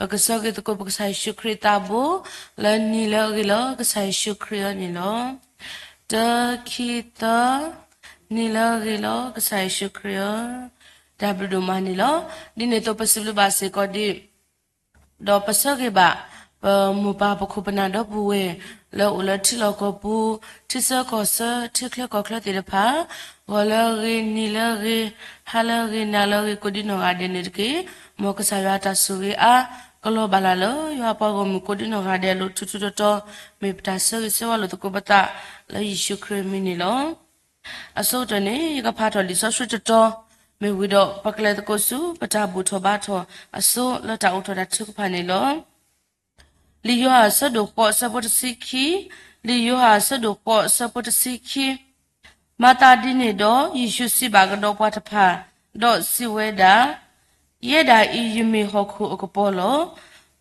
ပကဆၢဂ့ၤသကိးပကစၢ်ယ့ၣ်ၡူးခရံာ်သးဘိ လၢနံၤလၢအဂ့ၤလီၤ ကစၢ်ယ့ၣ်ၡူးခရံာ်အံၤန့ၣ်လီၤ. တၢ ခံ သၢ, နံၤလၢအဂ့ၤလီၤ ကစၢ်ယ့ၣ်ၡူးခရံာ်ဧၢ, တၢ်ဘျုးဒိၣ်မးန့ၣ်လီၤ. ဒ်န့ၣ်အသိးပစံးဘျုးဘၣ်စ့ၢ်ကီးဒံး ဒီးပဆၢဂ့ၤဘၣ် ပမိၢ်ပၢ်ပခိၣ်ပနၢ်ဒီပုၢ်ဝဲၢ် လၢအိၣ်လၢထံလီၢ်ကီၢ်ပူၤ, ထံဆၢကီၢ်ဆၢ, ထံချၢကီၢ်ချၢသ့ၣ်တဖၣ်, ဂီၤလၢအဂ့ၤ, နံၤလၢအဂ့ၤ, ဟါလၢအဂ့ၤ, နၤလၢအဂ့ၤ ကိးဒံနီၢ်ဂၤဒဲးန့ၣ်တက့ၢ်. မ်ကစၢ်ယွၤအတၢ်ဆိၣ်ဂ့ၤအါ ကလီၤဘၣ်လၢ်လၢ ယွၤအပှၤဂီၢ်မုၢ်ကိးဒံနီၢ်ဂၤဒဲးအလိၤ ထူထူတီတီ, မ့ၢ်ပတၢ်ဆၢဂ့ၤဆၢဝါလိာ်သကိးပသး လၢယ့ၣ်ၡူးခရံာ်အမံၤန့ၣ်လီၤ. အဆိကတၢၢ်န့ၣ် ယကဖးထီၣ်လံာ်စီဆှံတတီၤ, မ့ၢ်ဝံၤဒီး ပကလဲၤသကိးဆူ ပတၢ်ဘူၣ်ထီၣ်ဘါထီၣ်အစိလၢတၢ်အိးထီၣ်တၢ်ထုကဖၣ်န့ၣ်လီၤ. လံာ်ယိၤဟၣ်အဆၢဒိၣ်ဃိးအဆၢဖိတဆံခံ, လံာ်ယိၤဟၣ်အဆၢဒိၣ်ဃိးအဆၢဖိတဆံခံ, မၤသးဒ်န့ၣ်ဒီး ယ့ၣ်ၡူးစံးဘၣ်ကဒီးပှၤတဖၣ်, ဒီးစံးဝဲဒၣ်, ယဲဒၣ်အံၤယမ့ၢ်ဟီၣ်ခိၣ်အကပီၤလီၤ.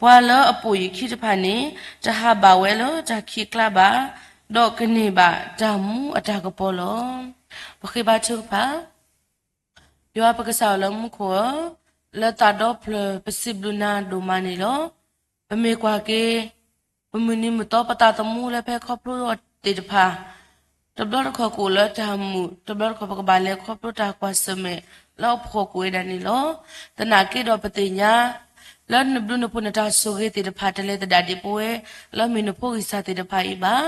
ပှၤလၢအပိာ်ယခံတဖၣ်န့ၣ် တဟးဘၣ်ဝဲလၢတၢ်ခံးကျါဘၣ်, ဒီးကန့ၢ်ဘၣ်တၢ်မူအတၢ်ကပီၤလီၤ. ပဃ့ဘါထုကဖၣ် ယွၤပကစၢ်အိၣ်လၢမူခိၣ်ဧၢ, လၢသးဒီဖျၢၣ်ပစံးဘျုးနၤဒိၣ်မးန့ၣ်လီၤ. ပမ့ၢ်ကွၢ်က့ၤ ပမုၢ်နံၤမုၢ်သီပသးသမူလၢဖဲခီဖျိသ့ၣ်တဖၣ်, တဘျီတခီၣ်ကအိၣ်လၢတၢ်မူ, တဘျီတခီၣ်ပကဘၣ်လဲၤခီဖျိတၢ်ကွၢ်ဆၢၣ်မဲာ်လၢအဖှီၣ်ကအိၣ်ဝဲဒၣ်န့ၣ်လီၤ. သနာ်က့ဒီးပသ့ၣ်ညါ လၢနဘျုးနဖှိၣ်နတၢ်ဆိၣ်ဂ့ၤသ့ၣ်တဖၣ် တလဲၤသဒၣ်ဒံးပဝဲ လၢမ့ၢ်နဖိဂံၢ်စၢ်သ့ၣ်တဖၣ်အံၤဘၣ်.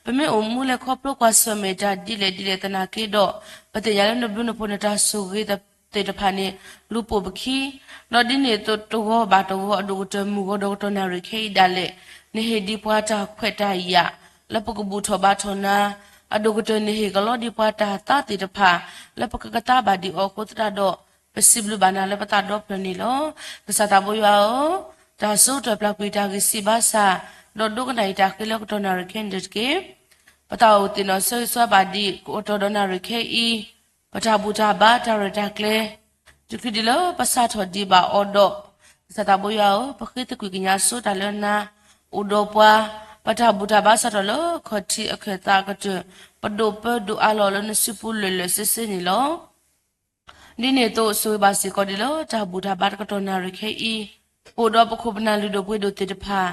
ပမ့ၢ်အိၣ်မူလဲၤခီဖျိကွၢ်ဆၢၣ်မဲာ်တၢ်ဒ်လဲၣ်ဒ်လဲၣ်သနာ်က့ဒီး, ပသ့ၣ်ညါလၢနဘျုးနဖှိၣ်နတၢ်ဆိၣ်ဂ့ၤသ့ၣ်တဖၣ်န့ၣ် လူၤပိာ်ပခံ, ဒီးဒ်န့ၣ်အသိးတဂီၤဘၣ်တဂီၤ အဒိၣ်ကတၢၢ်မုၢ်ဂီၤဒီးကတီၢ်နၣ်ရံၣ်ခဲအံၤဒၣ်လဲာ်, နဟ့ၣ်ဒံးပှၤတၢ်ခွဲးတၢ်ယာ် လၢပကဘူၣ်ထီၣ်ဘါထီၣ်နၤ, အဒိၣ်ကတၢၢ်နဟ့ၣ်ကလီဒံးပှၤတၢ်သါသ့ၣ်တဖၣ် လၢပကကသါဘၣ်ဒံးအီၤအဃိသတးဒီး, ပစံးဘျုးဘၣ်နၤလၢပသးဒီဖျၢၣ်န့ၣ်လီၤ. ကစၢ်သးဘိယွၤဧၢ, တၢ်စိတၢ်ပျၢ်ကွံာ်တၢ်ဂ့ၢ်စံးဘါစၢ်, ဒီးဒိကနၣ်အံၤတၢ်ဃ့လၢကတီၢ်နၣ်ရံၣ်ခဲအံၤန့ၣ်တက့ၢ်. ပသးအိၣ်သ့ၣ်နီၣ်ဆၢဂ့ၤဆၢဝါဘၣ်ဒံး ကတီၢ်ဒီးနၣ်ရံၣ်ခဲအံၤ, ပတၢ်ဘူၣ်တၢ်ဘါတၢ်ရဲၣ်တၢ်ကျဲၤ တချုးဒံးလၢပစးထီၣ်ဒံးဘၣ်အီၤဒီး, ကစၢ်သးဘိယွၤဧၢ, ပဃ့သကွံာ်ကညးဆိတၢ်လၢနၤ, အိၣ်ဒီးပှၤ, ပတၢ်ဘူၣ်တၢ်ဘါစးထီၣ်လၢခီၣ်ထံးအခၢၣ်သးအကတၢၢ်, ပဒိၣ်ပၢဒိၣ်အါလီၤလၢနစုပူၤလၢာ်လၢာ်ဆ့ဆ့န့ၣ်လီၤ. ဒ်န့ၣ်အသိးဆိၣ်ဂ့ၤဘၣ်စ့ၢ်ကီးဒံးလၢတၢ်ဘူၣ်တၢ်ဘါတကတီၢ်နၣ်ရံၣ်ခဲအံၤ, ပအိၣ်ဒီးပခိၣ်ပနၢ်လုၢ်ဒိၣ်ပှ့ၤဒိၣ်သ့ၣ်တဖၣ်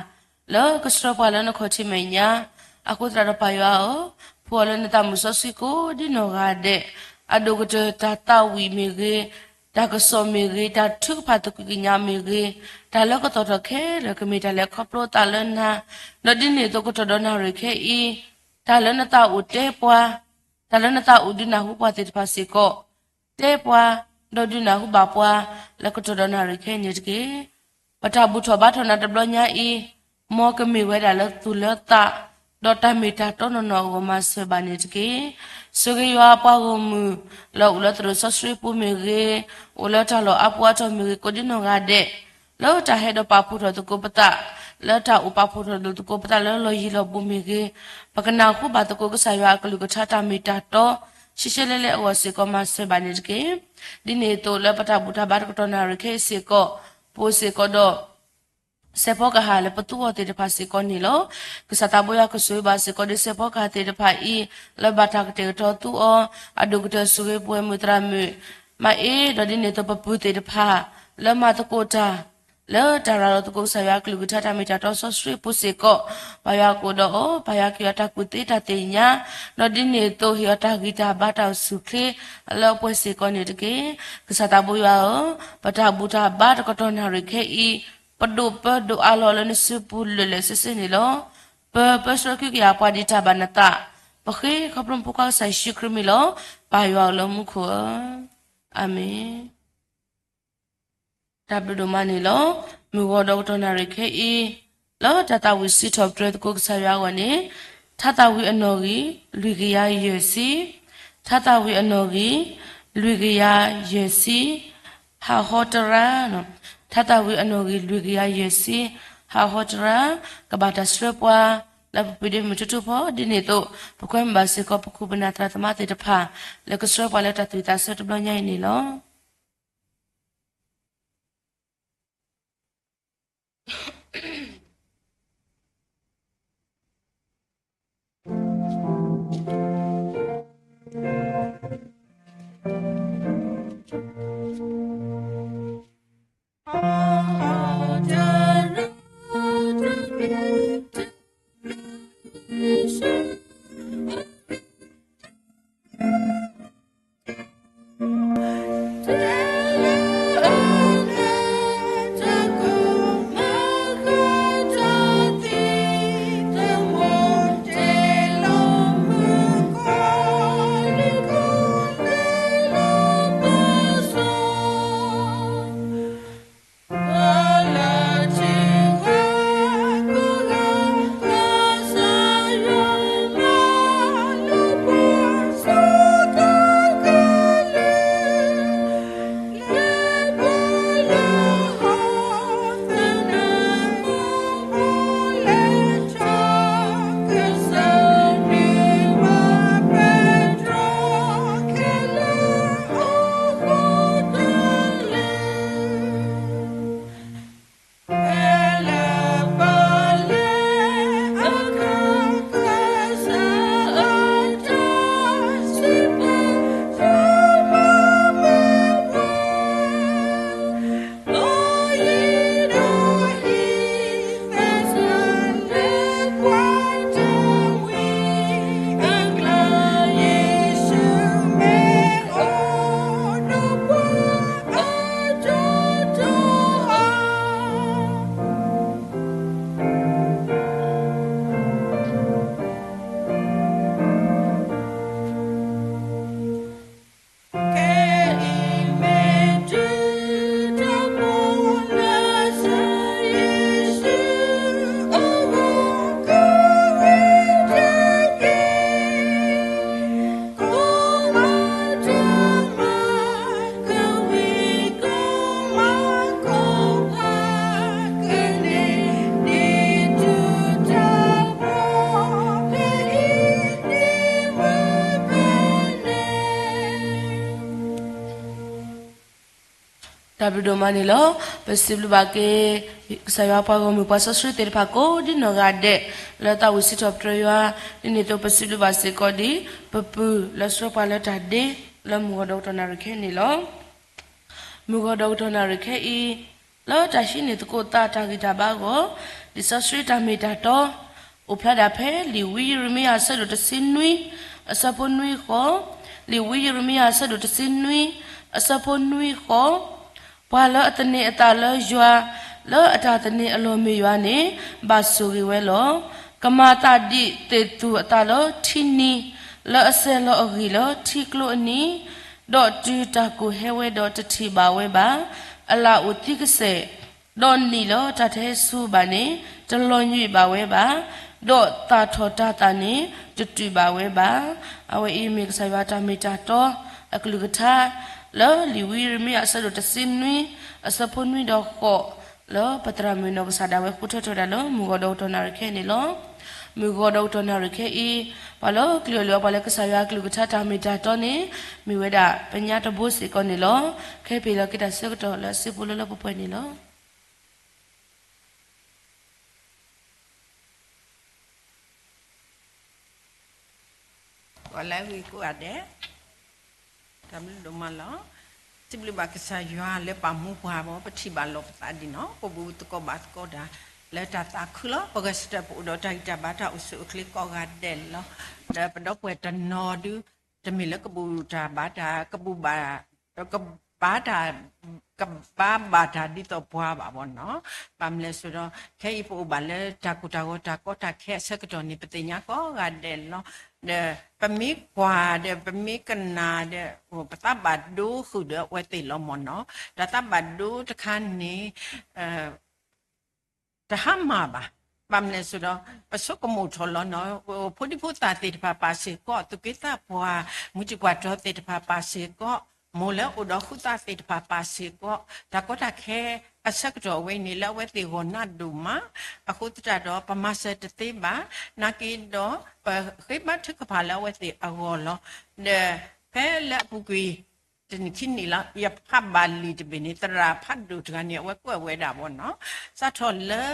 လၢကဆှၢပှၤလၢနခီၣ်ထံးမဲာ်ညါ, အဃိသတးဒီးပၢ်ယွၤဧၢ, ဖှူအီၤလၢနသးမုၢ်စီဆှံကိးဒံနီၢ်ဂၤဒဲး, အဒိၣ်ကတၢၢ်တၢ်သးဝံၣ်မ့ၢ်ဂ့ၤ, တၢ်ကစီၣ်မ့ၢ်ဂ့ၤ, တၢ်ထုကဖၣ်သကွံာ်ကညးမ့ၢ်ဂ့ၤ, တၢ်လၢကသီၣ်ထီၣ်ခဲလၢာ်ကမ့ၢ်တၢ်လဲၤခီဖျိသးလၢနၤ, ဒီးဒ်န့ၣ်အသိးကတီၢ်ဒီးနၣ်ရံၣ်ခဲအံၤ, တၢ်လၢနသးအိၣ်တဲပှၤ, တၢ်လၢနသးအိၣ်ဒုးနၢ်ဟူပှၤသ့ၣ်တဖၣ်စ့ၢ်ကီး, တဲပှၤ, ဒီးဒုးနၢ်ဟူဘၣ်ပှၤ, လၢကတီၢ်ဒီးနၣ်ရံၣ်ခဲအံၤန့ၣ်တက့ၢ်. ပတၢ်ဘူၣ်ထီၣ်ဘါထီၣ်နၤတဘျီညါအံၤ, မ်ကမ့ၢ်ဝဲဒၣ်လၢသူၣ်လၢသး, ဒီးတၢ်မ့ၢ်တၢ်တီနီၢ်နီၢ်အဂီၢ်မၤစၢၤဘၣ်န့ၣ်တက့ၢ်. ဆိၣ်ဂ့ၤယွၤအပှၤဂီၢ်မုၢ်, လၢအိၣ်လၢသရိာ်စီဆှံပူၤမ့ၢ်ဂ့ၤ, အိၣ်လၢတၢ်လီၢ်အါပူၤအါတီၤမ့ၢ်ဂ့ၤ ကိးဒံနီၢ်ဂၤဒဲး, လၢတၢ်ဟဲဒီးပာ်ဖှိၣ်ထီၣ်သကိးပသး, လၢတၢ်အိၣ်ပာ်ဖှိၣ်ထီၣ်လိာ်သကိးပသးလၢလီၢ်ယံၤလီၢ်ဘူးမ့ၢ်ဂ့ၤ, ပကနၢ်ဟူဘၣ်သကိးကစၢ်ယွၤအကလုၢ်ကထါတၢ်မ့ၢ်တၢ်တီ, ရှဲရှဲလဲလဲအဂီၢ်စ့ၢ်ကီးမၤစၢၤဘၣ်န့ၣ်တက့ၢ်. ဒ်န့ၣ်အသိးလၢပတၢ်ဘူၣ်တၢ်ဘါတကတီၢ်နၣ်ရံၣ်ခဲအံၤစ့ၢ်ကီး, ပအိၣ်စ့ၢ်ကီးဒီး စဲးဖီကဟၣ်လၢပသူအီၤသ့ၣ်တဖၣ်စ့ၢ်ကီးန့ၣ်လီၤ. ကစၢ်သးဘိယွၤကဆိၣ်ဂ့ၤဘၣ်စ့ၢ်ကီးဒ်စဲးဖီကဟၣ်သ့ၣ်တဖၣ်အံၤ, လၢဘၣ်တၢ်ကတဲာ်ကတီၤသူအီၤ, အဒိၣ်ကတၢၢ်ဆိၣ်ဂ့ၤပဝဲမုၢ်သရၣ်မုၣ်, မၤအ့ဒီးဒ်န့ၣ်အသိးပပုၢ်သ့ၣ်တဖၣ်, လၢမၤသကိးတၢ်, လၢတၢ်ရၤလီၤသကိးကစၢ်ယွၤအကလုၢ်ကထါတၢ်မ့ၢ်တၢ်တီစီဆှံပူၤစ့ၢ်ကီး, ပၢ်ယွၤကအိၣ်ဒီးအီၤ, ပၢ်ယွၤကဟ့ၣ်အီၤတၢ်ကူၣ်သ့တၢ်သ့ၣ်ညါ, ဒီးဒ်န့ၣ်အသိးဟ့ၣ်အီၤတၢ်ဂံၢ်တၢ်ဘါတၢ်အိၣ်ဆူၣ်အိၣ်ချ့, လၢအပှဲၤစ့ၢ်ကီးန့ၣ်တက့ၢ်. ကစၢ်သးဘိယွၤဧၢ, ပတၢ်ဘူၣ်တၢ်ဘါတကတီၢ်နၣ်ရံၣ်ခဲအံၤ, ပဒိၣ်ပၢဒိၣ်အါလီၤလၢနစုပူၤလၢာ်လၢာ်ဆ့ဆ့န့ၣ်လီၤ. ပၢပၢဆှၢကဟုကယာ်ပှၤဒ်တၢ်ဘၣ်နသး, ပဃ့ခီဖျိဖိခွါကစၢ်ယ့ၣ်ၡူးခရံာ်မံၤလီၤ. ပၢ်ယွၤအိၣ်လၢမူခိၣ်ဧၢ, အၤမ့ၣ်. တၢ်ဘျုးဒိၣ်မးန့ၣ်လီၤ. မုၢ်ဂီၤဒီးကတီၢ်နၣ်ရံၣ်ခဲအံၤ, လၢတၢ်သးဝံၣ်စံးထီၣ်ပတြၢၤသကိးကစၢ်ယွၤအဂီၢ်န့ၣ်, ထါသးဝံၣ်အနီၣ်ဂံၢ် လွံၢ်ကယၤယဲၢ်ဆံ, ထါသးဝံၣ်အနီၣ်ဂံၢ် လွံၢ်ကယၤယဲၢ်ဆံ, ဟးဟီတရါ, ထါသးဝံၣ်အနီၣ်ဂံၢ် လွံၢ်ကယၤယဲၢ်ဆံ, ဟးဟီတရါ, ကဘၣ်တၢ်ဆှၢပှၤ လၢပပှ့ၤဒ့မုၢ်ထူထူဖီ, ဒ်န့ၣ်အသိး ပကွဲမုာ်ဘၣ်စ့ၢ်ကီးပခိၣ်ပနၢ်သရၣ်သမါသ့ၣ်တဖၣ်, လၢကဆှၢပှၤလၢတၢ်သူၣ်ဝံၣ်သးဆၢတဘျီညါအံၤန့ၣ်လီၤ. တၢ်ဘျုးဒိၣ်မးန့ၣ်လီၤ. ပစံးဘျုးဘၣ်က့ၤ ကစၢ်ယွၤပှၤဂီၢ်မုၢ်ပှၤစီဆှံသ့ၣ်တဖၣ်ကိးဒ်နီၢ်ဂၤဒဲး လၢသးဝံၣ်စံးထီၣ်ပတြၢၤယွၤ, ဒ်န့ၣ်အသိးပစံးဘျုးဘၣ်စ့ၢ်ကီးဒ် ပပုၢ်လၢဆှၢပှၤလၢတၢ်ဒ့ လၢမုၢ်ဂီၤဒီးကတီၢ်နၣ်ရံၣ်ခဲအံၤန့ၣ်လီၤ. မုၢ်ဂီၤဒီးကတီၢ်နၣ်ရံၣ်ခဲအံၤ လၢတၢ်ဟံးန့ၢ်သကိးသးတၢ်ဂံၢ်တၢ်ဘါအဂီၢ်, လံာ်စီဆှံတၢ်မ့ၢ်တၢ်တီ အိၣ်ဖျါဒၣ်ဖဲလံာ်ဝံယံးရမံယၤအဆၢဒိၣ်တဆံနွံ အဆၢဖိနွံဃိး, လံာ်ဝံယံးရမံယၤအဆၢဒိၣ်တဆံနွံ အဆၢဖိနွံဃိး, ပှၤလၢအသန့ၤအသးလၢယွၤ, လၢအတၢ်သန့ၤအလီၢ်မ့ၢ်ယွၤန့ၣ် ဘၣ်ဆိၣ်ဂ့ၤဝဲလီၤ. ကမၤသးဒ်သ့ၣ်သူၣ်အသးလၢထံနံၤ, လၢအစဲၤလီၤအဂံၢ်လၢထံကျိအနံၤ, ဒီးတုၤတၢ်ကိၢ်ဟဲဝဲဒီးတထံၣ်ဘၣ်ဝဲဘၣ်. အလၣ်အိၣ်သံကစဲာ်, ဒီးနံၣ်လၢတၢ်တဟဲဆူဘၣ်န့ၣ် တလီၤညွံးဘၣ်ဝဲဘၣ်, ဒီးသၣ်ထီၣ်တၤသၣ်န့ၣ် တတုာ်ဘၣ်ဝဲဘၣ်. အဝဲအံၤမ့ၢ်ကစၢ်ယွၤတၢ်မ့ၢ်တၢ်တီ အကလုၢ်ကထါ လၢလံာ်ဝံယံးရမံယၤအဆၢဒိၣ်တဆံနွံ အဆၢဖိနွံဒီးဃိး လၢပသရၣ်မုၣ်နီၢ်ကစၢ်ဒၣ်ဝဲဃုထၢထီၣ်ဝဲဒၣ်လၢမုၢ်ဂီၤဒီးကတီၢ်နၣ်ရံၣ်ခဲအံၤန့ၣ်လီၤ. မုၢ်ဂီၤဒီးကတီၢ်နၣ်ရံၣ်ခဲအံၤ ပှၤလၢကလုၢ်အီၣ်လၢပှၤလၢကစၢ်ယွၤအကလုၢ်ကထါတၢ်မ့ၢ်တၢ်တီန့ၣ် မ့ၢ်ဝဲဒၣ်ပညါတဘိစ့ၢ်ကီးန့ၣ်လီၤ. ခဲအံၤပဟ့ၣ်လီၤက့ၤတၢ်ဆၢကတီၢ်လၢအစုပူၤလၢလၢပှဲၤပှဲၤန့ၣ်လီၤ. ကိးလၢဂ့ၤကိးဂၤဒဲး, တၢ်ဘျုးဒိၣ်မးလီၤ. စံးဘျုးဘၣ်ကစၢ်ယွၤလၢပာ်မူပှၤဘၣ် ပထံၣ်ဘၣ်လိာ်ပသးဒ်နီၣ် ပဘူးသကိးဘၣ်သကိးတၢ် လၢတၢ်သးခုလီၤ. ပဂဲၤဆၢထၢၣ်ပအိၣ်ဒီးတၢ်ဂံၢ်တၢ်ဘါတၢ်အိၣ်ဆူၣ်အိၣ်ချ့ကိးဂၤဒဲးလီၤ. ဒီးပဒီပုၢ်ဝဲၢ်တနီၤဒု တမ့ၢ်လၢကဘူးတၢ်ဘါတၢ် ကဘူးဘၣ် ကဘါတၢ် ကဘါဘၣ်တၢ်ဒ်သိးပှၤဘၣ်ဘၣ်နီၣ်. ဘၣ်မနုၤလဲၣ်ဆိုတော့ ခဲအံၤပအိၣ်ဘၣ်လၢတၢ်ကိၢ်တၢ်ဂီၤတၢ်ကီတၢ်ခဲအဆၢကတီၢ်န့ၣ် ပသ့ၣ်ညါကိးဂၤဒဲးလီၤ. ဒီးပမ့ၢ်ကွၢ်ဒီး ပမ့ၢ်ကနၣ်ဒီး ပသးဘၣ်ဒိဃုာ်ဒီးအဝဲသ့ၣ်လီၤမၢ်နီၣ်. တၢ်သးဘၣ်ဒိတခါန့ၣ် တဟါမၢ်ဘၣ်. ဘၣ်မနုၤလဲၣ်ဆိုတော့ ပဆိကမိၣ်ထီၣ်လီၤနီၣ်, ဖိဒံဖိသၣ်သ့ၣ်တဖၣ်ပာ်စ့ၢ်ကီး, သူၣ်က့သးပှၢ် မုၢ်တံၢ်ပှၢ်တီၤသ့ၣ်တဖၣ်ပာ်စ့ၢ်ကီး, မိၢ်လၢအိၣ်ဒီးဃုသးသ့ၣ်တဖၣ်ပာ်စ့ၢ်ကီး, တၢ်ကီတၢ်ခဲအဆၢကတီၢ်အဝဲန့ၣ် လၢအဝဲသ့ၣ်ဂီၢ်နးဒိၣ်မး, အဃိသတးဒီး ပမၤစၢၤတသ့ဘၣ်, နာ်က့ဒီး ပဃ့ဘါထုကဖၣ်လၢအဝဲသ့ၣ်အဂီၢ်လီၤ. ဒီးဖဲလၢအပူၤကွံာ် တနံၣ်ခံနံၣ်လီၤ ယဖးဘၣ်လံာ်တဘ့ၣ်န့ၣ် သရၣ်ဖးဒိၣ်တဂၤန့ၣ် အဝဲကွဲးဝဲဒၣ်ဘၣ်နီၣ်, စးထီၣ်လၢ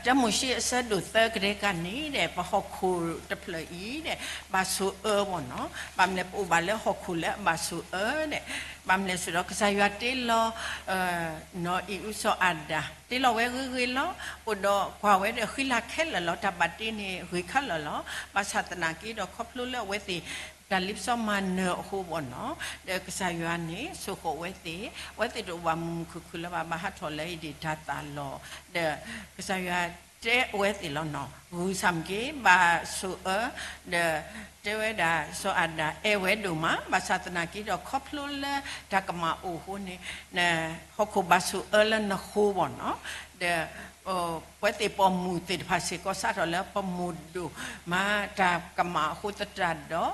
တၢမိၤၡ့အဆၢဒိၣ်သၢကဒဲကန့ၣ်ဒီး ပဟီၣ်ခိၣ်တဖျၢၣ်အံၤဒီး ဘၣ်ဆိၣ်အၢဘၣ်နီၣ်. ဘၣ်မနုၤလဲၣ် ပအိၣ်ဘၣ်လၢဟီၣ်ခိၣ်လၢအဘၣ်ဆိၣ်အၢဒီး ဘၣ်မနုၤလဲၣ်ဆိုတော့ ကစၢ်ယွၤတ့လီၤ နီၢ်အံၣ်အုစီၤအၤဒၣ် တ့လီၤဝဲဂ့ၤဂ့ၤလီၤ. အိၣ်ဒီးကွၢ်ဝဲဒီးဃံလၤခဲလၢာ်လီၤ. တၢ်ဘၣ်တ့န့ၣ်ဂ့ၤခဲလၢာ်လီၤ. ဘၣ်ဆၣ်သနာ်က့ဒီး ခီဖျိလၢအဝဲသ့ၣ် တၢ်လ့ပစီမၤနၢၤအဃိဘၣ်နီၣ်, ဒီးကစၢ်ယွၤန့ၣ် ဆိၣ်ဃီၣ်ဝဲသ့ၣ်, အဝဲသ့ၣ်တအိၣ်ဘၣ်မုာ်မုာ်ခုၣ်ခုၣ်လၢၤဘၣ်, ဘၣ်ဟးထီၣ်လၢအံၤဒံးတၢ်သးလီၤ. ဒီးကစၢ်ယွၤတဲအဝဲသ့ၣ်လီၤနီၣ်, ဂုာ်ဆၣ်မ့ၢ်က့ၤ ဘၣ်ဆိၣ်အၢ, ဒီးတဲဝဲဒၣ် စီၤအၤဒၣ်အဲၣ်ဝဲဒိၣ်မး, ဘၣ်ဆၣ်သနာ်က့ဒီး ခီဖျိလၢတၢ်ကမၣ်အိၣ်အဃိန့ၣ် ဟီၣ်ခိၣ်ဘၣ်ဆိၣ်အၢလၢနဃိဘၣ်နီၣ်. ဒီး ပဝဲသ့ၣ်ပိာ်မုၣ်သ့ၣ်တဖၣ်စ့ၢ်ကီး စးထီၣ်လၢပမိၢ်ဒိၣ်မးတၢ်ကမၣ်အဃိသတးဒီး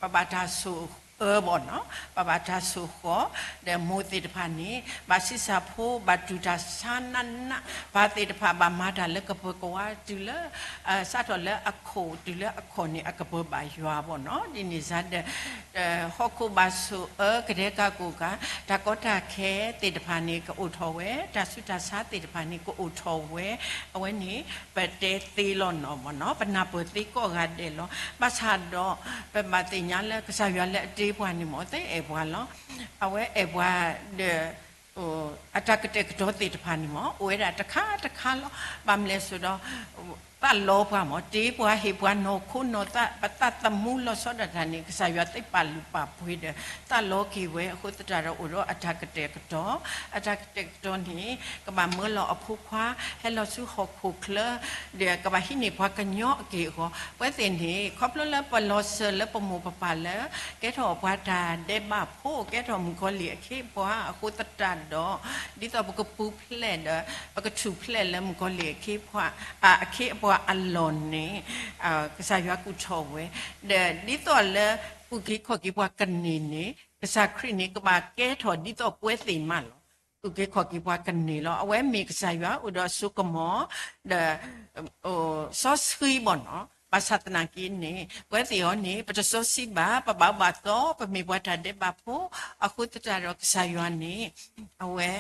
ပဘၣ်တၢ်ဆိၣ်အၢဘၣ်နီၣ်, ပဘၣ်တၢ်ဆိၣ်ဃီၣ်, ဒီးမိၢ်သ့ၣ်တဖၣ်န့ၣ် ဘၣ်ဆံးစၢ်ဖိ ဘၣ်တူၢ်တၢ်ဆါနးနး, ပၢ်သ့ၣ်တဖၣ်ဘၣ်မၤတၢ်လၢကပၢၤကဝါတုၤလၢ စးထီၣ်လၢအခိၣ်တုၤလၢအခီၣ်န့ၣ် အကပၢၤဘၣ်ယွၤဘၣ်နီၣ်. ဒ်န့ၣ်စ့ၢ်ဒီး ဟီၣ်ခိၣ်ဘၣ်ဆိၣ်အၢကဒဲကၢ်ကိၢ်ကၢ်, တၢ်ကီတၢ်ခဲသ့ၣ်တဖၣ်န့ၣ် ကအိၣ်ထီၣ်ဝဲ, တၢ်ဆူးတၢ်ဆါသ့ၣ်တဖၣ်န့ၣ် ကအိၣ်ထီၣ်ဝဲ, အဝဲန့ၣ် ပတဲသ့လီၤနီၣ်ဘၣ်နီၣ်, ပနၢ်ပၢၢ်သ့ကိးဂၤဒဲးလီၤ. ဘၣ်ဆၣ်ဒီး ပဘၣ်သ့ၣ်ညါလၢကစၢ်ယွၤလၢအတ့ပှၤန့ၣ်မ့ၢ် သ့အဲၣ်ပှၤလီၤ. အဝဲအဲၣ်ပှၤဒီး အတၢ်ကတဲာ်ကတီၤသ့ၣ်တဖၣ်န့ၣ်မ့ၢ် အိၣ်ဝဲဒၣ်တခါတခါလီၤ. ဘၣ်မနုၤလဲၣ်ဆိုတော့ သးလီပှၤမ့ၢ် တ့ပှၤဟ့ၣ်ပှၤနီၢ်ခိနီၢ်သး ပသးသမူလီၤဆီဒၣ်တၢ်န့ၣ် ကစၢ်ယွၤသ့ပာ်လုၢ်ပာ်ပှ့ၤဒီး သးလီက့ၤဝဲအဃိသတးဒီး အိၣ်ဒီးအတၢ်ကတဲာ်ကတီၤ, အတၢ်ကတဲာ်ကတီၤန့ၣ် ကဘၣ်မၢလီၤအဖိခွါ ဟဲလီၤဆူဟီၣ်ခိၣ်ချၢ ဒီးကဘၣ်ဟံးန့ၢ်ပှၤကညီအက့ၢ်အဂီၤ, ပဝဲသ့ၣ်န့ၣ် ခီဖျိလၢပလီၤစၢၤလၢပမိၢ်ပပၢ်လၢ ကဲထီၣ်ပှၤတၢ်ဒဲးဘးဖိ ကဲထီၣ်မုၣ်ကီၤလံၢ်အခ့အပှၤအဃိသတးဒီး ဒ်သိးပကပူၤဖျဲးဒီး ပကထူၣ်ဖျဲးလၢမုၣ်ကီၤလံၢ်အခ့အပှၤ အခ့အပှၤအလီၢ်န့ၣ် ကစၢ်ယွၤကူၣ်ထီၣ်ဝဲ, ဒီးဒ်သိးလၢ အုၣ်က့ၤခီၣ်က့ၤပှၤကန့ၢ်န့ၣ် ကစၢ်ခရံာ်န့ၣ် ကဘၣ်ကဲထီၣ်ဒ်သိးပဝဲသ့ၣ်မးလီၤ. အုၣ်က့ၤခီၣ်က့ၤပှၤကန့ၢ်လီၤ. အဝဲမ့ၢ်ကစၢ်ယွၤအိၣ်ဒီးအစိကမီၤ ဒီး စီဆှံဘၣ်နီၣ်. ဘၣ်ဆၣ်သနာ်က့န့ၣ် ပဝဲသ့ၣ်အံၤန့ၣ် ပတစီဆှံဘၣ်, ပဘၣ်အိၣ်ဘၣ်သီ, ပမ့ၢ်ပှၤတၢ်ဒဲးဘးဖိ, အဃိသတးဒီးကစၢ်ယွၤန့ၣ် အဝဲ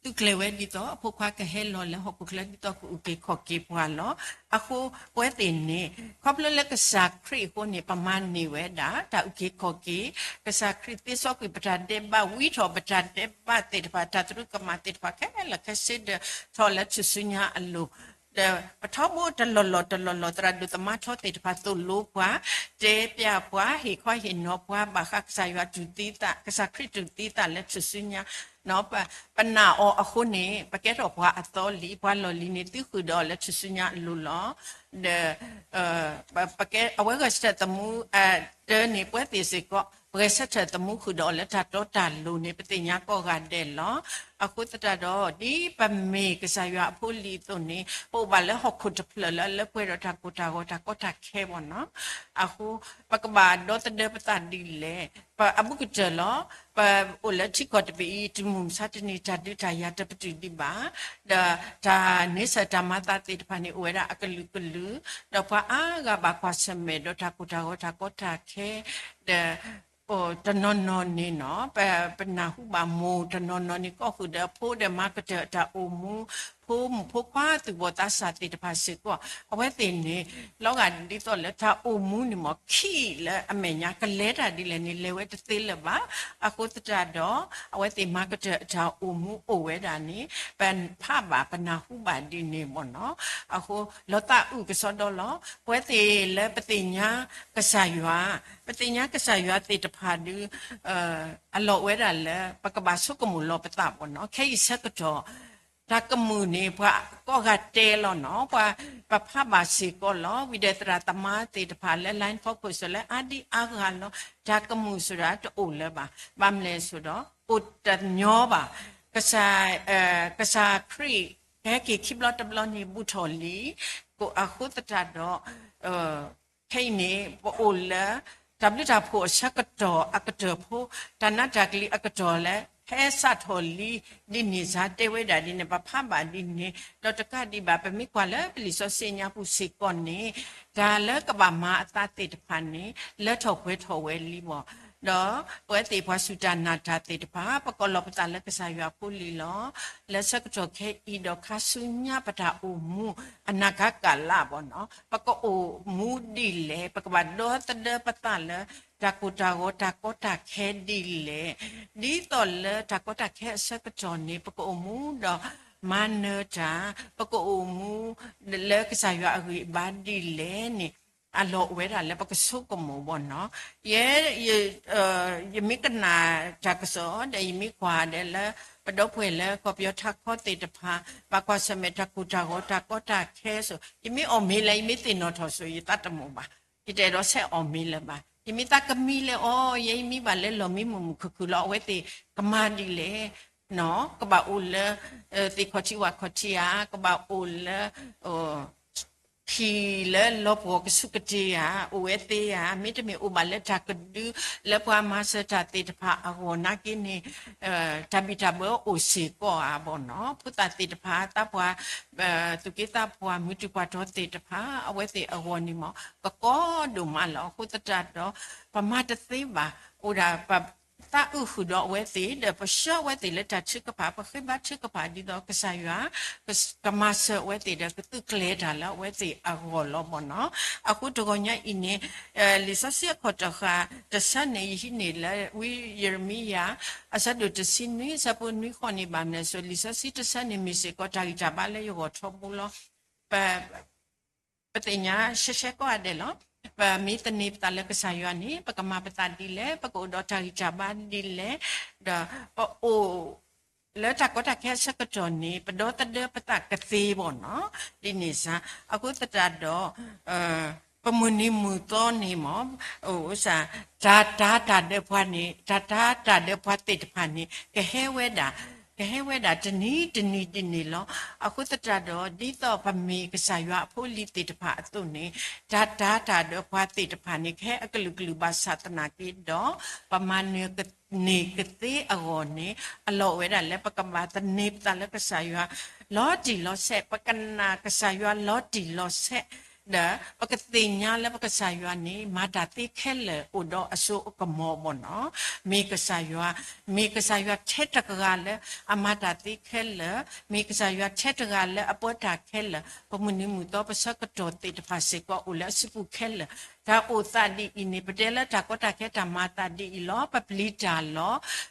သုးကျဲၤဝဲဒ်သိး အဖိခွါကဟဲလီၤလၢဟီၣ်ခိၣ်ချၢဒ်သိးကအုၣ်က့ၤခီၣ်က့ၤပှၤလီၤ. အဃိပဝဲသ့ၣ်န့ၣ် ခီဖျိလၢကစၢ်ခရံာ်အဃိန့ၣ် ပမၤန့ၢ်ဝဲဒၣ် တၢ်အုၣ်က့ၤခီၣ်က့ၤ, ကစၢ်ခရံာ်သ့စီကွံာ်ပတၢ်ဒဲးဘး, ဝံထီၣ်ပတၢ်ဒဲးဘးသ့ၣ်တဖၣ်, တၢ်သရူးကမၣ်သ့ၣ်တဖၣ်ခဲလၢာ်ခဲဆ့ဒီး ထီၣ်လၢထူၣ်စုညါအလိၤ ဒီးပထီဘိတလီၢ်လီၢ်တလီၢ်လီၢ် သရၣ်ဒိၣ်သမါထီသ့ၣ်တဖၣ်သိၣ်လိပှၤ, တဲပျးပှၤ, ဟ့ၣ်ခီဟ့ၣ်နီၤပှၤ ဘၣ်ဃးကစၢ်ယွၤတူၢ်သံသး, ကစၢ်ခရံာ်တူၢ်သံသးလၢထူၣ်စုညါ, ပနာ်အီၤအဃိန့ၣ် ပကဲထီၣ်ပှၤအသီလံ, ပှၤလီၢ်လံၤန့ၣ် သုဃုာ်ဒီးအီၤလၢထူၣ်စုညါအလိၤလီၤ. ဒီး ပကဲ အဝဲဂဲၤဆၢထၢၣ်သမူ တၢ်န့ၣ် ပဝဲသ့ၣ်စ့ၢ်ကီး ပဂဲၤဆၢထၢၣ်သမူဃုာ်ဒီးအီၤလၢတၢ်တီတၢ်လိၤန့ၣ် ပသ့ၣ်ညါကိးဂၤဒဲးလီၤ. အဃိသတးဒီး ဒ်ပမ့ၢ်ကစၢ်ယွၤအဖိလံၤအသိးန့ၣ် ပအိၣ်ဘၣ်လၢဟီၣ်ခိၣ်တဖျၢၣ်လၢအလၢပှဲၤဒီးတၢ်ကိၢ်တၢ်ဂီၤတၢ်ကီတၢ်ခဲဘၣ်နီၤ. အဃိ ပကဘၣ်ဒီသဒၢပသးဒ်လဲၣ်. ပအဘူးကတၢၢ်လီၤ. ပအိၣ်လၢထံကီၢ်တဘ့ၣ်အံၤ တမုၢ်မဆါတနံၤ တၢ်ဒုးတၢ်ယၤတပတုာ်ဒံးဘၣ်. ဒီးတၢ်န့ဆၢၣ်တၢ်မၤသးသ့ၣ်တဖၣ်န့ၣ် အိၣ်ဝဲဒၣ်အကလုာ်ကလုာ်, ဒီးပှၤအါဂၤဘၣ်ကွၢ်ဆၢၣ်မဲာ်ဒီးတၢ်ကိၢ်တၢ်ဂီၤတၢ်ကီတၢ်ခဲ, ဒီး တနီၤနီၤန့ၣ်နီၤ ပ ပနၢ်ဟူဘၣ်မိၢ်တနီၤနီၤန့ၣ် ကီၢ်ဃုာ်ဒီးအဖိဒီးမၤကတၢၢ်တၢ်အိၣ်မူ, ဖိမုၣ်ဖိခွါသူၣ်ဘီၣ်သးစၢ်သ့ၣ်တဖၣ်စ့ၢ်ကီး, အဝဲသ့ၣ်န့ၣ် လီၤဂာ်ဒ်သိးလၢတၢ်အိၣ်မူန့ၣ်မ့ၢ်ခံးလၢအမဲာ်ညါ ကလဲၤတၢ်ဒ်လဲၣ်န့ၣ် လဲၤဝဲတသ့လၢၤဘၣ်. အဃိသတးဒီး အဝဲသ့ၣ်မၤကတၢၢ်တၢ်အိၣ်မူအိၣ်ဝဲဒၣ်န့ၣ် ပဖးဘၣ်ပနၢ်ဟူဘၣ်ဒ်န့ၣ်မ့ၢ်နီၤ. အဃိ လီၤသးအုးကစီဒီလီၤ. ပဝဲသ့ၣ်လၢပသ့ၣ်ညါကစၢ်ယွၤ, ပသ့ၣ်ညါကစၢ်ယွၤသ့ၣ်တဖၣ်ဒီး အလီၢ်ဝဲဒၣ်လၢ ပကဘၣ်ဆိကမိၣ်လီၤပသးဘၣ်နီၤ. ခဲအံၤဆၢကတီၢ် တၢ်ကမုာ်န့ၣ် ပှၤကိးဂၤတဲလီၤနီၤ, ပှၤ ပဖးဘၣ်စ့ၢ်ကီးလီၤ. ဝံၤဒီးသရၣ်သမါသ့ၣ်တဖၣ်လၢ line ဖီခိၣ် စ့ၢ်လၢအါဒံအါဂၤလီၤ. တၢ်ကမုာ်စ့ၢ်ဒီးတအိၣ်လၢၤဘၣ်. ဘၣ်မနုၤလဲၣ်စ့ၢ်ဒီး အိၣ်တညီဘၣ်. ကစၢ် ကစၢ်ခရံာ် ကဟဲက့ၤခံဘျီတဘျီန့ၣ် ဘူးထီၣ်လံ. အဃိသတးဒီး ခဲအံၤန့ၣ် ပအိၣ်လၢ တၢ်ဘျုးတၢ်ဖှိၣ်အဆၢကတီၢ်အကတၢၢ်ဖိ, တၢ်နးတၢ်ကလံၤအကတီၢ်လၢ ဟဲစးထီၣ်လံ ဒ်န့ၣ်စ့ၢ် တဲဝဲဒၣ်ဒ်န့ၣ် ပဖးဘၣ်ဒ်န့ၣ် ဒီးတကးဒံးဘၣ် ပမ့ၢ်ကွၢ်လၢပလံာ်စီဆှံညါပူၤစ့ၢ်ကီးန့ၣ် တၢ်လၢကဘၣ်မၤအသးသ့ၣ်တဖၣ်န့ၣ် လၢထီၣ်ပှဲၤထီၣ်ဝဲလံမ့ၢ် ဒီးပဝဲသ့ၣ်ပှၤစူၢ်တၢ်နာ်တၢ်သ့ၣ်တဖၣ် ပကိးလီၤပသးလၢကစၢ်ယွၤဖိလံၤလီၤ. လၢဆၢကတီၢ်ခဲအံၤဒီးခါဆူညါပတၢ်အိၣ်မူ အနၢ်ကါကလးဘၣ်နီၤ ပကအိၣ်မူဒ်လဲၣ်, ပကဘၣ်ဒီသဒၢပသးလၢ တၢ်ကိၢ်တၢ်ဂီၤတၢ်ကီတၢ်ခဲဒ်လဲၣ်, ဒ်သိးလၢတၢ်ကီတၢ်ခဲအဆၢကတီၢ်န့ၣ် ပကအိၣ်မူဒီးမၤနၢၤတၢ်, ပကအိၣ်မူ လၢကစၢ်ယွၤအဂံၢ်အဘါဒ်လဲၣ်န့ၣ် အလီၢ်အိၣ်ဝဲဒၣ်လၢပကဆိကမိၣ်ဘၣ်နီၤ. ယဲ ယမ့ၢ်ကနၣ်တၢ်ကစီၣ်ဒီး ယမ့ၢ်ကွၢ်ဒီးလၢ ပဒီပုၢ်ဝဲၢ်လၢကီၢ်ပယီၤထးခီသ့ၣ်တဖၣ် ဘၣ်ကွၢ်ဆၢၣ်မဲာ်တၢ်ကိၢ်တၢ်ဂီၤတၢ်ကီတၢ်ခဲစိၤ ယမ့ၢ်အီၣ်မ့ၤလၢ ယမ့ၢ်သ့ၣ်နီၣ်ထီၣ်စိၤ ယသးတမုာ်ဘၣ်. ယတအဲၣ်ဒိးဆဲးအီၣ်မ့ၤလၢၤဘၣ်. ယမ့ၢ်သးကမံလၢအီၤ ယဲယမံဘၣ်လၢလီၢ်မံမုာ်မုာ်ခုၣ်ခုၣ်လီၤ. အဝဲသ့ၣ်ကမၤဒ်လဲၣ် ကဘၣ်အိၣ်လၢ သ့ၣ်ခီၣ်ထံးဝၣ်ခီၣ်ထံးဧါ, ကဘၣ်အိၣ်လၢ ဟံၣ်လၢလီၤပှီၢ်ကဆူးကတ့ၤဧါ, အိၣ်ဝဲသ့ဧါ, မ့တမ့ၢ်အိၣ်ဘၣ်လၢတၢ်ကဒု လၢပှၤမၤစၢၤတၢ်သ့ၣ်တဖၣ်အဂီၢ်နာ်က့န့ၣ် တၢ်ဘံၣ်တၢ်ဘၢအိၣ်စ့ၢ်ကီးဧါဘၣ်နီၤ. ဖိသၣ်သ့ၣ်တဖၣ် သးပှၢ် သူၣ်က့သးပှၢ် မုၢ်တူၢ်ပှၢ်တီၤသ့ၣ်တဖၣ် အဝဲသ့ၣ်အဂီၢ်န့ၣ်မ့ၢ် ကကီဒိၣ်မးလီၤ. အဃိသတးဒီး ပမၤတသ့ဘၣ်, အိၣ်ဒၣ်ပ သးအုးဃုာ်ဒီးအဝဲသ့ၣ် ဒီးပဆှၢအဝဲသ့ၣ်လၢတၢ်ထုကဖၣ်, ပဃ့ဘါထုကဖၣ်ဒ်သိးကစၢ်ယွၤ ကမၤစၢၤအဝဲသ့ၣ်ဒီး ကသုးကျဲၤတၢ်လၢအဝဲသ့ၣ်အဂီၢ်လီၤဘၣ်နီၤ. အဃိတဂီၤညါအံၤန့ၣ် လံာ်စီဆှံအခီၣ်တဃာ်တဆၢန့ၣ် ယဟံးန့ၢ်လၢဝံယံးရမံယၤ အဆၢဒိၣ်တဆံနွံ အဆၢဖိနွံဃီန့ၣ် ဘၣ်မနုၤအဃိ လံာ်စီဆှံတဆၢန့ၣ်မ့ၢ်စ့ၢ်ကီး တၢ်ဂံၢ်တၢ်ဘါလၢယဂီၢ်ထီဘိလီၤ. ပ ပသ့ၣ်ညါရှဲရှဲကိးဂၤဒဲးလီၤ. ပမ့ၢ်သန့ၤပသးလၢကစၢ်ယွၤန့ၣ် ပကမၤပသးဒ်လဲၣ်, ပကအိၣ်ဒီးတၢ်ဂံၢ်တၢ်ဘါဒ်လဲၣ်, ဒီးပအိၣ်လၢတၢ်ကီတၢ်ခဲအဆၢကတီၢ်န့ၣ် ပဒီသဒၢပသးကသ့ဘၣ်နီၤ, ဒ်န့ၣ်စ့ၢ်. အဃိသတးဒီး ပမုၢ်နံၤမုၢ်သီန့ၣ်မ့ၢ် တၢ်တာ်တၢ်ဒီးပှၤန့ၣ် တၢ်တာ်တၢ်ဒီးပှၤသ့ၣ်တဖၣ်န့ၣ် ကဟဲဝဲဒၣ် ကဟဲဝဲဒၣ်တနံၤတနံၤဒ်န့ၣ်လီၤ. အဃိသတးဒီး ဒ်သိးပမ့ၢ်ကစၢ်ယွၤအဖိအလံၤသ့ၣ်တဖၣ်အသိးန့ၣ် တၢ်တာ်တၢ်ဒီးပှၤသ့ၣ်တဖၣ်န့ၣ် ကဟဲအကလုာ်ကလုာ်ဘၣ်ဆၣ်သနာ်က့ဒီး ပမၤနၢၤန့ၢ်ကသ့အဂီၢ်န့ၣ် အလီၢ်အိၣ်ဝဲဒၣ်လၢပကဘၣ်သန့ၤပသးလၢကစၢ်ယွၤ လီၤတံၢ်လီၤဆဲး, ပကနာ်ကစၢ်ယွၤလီၤတံၢ်လီၤဆဲး ဒီးပကသ့ၣ်ညါလၢပကစၢ်ယွၤန့ၣ် မၤတၢ်သ့ခဲလၢာ်အိၣ်ဒီးအစိအကမီၤဘၣ်နီၤ. မ့ၢ်ကစၢ်ယွၤ, မ့ၢ်ကစၢ်ယွၤထဲတဂၤလၢအမၤတၢ်သ့ခဲလၢာ်, မ့ၢ်ကစၢ်ယွၤထဲတဂၤလၢအပၢတၢ်ခဲလၢာ်, ပမုၢ်နံၤမုၢ်သီပဆၢကတီၢ်သ့ၣ်တဖၣ်စ့ၢ်ကီးအိၣ်လၢအစုပူၤခဲလၢာ်. တၢ်အိၣ်သးဒ်အံၤန့ၣ် ပတဲလၢတၢ်ကီတၢ်ခဲတၢ်မၤအသးဒ်အံၤလီၤ. ပပျံၤတၢ်လီၤ.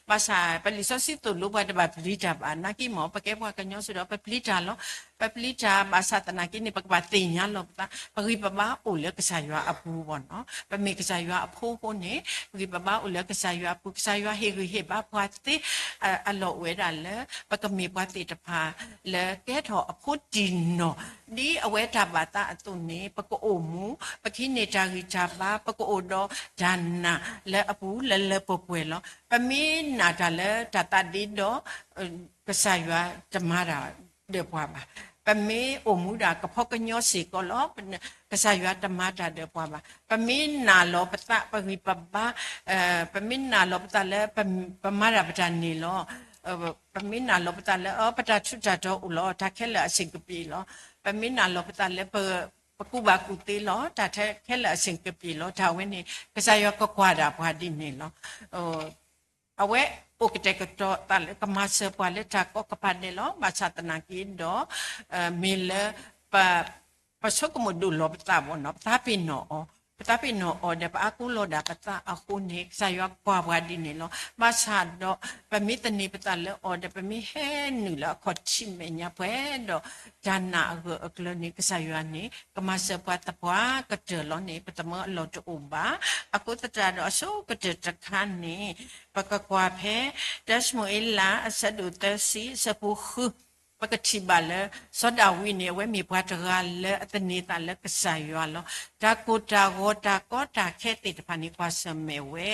ဘၣ်ဆၣ်ပလံာ်စီဆှံသိၣ်လိပှၤတဘၣ်ပျံၤတၢ်ဘၣ်. နာ်က့မ့ၢ် ပကဲပှၤကညီစ့ၢ်ဒီး ပပျံၤတၢ်လီၤ. ပပျံၤတၢ်ဘၣ်ဆၣ်သနာ်က့န့ၣ် ပကဘၣ်သ့ၣ်ညါလီၤပသး, ပဂံၢ်ပဘါအိၣ်လၢကစၢ်ယွၤအပူၤဘၣ်နီၤ. ပမ့ၢ်ကစၢ်ယွၤအဖိအဃိန့ၣ် ပဂံၢ်ပဘါအိၣ်လၢကစၢ်ယွၤအပူၤ, ကစၢ်ယွၤဟ့ၣ်ဂံၢ်ဟ့ၣ်ဘါပှၤသ့, အလီၢ်အိၣ်ဝဲဒၣ်လၢ ပကမ့ၢ်ပှၤသ့ၣ်တဖၣ်လၢကဲထီၣ်အဖိတံၢ်နီၢ်, ဒ်အဝဲတၢ်ဘၣ်သးအသိးန့ၣ် ပကအိၣ်မူ, ပကဟံးန့ၢ်တၢ်ဂံၢ်တၢ်ဘါ, ပကအိၣ်ဒီးတၢ်နာ်လၢအပူၤလၢလၢပှဲၤပှဲၤလီၤ. ပမ့ၢ်နာ်တၢ်လၢတၢ်သးဒ့ဒီး ကစၢ်ယွၤတမၤတၢ်ဒီးပှၤဘၣ်. ပမ့ၢ်အိၣ်မူဒၣ်ကဖီကညီစ့ၢ်ကီးလီၤ, ကစၢ်ယွၤတမၤတၢ်ဒီးပှၤဘၣ်. ပမ့ၢ်နာ်လီၤပသး ပဂံၢ်ပဘါ, ပမ့ၢ်နာ်လီၤပသးလၢ ပမၤတၢ်ပတၢ်န့ၣ်လီၤ. ပမ့ၢ်နာ်လီၤပသးလၢ အ ပတၢ်ထူးတၢ်တီၤအိၣ်လီၤ, တၢ်ခဲလၢာ်အဆင်ပြေလီၤ. ပမ့ၢ်နာ်လီၤပသးလၢ ပကူၣ်ဘၣ်ကူၣ်သ့လီၤ, တၢ်ခဲလၢာ်အဆင်ပြေလီၤ. တၢ်ဝဲန့ၣ် ကစၢ်ယွၤကကွၢ်ဒၣ်ပှၤဒ်န့ၣ်လီၤ. အဝဲအိၣ်ကတဲာ်ကတီၤသးလၢကမၤစၢၤပှၤလၢတၢ်ကီကပၤဒဲးလီၤ. ဘၣ်ဆၣ်သနာ်က့ဒီး မ့ၢ်လၢ ပဆိကမိၣ်ဒိၣ်လီၤပသးဘၣ်နီၤ, ပသးပ့ၤနီၣ်အီၤ, ပသးပ့ၤနီၣ်အီၤဒီး ပအါကိလီၤဒၣ်ပသးအဃိန့ၣ် ကစၢ်ယွၤကွၢ်ပှၤဒ်န့ၣ်လီၤ. ဘၣ်ဆၣ်ဒီး ပမ့ၢ်သန့ၤပသးလၢအီၤဒီး ပမ့ၢ်ဟဲနုာ်လၢအခီၣ်ထံးမဲာ်ညါပှဲၤဒီး တၢ်နာ်အဂၢၢ်အကျၢၤန့ၣ် ကစၢ်ယွၤန့ၣ် ကမၤစၢၤပှၤသပှၢ်ကတၢၢ်လီၤန့ၣ် ပသမၢအလီၢ်တအိၣ်ဘၣ်. အဃိသတးဒီးအဆိကတၢၢ်တခါန့ၣ် ပကကွၢ်ဖဲ တၢၡမူၤအ့လး အဆၢဒိၣ်သၢဆံ အဆၢဖိဃု ပကထံၣ်ဘၣ်လၢ စီၤဒၤဝံးန့ၣ် အဝဲမ့ၢ်ပှၤတဂၤလၢအသန့ၤသးလၢကစၢ်ယွၤလီၤ. တၢ်ကိၢ်တၢ်ဂီၤ တၢ်ကီတၢ်ခဲသ့ၣ်တဖၣ်န့ၣ် ကွၢ်ဆၢၣ်မဲာ်ဝဲ,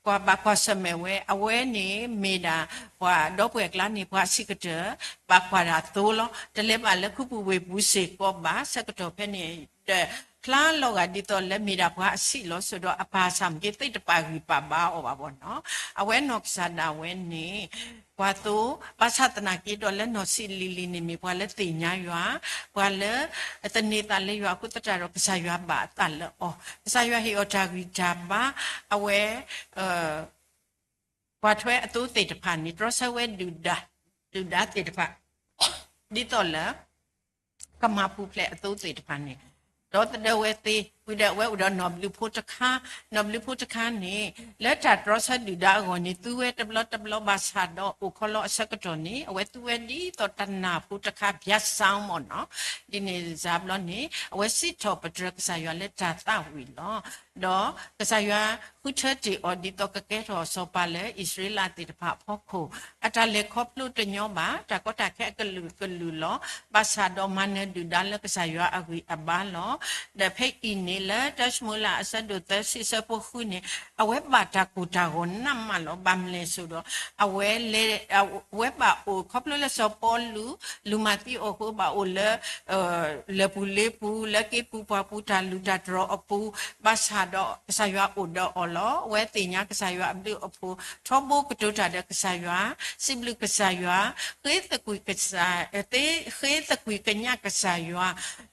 ကွၢ်ဘၣ်ကွၢ်ဆၢၣ်မဲာ်ဝဲ, အဝဲန့ၣ်မ့ၢ်ဒၣ် ပှၤဒီပုၢ်ဝဲၢ်အကျါန့ၣ် ပှၤအဆံးကတၢၢ် ဘၣ်ကွၢ်တၢ်သိလီၤ. တလဲၤဘၣ်လၢခူပူၤဝ့ၢ်ပူၤစ့ၢ်ကီးဘၣ် ဆၢကတီၢ်ဖဲန့ၣ် ဒီးဖျါလီၤဂာ်ဒ်သိးလၢမ့ၢ်ဒၣ်ပှၤအဆံးလီၤ. စိၤဒီးအပၢ်ဆၣ်မ့ၢ်က့ၤသ့ၣ်တပာ်ဂံၢ်ပာ်ဘါအီၤဘၣ်ဘၣ်နီၤ. အဝဲနီၢ်ကစၢ်ဒၣ်ဝဲန့ၣ် ကွၢ်သိ ဘၣ်ဆၣ်သနာ်က့ဒီးလၢနီၢ်ဆံးလံၤလံၤန့ၣ် မ့ၢ်ပှၤလၢသ့ၣ်ညါယွၤ, ပှၤလၢသန့ၤသးလၢယွၤအဃိသတးဒီး ကစၢ်ယွၤဘၣ်အသးလၢအီၤ, ကစၢ်ယွၤဟ့ၣ်အီၤတၢ်ဂံၢ်တၢ်ဘါ, အဝဲ ကွၢ်ထွဲအသိသ့ၣ်တဖၣ်န့ၣ် တြီဆၢဝဲဒုၣ်ဒါ, ဒုၣ်ဒါသ့ၣ်တဖၣ် ဒ်သိးလၢ ကမၤပူၤဖျဲးအသိသ့ၣ်တဖၣ်န့ၣ် ဒီသဒၢဝဲသ့, ဝံၤဒီးအဝဲအိၣ်ဒီးနီၢ်ဘျုးဖိတခါ, နီၢ်ဘျုးဖိတခါန့ၣ် လၢတၢ်တြီဆၢဒုၣ်ဒါအဂီၢ်န့ၣ် သူဝဲတဘျီတဘျီဘၣ်ဆၣ်ဒီး အိၣ်ခိးလီၤအဆၢကတီၢ်န့ၣ် အဝဲသူဝဲဒ်သိးတနၢ်ဖိတခါ ဘျးစၢ်မ့ၢ်နီၤ, ဒ်န့ၣ်စၢ်ဘျီန့ၣ် အဝဲစံးထီၣ်ပတြၢၤကစၢ်ယွၤလၢတၢ်သးဝံၣ်လီၤ. ဒီးကစၢ်ယွၤဃုထၢတ့ၢ်အီၤဒ်သိးကကဲထီၣ်စီၤပၤလၢအံၣ်စရ့လးသ့ၣ်တဖၣ်အဖီခိၣ်, အတၢ်လဲၤခီဖျိတညီဘၣ်, တၢ်ကီတၢ်ခဲအကလုာ်ကလုာ်လီၤ. ဘၣ်ဆၣ်ဒီးမၤနၢၤဒုၣ်ဒါလၢကစၢ်ယွၤအဂံၢ်အဘါလီၤ. ဒီးဖဲအံၤန့ၣ်လၢတၢၡမူၤအ့လးအဆၢဒိၣ်သၢဆံအဆၢဖိဃုန့ၣ် အဝဲဘၣ်တၢ်ကိၢ်တၢ်ဂီၤနးမးလီၤ. ဘၣ်မနုၤလဲၣ်စိၤဒီး အဝဲလဲၤ အဝဲဘၣ်အိၣ်ခီဖျိလၢစီၤပီလူး လူၤမၤသံအီၤအဃိ ဘၣ်အိၣ်လၢ လၢၢ်ပူၤလ့ပူၤ လၢက့ပူၤပှၢ်ပူၤ တၢ်လူၤတၢ်တြီၤအပူၤ, ဘၣ်ဆၣ်ဒီးကစၢ်ယွၤအိၣ်ဒီးအီၤလီၤ. အဝဲသ့ၣ်ညါကစၢ်ယွၤအဘျုးအဖှိၣ် ထီဘိကတိၤတၢ်ဒီးကစၢ်ယွၤ, စံးဘျုးကစၢ်ယွၤ, ဃ့သကွံာ်ကစၢ်, ဃ့သကွံာ်ကညးကစၢ်ယွၤ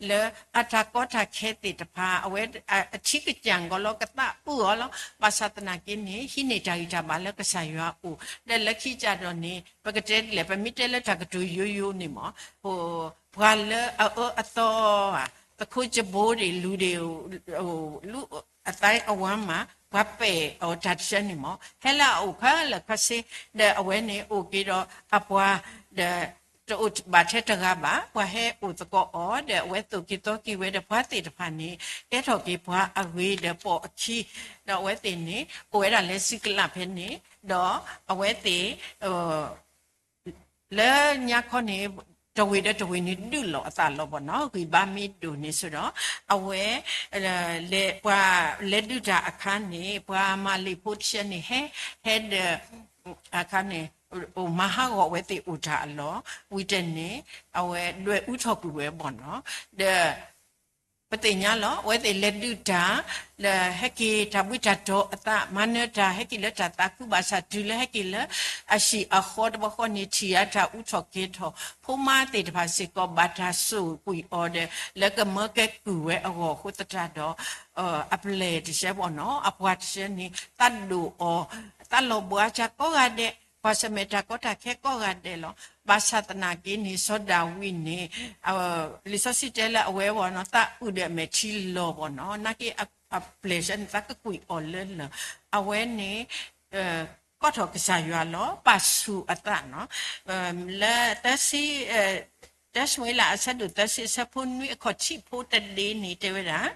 လၢအတၢ်ကီတၢ်ခဲသ့ၣ်တဖၣ် အဝဲအထံကစၢ်ကီးလီၤ ကသးအုးအီၤလီၤ. ဘၣ်ဆၣ်သနာ်က့န့ၣ် ဟံးန့ၢ်တၢ်ဂံၢ်တၢ်ဘါလၢကစၢ်ယွၤအအိၣ်, ဒီးလၢခံကစၢ်ဒီးန့ၣ် ပကတဲဒ်လဲၣ် ပမ့ၢ်တဲလၢတၢ်ကတိၤယိယိန့ၣ်မ့ၢ် ပှၤလၢအအၢအသီဧါ, သကိးကဘိဒံး လူၤဒံး လူၤအသးအဝါမး ပှၤပဲာ်အီၤတၢ်တဆၢန့ၣ်မ့ၢ် ဟဲလၢအအိၣ်ခဲလၢာ်ခဲဆ့, ဒီးအဝဲန့ၣ်အိၣ်က့ၤဒီးအပှၤ ဒီးတအိၣ်ဘၣ်ထဲတဂၤဘၣ်, ပှၤဟဲအိၣ်သကိးအီၤ ဒီးအဝဲသိၣ်က့ၤသီက့ၤဝဲဒီးပှၤသ့ၣ်တဖၣ်န့ၣ် ကဲထီၣ်က့ၤပှၤအဂ့ၤဒီးပိာ်အခံ, ဒီးအဝဲသ့ၣ်န့ၣ် အိၣ်ဝဲဒၣ်လၢစုကလးဖဲန့ၣ်, ဒီးအဝဲသ့ၣ် လၢညါခီန့ၣ် တဝ့ၢ်ဒီးတဝ့ၢ်န့ၣ် ဒုးလိာ်အသးလီၤဘၣ်နီၤ, ဂံၢ်ဘါမ့ၢ်ဒိၣ်န့ၣ်ဆိဒီး အဝဲ ပှၤလဲၤဒုးတၢ်အခါန့ၣ် ပှၤမၤလ့ၣ်ဖိတဆၢန့ၣ် ဟဲ ဟဲဒီး အခါန့ၣ် အိၣ်မၤဟးဂီၤအဝဲသ့ၣ်အိၣ်တၢ်အလီၢ်, ဝံၤတန့ၣ် အဝဲဒွဲၣ်အူထီၣ်ကွံာ်ဝဲဘၣ်နီၤ, ဒီး ပသ့ၣ်ညါလီၤ အဝဲသ့ၣ်လဲၤဒုးတၢ် ဒီးဟဲက့ၤတၢ်ဘှံးတၢ်တီၤအသး မၤနၢၤတၢ် ဟဲက့ၤလၢတၢ်သးခု ဘၣ်ဆၣ်တုၤလၢဟဲက့ၤလၢ အဟံၣ်အဃီတဘျီဃီန့ၣ် ထံၣ်အါတၢ်အူထီၣ်ကဲၤထီၣ် ဖိမါသ့ၣ်တဖၣ်စ့ၢ်ကီး ဘၣ်တၢ်ဆိၣ်ကွံာ်အီၤဒီး လၢကမၢကဲကုၢ်ဝဲအဂီၢ်အဃိသတးဒီး အပျဲၢ်တဆဲးဘၣ်နီၤ အပှၤတဆဲးန့ၣ် သးဒိၣ်အီၤ သးလီၤဘှါစၢ်ကိးဂၤဒဲး ကွၢ်ဆၢၣ်မဲာ်တၢ်ကီတၢ်ခဲကိးဂၤဒဲးလီၤ. ဘၣ်ဆၣ်သနာ်က့န့ၣ် စီၤဒၤဝံးန့ၣ် လံာ်စီဆှံတဲလၢအဝဲဝဲနီၤ သးအုးဒီးအမဲာ်ထံလီၤဘၣ်နီၤ နာ်က့အပျဲၢ်ဆဲးန့ၣ် သးကကွံာ်အီၤလၢလၢာ် အဝဲန့ၣ် ကိးထီၣ်ကစၢ်ယွၤလီၤ ပာ်ဆူၣ်အသးနီၤ လၢ တၢ �တၢ ၡမူၤအ့လး အဆၢဒိၣ်သၢဆံ အဆၢဖိနွံ အခီၣ်ထံးဖိတဒ့န့ၣ် တဲဝဲဒၣ်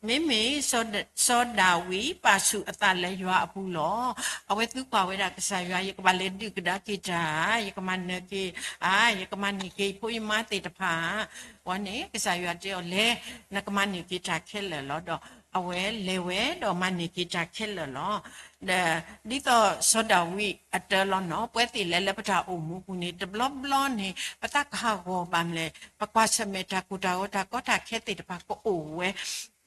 မ့မ့ၢ် စီၤဒၤဝံးပာ်ဆူၣ်အသးလၢယွၤအပူၤလီၤ. အဝဲသံကွၢ်ဝဲဒၣ်ကစၢ်ယွၤ ယကဘၣ်လဲၤဒုးကဒါက့ၤတၢ်ဧါ, ယကမၤနၢၤက့ၤဧါ, ယကမၤန့ၢ်က့ၤယဖိယမါသ့ၣ်တဖၣ်ဧါ. ဝဲန့ၣ် ကစၢ်ယွၤတဲအီၤလဲၤ, နကမၤန့ၢ်က့ၤတၢ်ခဲလၢာ်လီၤ. ဒီးအဝဲလဲၤဝဲဒီးမၤန့ၢ်က့ၤတၢ်ခဲလၢာ်လီၤ. ဒီးဒ်သိးစီၤဒၤဝံးအတၢ်လီၤနီၤ, ပဝဲသ့ၣ်လဲၤလၢပတၢ်အိၣ်မူပူၤန့ၣ် တဘျီဘျီန့ၣ် ပသးကဟးဂီၤဘၣ်မလဲၣ်, ပကွၢ်ဆၢၣ်မဲာ်တၢ်ကိၢ်တၢ်ဂီၤတၢ်ကီတၢ်ခဲသ့ၣ်တဖၣ်ကအိၣ်ဝဲ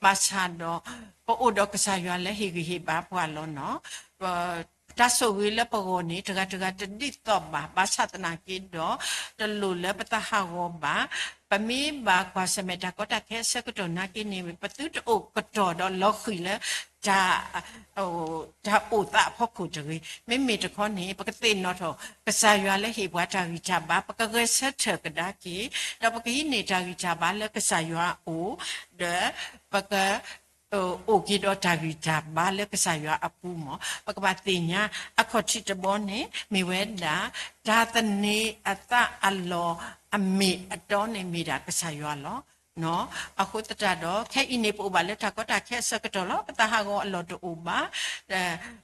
ဘၣ်ဆၣ်ဒီး ပအိၣ်ဒီးကစၢ်ယွၤလၢဟ့ၣ်ဂံၢ်ဟ့ၣ်ဘါပှၤလီၤနီၤ. တၢ်ဆိၣ်ဂ့ၤလၢပဂီၢ်န့ၣ် တဂၤတဂၤတဒ်သိးဘၣ်, ဘၣ်ဆၣ်သနာ်က့ဒီး တလိၣ်လၢပသးဟးဂီၤဘၣ်. ပမ့ၢ်ဘၣ်ကွၢ်ဆၢၣ်မဲာ်တၢ်ကီတၢ်ခဲအဆၢကတီၢ်နာ်က့န့ၣ် ပသုတအိၣ်ကတီၢ်ဒီးလီၤဃံၤလၢ တၢ်အိၣ်သးအဖီခိၣ်တဂ့ၤ. မ့မ့ၢ်တခီန့ၣ် ပကသ့ၣ်နီၣ်ထီၣ် ကစၢ်ယွၤလၢဟ့ၣ်ပှၤတၢ်ဂံၢ်တၢ်ဘါ, ပကဂဲၤဆၢထၢၣ်ကဒါက့ၤ, ဒီးပကဟံးန့ၢ်တၢ်ဂံၢ်တၢ်ဘါလၢကစၢ်ယွၤအအိၣ်, ဒီးပက အိၣ်က့ၤဒီးတၢ်ဂံၢ်တၢ်ဘါလၢကစၢ်ယွၤအပူၤမး. ပကဘၣ်သ့ၣ်ညါ အခီၣ်ထံးတဘီန့ၣ် မ့ၢ်ဝဲဒၣ် တၢ်သန့ၤအသးအလီၢ်အမ့ၢ်အတီန့ၣ်မ့ၢ်ဒၣ်ကစၢ်ယွၤလီၤ. အဃိသတးဒီး ခဲအံၤန့ၣ် ပအိၣ်ဘၣ်လၢတၢ်ကီတၢ်ခဲအဆၢကတီၢ်လီၤ. ပသးဟးဂီၤအလီၢ်တအိၣ်ဘၣ်.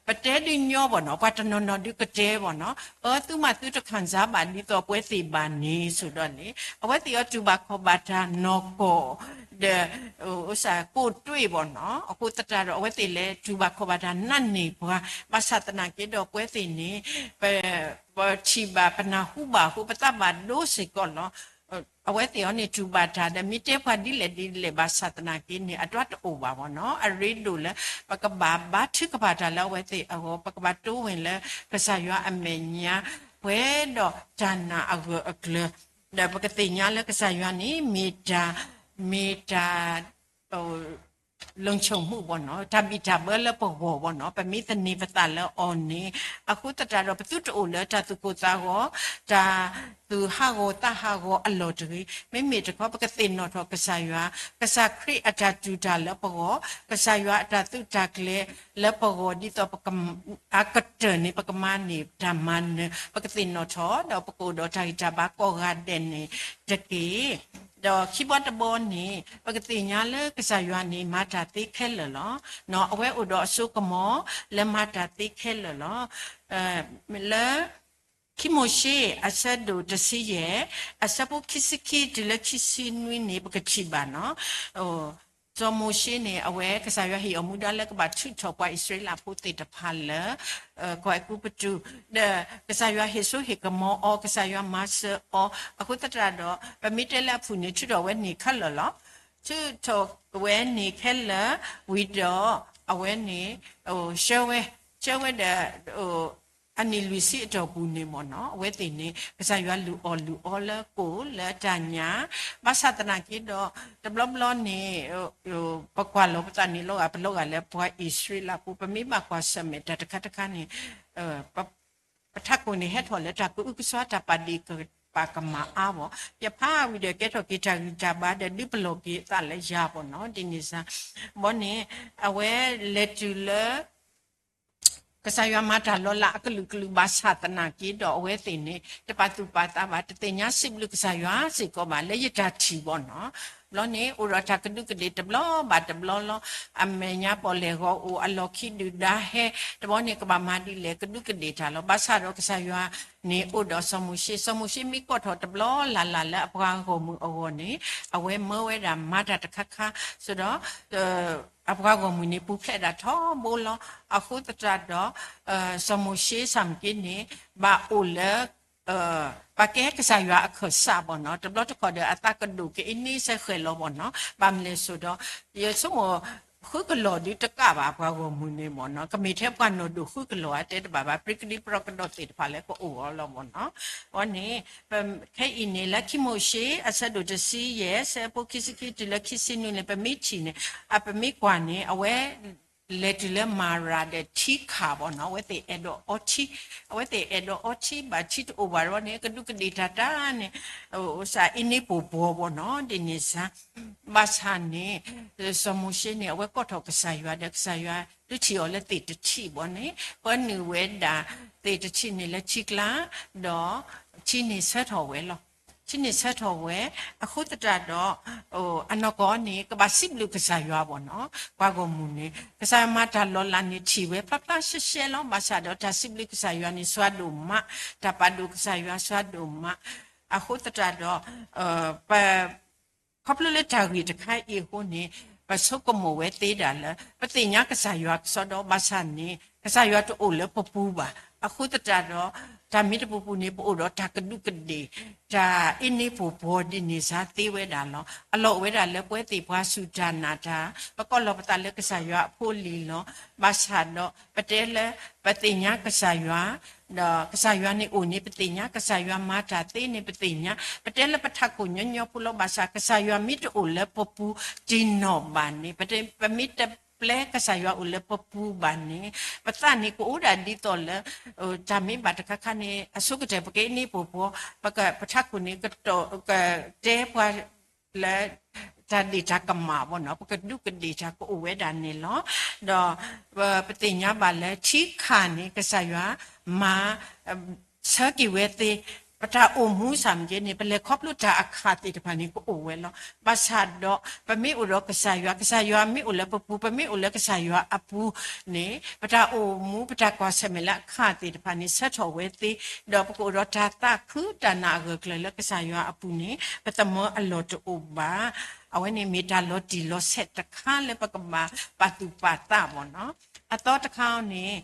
ပတဲဒုးညီဘၣ်နီၤ, ပှၤတနီၤနီၤဒုးကတဲဘၣ်နီၤ, အၢ သုမၤသုတခံစားဘၣ် ဒ်သိးပဝဲသ့ၣ်ဘၣ်န့ၣ် ဆိးဒီးန့ၣ် အဝဲသ့ၣ်အီၤတူၢ်ဘၣ်ခီၣ်ဘၣ်တၢ်နီၢ်ကီၢ် ဒီး ကိးတွ့ၢ်ဘၣ်နီၤ. အဃိသတးဒီး အဝဲသ့ၣ်လဲၤတူၢ်ဘၣ်ခီၣ်ဘၣ်တၢ်နာ်န့ၢ်ပှၤ, ဘၣ်ဆၣ်သနာ်က့ဒီးပဝဲသ့ၣ်န့ၣ် ပထံၣ်ဘၣ်ပနၢ်ဟူဘၣ်အဃိ ပသးဘၣ်ဒိစ့ၢ်ကီးလီၤ. အဝဲသ့ၣ်အီၤန့ၣ်တူၢ်ဘၣ်တၢ်ဒီး မ့ၢ်တဲပှၤဒ်လဲၣ်ဒ်လဲၣ် ဘၣ်ဆၣ်သနာ်က့န့ၣ် အဒွးတအိၣ်ဘၣ်ဘၣ်နီၤ. အရ့ဒိၣ်လၢ ပကဘၣ်ဘါထုကဖၣ်တၢ်လၢအဝဲသ့ၣ်အဂီၢ်, ပကဘၣ်တိၢ်ဝဲလၢကစၢ်ယွၤအမဲာ်ညါ ပှဲၤဒီးတၢ်နာ်အဂၢၢ်အကျၢၤ, ဒီးပကသ့ၣ်ညါလၢကစၢ်ယွၤန့ၣ် မ့ၢ်တၢ် မ့ၢ်တၢ် လုံခြုံမှု ဘၣ်နီၤ, တၢ်ဘံၣ်တၢ်ဘၢလၢပဂီၢ်ဘၣ်နီၤ. ပမ့ၢ်သန့ၤပသးလၢအီၤန့ၣ်, အဃိသတးဒီး ပသုတအိၣ်လၢတၢ်သူၣ်ကိၢ်သးဂီၤ, တၢ်သူၣ်ဟးဂီၤသးဟးဂီၤအလီၢ်တဂ့ၤ. မ့မ့ၢ်တခီ ပကသ့ၣ်နီၣ်ထီၣ်ကစၢ်ယွၤ, ကစၢ်ခရံာ်အတၢ်တူၢ်တၢ်လၢပဂီၢ်, ကစၢ်ယွၤအတၢ်သုးတၢ်ကျဲၤလၢပဂီၢ် ဒ်သိးပက အကတၢၢ်န့ၣ် ပကမၤန့ၢ်တၢ်မၤနၢၤ, ပကသ့ၣ်နီၣ်ထီၣ် ဒီးပကအိၣ်ဒီးတၢ်ဂံၢ်တၢ်ဘါကိးဂၤဒဲးန့ၣ်တက့ၢ်. ဒီးခံဘီတဘီန့ၣ် ပကသ့ၣ်ညါလၢကစၢ်ယွၤန့ၣ် မၤတၢ်သ့ခဲလၢာ်လီၤ. အဝဲအိၣ်ဒီးအစိကမီၤလၢမၤတၢ်သ့ခဲလၢာ်လီၤ. လၢ ခံမိၤၡ့ အဆၢဒိၣ်တဆံယဲၢ် အဆၢဖိခံဆံခံတုၤလၢခံဆံနွံန့ၣ် ပကထံၣ်ဘၣ်နီၤ. စီၤမိၤၡ့န့ၣ် အဝဲကစၢ်ယွၤဟ့ၣ်အီၤမူဒါလၢကဘၣ်ထုးထီၣ်ပှၤအံၣ်စရ့လးဖိသ့ၣ်တဖၣ်လၢ ကီၢ်အဲၤကူပတူး, ဒီးကစၢ်ယွၤဟ့ၣ်စိဟ့ၣ်ကမီၤအီၤ, ကစၢ်ယွၤမၤစၢၤအီၤ, အဃိသတးဒီး ပမ့ၢ်တဲလၢအဖုၣ်န့ၣ် ထုးထီၣ်ဝဲန့ၢ်ခဲလၢာ်လီၤ. ထုးထီၣ်ဝဲန့ၢ်ခဲလၢာ်ဝံၤဒီး အဝဲန့ၣ် ဆှၢဝဲ, ဆှၢဝဲဒီး အနံၣ်လွံၢ်ဆံအတီၢ်ပူၤန့ၣ်မ့ၢ်နီၤ, အဝဲသ့ၣ်န့ၣ် ကစၢ်ယွၤလုၢ်အီၣ်လုၢ်အီလၢကိၣ်လၢတၢ်ညၣ်, ဘၣ်ဆၣ်သနာ်က့ဒီး တဘျီဘျီန့ၣ် ပကွၢ်လီၤပသးန့ၣ်လီၤဂာ် ပလီၤဂာ်လၢပှၤအံၣ်စရ့လးဖိ, ပမ့ၢ်ဘၣ်ကွၢ်ဆၢၣ်မဲာ်တၢ်တခါတခါန့ၣ် ပထးခိၣ်န့ၣ်ဟဲထီၣ်လၢတၢ်ကအုကစွါ တၢ်ပာ်ဒ့ၣ်ပာ်ကမၣ်အါဘၣ်, ယဖးဝံၤဒီးကဲထီၣ်က့ၤတၢ်ဂံၢ်တၢ်ဘါဒီးဒုးပလီၢ်က့ၤအသးလၢယၤဘၣ်နီၤ, ဒ်န့ၣ်စ့ၢ် ဘီန့ၣ် အဝဲလဲၤတုၤလၢ ကစၢ်ယွၤမၤတၢ်လီၤလးအကလုာ်ကလုာ်ဘၣ်ဆၣ်သနာ်က့ဒီး အဝဲသ့ၣ်န့ၣ် တပာ်သူၣ်ပာ်သးဘၣ်, တသ့ၣ်ညါစံးဘျုးကစၢ်ယွၤစ့ၢ်ကီးဘၣ် လၢယတၢ်ထံၣ်ဘၣ်နီၤ. ဘျီန့ၣ် အိၣ်ဒီးတၢ်ကဒူးကဒ့ၣ်တဘျီဘၣ်တဘျီလီၤ. အမဲာ်ညါပီၣ်လဲၣ်ဂီၤအိၣ် အလီၢ်ခံဒုၣ်ဒါဟဲ, တဘျီန့ၣ်ကဘၣ်မၤဒ်လဲၣ် ကဒူးကဒ့ၣ်တၢ်လီၤ. ဘၣ်ဆၣ်ဒီးကစၢ်ယွၤန့ၣ်အိၣ်ဒီးစီၤမိၤၡ့, စီၤမိၤၡ့မ့ၢ်ကိးထီၣ်တဘျီလၢ်လၢ်လၢအပှၤဂီၢ်မုၢ်အဂီၢ်န့ၣ် အဝဲမၢဝဲဒၣ်မၤတၢ်တခါခါ, ဆိးဒီး အပှၤဂီၢ်မုၢ်န့ၣ် ပူၤဖျဲးဒၣ်ထီဘိလီၤ. အဃိသတးဒီး စီၤမိၤၡ့ဆၣ်မုၢ်က့န့ၣ် ဘၣ်အိၣ်လၢ ပှၤကဲကစၢ်ယွၤအခၢၣ်စးဘၣ်နီၤ, တဘျီတခီၣ်ဒီးအသးကဒိၣ်က့ၤအ့န့ဆၢဃဲၤလီၤဘၣ်နီၤ, ဘၣ်မနုၤလဲၣ်စိဒီး ယဆိကမိၣ် ဃုကလီၤဒုးတကးဘၣ်ပှၤဂီၢ်မုၢ်န့ၣ်ဘၣ်နီၤ, ကမ့ၢ်ထဲပှၤနီၢ်ဒိၣ်ဃုကလီၤအတဲတဘၣ်ဘၣ်, ပြံကဒံပြံကဒီးသ့ၣ်တဖၣ်လၢကအိၣ်အီၤလီၤဘၣ်နီၤ, အဃိန့ၣ် ခဲအံၤန့ၣ် လၢခံမိၤၡ့ အဆၢဒိၣ်တဆံယဲၢ် ဆၢဖိခံဆံခံတုၤလၢခံဆံနွံန့ၣ် ပမ့ၢ်ထံၣ်န့ၣ် အပမ့ၢ်ကွၢ်န့ၣ် အဝဲ လဲၤတုၤလၢမၤရၤဒီးထံခးဘၣ်နီၤ, အဝဲသ့ၣ်အဲၣ်ဒိးအီထံ, အဝဲသ့ၣ်အဲၣ်ဒိးအီထံဘၣ်ထံတအိၣ်ဘၣ်ဒီးန့ၣ် ကဒူးကဒ့ၣ်တၢ်တၢ်န့ၣ် စ့အ့န့ပှိၢ်ပှီၢ်ဘၣ်နီၤ, ဒ်န့ၣ်စ့ၢ် ဘၣ်ဆၣ်န့ၣ် စီၤမိၤၡ့န့ၣ် အဝဲကိးထီၣ်ကစၢ်ယွၤဒီး ကစၢ်ယွၤဒုးထံၣ်အီၤလၢသ့ၣ်တထံၣ်ဘၣ်န့ၣ် ပၢနုာ်ဝဲဒၣ်သ့ၣ်တထံၣ်န့ၣ်လၢထံကျါ, ဒီးထံန့ၣ်ဆၢထီၣ်ဝဲလီၤ. ထံန့ၣ်ဆၢထီၣ်ဝဲ အဃိသတးဒီး အနီၢ်ကီၢ်န့ၣ် ကဘၣ်စံးဘျုးကစၢ်ယွၤဘၣ်နီၤ, ပှၤဂီၢ်မုၢ်န့ၣ် ကစၢ်ယွၤမၤတၢ်လီၤလးန့ၣ်ထံၣ်ဝဲဖျါဖျါရှဲရှဲလီၤ, ဘၣ်ဆၣ်ဒီးတၢ်စံးဘျုးကစၢ်ယွၤန့ၣ် စွၤဒိၣ်မး, တၢ်ပာ်ဒိၣ်ကစၢ်ယွၤစွၤဒိၣ်မး, အဃိသတးဒီး ပ ခီဖျိလၢတၢ်ဂ့ၢ်တခါအံၤအဃိန့ၣ် ပဆိကမိၣ်ဝဲသ့ဒၣ်လၢ ပသ့ၣ်ညါကစၢ်ယွၤကစီဒီ ဘၣ်ဆၣ်န့ၣ် ကစၢ်ယွၤတအိၣ်လၢပပူၤဘၣ်. အဃိသတးဒီး တၢ်မ့ၢ်တပူၤပူၤန့ၣ် ပအိၣ်ဒီးတၢ်ကဒူးကဒ့ၣ်, တၢ်အ့န့ပှိၢ်ပှီၢ်ဒ်န့ၣ်စ့ၢ်သ့ဝဲဒၣ်လီၤ. အလီၢ်အိၣ်ဝဲဒၣ်လၢပဝဲသ့ၣ်ပှၤစူၢ်တၢ်နာ်တၢ်, ပကိးလီၤပသးလၢကစၢ်ယွၤအဖိအလံၤလီၤ. ဘၣ်ဆၣ်ဒီး ပတဲလၢ ပသ့ၣ်ညါကစၢ်ယွၤ ဒီးကစၢ်ယွၤန့ၣ်အိၣ်န့ၣ် ပသ့ၣ်ညါ, ကစၢ်ယွၤမၤတၢ်သ့န့ၣ် ပသ့ၣ်ညါ, ပတဲလၢပထးခိၣ်ညီညီဖိလီၤ. ဘၣ်ဆၣ်ကစၢ်ယွၤမ့ၢ်တအိၣ်လၢပပူၤတံၢ်နီၢ်ဘၣ်န့ၣ်, ပတဲ ပမ့ၢ်တပျဲကစၢ်ယွၤအိၣ်လၢပပူၤဘၣ်န့ၣ် ပသးန့ၣ်ကအိၣ်ဒၣ်ဒ်သိးလၢ တၢ်မ့ၢ်ဘၣ်တခါခါန့ၣ် အဆိကတၢၢ် ပကအ့န့ပှိၢ်ပှီၢ်, ပက ပထးခိၣ်န့ၣ် ကတီၢ် ကတဲပှၤ လၢ တၢ်ဒ့ၣ်တၢ်ကမၣ်ဘၣ်နီၤ, ပကဒူးကဒ့ၣ်တၢ်ကအိၣ်ဝဲဒၣ်န့ၣ်လီၤ. ဒီး ပသ့ၣ်ညါဘၣ်လၢထံခးန့ၣ် ကစၢ်ယွၤ မၤ ဆၢက့ၤဝဲသ့, ပတၢ်အိၣ်မူစ့ၢ်ကီးန့ၣ် ပလဲၤခီဖျိတၢ်အခၣ်သ့ၣ်တဖၣ်န့ၣ် ကအိၣ်ဝဲလီၤ. ဘၣ်ဆၣ်ဒီး ပမ့ၢ်အိၣ်ဒီးကစၢ်ယွၤ, ကစၢ်ယွၤမ့ၢ်အိၣ်လၢပပူၤ, ပမ့ၢ်အိၣ်လၢကစၢ်ယွၤအပူၤန့ၣ် ပတၢ်အိၣ်မူ ပတၢ်ကွၢ်ဆၢၣ်မဲာ်လၢအခၣ်သ့ၣ်တဖၣ်န့ၣ် ဆၢထီၣ်ဝဲသ့, ဒီးပကအိၣ်ဒီးတၢ်သးခုတၢ်နာ်အဂၢၢ်အကျၢၤလၢကစၢ်ယွၤအပူၤန့ၣ် ပသမၢအလီၢ်တအိၣ်ဘၣ်. အဝဲန့ၣ်မ့ၢ်တၢ်လီၤတံၢ်လီၤဆဲးတခါလၢပကဘၣ်ပာ်သူၣ်ပာ်သးဘၣ်နီၤ. အသီတခါန့ၣ်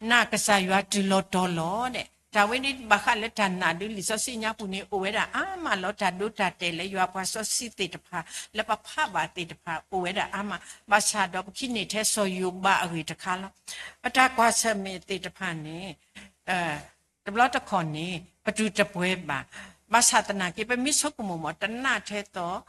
နာ်ကစၢ်ယွၤတုၤလီၤတီၤလီၤဒဲး, တၢ်ဝဲန့ၣ်ဘၣ်ဃးလၢတၢ်နာ်ဒုး လံာ်စီဆှံညါပူၤန့ၣ် အိၣ်ဝဲဒၣ်အါမးလီၤ. တၢ်ဒိတၢ်တဲာ်လၢယွၤပှၤစီဆှံသ့ၣ်တဖၣ် လၢပဖးဘၣ်သ့ၣ်တဖၣ် အိၣ်ဝဲဒၣ်အါမး, ဘၣ်ဆၣ်ဒီးပကဟံးန့ၢ်ထဲစီၤယိၤဘးအဂ့ၢ်တခါလီၤ. ပတၢ်ကွၢ်ဆၢၣ်မဲာ်သ့ၣ်တဖၣ်န့ၣ် တဘျီတခီၣ်န့ၣ် ပတူၢ်တပှဲၤဘၣ်. ဘၣ်ဆၣ်သနာ်က့ ပမ့ၢ်ဆိကမိၣ်မး တနာ်ထဲသိး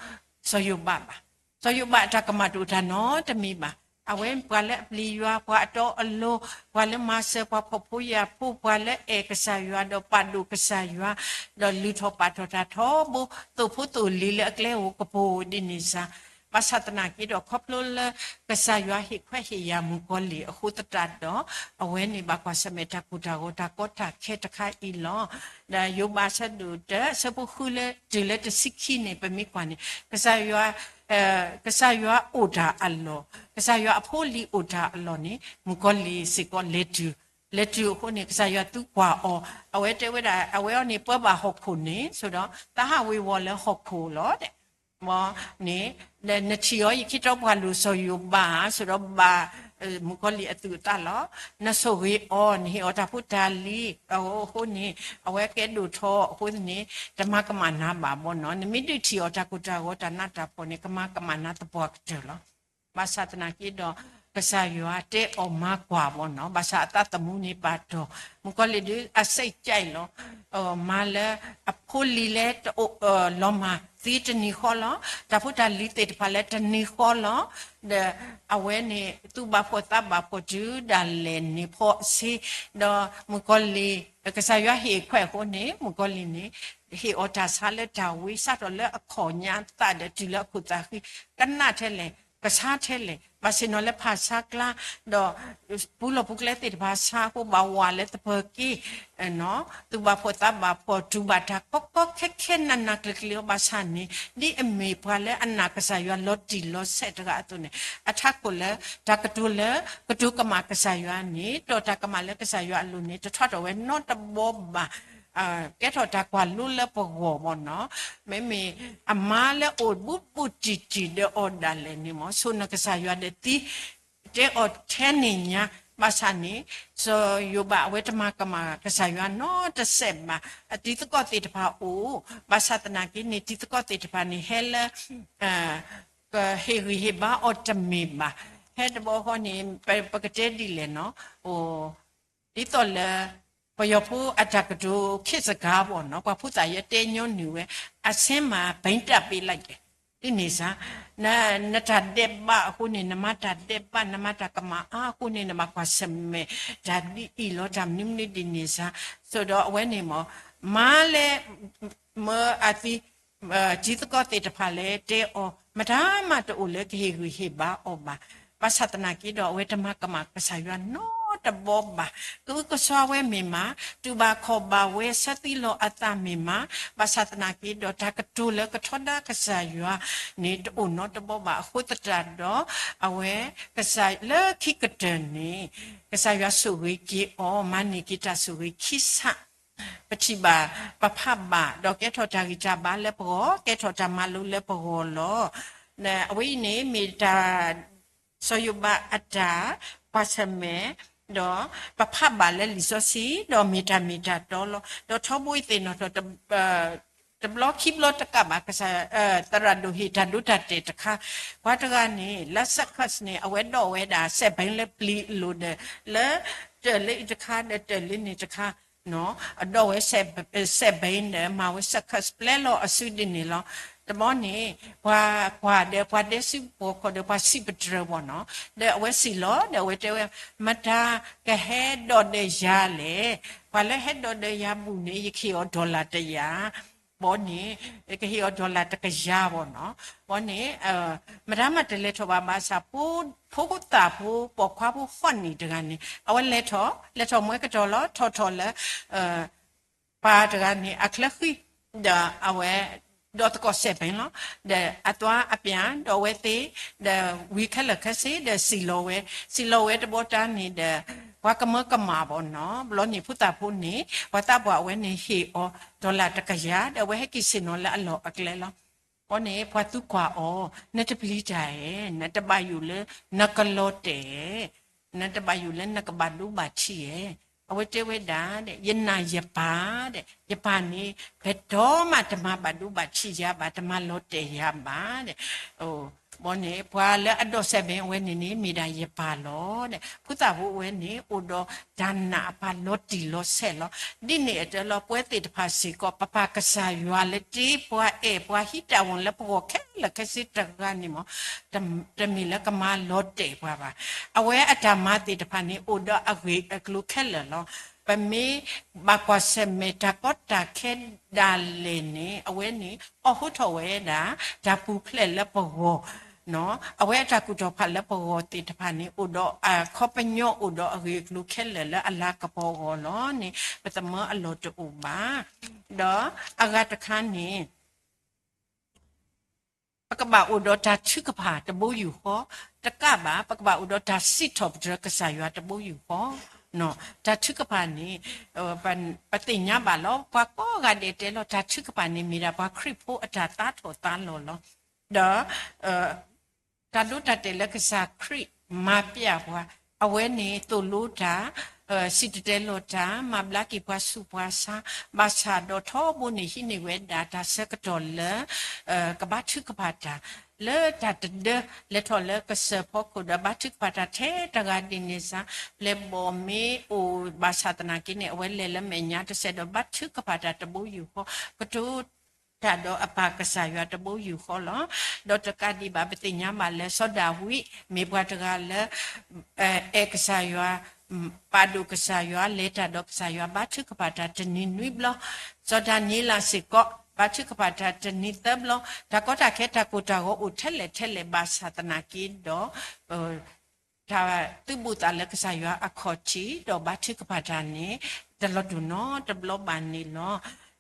စီၤယိၤဘးဘၣ်. စီၤယိၤဘးအတၢ်ကမၣ်တအိၣ်တၢ်နီတမံၤဘၣ်. အဝဲပှၤလၢအပျံၤယွၤ, ပှၤအတီအလိၤ, ပှၤလၢမၤစၢၤပှၤဖှီၣ်ဖိယာ်ဖိ, ပှၤလၢအဲၣ်ကစၢ်ယွၤဒီးပာ်ဒိၣ်ကစၢ်ယွၤ, ဒီးလုၢ်ထီၣ်ပာ်ထီၣ်တၢ်ထီဘိ, သိၣ်ဖိသိၣ်လံၤလၢအကျဲဧိၤကပူၤဒ်န့ၣ်စ့ၢ်. ဘၣ်ဆၣ်သနာ်က့ဒီး ခီဖျိလၢကစၢ်ယွၤဟ့ၣ်ခွဲးဟ့ၣ်ယာ်မုၣ်ကီၤလံၢ်အဃိသတးဒီး အဝဲန့ၣ်ဘၣ်ကွၢ်ဆၢၣ်မဲာ်တၢ်ကိၢ်တၢ်ဂီၤတၢ်ကီတၢ်ခဲတခါအံၤလီၤ. ဒီးယိၤဘးအဆၢဒိၣ်တၢ အဆၢဖိဃုလၢတုၤလၢတဆံခံန့ၣ် ပမ့ၢ်ကွၢ်န့ၣ် ကစၢ်ယွၤ ကစၢ်ယွၤအိၣ်တၢ်အလီၢ်, ကစၢ်ယွၤအဖိအလံၤအိၣ်တၢ်အလီၢ်န့ၣ် မုၣ်ကီၤလံၢ်စ့ၢ်ကီးလဲၤတုၤ, လဲၤတုၤအဃိန့ၣ် ကစၢ်ယွၤသံကွၢ်အီၤ, အဝဲတဲဝဲဒၣ် အဝဲအံၤန့ၣ် ပၢဘၣ်ဟီၣ်ခိၣ်န့ၣ် ဆိဒီး သးဟးဝ့ၤဝီၤလၢဟီၣ်ခိၣ်လီၤဒဲး မ်န့ၣ် နထံၣ်အီၤ ယခ့ထီၣ်ပှၤလိၤစီၤယိၤဘးဧါ ဆိဒီးဘၣ် မုၣ်ကီၤလံၢ်အသူၣ်အသးလီၤ. နဆိၣ်ဂ့ၤအီၤ, နဟ့ၣ်အီၤတၢ်ဖိတၢ်လံၤအဃိန့ၣ် အဝဲကဲဒိၣ်ထီၣ်အဃိန့ၣ် တမၤကမၣ်နၤဘၣ်ဘၣ်နီၤ. နမ့ၢ်ဒုးထံၣ်အီၤတၢ်ကိၢ်တၢ်ဂီၤတၢ်နးတၢ်ဖှီၣ်န့ၣ် ကမၤကမၣ်နၤသပှၢ်ကတၢၢ်လီၤ. ဘၣ်ဆၣ်သနာ်က့ဒီး ကစၢ်ယွၤတဲအီၤမၤကွၢ်ဘၣ်နီၤ, ဘၣ်ဆၣ်အသးသမူန့ၣ်ပာ်တီၢ်, မုၣ်ကီၤလံၢ်ဒုးအစံးကဲလီၤ မၤလၢအဖိလံၤလၢတအိၣ်လီၤမၢ်သ့တနံၤဃီလီၤ. တၢ်ဖိတၢ်လံၤသ့ၣ်တဖၣ်လၢတနံၤဃီလီၤ. ဒီးအဝဲန့ၣ် သူၣ်ဘၣ်ဖှီၣ်သးဘၣ်ဖှီၣ်တုၤဒၣ်လဲာ်န့ၣ်ဖီအဆ့, ဒီးမုၣ်ကီၤလံၢ် ကစၢ်ယွၤဟ့ၣ်ခွဲးအဃိန့ၣ် မုၣ်ကီၤလံၢ်န့ၣ် ဟ့ၣ်အီၤတၢ်ဆါလၢတၢ်ဝံ စးထီၣ်လၢအခီၣ်ညါသးဒီးတုၤလၢအခိၣ်သးဃံ, ကနၣ်ထဲလဲၣ် ကဆါထဲလဲၣ်, ဘၣ်ဆ့ၣ်နီၤလၢဖၣ်ဆါကျါ ဒီးပူလီၢ်ပူကျဲသ့ၣ်တဖၣ်ဆါအဃိ ဘၣ်ဝးလၢသပၢၤက့ သူၣ်ဘၣ်ဖှီၣ်သးဘၣ်ဖှီၣ် တူၢ်ဘၣ်တၢ်ကီကီခဲခဲနးနးကျံၤကျံၤအီၤ ဘၣ်ဆၣ်န့ၣ် ဒ်အမ့ၢ်ပှၤလၢအနာ်ကစၢ်ယွၤလီၤတံၢ်လီၤဆဲးတဂၤအသိးန့ၣ် အထးခိၣ်လၢ တၢ်ကတိၤလၢ ကတိၤကမၣ်ကစၢ်ယွၤန့ၣ် ဒီးတၢ်ကမၣ်လၢကစၢ်ယွၤအလိၤန့ၣ် တထီၣ်ထီၣ်ဝဲနီတဘီဘၣ်. ကဲထီၣ်တၢ်ကွၢ်လိလၢပဂီၢ်ဘၣ်နီၤ. မ့မ့ၢ်အမါလၢအိၣ်ဘူးဘူးတံၢ်တံၢ်ဒီးအီၤဒၣ်လဲာ်န့ၣ်မ့ၢ် ဆိၣ်နကစၢ်ယွၤဒီးသံ တဲအီၤထဲန့ၣ်ညါ ဘၣ်ဆၣ်န့ၣ် စီၤယိၤဘးအဝဲတမၤကမၣ်ကစၢ်ယွၤနီတစဲးဘၣ်. အတံၤသကိးသ့ၣ်တဖၣ်အိၣ်, ဘၣ်ဆၣ်သနာ်က့န့ၣ် တံၤသကိးသ့ၣ်တဖၣ်န့ၣ် ဟဲလၢ ကဟ့ၣ်ဂံၢ်ဟ့ၣ်ဘါအီၤတမ့ၢ်ဘၣ်. ဖဲတဘျီဃီန့ၣ် ပကတဲဒ်လဲၣ်နီၤ, ဒ်သိးလၢ ပယီၤဖိအတၢ်ကတိၤခံစကားဘၣ်နီၤ, ပှၤဖိသၣ်ယဲတဲညီနုၢ်ဝဲ, အဆ့မၤဘဲတၢ်ပ့လၢကဲ, ဒ်န့ၣ်စ့ၢ် နတၢ်ဒဲးဘးအဃိန့ၣ် နမၤတၢ်ဒဲးဘး, နမၤတၢ်ကမၣ်အါအဃိန့ၣ် နဘၣ်ကွၢ်ဆၢၣ်မဲာ်တၢ်ဒ်အံၤလီၤ, တၢ်မနုၤမနုၤဒ်န့ၣ်စ့ၢ်. ဆိဒီးအဝဲန့ၣ်မ့ၢ် မၤလဲၣ် မၢအသံ တံၤသကိးသ့ၣ်တဖၣ်လၢတဲအီၤ မတၤမးတအိၣ်လၢကဟ့ၣ်ဂံၢ်ဟ့ၣ်ဘါအီၤဘၣ်. ဘၣ်ဆၣ်သနာ်က့ဒီး အဝဲတမၤကမၣ်ကစၢ်ယွၤနီတဘီဘၣ်. ကအုကစွါဝဲမ့ၢ်မး, တူၢ်ဘၣ်ခီၣ်ဘၣ်ဝဲ ဆၢသံလီၤအသးမ့ၢ်မး, ဘၣ်ဆၣ်သနာ်က့ဒီး တၢ်ကတိၤလၢကထီဒါကစၢ်ယွၤန့ၣ် တအိၣ်နီတဘီဘၣ်. အဃိသတးဒီး အဝဲ ကစၢ်လၢခံကတၢၢ်န့ၣ် ကစၢ်ယွၤဆိၣ်ဂ့ၤက့ၤအီၤ, မၤန့ၢ်က့ၤတၢ်ဆိၣ်ဂ့ၤခံဆၣ် ပထံၣ်ဘၣ် ပဖးဘၣ်, ဒီးကဲထီၣ်တၢ်ဂံၢ်တၢ်ဘါလၢပဂီၢ်, ကဲထီၣ်တၢ်မၤလိလၢပဂီၢ်လီၤ. အဝဲအံၤန့ၣ်မ့ၢ်တၢ် စီၤယိၤဘးအတၢ်ကွၢ်ဆၢၣ်မဲာ်, ဒီးပဖးဘၣ်လၢလံာ်စီဆှံ, ဒီးမ့ၢ်တၢ်မ့ၢ်တၢ်တီလီၤ. ဒီးထီဘိအံၤသ့ၣ်နီၣ်ထီၣ် တဘျီခံဘျီတကးဘၣ် ကစၢ် သရၣ်ဒိၣ်ဟ့ၣ်တၢ်ဒိတၢ်တဲာ်တခါ, ပှၤတဂၤန့ၣ် လၢ circus န့ၣ် အဝဲဒိးဝဲဒၣ်စဲးဘဲလၢပျံၤအလိၤဒီး လၢတၢၢ်လၢအံၤတခါဒီးတၢၢ်လၢန့ၣ်တခါ, အဒိးဝဲစဲးဘဲဒီး မၤဝဲ circus ပျဲလီၤအစုဒ်န့ၣ်လီၤ. တဘျီန့ၣ် ပှၤကွၢ်ဒီးပှၤဒဲစုပှီၢ်ခီၣ်ဒီးပှၤစံးပတြၢၤဘၣ်နီၤ, ဒီးအဝဲစံးလီၤ ဒီးအဝဲတဲဝဲ, မတၤကဟဲဒိးဒီးယၤလဲၣ်. ပှၤလၢဟဲဒိးဒီးယၤဘူၣ်န့ၣ် ယကဟ့ၣ်အီၤ dollar တယၤ ဘီန့ၣ် ကဟ့ၣ်အီၤ dollar တကယၤဘၣ်နီၤ. ဘီန့ၣ် မတၤမးတလဲၤထီၣ်ဘၣ်ဘၣ်ဆၣ် ဖိသၣ်ဖိ ပိာ်ခွါဖိဃီန့ၣ်တဂၤန့ၣ် အဝဲလဲၤထီၣ် လဲၤထီၣ်မှဲကတီၢ်လီၤ ထီၣ်ထီၣ်လၢ ပှၤတဂၤန့ၣ် အချၢဃံ ဒီးအဝဲ ဒီးသကိးစဲးဘဲလီၤ. ဒီးအသွါအပၠး ဒီးအဝဲသ့ၣ် ဒီးဝံၤခဲလၢာ်ခဲဆ့ ဒီးစံၣ်လီၤဝဲ စံၣ်လီၤဝဲတဘျီတၢ်န့ၣ်ဒီး ပှၤကမၢကမၣ်ဘၣ်နီၤ. ဘျီန့ၣ်ဖိသၣ်ဖိန့ၣ် ပှၤသးပှၢ်အဝဲန့ၣ်ဟ့ၣ်အီၤ dollar တကယၤ ဒီးအဝဲဟဲက့ၤဆ့ၣ်နီၤလၢအလီၢ်အကျဲလီၤ. ဘီန့ၣ် ပှၤသံကွၢ်အီၤ နတပျံၤတၢ်ဧါ, နတဘၣ်ယိၣ်လၢနကလီၤတဲာ်ဧါ, နတဘၣ်ယိၣ်လၢနကဘၣ်ဒိဘၣ်ထံးဧါ. အဝဲတဲဝဲဒၣ် ယနာ်ယပၢ်ဒီး ယပၢ်န့ၣ် ပတီၢ်မးတမၤဘၣ်ဒိဘၣ်ထံးယၤဘၣ်, တမၤလီၤတဲာ်ယၤဘၣ်ဒီး ဘီန့ၣ် ပှၤလၢအဒိးစဲးဘဲအဝဲန့ၣ်န့ၣ် မ့ၢ်ဒၣ်ယပၢ်လီၤဒီး ဖိသၣ်ဖိအဝဲန့ၣ် အိၣ်ဒီးတၢ်နာ်အပၢ်လီၤတံၢ်လီၤဆဲးလီၤ. ဒ်န့ၣ်အတၢ်လီၤ ပဝဲသ့ၣ်တဖၣ်စ့ၢ်ကီး ပပၢ်ကစၢ်ယွၤလၢတ့ပှၤအဲၣ်ပှၤဟံးတၢ်ဝီၤလၢပဂီၢ်ခဲလၢာ်ခဲဆ့တဂၤန့ၣ်မ့ၢ် တမ့ၢ်လၢကမၤလီၤတဲာ်ပှၤဘၣ်. အဝဲအတၢ်မၤသ့ၣ်တဖၣ်န့ၣ် အိၣ်ဒီးအဂ့ၢ်အကျိၤခဲလၢာ်လီၤ. ပမ့ၢ်ဘၣ်ကွၢ်ဆၢၣ်မဲာ်တၢ်ကီတၢ်ခဲဒၣ်လဲာ်န့ၣ် အဝဲန့ၣ် အိးထီၣ်ဝဲဒၣ် တၢ်ပူၤဖျဲးလၢပဂီၢ်, အဝဲအတၢ်ကူၣ်ထီၣ်ဖးလၢပဂီၢ်သ့ၣ်တဖၣ်န့ၣ် အိၣ်ဒီးအခီပညီ အိၣ်ဒီးအဂ့ၢ်အကျိၤခဲလၢာ်လၢအလၤကပီၤအဂီၢ်လီၤန့ၣ် ပသမၢအလီၢ်တအိၣ်ဘၣ်. ဒီးအဂၤတခါန့ၣ် ပကဘၣ်အိၣ်ဒီးတၢ်ထုကဖၣ်တဘိယူၢ်ဃီ, တကးဘၣ် ပကဘၣ်အိၣ်ဒီးတၢ်စံးထီၣ်ပတြၢၤကစၢ်ယွၤတဘိယူၢ်ဃီ. တၢ်ထုကဖၣ်န့ၣ် ပသ့ၣ်ညါဘၣ်လီၤ. ပှၤကိးဂၤဒဲးတဲလီၤ တၢ်ထုကဖၣ်န့ၣ် မ့ၢ်ဒၣ်ပှၤခရံာ်ဖိအတၢ်သးထီၣ်သးလီၤလီၤ. ဒီး တၢ်ဒိတၢ်တဲာ်လၢကစၢ်ခရံာ်မၤပျဲပှၤ, အဝဲန့ၣ်သိၣ်လိတၢ်, စံၣ်တဲၤတဲလီၤတၢ်, မၤဘျါက့ၤပှၤဆူးပှၤဆါ, ဘၣ်ဆၣ်ဒီးထီဘိန့ၣ်ဟံးန့ၢ်ဝဲဒၣ်တၢ်ဆၢကတီၢ်လၢ ကဘါထုကဖၣ်တၢ် လၢတၢ်တဒၢလဲၤထီၣ်လၢကစၢၢ်ဖီခိၣ်ဒီးဘါထုကဖၣ်တၢ်ထဲတဂၤဒ်န့ၣ်စ့ၢ်, ပျဲၢ်ဘီၣ်မ့ၢ်အိၣ်ဘၣ်ဆၣ်သနာ်က့န့ၣ် အဝဲလဲၤလၢမဲာ်ညါတစဲးဒီးဘါထုကဖၣ်တၢ်တဘိယူၢ်ဃီ, ကတိၤ တၢ်ဒီးအပၢ်ကစၢ်ယွၤတဘိယူၢ်ဃီလီၤ. ဒီးတကးဒံးဘၣ် ပသ့ၣ်ညါဘၣ်လၢစီၤဒၤဝံး မ့ၢ်ပှၤတဂၤလၢ အဲၣ်ကစၢ်ယွၤ, ပာ်ဒိၣ်ကစၢ်ယွၤ, လဲၤတၢ်ဒီးကစၢ်ယွၤ ဘါထုကဖၣ်တၢ်တနံၤနွံဘျီ, စီၤဒၤနံးယ့လးစ့ၢ်ကီး ဘါထုကဖၣ်တၢ်တနံၤသၢဘျီ, တၢ်ကီတၢ်ခဲတၢ်ကိၢ်တၢ်ဂီၤအိၣ်ထဲလဲၣ်ထဲလဲၣ်ဘၣ်ဆၣ်သနာ်က့ဒီး တၢ်သုးဘူးသးလၢကစၢ်ယွၤအခီၣ်ထံး ဒီးဘါထုကဖၣ်တၢ်န့ၣ် တလီၤတူာ်နီတဘျီဘၣ်န့ၣ်လီၤ.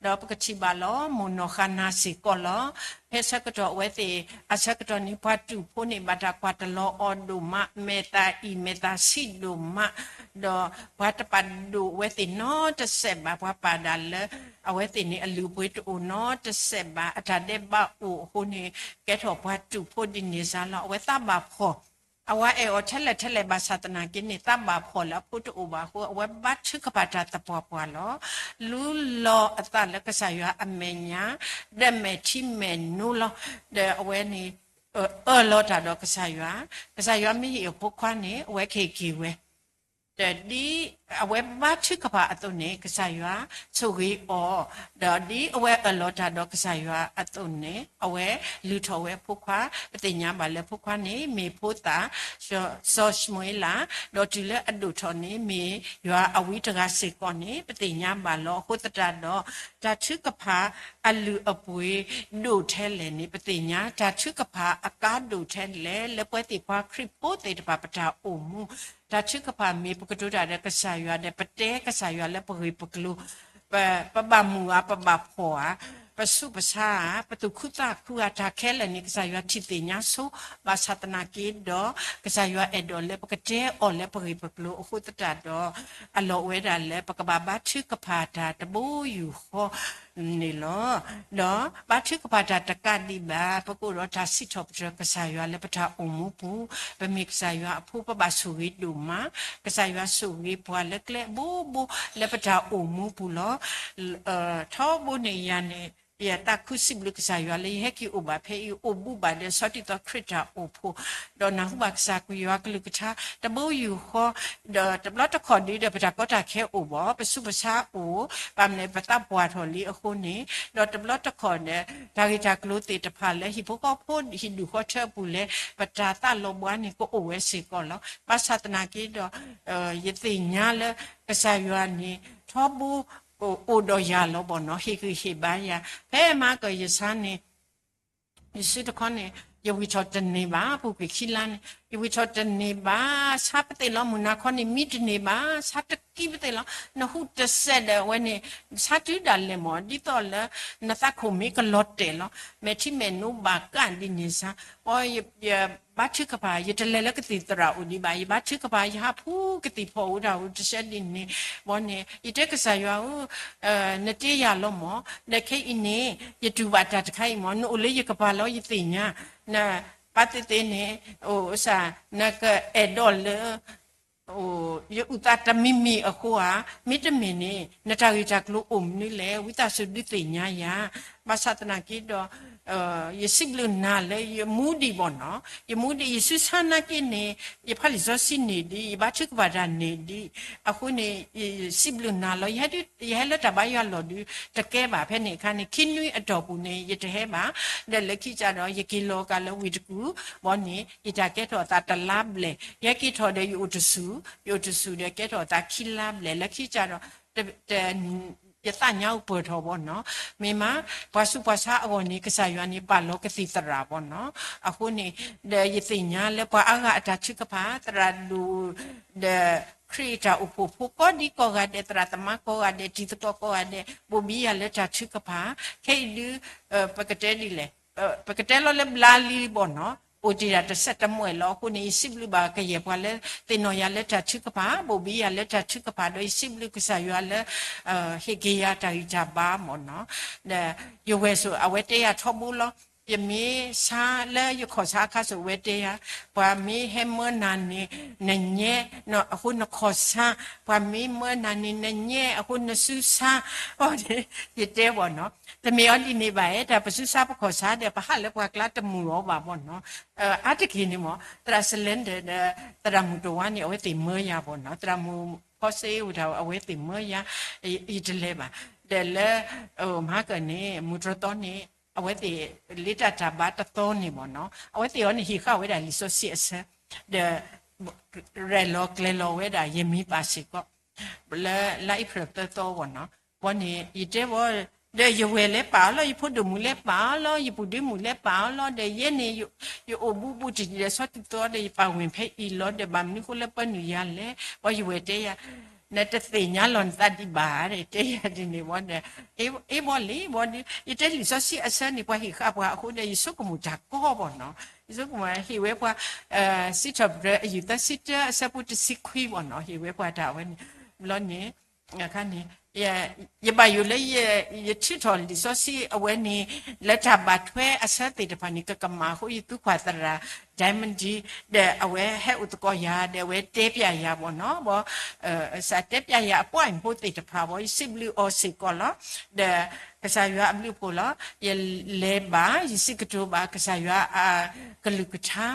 ဒီးပကထံၣ်ဘၣ်လီၤ မိၢ်နီၢ်ဃါနၤစ့ၢ်ကီးလီၤ. ဖဲဆၢကတီၢ်အဝဲသ့ၣ် အဆၢကတီၢ်န့ၣ် ပှၤတူၢ်ဖိန့ၣ် ဘၣ်တၢ်ကွၢ်တလီၤအီၤဒိၣ်မး, မဲာ်သၣ်အံၣ်မဲာ်သၣ်ဆံးဒိၣ်မး, ဒီးပှၤတပာ်ဒိၣ်အဝဲသ့ၣ်နီတစဲးဘၣ်, ပှၤပာ်ဒၣ်လၢ အဝဲသ့ၣ်န့ၣ် အလုၢ်အပှ့ၤတအိၣ်နီတစဲးဘၣ်, အတၢ်ဒဲးဘးအိၣ်အဃိန့ၣ် ကဲထီၣ်ပှၤတူၢ်ဖိဒ်န့ၣ်စ့ၢ်လီၤ. အဝဲသးဘၣ်ဖှီၣ် အဝၤအဲၣ်အီၤထဲလဲၣ်ထဲလဲၣ်ဘၣ်ဆၣ်သနာ်က့န့ၣ် သးဘၣ်ဖှီၣ်လၢအဖိတအိၣ်ဘၣ်အဃိ အဝဲဘါထုကဖၣ်တၢ်သပှၢ်ပှၢ်လီၤ. လူလီၤအသးလၢကစၢ်ယွၤအမဲာ်ညါ ဒီးမဲာ်ထံမဲာ်နိလီၤ. ဒီးအဝဲန့ၣ် အၢၣ်လီၤတၢ်ဒီးကစၢ်ယွၤ, ကစၢ်ယွၤမ့ၢ်ဟ့ၣ်အဖိခွါန့ၣ် အဝဲကဟ့ၣ်က့ၤဝဲ ဒီးဒ်အဝဲဘါထုကဖၣ်အသိးန့ၣ် ကစၢ်ယွၤဆိၣ်ဂ့ၤအီၤ, ဒီးဒ်အဝဲအၢၣ်လီၤတၢ်ဒီးကစၢ်ယွၤအသိးန့ၣ် အဝဲလုၢ်ထီၣ်ဝဲအဖိခွါ, ပသ့ၣ်ညါဘၣ်လၢဖိခွါန့ၣ် မ့ၢ်ဖိသၣ် စီၤၡမူၤအ့လး, ဒီးတုၤလၢအဒိၣ်ထီၣ်န့ၣ် မ့ၢ်ယွၤအဝံတဂၤစ့ၢ်ကီးန့ၣ် ပသ့ၣ်ညါဘၣ်လီၤ. အဃိသတးဒီး တၢ်ထုကဖၣ်အလုၢ်အပှ့ၤဒိၣ်ထဲလဲၣ်န့ၣ် ပသ့ၣ်ညါ, တၢ်ထုကဖၣ်အကါဒိၣ်ထဲလဲၣ် လၢပဝဲသ့ၣ်ပှၤခရံာ်ဖိသ့ၣ်တဖၣ်ပတၢ်အိၣ်မူ, တၢ်ထုကဖၣ်မ့ၢ်ပကတိၤတၢ်ဒီးကစၢ်ယွၤဒီး ပတဲကစၢ်ယွၤလၢပဂ့ၢ်ပကျိၤ, ပဘၣ်မုာ်ဧါ, ပဘၣ်ဖှီၣ်ဧါ, ပဆူးပဆါဧါ, ပသူၣ်ခုသးခုဧါ, တၢ်ခဲလၢာ်န့ၣ် ကစၢ်ယွၤထံၣ်သ့ၣ်ညါဆိ, ဘၣ်ဆၣ်သနာ်က့ဒီး ကစၢ်ယွၤအဲၣ်ဒိးလၢပကတဲအီၤလၢပဂ့ၢ်ပကျိၤအဃိသတးဒီး အလီၢ်အိၣ်ဝဲဒၣ်လၢပကဘၣ်ဘါထုကဖၣ်တၢ်တဘိယူၢ်ဃီန့ၣ်လီၤ. ဒီးဘါထုကဖၣ်တၢ်တကးဒံးဘၣ် ပကအိၣ်ဒီးတၢ်စံးထီၣ်ပတြၢၤကစၢ်ယွၤလၢပတၢ်အိၣ်မူပူၤ, ပမ့ၢ်ကစၢ်ယွၤအဖိ ပဘၣ်ဆိၣ်ဂ့ၤဒိၣ်မး, ကစၢ်ယွၤဆိၣ်ဂ့ၤပှၤလၢကျဲအဘိဘိလၢပတၢ်အိၣ်မူပူၤလီၤ. ထီဘိန့ၣ်ယၤန့ၣ် ယသးခုစံးဘျုးကစၢ်ယွၤလၢယဟဲက့ၤအိၣ်ဘၣ်ဖဲအံၤ အိၣ်ဘူးဘၣ်ဒီးဆီဒံၣ်သီခရံာ်တၢ်အိၣ်ဖှိၣ်, ဒီးနၢ်ဟူဘၣ်ကစၢ်ယွၤကလုၢ်ကထါ တဘိယူၢ်ဃီ, ဒီးတဘျီတခီၣ်ဒုးဒီး ပတၢ်ကီတၢ်ခဲအိၣ်ဘၣ်, ပဆူးပဆါအိၣ်, ဘၣ်မနုၤလဲၣ် ပသးပှၢ်ထီၣ်လံအဃိန့ၣ်, ဒီးတဘျီတခီၣ်ဒီး တၢ်ဂ့ၢ်တၢ်ကျိၤသ့ၣ်တဖၣ်လၢဟံၣ်ဖိဃီဖိ ဟံၣ်ဒူၣ်ဃီထၢအပူၤလဲၣ် ပတၢ်သးလီၤဘှါန့ၣ် ကအိၣ်ဝဲစ့ၢ်ကီးလီၤ. ဘၣ်ဆၣ်သနာ်က့ဒီး ယသ့ၣ်ညါလၢကစၢ်ယွၤန့ၣ် ထီဘိ အိၣ်ဒီးယၤလီၤဘၣ်နီၤ, ဟ့ၣ်ဂံၢ်ဟ့ၣ်ဘါယၤ, ဖဲမၤကၢၢ်ယဆါန့ၣ် ယစုတခီန့ၣ် ယဝံၣ်ထီၣ်တန့ၢ်ဘၣ်, ပူၤကွံာ်ခံလါန့ၣ် ယဝံၣ်ထီၣ်တန့ၢ်ဘၣ်, ဆါပသ့ၣ်လီၤ, မုၢ်နၤခီန့ၣ် မံတန့ၢ်ဘၣ်, ဆါတကံပသ့ၣ်လီၤ, နဟူတစဲးဒီးအဝဲန့ၣ် ဆါတုၤဒၣ်လဲာ်မၢ်, ဒ်သိးလၢ နသးခိၣ်မ့ၢ်ကလီၤတဲာ်လီၤ, မဲာ်ထံမဲာ်နိဘၣ်ကးဒ်န့ၣ်စ့ၢ်, ဘၣ် ယဘါထုကဖၣ် ယတလဲၤလၢကသံၣ်သရၣ်အိၣ်ဒံးဘၣ်, ယဘါထုကဖၣ် ယဟးဖှူကသံၣ်ဖီၣ်အိၣ်တၢ်အိၣ်တစဲးဒ်န့ၣ်, ဘၣ်န့ၣ် ယတဲကစၢ်ယွၤဧၢ, နတ့ယၤလီၤမၢ်, ဒီးခဲအံၤန့ၣ် ယတူၢ်ဘၣ်တၢ်တခါအံၤမၢ်, နအိၣ်လၢယကပၤလီၤ ယသ့ၣ်ညါ, နပာ်သ့ၣ်သ့ၣ်န့ၣ် အိၣ်စ့ၢ် နကအဲၣ်ဒိးလၢ ယအုၣ်သးတမံၤမံၤအဃိဧါ, မ့တမ့ၢ်န့ၣ် နတၢ်ဂ့ၢ်တၢ်ကျိၤအိၣ်မနုၤလဲၣ်, ဝံသးစူၤဒုးသ့ၣ်ညါယၤ, ဘၣ်ဆၣ်သနာ်က့ဒီး ယစံးဘျုးနၤလၢယမူဒံးဘၣ်နီၤ, ယမူဒံး ယစုဆါနာ်က့န့ၣ် ယဖးလံာ်စီဆှံန့ၣ်ဒံး ယဘါထုကဖၣ်တၢ်န့ၣ်ဒံး, အဃိန့ၣ် ယစံးဘျုးနၤလီၤ, ယဟဲလၢတၢ်ဘါယွၤလီၢ်ဒုး တကဲဘၣ်ဖဲန့ၣ်အခါန့ၣ် ခံနွံအတီၢ်ပူၤန့ၣ် ယတဟဲဘၣ်, ဒီးလၢခံကဒီး ယက့ၤလီၤကးလၢဝ့ၢ်တကူၣ်, ဘၣ်န့ၣ် ယတၢ်ကဲထီၣ်အသးတလါဘျဲၣ်, ယဟဲက့ၤထီၣ်ဒီးယအိၣ်တဆူၣ်, ယအိၣ်တဆူၣ်ဒီးကဲထီၣ်အသးခံလါဘျဲၣ်, လၢခံကဒီး ယသးညါအိၣ်ပၢၢ်ထီၣ်ဘၣ်နီၤ, မ့ၢ်မး ပှၤဆူးပှၤဆါအဂီၢ်န့ၣ် ကစၢ်ယွၤန့ၣ် ပာ်လီၤကသံၣ်သရၣ်ဘၣ်နီၤ, အဃိန့ၣ် ဒီးယသ့ၣ်ညါလၢပှၤအါဂၤအတၢ်ထုကဖၣ် သရၣ်ဒိၣ် ဒီး ခရံာ်အတၢ်အိၣ်ဖှိၣ်ဖိကိးဒံကိးဂၤဒဲး သရၣ်သမါကိးဂၤဒဲး တံၤသကိးကိးဂၤဒဲး ဘိၣ်ဘံယၤလၢတၢ်ထုကဖၣ်, ခဲအံၤဒုး ပကတဲဒ်လဲၣ်, ပကတဲလီၤလၢဘျါလံဘၣ်နီၤ, အိၣ်တ့ၢ်ဒၣ်တစဲးတမှဲာ်လီၤ. အဃိန့ၣ် ယစံးဘျုးဘၣ်ကယဲၢ်ပှၤလၢသ့ၣ်နီၣ်ယၤလၢတၢ်ထုကဖၣ်, ဘိၣ်ဘံယၤလၢတၢ်ထုကဖၣ်, ဒီးယစံးဘျုးကစၢ်ယွၤလၢ ဟ့ၣ်က့ၤယၤတၢ်ဂံၢ်တၢ်ဘါမၢ်နီၤ, ဒီးယဝဲၢ်ဆိးအဝဲတဲယၤထီဘိလီၤ. ယမ့ၢ်ဆါလၢယခီၣ်ဆါအခါဆိး အဝဲတဲယၤ, ပှၤမ့ၢ်ဟဲမၢနၤန့ၣ် နညဲ, အဃိနခီၣ်ဆါ, ပှၤမ့ၢ်မၢနၤန့ၣ် နညဲ, အဃိနစုဆါ, ယတဲဘၣ်နီၤ, တမ့ၢ်အီၤဒ်န့ၣ်ဘၣ်ဧါ, တၢ်ပစုဆါပခီၣ်ဆါဒီး ပဟးလၢပှၤကျါတမုာ်အီၤဘၣ်ဘၣ်နီၤ, အါတက့ၢ်န့ၣ်မၢ် သရၣ်စလဲဒီး သရၣ်မုၣ်တဝါန့ၣ် အဝဲသ့ၣ်မၢယၤဘၣ်နီၤ, သရၣ်မုၣ်ဖီစ့အိၣ်တၢ် အဝဲသ့ၣ်မၢယၤ, ယတလဲၤဘၣ်, ဒီးလၢ မဟါကၢၢ်န့ၣ် မုၢ်တြီသီန့ၣ် အဝဲသ့ၣ် လ့တၢ်တၢ်ဘါတသီန့ၣ်မၢ်နီၤ, အဝဲသ့ၣ်အီၤန့ၣ် ဟ့ၣ်ဃာ်ဝဲဒၣ်လံာ်စီဆှံအဆၢ, ဒီး ရဲၣ်လီၤကျဲၤလီၤဝဲဒၣ် ယမံၤပာ်စ့ၢ်ကီး လၢလါအ့ဖြ့ၣ်သၢသီဘၣ်နီၤ, ဘၣ်န့ၣ် ယတဲဘၣ်, ဒီးယဝဲၢ်လဲၤပာ်အီၤလီၤ, ယဖိဒိၣ်မုၣ်လဲၤပာ်အီၤလီၤ, ယပုၢ်ဒ့မုၣ်လဲၤပာ်အီၤလီၤ, ဒီးယဲန့ၣ် ယအိၣ်ဘူးဘူးတံၢ်ဒီးဆီတံၢ်သီဒီး ယပာ်ဝဲဖဲအံၤလီၤ, ဒီးဘၣ်မနုၤဃိလၢပၢနုာ်ယၤလဲၣ်, ဘၣ်ယဝဲၢ်တဲယၤ နတသ့ၣ်ညါလီၤနသးဒံးဘၣ် တဲယၤဒ်န့ၣ်ဘၣ်ဒီး, အ့ဘီလံဘၣ်ဒီး ယတဲလံာ်စီဆှံအဆၢန့ၣ် ပှၤဟ့ၣ်ဃာ်ပှၤအဃိဒီး ယဆိကမိၣ်တၢ်ကီဘၣ်နီၤ, ယဆိကမိၣ်ဟ့ၣ်ဝဲပှၤ စံးထီၣ်ပတြၢၤအယူၢ်သၢဆံတၢအဆၢဖိတဆံခွံဘၣ်နီၤ, ဟ့ၣ်ဝဲပှၤတၢ်ဝဲန့ၣ်, ဘျီန့ၣ် အခါန့ၣ် ယဘၣ်ယိၣ်လၢယထုးထီၣ်လံာ်စီဆှံအဝဲန့ၣ် လၢတၢ်ဘၣ်ထွဲအဆၢသ့ၣ်တဖၣ်န့ၣ် ကကမၣ်အဃိ ယသူကွၢ်သရၣ် Diamond ဒီးအဝဲဟဲအိၣ်သကိးယၤ ဒီးအဝဲတဲပျးယၤဘၣ်နီၤ, ဘၣ် စးတဲပျးယၤအပှၤအံၤဖိသ့ၣ်တဖၣ်ဘၣ် ယစံးဘျုးအီၤစ့ၢ်ကီးလီၤ. ဒီးကစၢ်ယွၤအဘျုးအဖှိၣ်လီၤ. ယလဲၤဘၣ် ယစံးကတိၤဘၣ် ကစၢ်ယွၤအကလုၢ်ကထါ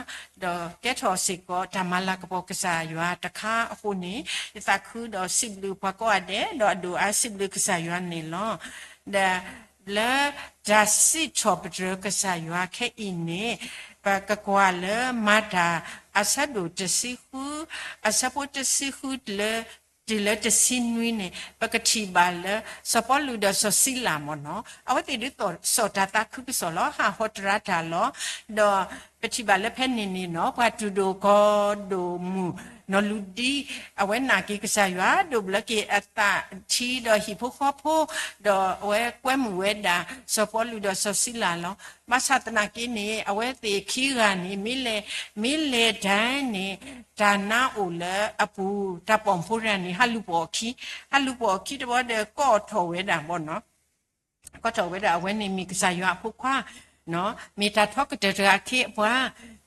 ဒီးကဲထီၣ်စ့ၢ်ကီး တၢ်မၤလၤကပီၤကစၢ်ယွၤတခါအဃိန့ၣ် ယသးခုဒီးစံးဘျုးပှၤကိးဂၤဒဲး ဒီးအဒိၣ်အါစံးဘျုးကစၢ်ယွၤန့ၣ်လီၤ. ဒီးလၢတၢ်စံးထီၣ်ပတြၢၤကစၢ်ယွၤခဲအံၤန့ၣ် ပကကွၢ်လၢမၤတၢ် အဆၢဒိၣ်တဆံဃု အဆၢဖိတဆံဃုလၢ တုၤလၢတဆံနွံန့ၣ် ပကထံၣ်ဘၣ်လၢ စီၤပီလူးဒီးစီၤစံလၤမ့ၢ်နီၤ အဝဲသ့ၣ်ဒုးသိၣ်စီၣ်တၢ်သးခုကစီၣ်လီၤ ဟးဟီတရါတၢ်လီၤ. ဒီးပထံၣ်ဘၣ်လၢဖဲန့ၣ်န့ၣ်နီၤ ပှၤတူၢ်ဒိၣ်ကီၢ်ဒိၣ်မုၣ် နီၢ်လူၤဒံ အဝဲနာ်က့ၤကစၢ်ယွၤ ဒိးဘျၢက့ၤအသးထံဒီးဟံၣ်ဖိဃီဖိ ဒီးအဝဲကွဲမုာ်ဝဲဒၣ် စီၤပီလူးဒီးစီၤစံလၤလီၤ. ဘၣ်ဆၣ်သနာ်က့န့ၣ် အဝဲသ့ၣ်ခံဂၤန့ၣ် မ့ၢ်လဲၤ မ့ၢ်လဲၤတၢ်န့ၣ် တၢ်နါအိၣ်လၢအပူၤ တၢ်ပိာ်မုၣ်ဖိတဂၤန့ၣ် ဟးလူၤပိာ်အခံ, ဟးလူၤပိာ်အခံတဘျီဒီး ကိးထီၣ်ဝဲဒၣ်ဘၣ်နီၤ ကိးထီၣ်ဝဲဒၣ်အဝဲန့ၣ်မ့ၢ်ကစၢ်ယွၤအဖိခွါ, မ့ၢ်တၢ်ထီကတၢၢ်တဂၤအခ့အပှၤ,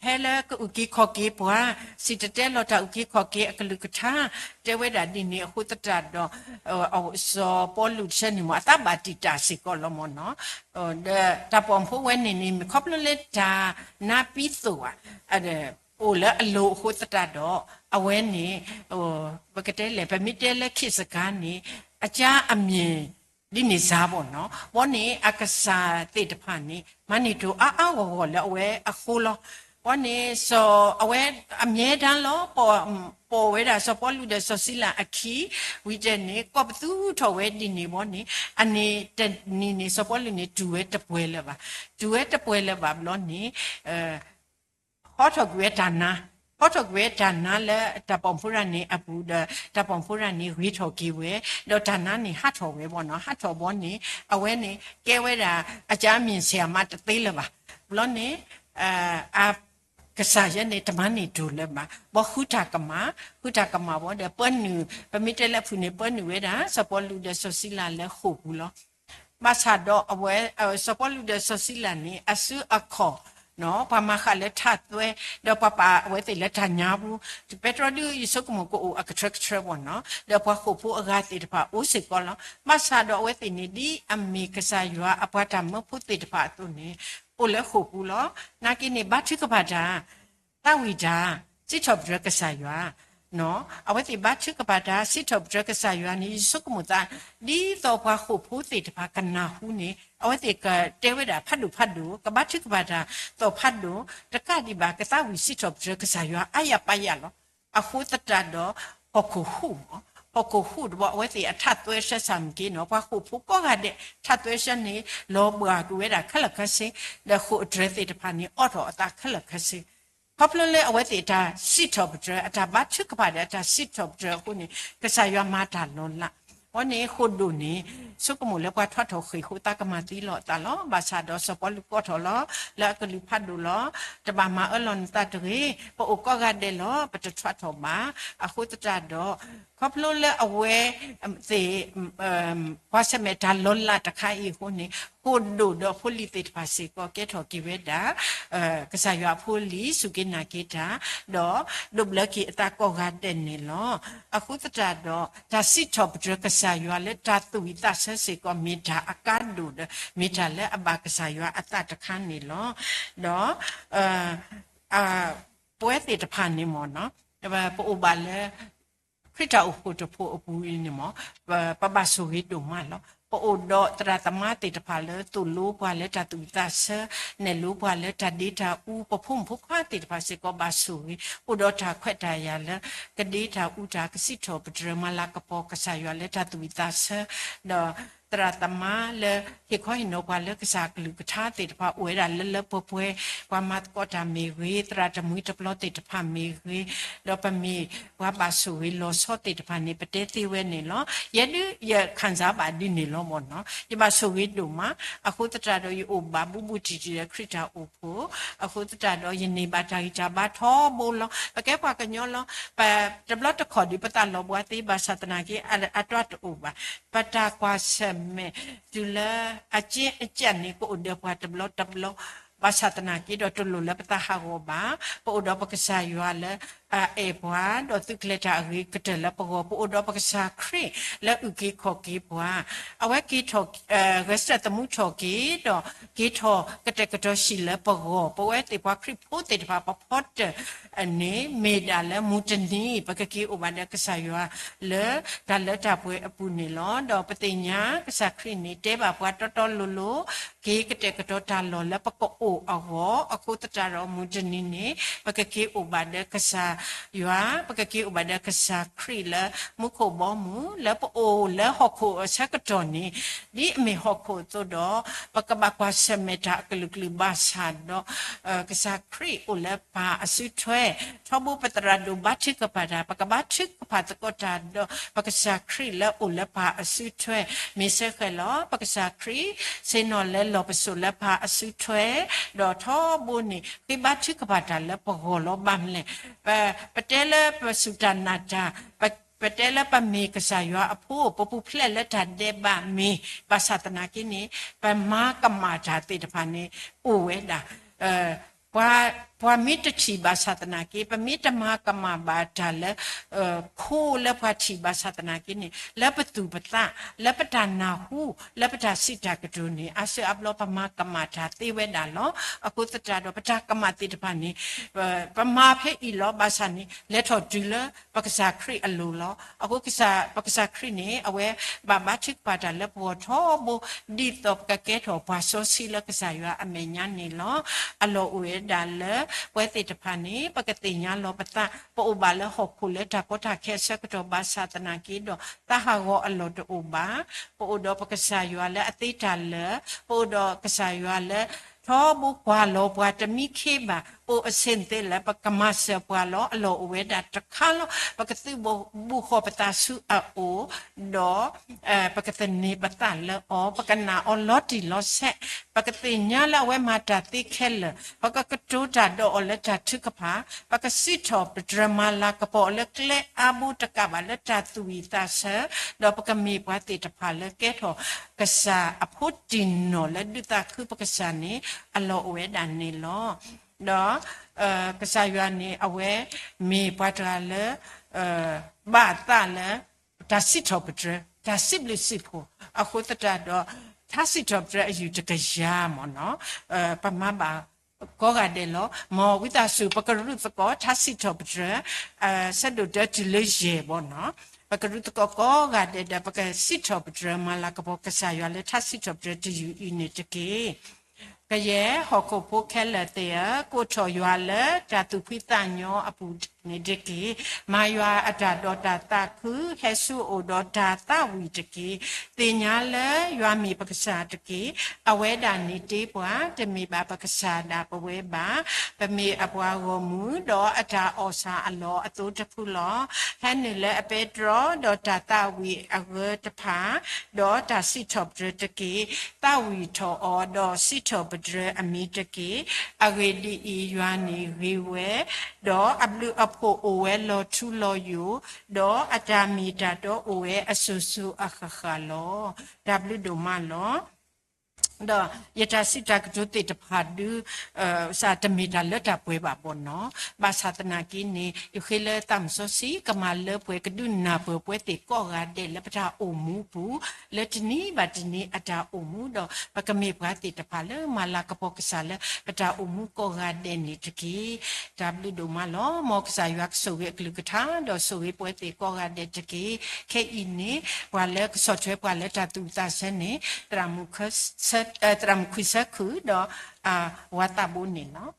ဟဲလၢကအုၣ်က့ၤခီၣ်က့ၤပှၤ, စံၣ်တဲၤတဲလီၤတၢ်အုၣ်က့ၤခီၣ်က့ၤအကလုၢ်ကထါ, တဲဝဲဒၣ်ဒ်န့ၣ်အဃိသတးဒီး စီၤပီလူးတဆၢန့ၣ်မ့ၢ် အသးဘၣ်တံာ်တာ်စ့ၢ်ကီးလီၤမ့ၢ်နီၤ, ဒီးတၢ်ပိာ်မုၣ်ဖိဝဲန့ၣ်န့ၣ် မ့ၢ်ခီဖျိလၢတၢ်နါပံသိၣ်ဧါ အိၣ်လၢအလိၤအဃိသတးဒီး အဝဲန့ၣ် ပကတဲလဲၣ် ပမ့ၢ်တဲလၢခေတ်စကားန့ၣ် အကြားအမြင် ဒ်န့ၣ်စါဘၣ်နီၤ, ဘီန့ၣ် အကစၢ်သ့ၣ်တဖၣ်န့ၣ် မၤန့ၢ်တိၢ်အါအါဂီၢ်ဂီၢ်လၢအဝဲအဃိလီၤ. ဘီန့ၣ် စီၤအဝဲအမြဲတမ်းလီၤ ပိာ်ဝဲဒၣ်စီၤပီလူးဒီးစီၤစံလၤအခံ, ဝံၤတဲန့ၣ် ကိးပသူထီၣ်ဝဲဒ်န့ၣ်ဘီန့ၣ် အန့ၣ်တနံၤန့ၣ် စီၤပီလူးန့ၣ် တူၢ်ဝဲတပှဲၤလၢၤဘၣ်, တူၢ်ဝဲတပှဲၤလၢၤဘၣ်ဘျီန့ၣ် ဟီထီၣ်ကွံာ်ဝဲတၢ်နါ, ဟီထီၣ်ကွံာ်ဝဲတၢ်နါလၢတၢ်ပိာ်မုၣ်ဖိတဂၤန့ၣ်အပူၤဒီး တၢ်ပိာ်မုၣ်ဖိတဂၤန့ၣ် ဂ့ၤထီၣ်က့ၤဝဲ, ဒီးတၢ်နါန့ၣ် ဟးထီၣ်ဝဲဘၣ်နီၤ, ဟးထီၣ်ဘီန့ၣ် အဝဲန့ၣ် ကဲဝဲဒၣ် အကြမ်းမြင်ဆရာမ တသ့လၢၤဘၣ်. ဘျီန့ၣ် အကစၢ်ယဲန့ၣ် တမၤန့ၢ်တိၢ်လၢၤဘၣ်, ဘီဃုတၢ်ကမၣ်, ဃုတၢ်ကမၣ်ဘီဒီး ပၢနုာ်, ပမ့ၢ်တဲလၢအဖုၣ်န့ၣ် ပၢနုာ်ဝဲဒၣ် စီၤပီလူးဒီးစီၤစံလၤလၢဃိာ်ပူၤလီၤ. ဘၣ်ဆၣ်ဒီးအဝဲ စီၤပီလူးဒီးစီၤစံလၤန့ၣ် အစုအခီၣ် ပှၤမၤဃာ်လၢထးသွဲ ဒီးပှၤပာ်အဝဲသ့ၣ်လၢတၢ်ညါပူၤ, တပဲတြီဒုး ယဆိကမိၣ်ကအိၣ်အကထၢကထၢဘၣ်နီၤ, ဒီးပှၤဃိာ်ဖိအဂၤသ့ၣ်တဖၣ်အိၣ်စ့ၢ်ကီးလီၤ. ဘၣ်ဆၣ်ဒီးအဝဲသ့ၣ်န့ၣ် ဒ်အမ့ၢ်ကစၢ်ယွၤအပှၤတၢ်မၢဖိသ့ၣ်တဖၣ်အသိးန့ၣ် အိၣ်လၢဃိာ်ပူၤလီၤ. နာ်က့န့ၣ် ဘါထုကဖၣ်တၢ် သးဝံၣ်တၢ် စံးထီၣ်ပတြၢၤကစၢ်ယွၤ အဝဲသ့ၣ်ဘါထုကဖၣ်တၢ် စံးထီၣ်ပတြၢၤကစၢ်ယွၤန့ၣ် ယဆိကမိၣ်သး ဒ်သိးပှၤဃိာ်ဖိသ့ၣ်တဖၣ်ကနၢ်ဟူန့ၣ် အဝဲသ့ၣ်ကတဲဝဲဒၣ်ဖးဒိၣ်ဖးဒိၣ် ကဘါထုကဖၣ်တၢ် သီၣ်ဖးဒိၣ် တကးဒံးဘၣ် ကသးဝံၣ်စံးထီၣ်ပတြၢၤကစၢ်ယွၤအါယၤပါယၤလီၤ. အဃိသတးဒီး ဟီၣ်ခိၣ်ဟူးမး ဟီၣ်ခိၣ်ဟူးတဘီ အဝဲသ့ၣ်အထးသွဲဆၢဆၣ်မ့ၢ်က့နီၤ ပှၤဃိာ်ဖိကိးဂၤဒဲး ထးသွဲဆၢန့ၣ် လီၤဘှါကွံာ်ဝဲဒၣ်ခဲလၢာ်ခဲဆ့ ဒီးဃိာ်အတြဲၤသ့ၣ်တဖၣ်န့ၣ် အိးထီၣ်အသးခဲလၢာ်ခဲဆ့ ခီဖျိလၢအဝဲသ့ၣ်အတၢ်စံးထီၣ်ပတြၢၤ အတၢ်ဘါထုကဖၣ်ဒီးအတၢ်စံးထီၣ်ပတြၢၤအဃိန့ၣ် ကစၢ်ယွၤမၤတၢ်လီၤလး. အဃိန့ၣ် ဃိာ်ဒိၣ်န့ၣ် ဆိကမိၣ်လၢပှၤထွးထီၣ်ဃ့ၢ်ဃိသးကမၤသံလီၤအသးလီၤ. ဘၣ်ဆၣ်ဒီးစီၤပီလူးကိးထီၣ်လီၤ လၢအကလုၢ်ဖးဒိၣ်လီၤ. တဘၣ်မၤအၢလီၤနသးတဂ့ၤ. ပအိၣ်ကိးဂၤဒဲးလီၤ. ပတထွးထီၣ်ဘၣ်. အဃိသတးဒီး ခီဖျိလၢအဝဲသ့ၣ် ကွၢ်ဆၢၣ်မဲာ်တၢ်လီၤလးတခါအံၤအဃိန့ၣ် ဃိာ်ဒိၣ်ဒီးဖိလံၤသ့ၣ်တဖၣ်စ့ၢ်ကီး ကဲထီၣ်က့ၤဝဲဒၣ် ကစၢ်ယွၤအဖိလံၤ စူၢ်က့ၤနာ်က့ၤတၢ် ဒီးဒိးဘျၢက့ၤအသးကိးဂၤဒဲးန့ၣ်လီၤ. အဃိသတးဒီး တၢ်စံးထီၣ်ပတြၢၤကစၢ်ယွၤလၢတၢ်သူၣ်ဝံၣ်သးဆၢစ့ၢ်ကီး မ့ၢ်တၢ်အကါဒိၣ်ဒီး မ့ၢ်တၢ်လၢအဘၣ်ကစၢ်ယွၤအသးတခါန့ၣ်လီၤ. ဒီး ပဝဲသ့ၣ်တဖၣ်န့ၣ်မ့ၢ်နီၤ ပအိၣ်ဘၣ်လၢ ခရံာ်တၢ်အိၣ်ဖှိၣ်တဖှိၣ်အပူၤအံၤန့ၣ်မ့ၢ် ပဘၣ်ဆိၣ်ဂ့ၤဒိၣ်မးလီၤ. ပအိၣ်ဒီးသရၣ်သမါသ့ၣ်တဖၣ်လၢသိၣ်လိပှၤလၢတၢ်သူၣ်ဝံၣ်သးဆၢ, နဲၣ်လိပှၤလၢတၢ်ဒ့တၢ်အူ, ပဖိမုၣ်ဖိခွါသ့ၣ်တဖၣ်စ့ၢ်ကီးဘၣ်ဆိၣ်ဂ့ၤ, အိၣ်ဒီးတၢ်ခွဲးတၢ်ယာ်လၢ ကဒ့တၢ်အူတၢ် ကစံးထီၣ်ပတြၢၤမၤလၤကပီၤကစၢ်ယွၤလၢတၢ်သူၣ်ဝံၣ်သးဆၢ, ဒီး သရၣ်သမါလၢ ဟ့ၣ်ခီဟ့ၣ်နီၤပှၤလၢကစၢ်အကလုၢ်ကထါသ့ၣ်တဖၣ် အိၣ်ဝဲဒၣ်လၢလၢပှဲၤပှဲၤ, ပှၤမၤသကိးတၢ်မ့ၢ်ဂ့ၤ, သရၣ်တမှံၤတပျီသ့ၣ်တဖၣ်မ့ၢ်ဂ့ၤ, ဒီးပမ့ၢ်ပှၤဘၣ်ဆိၣ်ဂ့ၤလီၤဆီသ့ၣ်တဖၣ်န့ၣ် ပတဲသ့ဝဲန့ၣ်လီၤ. ယဲဒုးယခံစားဘၣ်ဒ်န့ၣ်လီၤမ့ၢ်နီၤ. ယဘၣ်ဆိၣ်ဂ့ၤဒိၣ်မး, အဃိသတးဒီး ယအိၣ်ဘၣ်ဘူးဘူးတံၢ်တံၢ်လၢခရံာ်တၢ်အိၣ်ဖှိၣ်, အဃိသတးဒီး ယန့ၢ်ဘၣ်တၢ်ဂံၢ်တၢ်ဘါထီဘိလီၤ. ပကဲပှၤကညီလီၤ. ပတဘျီတခီၣ်ဒုး ပသးလီၤဘှါသ့ ဘၣ်ဆၣ်သနာ်က့ အတၢ်တအိၣ်ဘၣ်. ပတၢ်ကွၢ်ဆၢၣ်မဲာ် တုၤလၢအက့အကၢန့ၣ် ကအိၣ်ဒီးပှၤတဘျီတဘျီ, ဘၣ်ဆၣ်သနာ်က့ဒီး တလိၣ်လၢပသးဟးဂီၤဘၣ်. ပအိၣ်ဒီးပကစၢ်ယွၤလၢ အအဲၣ်ပှၤ, ဒီးသုးကျဲၤတၢ်အဂ့ၤကတၢၢ်လၢပဂီၢ်, ပအိၣ်ဒီးပကစၢ်ခရံာ်လၢအုၣ်က့ၤခီၣ်က့ၤပှၤ, အဝဲက့ၤထီၣ် ဂဲၤဆၢထၢၣ်သမူထီၣ်က့ၤ, ဒီးက့ၤထီၣ်ကတဲာ်ကတီၤဆံးလၢပဂီၢ်, ပဝဲသ့ၣ်ပှၤခရံာ်ဖိသ့ၣ်တဖၣ် ပဖီတၢၣ်န့ၣ် မ့ၢ်ဒၣ်လၢမုၢ်တနံၤ ပကက့ၤအိၣ်ဘၣ်ဒီးကစၢ်ယွၤလၢတၢ်လၢတၢ်ပှဲၤအပူၤန့ၣ်လီၤ. ဒီးပသ့ၣ်ညါကစၢ်ခရံာ်န့ၣ် တဲဘၣ်ပှၤတီတီလိၤလိၤ, က့ၤကတဲာ်ကတီၤတၢ်လီၢ်လၢပကအိၣ်အဂီၢ်, အဃိသတးဒီးမုၢ်တနံၤန့ၣ် ပကက့ၤအိၣ်ဘၣ်ဒီးကစၢ်ယွၤ, ပကက့ၤအိၣ်ဘၣ်ဒီးကစၢ်ခရံာ်လၢမူခိၣ်ဘီမုၢ်, လၢပအိၣ်လၢဟီၣ်ခိၣ်အဆၢကတီၢ်န့ၣ် ဒ်အမ့ၢ်ဟီၣ်ခိၣ်အသိးဒီး ပကဘၣ်ကွၢ်ဆၢၣ်မဲာ်တၢ်အကလုာ်ကလုာ်ဘၣ်ဆၣ်ဒီး ကစၢ်ခရံာ်အိၣ်လၢပၢ်အစုထွဲ, ထီဘိပသရၣ်ဒိၣ်ဘါထုကဖၣ်တၢ်, ပကဘါထုကဖၣ်သကိးတၢ်ဒီး ပကစၢ်ခရံာ်လၢအိၣ်လၢပၢ်အစုထွဲ, မ့ၢ်စ့ၢ်ကီးလီၤ. ပကစၢ်ခရံာ် ဆ့ၣ်နီၤလၢလီၢ်ပစိာ်လၢပၢ်အစုထွဲ, ဒီးထီဘိန့ၣ် ဃ့ဘါထုကဖၣ်တၢ်လၢပဂီၢ်လီၤ. ဘၣ်မနုၤလဲၣ်, ပ ပတဲလၢပစူၢ်တၢ်နာ်တၢ်, ပ ပတဲလၢပမ့ၢ်ကစၢ်ယွၤအဖိ, ပပူၤဖျဲးလၢတၢ်ဒဲးဘးမ့ၢ်, ဘၣ်ဆၣ်သနာ်က့န့ၣ် ပမၤကမၣ်တၢ်သ့ၣ်တဖၣ်န့ၣ် အိၣ်ဝဲဒၣ်. ပှၤ ပှၤမ့ၢ်တထံၣ်ဘၣ်ဆၣ်သနာ်က့, ပမ့ၢ်တမၤကမၣ်ဘၣ်တၢ်လၢ ခိလၢပှၤထံၣ်ဘၣ်ဆၣ်သနာ်က့န့ၣ် လၢပသူၣ်ပသး, လၢပတၢ်နၢ်ဟူ, လၢပတၢ်စံးတၢ်ကတိၤန့ၣ် အါစုအါဘျီပမၤကမၣ်တၢ်သ့ဝဲဒၣ်လီၤ. အဃိသတးဒီး ပတၢ်ကမၣ်သ့ၣ်တဖၣ်န့ၣ် ပမၤဖဲအံၤလီၤ. ဘၣ်ဆၣ်န့ၣ် လဲၤထီၣ်တုၤလၢပကစၢ်ခရံာ်အလိၤလီၤ. အဃိ ပကစၢ်ခရံာ်န့ၣ် အဝဲဘၣ်ဘါထုကဖၣ်တၢ်လၢပဂီၢ်ထီဘိ, ဒ်သိးပကကဲထီၣ်ပှၤစီဆှံလၢကစၢ်ယွၤအမဲာ်ညါန့ၣ်လီၤ. အလီၢ်အိၣ်ဝဲဒၣ်လၢ ပဝဲသ့ၣ်တဖၣ်န့ၣ် ပကသ့ၣ်ညါလီၤပသး, ပအိၣ်ဘၣ်လၢဟီၣ်ခိၣ်လၢတၢ်ကီတၢ်ခဲအဆၢကတီၢ်ဘၣ်ဆၣ်သနာ်က့ဒီး သးဟးဂီၤအလီၢ်တအိၣ်ဘၣ်. ပအိၣ်ဒီးပကစၢ်ယွၤလၢအသ့တၢ်လၢာ်, ပအိၣ်ဒီးကစၢ်ယွၤလၢ ထီဘိကွၢ်လီၤပှၤတမံခ့ဘၣ်, အိၣ်အဆ့ၣ်သ့လၢပကမၤစၢၤပှၤလီၤ. အလီၢ်အိၣ်ဝဲဒၣ်တခါလီၤ. ပကသုးဘူးဃီၤပသးဆူအအိၣ်, ဒီး ပကသန့ၤပသးလၢအီၤ, ပကနာ်အီၤလီၤတံၢ်လီၤဆဲး, ပကသ့ၣ်ညါလၢအဝဲမၤတၢ်သ့ခဲလၢာ်, ပကကတိၤတၢ်ဒီးအီၤလၢတၢ်ထုကဖၣ်, ပကစံးထီၣ်ပတြၢၤမၤလၤကပီၤအီၤလၢကျဲအါဘိတကးဘၣ်လၢတၢ်သူၣ်ဝံၣ်သးဆၢ, ဒီးပကမ့ၢ်ပှၤသ့ၣ်တဖၣ်လၢကဲထီၣ်ကစၢ်အဖိတံၢ်နီၢ်လၢဒုးသးခုပကစၢ်န့ၣ် အလီၢ်အိၣ်ဝဲဒၣ်န့ၣ်လီၤ. ဒီး ကစၢ်ယွၤန့ၣ် အဝဲမ့ၢ်ပှၤတဂၤလၢ ဘၣ်အသးလၢ တၢ်စံးထီၣ်ပတြၢၤ, တၢ်စံးဘျုးစံးဖှိၣ်, အဃိသတးဒီး ထါစံးထီၣ်ပတြၢၤအယုၢ်တကယၤမ့ၢ်နီၤ, ပမၤဘၣ်ကိးဂၤဒဲးလီၤ. မ်ဝံသးစူၤ ပကရူၢ်သကိး ထါစံးထီၣ်ပတြၢၤ ဆၢဒိၣ်တၢတုၤလၢယဲၢ်ဘီနီၤ, ပကရူၢ်သကိးကိးဂၤဒဲးဒီး ပကစံးထီၣ်ပတြၢၤမၤလၤကပီၤကစၢ်ယွၤလၢထါစံးထီၣ်ပတြၢၤတယုၢ်အံၤန့ၣ်တက့ၢ်. ကယဲၢ်ဟီၣ်ခိၣ်ဖိခဲလၢာ်သ့ၣ်ဧၢ, ကိးထီၣ်ယွၤလၢတၢ်သူၣ်ဖှံသးညီအပူၤန့ၣ်တက့ၢ်. မၤယွၤအတၢ်ဒီးတၢ်သးခု, ဟဲဆူအအိၣ်ဒီးတၢ်သးဝံၣ်တက့ၢ်. သ့ၣ်ညါလၢယွၤမ့ၢ်ပကစၢ်တက့ၢ်. အဝဲဒၣ်န့ၣ်တ့ပှၤ, တမ့ၢ်ဘၣ်ပကစၢ်ဒၣ်ပဝဲဘၣ်. ပမ့ၢ်အပှၤဂီၢ်မုၢ်, ဒီးအတၢ်အီၣ်ဆၣ်အလီၢ်အသိတဖုလီၤ. ဟဲနုာ်လၢအပဲတြီ, ဒီးတၢ်သးဝံၣ်အဂၢတဖၣ်, ဒီးတၢ်စံးထီၣ်ပတြၢၤတက့ၢ်. သးဝံၣ်ထီၣ်အီၤ, ဒီးစံးထီၣ်ပတြၢၤအမံၤတက့ၢ်. အဂ့ၢ်ဒ်အံၤ, ယွၤန့ၣ်ဂ့ၤဝဲ, ဒီးအဘျုးအဖှိၣ်အိၣ်ဝဲလီၤထူလီၤယိာ်, ဒီးအတၢ်မ့ၢ်တၢ်တီအိၣ်ဝဲအစိၤစိၤအဃၣ်ဃၣ်လီၤ. တၢ်ဘျုးဒိၣ်မးလီၤ. ဒီးယတၢ်စံးတၢ်ကတိၤသ့ၣ်တဖၣ်ဒုး စးတမ့ၢ်တၢ်လၢတၢ်ပှဲၤဘၣ်ဘီနီၤ, ဘၣ်ဆၣ်သနာ်က့န့ၣ် ယဃ့လၢသးစီဆှံ ကမၤလၢပှဲၤ ကဒုးနၢ်ပၢၢ်ပဝဲသ့ၣ်ကိးဂၤဒဲးလၢပတၢ်အိၣ်မူပူၤ လၢတနံၤဘၣ်တနံၤအတၢ်အိၣ်မူဒီး ပကမ့ၢ်ပှၤသ့ၣ်တဖၣ်လၢမၤလၤကပီၤကစၢ်လၢပတၢ်အိၣ်မူကိးဂၤဒဲးန့ၣ်တက့ၢ်. တၢ်ဘျုးဒိၣ်မးလီၤ. မ်ကစၢ်ယွၤကဆိၣ်ဂ့ၤအကလုၢ်ကထါ ဒီးဆိၣ်ဂ့ၤပဝဲသ့ၣ်ကိးဂၤဒဲးတက့ၢ်. ခဲအံၤန့ၣ် ပှၤလၢကဆီၣ်ထွဲပှၤလၢတၢ်သူၣ်ဝံၣ်သးဆၢန့ၣ် သရၣ်မုၣ်ခွံဆၢခုၣ်ဒီး အဝၤသးဘိန့ၣ်လီၤ.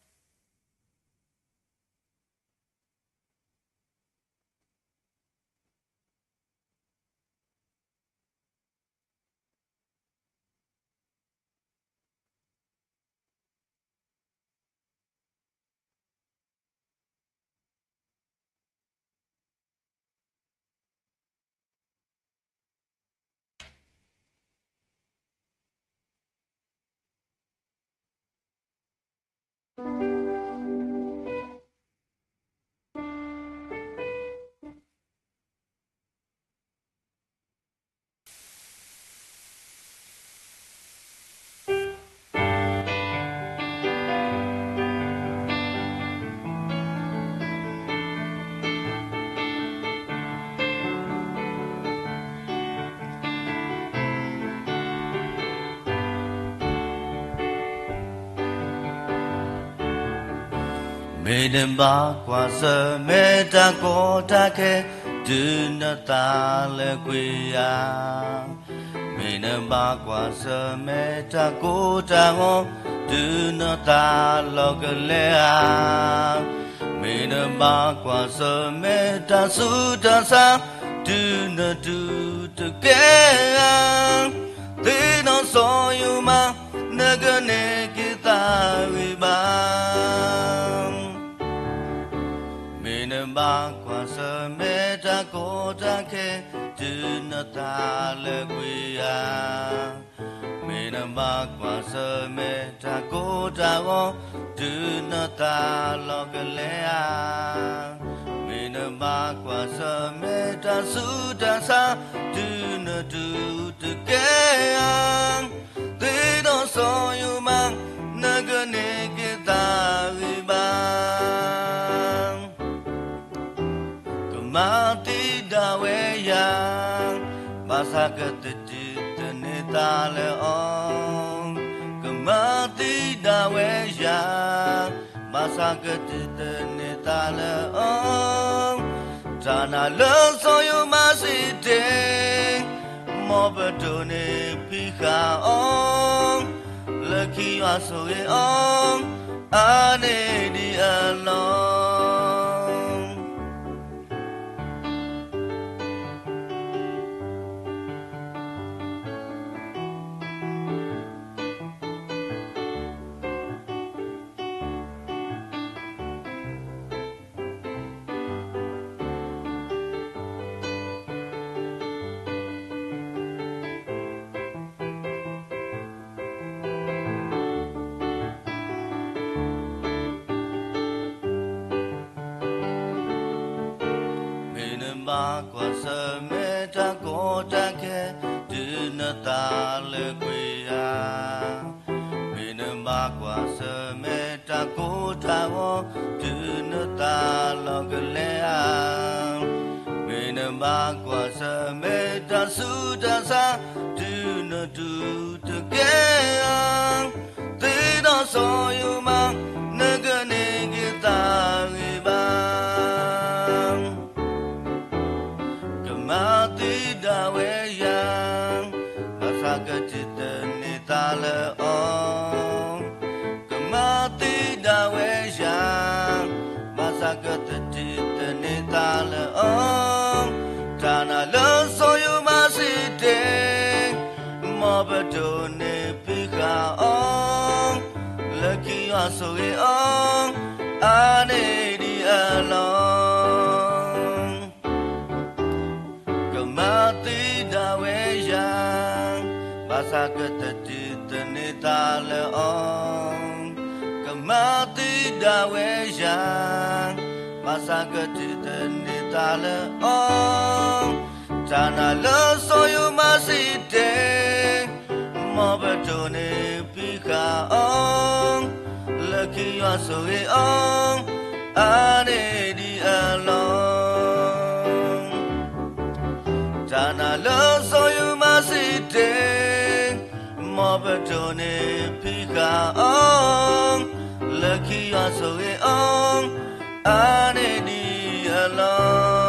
မ့ၢ်နဘၣ်ကွၢ်ဆၢၣ်မဲာ်တၢ်ကီတၢ်ခဲ တုၤနသးလၢကွံာ်ဧါ. မ့ၢ်နဘၣ်ကွၢ်ဆၢၣ်မဲာ်တၢ်ကိၢ်တၢ်ဂီၤ တုၤနသးလီၤကလဲၤဧါ. မ့ၢ်နဘၣ်ကွၢ်ဆၢၣ်မဲာ်တၢ်ဆူးတၢ်ဆါ တုၤနတူၢ်တကဲဧါ. သ့ၣ်နီၣ်စီၤယိၤမး နကန့ၢ်က့ၤသးဂံၢ်ဘါ. မ့ၢ်နဘၣ်ကွၢ်ဆၢၣ်မဲာ်တၢ်ကီတၢ်ခဲ တုၤနသးလၢကွံာ်ဧါ. မ့ၢ်နဘၣ်ကွၢ်ဆၢၣ်မဲာ်တၢ်ကိၢ်တၢ်ဂီၤ တုၤနသးလီၤကလဲၤဧါ. မ့ၢ်နဘၣ်ကွၢ်ဆၢၣ်မဲာ်တၢ်ဆူးတၢ်ဆါ တုၤနတူၢ်တကဲဧါ. သ့ၣ်နီၣ်စီၤယိၤမး နကန့ၢ်က့ၤသးဂံၢ်ဘါ. ကမၤသံဒၣ်ဝဲယၤ, ဘၣ်ဆၣ်ကတတုၤသန့ၤသးလၢအီၤ. ကမၤသံဒၣ်ဝဲယၤ, ဘၣ်ဆၣ်ကတတုၤသန့ၤသးလၢအီၤ. တၢ်နာ်လၢစီၤယိၤမၤစံးတ့ၢ်, မ်ပဒိးန့ၢ်ဖံးဃာ်အီၤ, လၢခံယွၤဆိၣ်ဂ့ၤအီၤ, အါန့ၢ်ဒံးအလီၢ်. မ့ၢ်နဘၣ်ကွၢ်ဆၢၣ်မဲာ်တၢ်ကီတၢ်ခဲ, တုၤနသးလၢကွံာ်ဧါ. မ့ၢ်နဘၣ်ကွၢ်ဆၢၣ်မဲာ်တၢ်ကိၢ်တၢ်ဂီၤ, တုၤနသးလီၤကလဲၤဧါ. မ့ၢ်နဘၣ်ကွၢ်ဆၢၣ်မဲာ်တၢ်ဆူးတၢ်ဆါ, တုၤနတူၢ်တကဲဧါ. သ့ၣ်နီၣ်စီၤယိၤမး, နကန့ၢ်က့ၤသးဂံၢ်ဘါ. ကမၤသံဒၣ်ဝဲယၤ, ဘၣ်ဆၣ်ကတတုၤသန့ၤသးလၢအီၤ. ကမၤသံဒၣ်ဝဲယၤ, ဘၣ်ဆၣ်ကတတုၤသန့ၤသးလၢအီၤ. တၢ်နာ်လၢစီၤယိၤမၤစံးတ့ၢ်, မ်ပဒိးန့ၢ်ဖံးဃာ်အီၤ, လၢခံယွၤဆိၣ်ဂ့ၤအီၤ, အါန့ၢ်ဒံးအလီၢ်. ကမၤသံဒၣ်ဝဲယၤ, ဘၣ်ဆၣ်ကတတုၤသန့ၤသးလၢအီၤ. ကမၤသံဒၣ်ဝဲယၤ, ဘၣ်ဆၣ်ကတတုၤသန့ၤသးလၢအီၤ. တၢ်နာ်လၢစီၤယိၤမၤစံးတ့ၢ်, မ်ပဒိးန့ၢ်ဖံးဃာ်အီၤ, လၢခံယွၤဆိၣ်ဂ့ၤအီၤ, အါန့ၢ်ဒံးအလီၢ်. တၢ်နာ်လၢစီၤယိၤမၤစံးတ့ၢ်, မ်ပဒိးန့ၢ်ဖံးဃာ်အီၤ, လၢခံယွၤဆိၣ်ဂ့ၤအီၤ, အါန့ၢ်ဒံးအလီၢ်.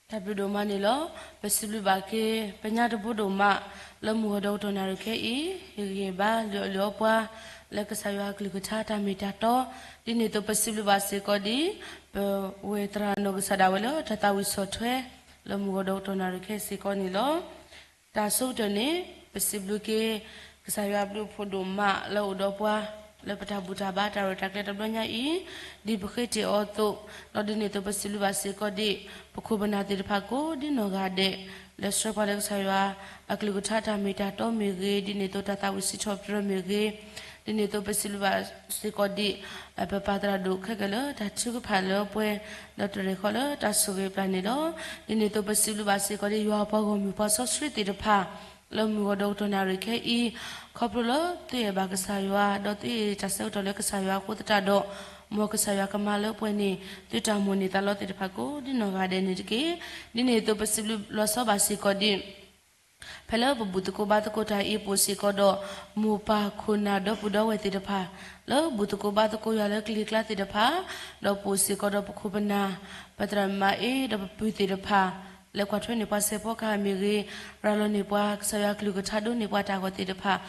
တၢ်ဘျုးဒိၣ်မးန့ၣ်လီၤ. ပစံးဘျုးဘၣ်က့ၤ ပညါတဘိဒိၣ်မး လၢမုၢ်ဂီၤဒီကတီၢ်နၣ်ရံၣ်ခဲအံၤ, ဟ့ၣ်ဂံၢ်ဟ့ၣ်ဘါ လုၢ်အီၣ်လုၢ်အီပှၤ လၢကစၢ်ယွၤအကလုၢ်ကထါတၢ်မ့ၢ်တၢ်တီ, ဒ်န့ၣ်အသိးပစံးဘျုးဘၣ်စ့ၢ်ကီးဒ် ပဝဲသရၣ်နီၢ်ကစၢ်ဒၣ်ဝဲလၢတၢ်သးဝံၣ်ဆီၣ်ထွဲ လၢမုၢ်ဂီၤဒီကတီၢ်နၣ်ရံၣ်ခဲအံၤစ့ၢ်ကီးန့ၣ်လီၤ. တၢ်ဆိကတၢၢ်န့ၣ် ပစံးဘျုးက့ၤ ကစၢ်ယွၤအဘျုးအဖှိၣ်ဒိၣ်မးလၢအိၣ်ဒီးပှၤ လၢပတၢ်ဘူၣ်တၢ်ဘါတၢ်ရဲၣ်တၢ်ကျဲၤတဘျီညါအံၤ, ဒ်ပဃ့တ့ၢ်အီၤအသိး, ဒီးဒ်န့ၣ်အသိးပစံးဘျုးဘၣ်စ့ၢ်ကီးဒံး ပခိၣ်ပနၢ်သ့ၣ်တဖၣ်ကိးဒ်နီၢ်ဂၤဒဲး, လၢဆှၢပှၤလၢကစၢ်ယွၤအကလုၢ်ကထါတၢ်မ့ၢ်တၢ်တီမ့ၢ်ဂ့ၤ, ဒ်န့ၣ်အသိးတၢ်သးဝံၣ်စံးထီၣ်ပတြၢၤမ့ၢ်ဂ့ၤ, ဒ်န့ၣ်အသိးပစံးဘျုးဘၣ်စ့ၢ်ကီးဒံး ပပၢ်သရၣ်ဒိၣ်ခဲကဲလၢတၢ်ထုကဖၣ်လၢပှဲၤ, ဒီးတရံးဃီလၢတၢ်ဆိၣ်ဂ့ၤပျၢ်န့ၣ်လီၤ. ဒ်န့ၣ်အသိးပစံးဘျုးဘၣ်စ့ၢ်ကီးဒံး ယွၤပှၤဂီၢ်မုၢ်ပှၤစီဆှံသ့ၣ်တဖၣ် လၢမုၢ်ဂီၤဒီကတီၢ်နၣ်ရံၣ်ခဲအံၤ, ခီဖျိလၢသုအဲၣ်ဘၣ်ကစၢ်ယွၤ, ဒီးသုဟ့ၣ်တၢ်ဆၢကတီၢ်လၢကစၢ်ယွၤအဃိသတးဒီး, မ်ကစၢ်ယွၤကမၤလၢပှဲၤန့ၣ် သုတၢ်မိၣ်န့ၢ်သးလီသ့ၣ်တဖၣ်ကိးဒ်နီၢ်ဂၤဒဲးန့ၣ်တက့ၢ်. ဒ်န့ၣ်အသိးပစံးဘျုးလီၤဆီဘၣ်စ့ၢ်ကီးဒံး ဖဲလၢပဘူၣ်သကိးဘါသကိးတၢ်အံၤ ပအိၣ်စ့ၢ်ကီးဒီး မိၢ်ပၢ်ခိၣ်နၢ်ဒီပုၢ်ဒီဝဲၢ်သ့ၣ်တဖၣ်, လၢဘူၣ်သကိးဘါသကိးယွၤလၢကလံၤကျါသ့ၣ်တဖၣ်, ဒီးပအိၣ်စ့ၢ်ကီးဒီးပခိၣ်ပနၢ်, ပသရၣ်မါအ့ ဒီးပပုၢ်သ့ၣ်တဖၣ်, လဲၤကွၢ်ထွဲန့ၢ်ပှၤစဲးဖီကဟၣ်မ့ၢ်ဂ့ၤ, ရၤလီၤန့ၢ်ပှၤကစၢ်ယွၤကလုၢ်ကထါဒိးန့ၢ်ပှၤတၢ်ဂီၤသ့ၣ်တဖၣ်,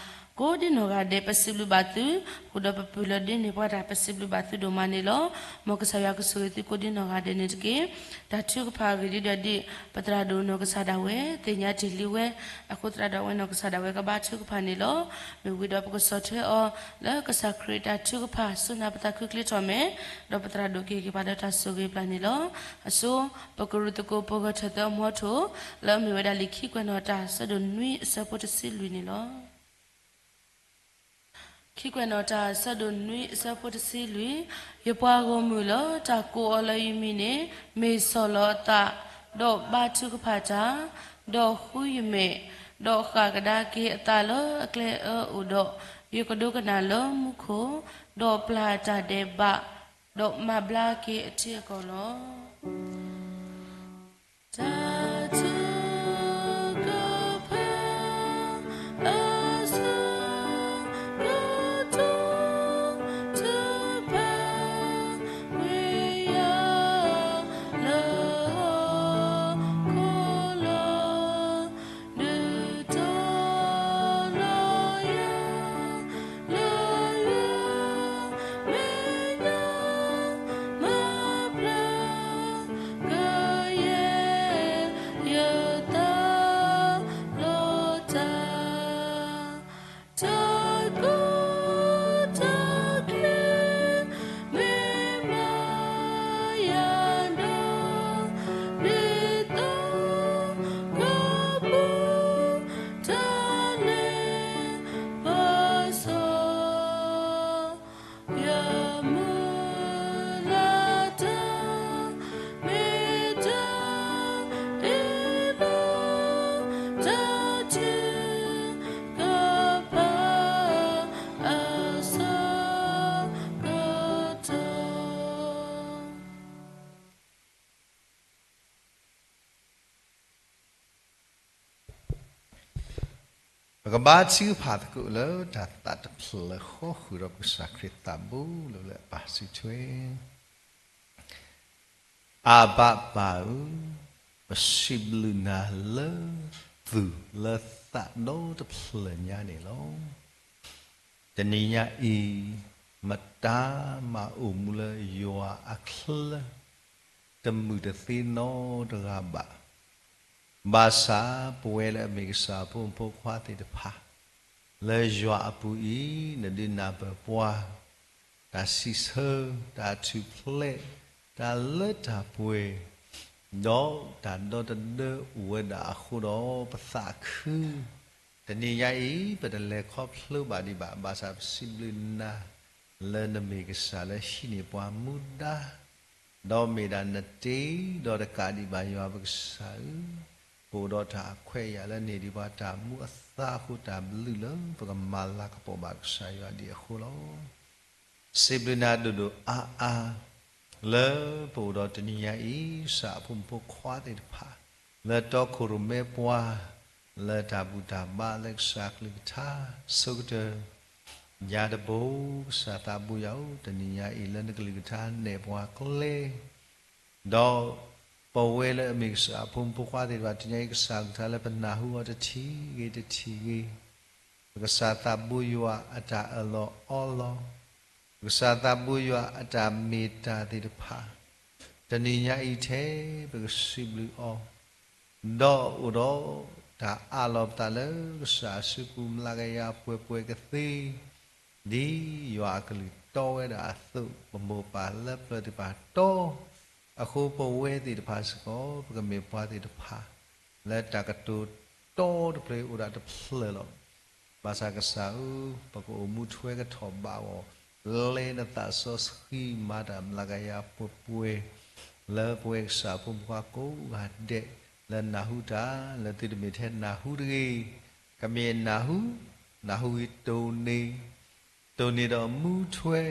ကိးဒ်နီၢ်ဂၤဒဲး ပစံးဘျုးဘၣ်သု, ဃုာ်ဒီးပပုၢ်လၢဒိးန့ၢ်ပှၤတၢ် ပစံးဘျုးဘၣ်သုဒိၣ်မးန့ၣ်လီၤ. မ်ကစၢ်ယွၤကဆိၣ်ဂ့ၤသုကိးဒ်နီၢ်ဂၤဒဲးန့ၣ်တက့ၢ်. တၢ်ထုကဖၣ်အဂ့ၢ်ဒ်ဒီးဒ် ပသရၣ်ဒိၣ်နီၢ်ကစၢ်ဒၣ်ဝဲ သ့ၣ်ညါတ့ၢ်လံဝဲ, အဃိသတးဒီးအဝဲနီၢ်ကစၢ်ဒၣ်ဝဲကဘါထုကဖၣ်န့ၣ်လီၤ. မ့ၢ်ဝံၤဒီးပကဆီၣ်ထွဲအီၤ လၢကစၢ်ခရံာ်တၢ်ထုကဖၣ် စူၢ်နာ်ပသးခုချ့ထီၣ်မဲာ်, ဒီးပသရၣ်ဒိၣ်ကဟ့ၣ်က့ၤပှၤလၢတၢ်ဆိၣ်ဂ့ၤပျၢ်န့ၣ်လီၤ. အဆိ ပကရူၢ်သကိးပဂၢၢ်ထၢၣ်သၢမီထိၣ်, လၢအမ့ၢ်ဝဲဒၣ်လံာ်ခံကွဲးနီၣ်တၢ်ဆၢဒိၣ်နွံအဆၢဖိတဆံလွံၢ်န့ၣ်လီၤ. ခံကွဲးနီၣ်တၢ်ဆၢဒိၣ်နွံအဆၢဖိတဆံလွံၢ်, ယပှၤဂီၢ်မုၢ်လၢတၢ်ကိးအီၤလၢယမံၤန့ၣ် မ့ၢ်ဆီၣ်လီၤအသး, ဒီးဘါထုကဖၣ်တၢ်, ဒီးဃုယမဲာ်, ဒီးဃၣ်ကဒါက့ၤအသးလၢအကျဲအၢအိၣ်ဒီး, ယကဒိကနၣ်လၢမူခိၣ်, ဒီးပျၢ်တၢ်ဒဲးဘး, ဒီးမၤဘျါက့ၤအထံအကီၢ်လီၤ. တၢ်ထုကဖၣ်အဆၢကတီၢ် ထုကဖၣ်ဝဲယၤလၢဟီၣ်ခိၣ်လီၤ. ဒုးတီၤလီၤယၤ လၢယမဲာ်ညါ မၤဘျါကယဲၢ်ယသးလီၤတၢ် တၢ်ကူတၢ်ကျဲၤ မ့ၢ်မၤယၤဒီး ဒ်သိးကပူၤတၢ်လဲၤပစီ ယမုၢ်လၢ်တၢ် မ့ၢ်တၢ်အ့ၣ်လိာ် တၢ်ထုကဖၣ်အဆၢကတီၢ် ပကဘါထုကဖၣ်သကိးလၢတၢ်သးတဖျၢၣ်ဃီ ဃုာ်ဒီးပကစၢ်ခရံာ်သးဘိလၢအပၢ်စုထွဲ အဘၣ်ပၢ်ဧၢ, ပစံးဘျုးနၤလၢသူၣ်လၢသးဒီတဖျၢၣ်ညါန့ၣ်လီၤ. တနံၤညါအံၤ မတၤမၤအိၣ်မူလၢယွၤအချၢ တမုာ်တသ့နီတဂၤဘၣ်. ဘၣ်ဆၣ်ပဝဲလၢအမ့ၢ်ကစၢ်အဖိမုၣ်ဖိခွါသ့ၣ်တဖၣ် လၢယွၤအပူၤအံၤ နဒုးနၢ်ပၢၢ်ပှၤ တၢ်စံးဆၢ တၢ်ထူၣ်ဖျဲး တၢ်လၢတၢ်ပှဲၤ ဒီးတၢ်ဒီတဒၢအိၣ်ဝဲဒၣ်အဃိဒီး ပသးခု တနံၤညါအံၤ ပတလဲၤခီဖျိဘၣ်ဒံးဘၣ်. ဘၣ်ဆၣ်ပစံးဘျုးနၤ လၢနမ့ၢ်ကစၢ်လၢဟံးန့ၢ်ပှၤမူဒါ ဒီးမ့ၢ်ဒၣ်နတ့ဒီးတကးဒံးဘၣ် ယွၤပကစၢ်ဧၢ, ပအိၣ်ဒီးတၢ်ခွဲးယာ်လၢန့ၢ်ဒံးပှၤတၢ်မူအသးအဃိ တၢ်ဘျုးလၢပကမၤလၤကပီၤဘၣ်ကစၢ်ယွၤဒံးအဃိလီၤ. စံးဘျုးနၤဒိၣ်ဒိၣ်အါအါ လၢပအိၣ်ဒီးတနံၤညါအံၤ ကစၢ်အဖိမုၣ်ဖိခွါသ့ၣ်တဖၣ် လၢတီခိၣ်ရိၣ်မဲပှၤ လၢတၢ်ဘူၣ်တၢ်ဘါလၢကစၢ်အကလုၢ်ကထါ ဆိကတၢၢ် ညါတဘိ ကစၢ်သးဘိယွၤဧၢ, တနံၤညါအံၤလၢနကလုၢ်ကထါနဲၣ်ပှၤကျဲ ဒီးပဝဲလၢအမ့ၢ်ကစၢ်အဖိမုၣ်ဖိခွါသ့ၣ်တဖၣ် တနံၤညါအံၤကစၢ်ကလုၢ်ကထါလၢပနၢ်ဟူအီၤတထံၣ်ဂ့ၤတထံၣ်ဂ့ၤ, ပကစၢ်သးဘိယွၤအတၢ်အၢၣ်လီၤအီလီၤ, ပကစၢ်သးဘိယွၤအတၢ်မ့ၢ်တၢ်သ့ၣ်တဖၣ်, တနံၤညါအံၤထဲ ပကစံးဘျုးအီၤ ဒီးအိၣ်ဒီးတၢ်အးလီၤပသးလၢကစၢ်အစုပူၤ မျးကယၤပှဲၤပှဲၤကသ့, ဒ်ယွၤအကလုၢ်တီဝဲဒၣ်အသိး ပမိၢ်ပၢ်လၢပျၢၤသ့ၣ်တဖၣ်တီ, အဃိပဝဲသ့ၣ်တဖၣ်စ့ၢ်ကီး ပကမ့ၢ်ပှၤသ့ၣ်တဖၣ် လၢတၢ်ကတိၤတီတဖျၢၣ်အိၣ်ဒၣ်တဖျၢၣ်လီၤ. ဘၣ်ဆၣ်ကစၢ်ဧၢ, ပကအိၣ်မူထွဲကထီၣ်ဘးအီၤ, လဲၤနသးစီဆှံမၤတၢ်မျးကယၤပှဲၤပှဲၤ လၢပဝဲကစၢ်ဖိမုၣ်ဖိကိးဂၤဒဲး လၢနၢ်ဟူတၢ်, လၢသုတမ့ၢ်ထဲနၢ်ဟူတဂ့ၤ, ကမ့ၢ်နၢ်ဟူ, နၢ်ဟူဂ့ၤတိၢ်န့ၢ် တိၢ်န့ၢ်ဒီးမူထွဲ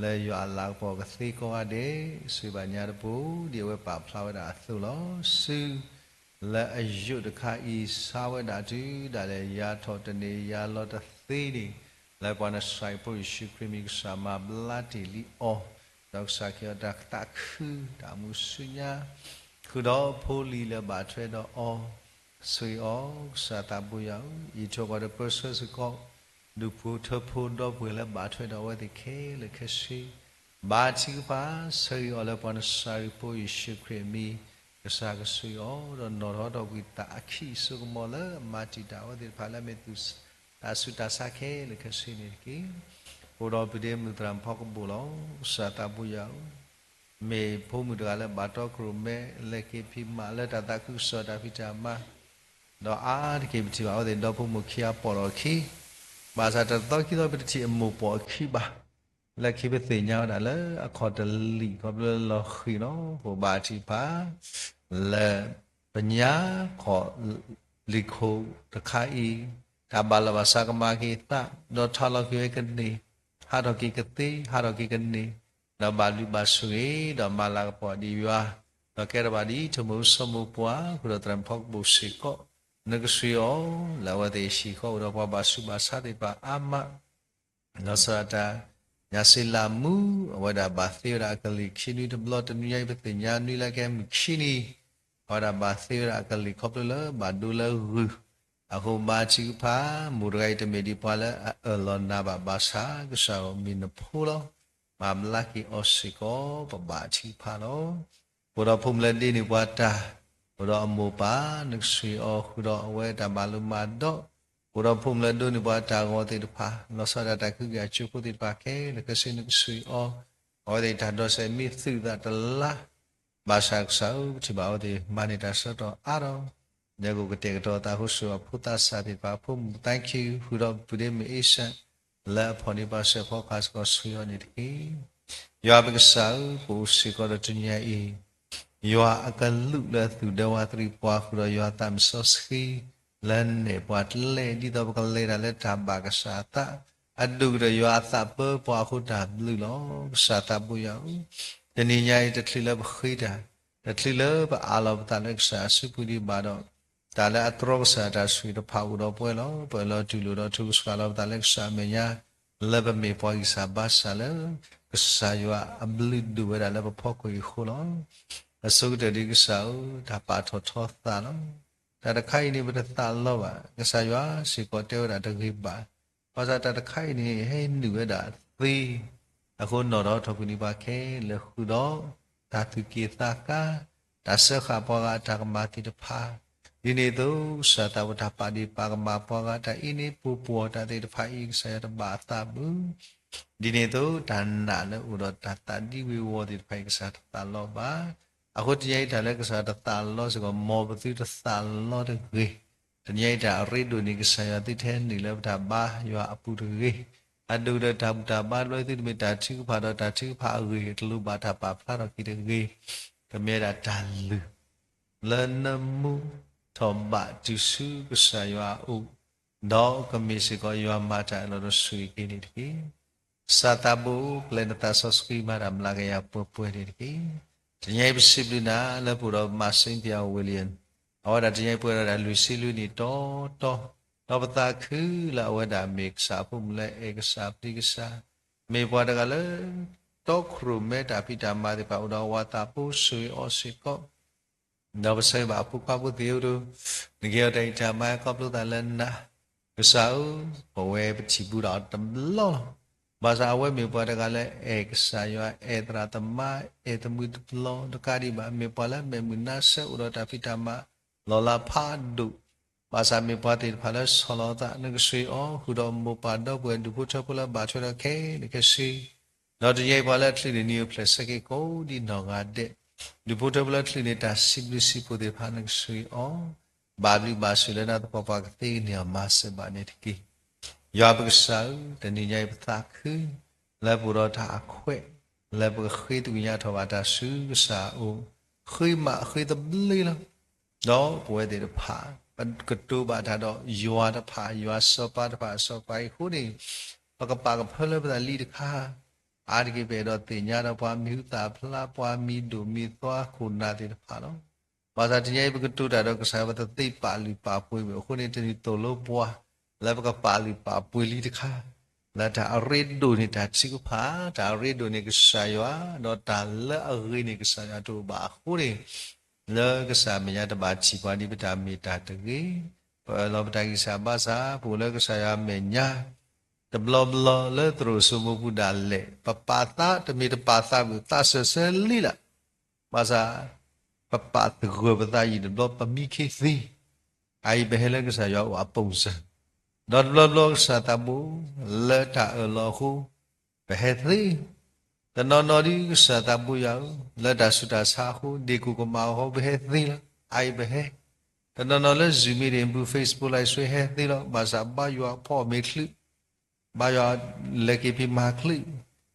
လၢယွၤအလၤကပီၤကသ့ကိးဂၤဒဲး, စံးဘၣ်ညါတပူၤ ဒ်အဝဲပာ်ဖျါဝဲဒၣ်အသိးလီၤ. စုလၢအယိာ်တခါအံၤ ဆါဝဲဒၣ်တုၤဒၣ်လဲာ် ယၤထီၣ်တန့ၢ်ယၤလီၤတသ့န့ၣ်, လၢပှၤနစၤရ့းဖိယ့ၣ်ၡူးခရံာ်မံၤ ကစၢ်မၤဘျါတ့ၢ်လံအီၤ, ဒီးကစၢ်ခ့အီၤတၢ်သးခု တၢ်မူဆူညါ ဃုာ်ဒီးဖိလံၤလၢဘၣ်ထွဲဒီးအီၤ, ဆိၣ်ဂ့ၤအီၤ ကစၢ်သးဘိယွၤဧၢ, အံးထွဲကွၢ်ဒီးပၢဆှၢစ့ၢ်ကီး ဒူၣ်ဖိထၢဖိဒီပုၢ်ဝဲၢ်လၢဘၣ်ထွဲဒီးအဝဲသ့ၣ်ခဲလၢာ်ခဲဆ့, ဘါထုကဖၣ် ဆိၣ်ဂ့ၤအီၤလၢပှၤနစၤရ့းဖိယ့ၣ်ၡူးခရံာ်အမံၤ, ကစၢ်ကဆိၣ်ဂ့ၤအီၤ ဒီးနီၣ်ထီၣ်ထီၣ်ကွံာ်တၢ်အခံၣ်အစိကမီၤလၢအမၤတံာ်တာ်အဝဲသ့ၣ်တဖၣ်လၢအမ့ၢ်သူၣ် တၢ်ဆူးတၢ်ဆါခဲလၢာ်ခဲဆ့န့ၣ်တက့ၢ်. အိၣ်ဒီးပဒ့မုၣ်သရၣ်ဖီကဘိၣ်လီၤ. ကစၢ်သးဘိယွၤဧၢ, မ့ၢ်ဖိမုၣ်တဂၤလၢဘၣ်တီခိၣ်ရိၣ်မဲ လဲၤက့ၤဖံးမၤလၢတၢ်သးခုကစီၣ်တၢ်ဖံးတၢ်မၤ, ဒီးအါတက့ၢ်ပထံၣ်ဘၣ်အဝဲသ့ၣ်ဒီဖိမိၢ်ခံဂၤပိာ်ထီၣ်အခံ, ဘၣ်ဆၣ်တသီခံသီပတထံၣ်အမိၢ်ပိာ်အခံဘၣ်. လၢခံပသ့ၣ်ညါဝဲဒၣ်လၢအခီၣ်တလံာ်ခီဖျိလၢလီၤဃံၤလီၤ. ပဘါထုကဖၣ် လၢပညါခီၣ်လံာ်ခိၣ်တခါအံၤ, တၢ်ဘၣ်လီၤဘၣ်စးကမၤက့ၤသး, ဒီးထီၣ်လီၤက့ၤဝဲကန့ၢ်, ဟးထီၣ်က့ၤကသ့, ဟးထီၣ်က့ၤကန့ၢ်, ဒီးဘၣ်ဘျုးဘၣ်ဆိၣ်ဂ့ၤ, ဒီးမၤလၤကပီၤဒံးယွၤ, ဒီးကဲထီၣ်ဘၣ်ဒ်အံၤ ထိၣ်မိၢ်ဆိမိၢ်ပှၢ် ဃုာ်ဒီးသရၣ်ဖီကဘိၣ်စ့ၢ်ကီး, နကဆိၣ်ဂ့ၤအီၤ လၢအဝဲသ့ၣ်ဟံၣ်ဃီအိၣ်ဒီးပှၤဘၣ်ဆူးဘၣ်ဆါသ့ၣ်တဖၣ်အါမး လီၤဆီဒၣ်တၢ် ညၣ်စ့လးမူ အဝဲဒၣ်ဘၣ်သ့ဝဲဒၣ်အကလံၤခံနွံတဘျီ တနွံညါအံၤ ပသ့ၣ်ညါနွံလၢကဲမုၢ်ခံနံၤ, အဝဲဒၣ်ဘၣ်သ့ဝဲဒၣ်အကလံၤခီဖျိလၢဘၣ်ဒိလၢဂုၢ်, အဃိဘါထုကဖၣ် မိၢ်တဂၤအံၤတမ့ၢ်ဒံးပှၤလၢအအၢၣ်လီၤနၤဘၣ် ဘၣ်ဆၣ်ကစၢ်မ့ၢ်နဖိလီၤ. မၤဘျါက့ၤအီၤစ့ၢ်ကီး ပဘါထုကဖၣ်လီၤ. အိၣ်ဒီးဖိမုၣ်လၢဒ့န့ၢ်ပှၤတၢ်, အိၣ်ဒီးအမိၢ်ပၢ် နကဆိၣ်ဂ့ၤအီၤဃုာ်ဒီးအဝဲတၢ်မၤလိမၤဒိး, အိၣ်ဒီးဖိမုၣ်လၢဒိးန့ၢ်ပှၤတၢ်ဂီၤသ့ၣ်တဖၣ် လီၤဆီဒၣ်တၢ်ကဟုကယာ်ကၠိဖိသ့ၣ်တဖၣ်ခဲလၢာ်ခဲဆ့ နကဆိၣ်ဂ့ၤအီၤ, အဝဲသ့ၣ်တၢ်ဒိးစဲးမ့ၢ်သုးသးတလါ, ဘၣ်ဆၣ်ကစၢ်ဧၢ ပထံၣ်ဘၣ်အဝဲသ့ၣ်မၤန့ၢ်တၢ်ဆၢကတီၢ်အါထီၣ်, ဒဲကအိၣ်ကတဲာ်ကတီၤသး ဃိဆိၣ်ဂ့ၤအဖိသးစၢ်သ့ၣ်တဖၣ် ဖိမုၣ် thank you ဃုာ်ဒီးပဒ့မုၣ်အ့ရှၢၣ် လၢအဖီၣ်န့ၢ်ပှၤစဲးဖီကဟၣ်စ့ၢ်ကီး ဆိၣ်ဂ့ၤအီၤန့ၣ်တက့ၢ်. ယွၤပကစၢ်ဧၢ, ပအိၣ်စ့ၢ်ကီးဒီးတနံၤညါအံၤ ယွၤအကလူးလၢသူၣ်ဒဲဝါသရံးပှၤဃုာ်ဒီးယွၤသးစီဆှံ လၢနဲၣ်ပှၤကျဲ ဒ်သိးပကလဲၤတၢ်လၢတၢ်ဘၣ်ကစၢ်အသး, အဒိၣ်ကတၢၢ်ယွၤအသးပၢပှၤအဃိတၢ်ဘျုးလီၤ. ကစၢ်သးဘိယွၤဧၢ, တနံၤညါအံၤ တချုးလၢပဃ့တၢ်, တချုးလၢပအးလီၤပသးလၢကစၢ်အစုပူၤဒံးဘၣ်ဒီး, တၢ်လၢအတြီကစၢ်တၢ်ဆိၣ်ဂ့ၤတဖၣ်အိၣ်ဒီးပှၤလီၤ. ပအၢၣ်လီၤတူၢ်လိာ်ဒီးထုကဖၣ်လီၤပသးလၢကစၢ်အမဲာ်ညါ လၢပမ့ၢ်ပှၤဂံၢ်စၢ်ဘါစၢ်လၢ ကစၢ်ယွၤအဘျုးဒိၣ်ဝဲဒၣ်လၢပဖီခိၣ်အံၤအဃိလီၤ. အဆိကတၢၢ်ဒ်ကစၢ်ဧၢ, တၢ်ပာ်ထီၣ်ထီသးလီၤ. တၢ်တခါအံၤန့ၣ် ပတသးလီဘၣ်. ကစၢ်ယွၤစ့ၢ်ကီးတဲဝဲဒၣ်တဂ့ၤဘၣ်. ဘၣ်ဆၣ်တၢ်တခါအံၤန့ၣ် ဟဲနုာ်ဝဲဒၣ်သ့ အဃိနီၣ်ထီၣ်ထီၣ်ကွံာ်န့ၢ်ပှၤခဲလၢာ်ဃုာ်ဒီး တၢ်သူၣ်က့ၣ်သးကါ, တၢ်စၢဃာ်ပှၤဂၤအတၢ်ကမၣ်သ့ၣ်တဖၣ်, ဒ်န့ၣ်အသိး ကစၢ်သးဝဲတၢ်ပာ်ဒ့ၣ်ပာ်ကမၣ်ပှၤဂၤ တၢ်အံးန့ၢ်ပူၤပှီၢ်တၢ်သ့ၣ်တဖၣ်အံၤ ကစၢ်ယွၤတဘၣ်အသးဘၣ်. ဒ်န့ၣ်အသိး တၢ်နာ်လၢအိၣ်ဒီးတၢ်သးဒံဝ့ၤဝီၤသ့ၣ်တဖၣ်အံၤ ကစၢ်တသးလီဘၣ်. အဃိတနံၤအံၤတၢ်လၢကစၢ်တသးလီစ့ၢ်ကီး မ်ပသုတသးလီတဂ့ၤ. တနံၤအံၤတၢ်အရ့ဒိၣ်န့ၣ် ကစၢ်ယွၤသုတဟဲနုာ်လၢပတၢ်ဘါယွၤအပူၤတဂ့ၤ. အဒိၣ်ကတၢၢ်တၢ်ဘူၣ်တၢ်ဘါတဘျီသုတမ့ၢ်တၢ်ထုကဖၣ်ဒီးတၢ်ထုကဖၣ်အဂ့ၢ် တလိၣ်ဘၣ်တၢ်ပာ်ဖျါထီၣ်က့ၤတဂ့ၤ. ကမ့ၢ်ဝဲဒၣ်တၢ်လုၢ် လၢနမူထီၣ်ဘးတုၤဆူကစၢ်ယွၤအအိၣ်, ဒီးကမ့ၢ်စ့ၢ်ကီးယွၤမၤတၢ်အၢၣ်လီၤဒီးဆိၣ်ဂ့ၤက့ၤန့ၣ်တက့ၢ်. ကစၢ်သးဘိ ကလဲၤနသးစီဆှံမၤတၢ်မျးကယၤပှဲၤပှဲၤန့ၣ်တက့ၢ်. တနံၤအံၤပစံးဘျုးနၤလၢပအိၣ်ဒီးမါ Cynthia Williams, အဝဲဒၣ်တနံၤအံၤပှဲၤဒီးတၢ်လွံၢ်ဆံလွံၢ်နံၣ်တီတီ, ဒီးပသးခုလၢအဝဲဒၣ်မ့ၢ်ကစၢ်အဖိမုၣ်လၢအဲၣ်ကစၢ်ပျံၤကစၢ်, မ့ၢ်ပှၤတဂၤလၢ တီခိၣ်ရိၣ်မဲတၢ်ဖံးတၢ်မၤသ့ၣ်တဖၣ်အိၣ်ဒီးအဝၤသးဘိ ဆိၣ်ဂ့ၤအီၤစ့ၢ်ကီး ဒီးပဆၢဂ့ၤဘၣ်အဖိခွါဖိသ့ၣ်ဧၢ, နကဟ့ၣ်အီၤတၢ်အံၣ်တၢ်မၤ ခီဖျိသးလၢနၤ, ကစၢ်ဧၢ, ပဝဲပထံၣ်ဘူးဒီးအီၤတဘျီလီၤ. ဘၣ်ဆၣ်အဝဲမ့ၢ်ပှၤတဂၤလၢအဲၣ်ကစၢ်ယွၤ အဲၣ်သရၣ်သမါ အဲၣ်သမုၢ်တဘျီတကးဒံးဘၣ် မ့ၢ်ပှၤလၢမဲာ်မုာ်နါဆၢအိၣ်ဒီးတၢ်ဖံးတၢ်မၤ လီၤလးဖးဒိၣ် ဘၣ်ဆၣ်မ့ၢ်ပှၤသ့ၣ်တဖၣ်လၢဆီၣ်လီၤသး နကဆှၢအီၤ ဃုာ်ဒီးမိၢ်ပၢ်ဒီပုၢ်ဝဲၢ်ဒူၣ်ဖိထၢဖိလၢဘၣ်ထွဲဒီးခဲလၢာ်ခဲဆ့, ဒီးတနံၤအံၤပှၤလၢအချုးန့ၢ်နံၣ်အိၣ်ဖျဲၣ်ဆၢက့ၤကိးဒံနီၢ်ဂၤဒဲး, ဒူၣ်ဖိထၢဖိလၢအချုးန့ၢ်တၢ်စံးဘျုးစံးဖှိၣ်သ့ၣ်တဖၣ် နကဆှၢအီၤ ဘၣ်ဘျုးဘၣ်ဆိၣ်လၢနၤသပှၢ်ပှၢ်ကသ့ကန့ၢ်အီၤမၤစၢၤဘၣ်န့ၣ်တက့ၢ်. ယွၤပကစၢ်ဧၢ, တနံၤညါအံၤပသးခု လၢပအိၣ်ဒီးတၢ်အခွဲး လၢပကဃ့သကွံာ်ညါထီၣ်ဘၣ်တၢ်ဆူကစၢ်အအိၣ်, ဃ့မးဃ့သဘျ့လီၤ. ဒီးပဝဲသ့ၣ်တဖၣ် ပကတိၤဘၣ်တၢ်ဒီးယွၤတဖၣ် ယွၤစီၤပၤတဖၣ် စီၤပၤအံၤအဃိန့ၣ် ပကပာ်ကဖၢလၢပသးလံတခါ, အါတက့ၢ်ပအဲၣ်ဒိးသ့ၣ်ညါဒီးပှၤမံၤဟူသၣ်ဖျါ ပှၤမံၤဒိၣ်မံၤသွါခိၣ်နၢ်သ့ၣ်တဖၣ်လီၤ. ဘၣ်ဆၣ်တနံၤညါအံၤပကတိၤတၢ်ဒီးကစၢ်ယွၤ ပတသ့ပာ်လုၢ်ပာ်ပှ့ၤဘၣ်အဃိန့ၣ် တနံၤသိၣ်လိပှၤ လၢပကပာ်လုၢ်ပာ်ပှ့ၤလံတခါ, လၢတၢ်အရ့ဒိၣ်န့ၢ်တၢ်ထုကဖၣ်, တၢ်အရ့ဒိၣ်န့ၢ်ကစၢ်ယွၤ, ဒီးတၢ်လၢအဂ့ၤန့ၢ်ကစၢ်ယွၤတအိၣ်ဘၣ်အဃိန့ၣ် လၢကစၢ်အမဲာ်ညါတဘၣ်ထံၣ်ပှၤဒ်ပတၢ်မ့ၢ်တၢ်တဂ့ၤ, ပအၢၣ်လီၤပတၢ်ဂံၢ်စၢ်ဘါစၢ် ပအိၣ်လၢကစၢ်ယွၤအမဲာ်ညါ တဘျီဘျီလၢသရိာ်စိမိပူၤဒၣ်လဲာ် ပပာ်သးတမ့ၢ်တပာ်သးဘၣ် သးစၢၢ်ဆၢလံလၢ် ဘၣ်ဆၣ် ပပာ်သဂၢၢ်ပသးယံာ်တဘျီ ပမံခ့သ့, အအံၤပဟဲလၢကစၢ်ယွၤအအိၣ်အပူၤစၢၤ, ဒီးတဘျီဘျီကစၢ်သးဘိလၢတၢ်အၢၣ်လီၤအဃိ ပဟဲသ့, တနီၤနီၤဒ်ကစၢ်သးဘိယွၤဧၢ, လၢတၢ်ဆူးတၢ်ဆါအဃိ ဒ့ၣ်ကိၣ်ကမၣ်အဃိ ပဟဲသ့လီၤ, အအံၤပဟဲ, တနီၤနီၤလၢ Zoom meeting ပူၤ Facebook Live Stream ဟဲသ့လီၤ, ဘၣ်ဆၣ်ဘါယွၤဖီအီၣ်မ့ၤချုး ဘါယွၤလဲၤက့ၤဖံးမၤချုး,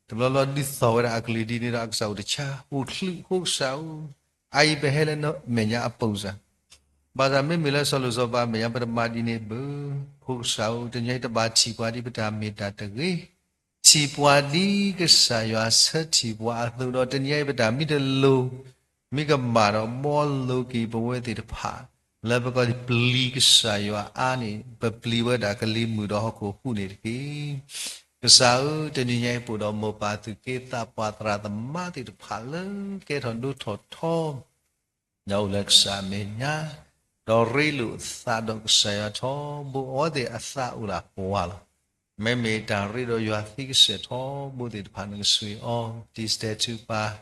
တဘျီဘျီဒ်သိးဝဲဒၣ်အကလုၢ်ဒ်န့ၣ်ဒီး အကစၢ်အိၣ်တဆါ အိၣ်ချုးဃိကစၢ်ဧၢ, အအံၤပဟဲလၢနမဲာ်ညါအပူၤစၢၤ, ဘၣ်ဆၣ်မ့မ့ၢ်လၢစီၤလိၤစီၤပၤအမဲာ်ညါ ပတမၤဒ်န့ၣ်ဘၣ်, ဃိကစၢ်ဧၢ, တနံၤညါအံၤတဘၣ်ထံၣ်ပှၤဒ်ပတၢ်မ့ၢ်တၢ်တဂ့ၤ, ထံၣ်ပှၤဒ်ကစၢ်ယွၤဆၢထံၣ်ပှၤအသိးဒီး တနံၤညါအံၤပတၢ်မ့ၢ်တလိၤ မ့ၢ်ကမၣ်ဒီးဘှီလိၤက့ၤပဝဲသ့ၣ်တဖၣ် လၢပကပျံၤကစၢ်ယွၤအါန့ၣ် ပပျံၤဝဲဒၣ်ကလံၤမုၢ်ဒီးဟီၣ်ခိၣ်ဟူးန့ၣ်တက့ၢ်. ကစၢ်ဧၢ, တနံၤညါအံၤပအိၣ်ဒီးမိၢ်ပၢ်သူၣ်က့သးပှၢ်သရၣ်သမါသ့ၣ်တဖၣ်လၢ ကဲထီၣ်ဒိၣ်ထီၣ်ထီ ဒီးအိၣ်လၢကစၢ်အမဲာ်ညါ, ဒီးရ့လိာ်သးဒီးကစၢ်ယွၤထီဘိ အဝဲသ့ၣ်အသးအိၣ်ဒၣ်ပှၤလီၤ. မ့မ့ၢ်တၢ်ရ့ဒီးယွၤသံကစဲာ်ထီဘိသ့ၣ်တဖၣ် နကဆှၢအီၤ, တံၤစတဲၤထုကဖၣ်,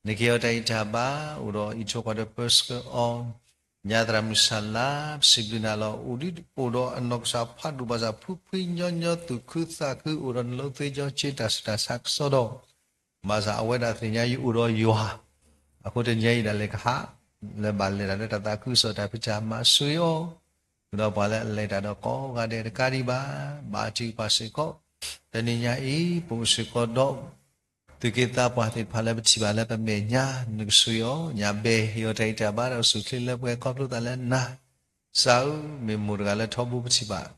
နကဟ့ၣ်အီၤတၢ်ဂံၢ်တၢ်ဘါ, အိၣ်ဒီးအံးထွဲကွၢ်ထွဲပၢဆှၢအီၤ, ညါသရၣ်မုၣ်စၢ်လါ, ပစံးဘျုးနၤလီၤ. အိၣ်ဒ်အိၣ်ဒီးအနီၢ်ကစၢ်ဖးဒိၣ်ဘၣ်ဆၣ် ဖှံဖှံညီညီသူၣ်ခုသးခု အိၣ်ဒီးနလိသ့ညီဆ့ တၢ်ဆူးတၢ်ဆါကစီဒီ ဘၣ်ဆၣ်အဝဲဒၣ်သ့ၣ်ညါယအိၣ်ဒီးယွၤ, အဃိတနံၤအံၤဒၣ်လဲာ်ကဟး, လၢဘၣ်လဲၤတၢ်လၢတၢ်သးခုကစီၣ်တၢ်ဖံးတၢ်မၤဆှၢအီၤ, ဃုာ်ဒီးပှၤလၢအလဲၤတၢ်ဒီးကိးဂၤဒဲးတကးဒံးဘၣ်, ဘၣ်ထုကဖၣ်စ့ၢ်ကီး, တနံၤညါအံၤ ပအိၣ်စ့ၢ်ကီးဒီး သူၣ်က့သးပှၢ်သ့ၣ်တဖၣ်လၢပထံၣ်ဘၣ်လၢပမဲာ်ညါ နကဆှၢအီၤ, ညါဘဲဟ့ၣ်အီၤတၢ်ဂံၢ်တၢ်ဘါဒီးအိၣ်ဆူၣ်ချ့လၢပှဲၤခီဖျိသးလၢနၤ, ကစၢ်ဧၢ, မ့ၢ်မိၢ်တဂၤလၢထီဘိပထံၣ်ဘၣ်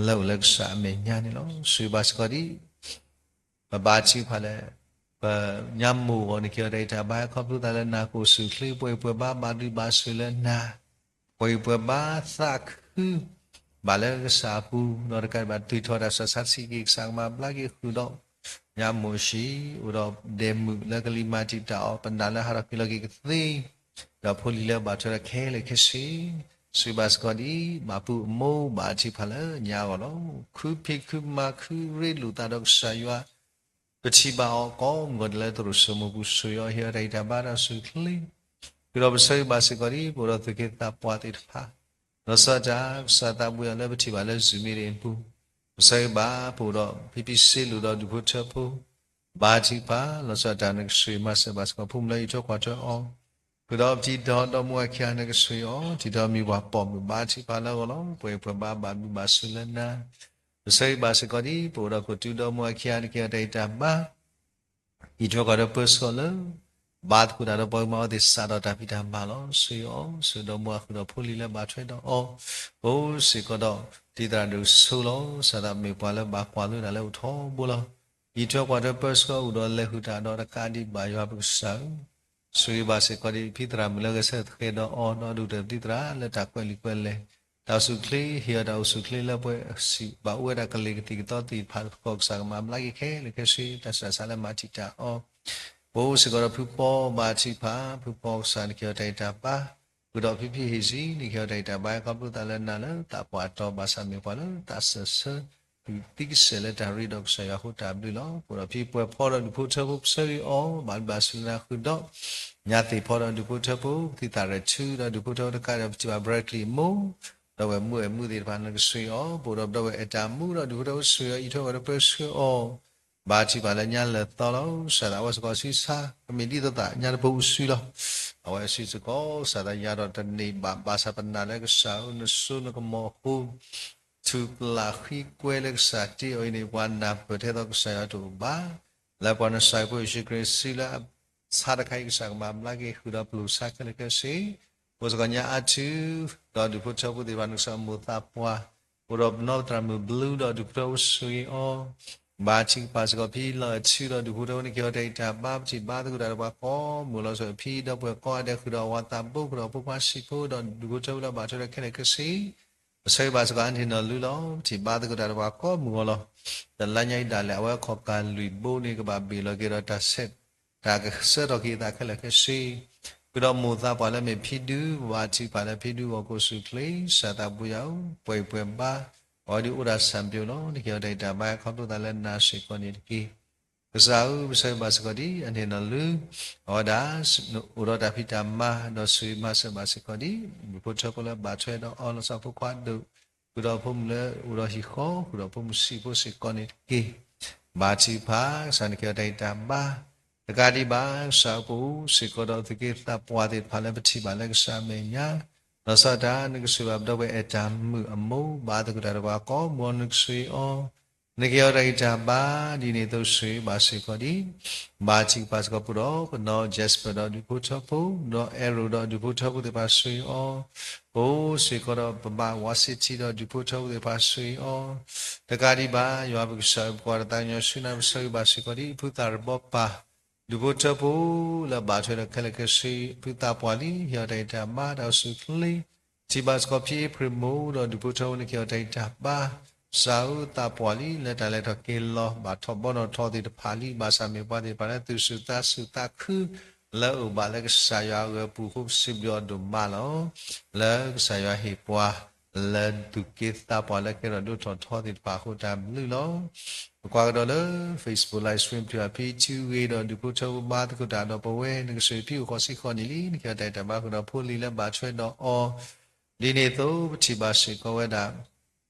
လၢအိၣ်လၢကစၢ်အမဲာ်ညါန့ၣ်လီၤ. ဆှၢဘၣ်စ့ၢ်ကီးဒ် ပဘါထုကဖၣ်လၢ ပညါမိၢ်အဂီၢ် နကဟ့ၣ်အီၤတၢ်ဂံၢ်တၢ်ဘါခီဖျိသးလၢနၤ ကအိၣ်ဆူၣ်ချ့ ပှဲၤပှဲၤဘါဘၣ်ဒုၣ်ဘၣ်ဆိၣ်လၢနၤ, ပှဲၤပှဲၤဘါသးခု ဘၣ်လၢကစၢ်အပူၤ ဒီးတကးဒံးဘၣ် တုၤထီၣ်တၢ်ဆူးတၢ်ဆါဆံးက့ၤကစၢ်ကမၤဘျါက့ၤဃုာ်ဒီး ညါမိၢ်အဟံၣ် အိၣ်ဒီးဒဲးမုၣ်လၢကလံၤမၤတံာ်တာ်အီၤ ပနာ်လၢဟးထီၣ်က့ၤလီၤက့ၤကသ့ ဒီးဖိလံၤလၢဘၣ်ထွဲဒီးခဲလၢာ်ခဲဆ့, ဆှၢဘၣ်စ့ၢ်ကီးဒ် ဘၣ်ပုၢ်အမိၢ်ဘၣ်ထုကဖၣ်လၢညါအဂီၢ်လီၤ. ခုဖံးခုမၤခုရ့လိာ်သးဒီးကစၢ်ယွၤ ပထံၣ်ဘၣ်အီၤကိးမုၢ်ဂီၤဒဲးလၢသရိာ်စိမိၤပူၤ ဆှၢအီၤဟ့ၣ်အီၤတၢ်ဂံၢ်တၢ်ဘါဒီးအိၣ်ဆူၣ်ချ့, ဃုာ်ဒီးပဆၢဂ့ၤဘၣ်စ့ၢ်ကီးဒ် ပအိၣ်ဒီးသူၣ်က့သးပှၢ်သ့ၣ်တဖၣ် လီၤဆီဒၣ်တၢ် ကစၢ်သးဘိယွၤလၢပထံၣ်ဘၣ်လၢ Zoom meeting အပူၤ, ပဆၢဂ့ၤဘၣ် ပအိၣ်ဒီးဖံဖံစ့လိာ်ဒီးဒူၣ်ဖိထၢဖိ ဘါထုကဖၣ် လီၤဆီဒၣ်တၢ် နကဆှၢမၤစၢၤဘၣ်စ့ၢ်ကီး ဖိမုၣ်လၢအံးထွဲကွၢ်ထွဲအီၤ, ဃုာ်ဒီးပတံၤဒီဒီမိၢ်အခံဂၤ နကဆှၢအီၤ တံၤဒီမံၤပှၢ်ပိာ်မုၣ် ဘါထုကဖၣ်လၢအဂီၢ်လီၤ. ပှဲၤပှဲၤဘါဘၣ်ဒုၣ်ဘၣ်ဆိၣ်လၢနၤ, ပဆၢဂ့ၤဘၣ်စ့ၢ်ကီးဒ် ပအိၣ်ဒီးခိၣ်တုဒီမိၢ်အခံဂၤ နကဟ့ၣ်အီၤတၢ်ဂံၢ်တၢ်ဘါ အံးထွဲကွၢ်ထွဲပၢဆှၢအီၤလၢ ဘါသကိးတၢ်ဒီးပှၤဂီၢ်မၤအဝဲသ့ၣ်စးထီၣ်တၢ်ဖံးတၢ်မၤလီၤ. ဆှၢအီၤ ဆှၢဒီမိၢ်အဃုာ်ဒီးဖိလံၤလၢဘၣ်ထွဲဒီးအီၤ, ပအိၣ်စ့ၢ်ကီးဒီး တံၤသရၣ်ဒိၣ်စိလီၤ. စးသးမ့ၢ်ပှၤလၢဘၣ်ကွၢ်လိတၢ်လၢအိၣ်ထီဘိလီၤ. အံးထွဲကွၢ်ထွဲပၢဆှၢအီၤ အိၣ်ဒီးလဲၤဃုာ်တၢ်ဒီးတကးဒံးဘၣ် ယွၤပကစၢ်ဧၢ, ဆှၢဂ့ၤဘၣ်စ့ၢ်ကီးဒ်ဖံသရၣ်မုၣ်လၢဂဲၤဆၢထၢၣ်ဒီးအီၤ ဒီးဒူၣ်တၢၢ်ပတံၤသရၣ်လၢတၢ်ကွဲးလံာ်ကွဲးလဲၢ် တၢ်အိၣ်ဆူၣ်ချ့ ဟ့ၣ်အီၤတၢ်အိၣ်ဆူၣ်ချ့လၢပှဲၤစံး ဘၣ်အိၣ်ဝဲဒၣ်ကလ့ၤကသံၣ်ကသီသ့ၣ်တဖၣ်တဖၣ် ကစၢ်ကမၤဘျါက့ၤခဲလၢာ်ခဲဆ့ တၢ်ဆူးတၢ်ဆါလၢမၤတံာ်တာ်အီၤ, ပအိၣ်စ့ၢ်ကီးဒီးဖုပီဘါထုကဖၣ် ဖုပီကစၢ် နကဟ့ၣ်အီၤတၢ်ဂံၢ်တၢ်ဘါ, ဃုာ်ဒီးဖံဖံဟ့ၣ်စံ နကဟ့ၣ်အီၤတၢ်ဂံၢ်တၢ်ဘါ ခီဖျိသးလၢနၤလၢသးပှၢ်တီၤ ဘၣ်ဆၣ်မ့ၢ်ပှၤလၢသးစၢၢ်ဆၢ သံကစဲာ်လၢတၢ်ရ့ဒီးကစၢ်ယွၤအဃိတၢ်ဘျုးလီၤ. ပအိၣ်ဒီးဖံပှဲၤဖီဒီးဒူၣ်ဖိထၢဖိ ပဆၢဂ့ၤအီၤ ဘၣ်ဒုၣ်ဘၣ်ဆိၣ်လၢနၤဃုာ်ဒီး ညါသ့ၣ်ဖီဒီးဒူၣ်ဖိထၢဖိ သံသရၣ်ထူဒီးဒူၣ်ဖိထၢဖိတကးဒီး ပထံၣ်ဘၣ် Bradley မိၢ် ဒီပုၢ်ဝဲၢ်မုၣ်အဲၣ်မုၣ်သ့ၣ်တဖၣ်နကဆှၢအီၤ, ပအိၣ်ဒီးပဒီပုၢ်ဝဲၢ်အဲၣ်တၢ်မူဒီးဒုးဖိထၢဖိဆှၢအီၤ အံးထွဲဝဲဒီးပၢဆှၢအီၤ, ဘါထုကဖၣ်လၢညါလၢာ်သီလီၤ. စၤသးအဝဲစ့ၢ်ကီးဆံဆါ ကမ့ၢ်ဒ်သိးသးညါတပူၤအိၣ်ဆှံလီၤ. အဝဲအစုစ့ၢ်ကီး စၤသးယၤဒီးတန့ၢ်ဘၣ် ဘၣ်ဆၣ်ပနာ်လၢကစၢ်ဧၢ နစိနကမီၤအဃိ ထူၣ်ပျၢ်ဃံကွဲလၢကစၢ်တ့အီၤအံၤန့ၣ် ပှၤနၢ်ပၢၢ်ထဲသိးကစၢ်ယွၤတအိၣ်ဘၣ်. လၢပှၤနစၢ်ဖိယ့ၣ်ၡူးခရံာ်စုလၢအဆါတခါအံၤ ကစၢ်ကမၤဘျါက့ၤဃုာ်ဒီးပျိာ်ဆါခဲလၢာ်ခဲဆ့, အိၣ်စ့ၢ်ကီးညါအါထု ဒီးဒုးဖိထၢဖိသ့ၣ်တဖၣ်နကစၢ်အမိၢ်သးပှၢ်, အိၣ်ဒီးပနီၢ်သရၣ်မုၣ်ဘျုးဒီးဒုးဖိထၢဖိဆှၢအီၤ, ဘါထုကဖၣ်စ့ၢ်ကီးဖံလီၤအထုဒီးဒုးဖိထၢဖိနက့ၤအီၤတၢ်အံၤတၢ်ဘါ ပထံၣ်ဘါသကိးတၢ်ဒီးပှၤကိးမုၢ်လီၤ. စ့ၢ်ကီးဖံဒီပုၢ်ဝဲၢ်ကိးဂၤဒဲးဃုာ်ဒီးအဝၤသးဘိ ဃုာ်ဒီးဖိခွါဆံးဖိဒီးဒုးဖိထၢဖိလၢအဘၣ်ထွဲဒီးခဲလၢာ်ခဲဆ့ ပဆၢဂ့ၤဘၣ်စ့ၢ်ကီးအန့ၣ်နီၢ်လုၢ်လီၤ. ပထံၣ်ဘါသကိးတၢ်ဒီးပှၤကိးမုၢ်ဂီၢ်လီၤ. တလါညါအံၤဒၣ်လဲာ် အဝဲခီၣ်ကၢ်လွံၢ်ဘိန့ၣ် ကဘၣ်ဘ့ၣ်လီၤက့ၤဒီးတၢ်ဆဲး တၢ်ကဆှၢထီၣ်က့ၤအသးခဲလၢာ်ခဲဆ့, ဃုာ်ဒီးမိၢ်သးပှၢ်လၢမ့ၢ်ဖံဒု ပဘါထုကဖၣ်လၢဖံဒုအဂီၢ် ကိးစူၣ်ချ့ စၤသးပူၤယၤဧၢ, ပှဲၤပှဲၤဘါ, အဝဲဒုးအိၣ်ဒၣ်ဆၣ်ပၠိလီၤ. နက့ၤအီၤတၢ်အံၤတၢ်ဘါ ခီဖျိသးလၢနၤစ့ၢ်ကီးန့ၣ်တက့ၢ်. ကစၢ်ဧၢ ပဆၢဂ့ၤဘၣ်စ့ၢ်ကီးဒ်အန့ၣ်နီၢ်လုၢ်, အဝဲဒၣ် အိၣ်ဒီးတၢ်ဖံးတၢ်မၤ ဒီးဆိၣ်ဂ့ၤမၤစၢၤဘၣ်စ့ၢ်ကီးဒ် ဒုးဖိထၢဖိလၢဘၣ်ထွဲဒီးအီၤ လီၤဆီဖိခွါဒိၣ်, ဃုာ်ဒီးဖိမုၣ်လၢအိၣ်ဒီးဟံၣ်ဃီ ဃုာ်ဒီးဖိမုၣ်ဆံးဖိစ့ၢ်ကီးန့ၣ်တက့ၢ်. ဘါထုကဖၣ် ကစၢ်နက့ၤအီၤတၢ်အံၤတၢ်ဘါ, တကးဒံးဘၣ် ကစၢ်ဧၢ ပအိၣ်စ့ၢ်ကီးဒီးသုးက့သးပှၢ်သ့ၣ်တဖၣ်လၢပထံၣ်ဘၣ်လၢကစၢ်အမဲာ်ညါ, လီၤဆီဒၣ်တၢ်နကဆိၣ်ဂ့ၤဘၣ်ပဒီပုၢ်ဝဲၢ်အဲၣ်တၢ်မုၣ်အမိၢ် ဘါသကိးတၢ်ဒီးပှၤကိးမုၢ်ဂီၢ် နကဆိၣ်ဂ့ၤအီၤ နက့ၤအီၤတၢ်အံၤတၢ်ဘါ ဒ်န့ၣ်အသိးဆိၣ်ဂ့ၤဘၣ်စ့ၢ်ကီးဒ် ဘါထုကဖၣ်စ့ၢ်ကီးပအိၣ်ဒီးပနီၢ် Jasper ဒီးဒုးဖိထၢဖိ, ဒီး Arrow ဒီးဒုးဖိထၢဖိသ့ၣ်တဖၣ်ဆိၣ်ဂ့ၤအီၤ, ပအိၣ်စ့ၢ်ကီးဒီးပဘၣ် Washington ဒီးဒုးဖိထၢဖိသ့ၣ်တဖၣ်ဆိၣ်ဂ့ၤအီၤ, တကးဒံးဘၣ် ယွၤပကစၢ် ပကွၢ်တၢ်သးကညီၤဆူနၤ ပဆၢဂ့ၤဘၣ်စ့ၢ်ကီးဒ် ဖုသၣ်ရဘီပၢ် ဒုးဖိထၢဖိလၢအဘၣ်ထွဲဒီးခဲလၢာ်ခဲဆ့ ဖုသးပှၢ်လံ ဟ့ၣ်အီၤတၢ်ဂံၢ်တၢ်ဘါ တၢ်အိၣ်ဆူၣ်အိၣ်ချ့, ထံၣ်ဘၣ်စ့ၢ်ကီးဖံ April မိၢ်ဒီးဒုးဖိထၢဖိ နက့ၤအီၤတၢ်ဂံၢ်တၢ်ဘါ, ကစၢ်ဧၢ သးပှၢ်လံ လၢတၢ်လဲၤထီၣ်က့ၤလီၤ ဘၣ်ထီၣ်ဘီထီၣ်ထီသ့ၣ်တဖၣ်လံ ဘၣ်ဆၣ်မ့ၢ်ပှၤသ့ၣ်တဖၣ်လၢသူၣ်ဆူၣ်သးဆူၣ်သးခု လၢအအိၣ်ဘၣ်လၢကစၢ်ယွၤအဂၢၤအပူၤအဃိ ပစံးဘျုးအီၤဒိၣ်မးလီၤ. လၢကစၢ်ယွၤဟ့ၣ်ပှၤ လၢသူၣ်က့သးပှၢ်လၢကဲထီၣ်ဒိၣ်ထီၣ်ထီသ့ၣ်တဖၣ်အဃိ တၢ်ဘျုးလီၤ. ပကွၢ်ကဒီးလၢ Facebook Live Stream ပထံၣ်ဘၣ်ဖံထူဂ့ၤဒီးဒုးဖိထၢဖိဘါသကိးတၢ်ဒီးပဝဲ နကဆိၣ်ဂ့ၤဖံအိၣ်ဃီၤဆံဃီၤန့ၣ်လံ နက့ၤအီၤတၢ်ဂံၢ်တၢ်ဘါ ဃုာ်ဒီးဖိလံၤလၢဘၣ်ထွဲဒီးအီၤ, ဒ်န့ၣ်အသိး ပထံၣ်ဘၣ်စ့ၢ်ကီးဝဲဒၣ်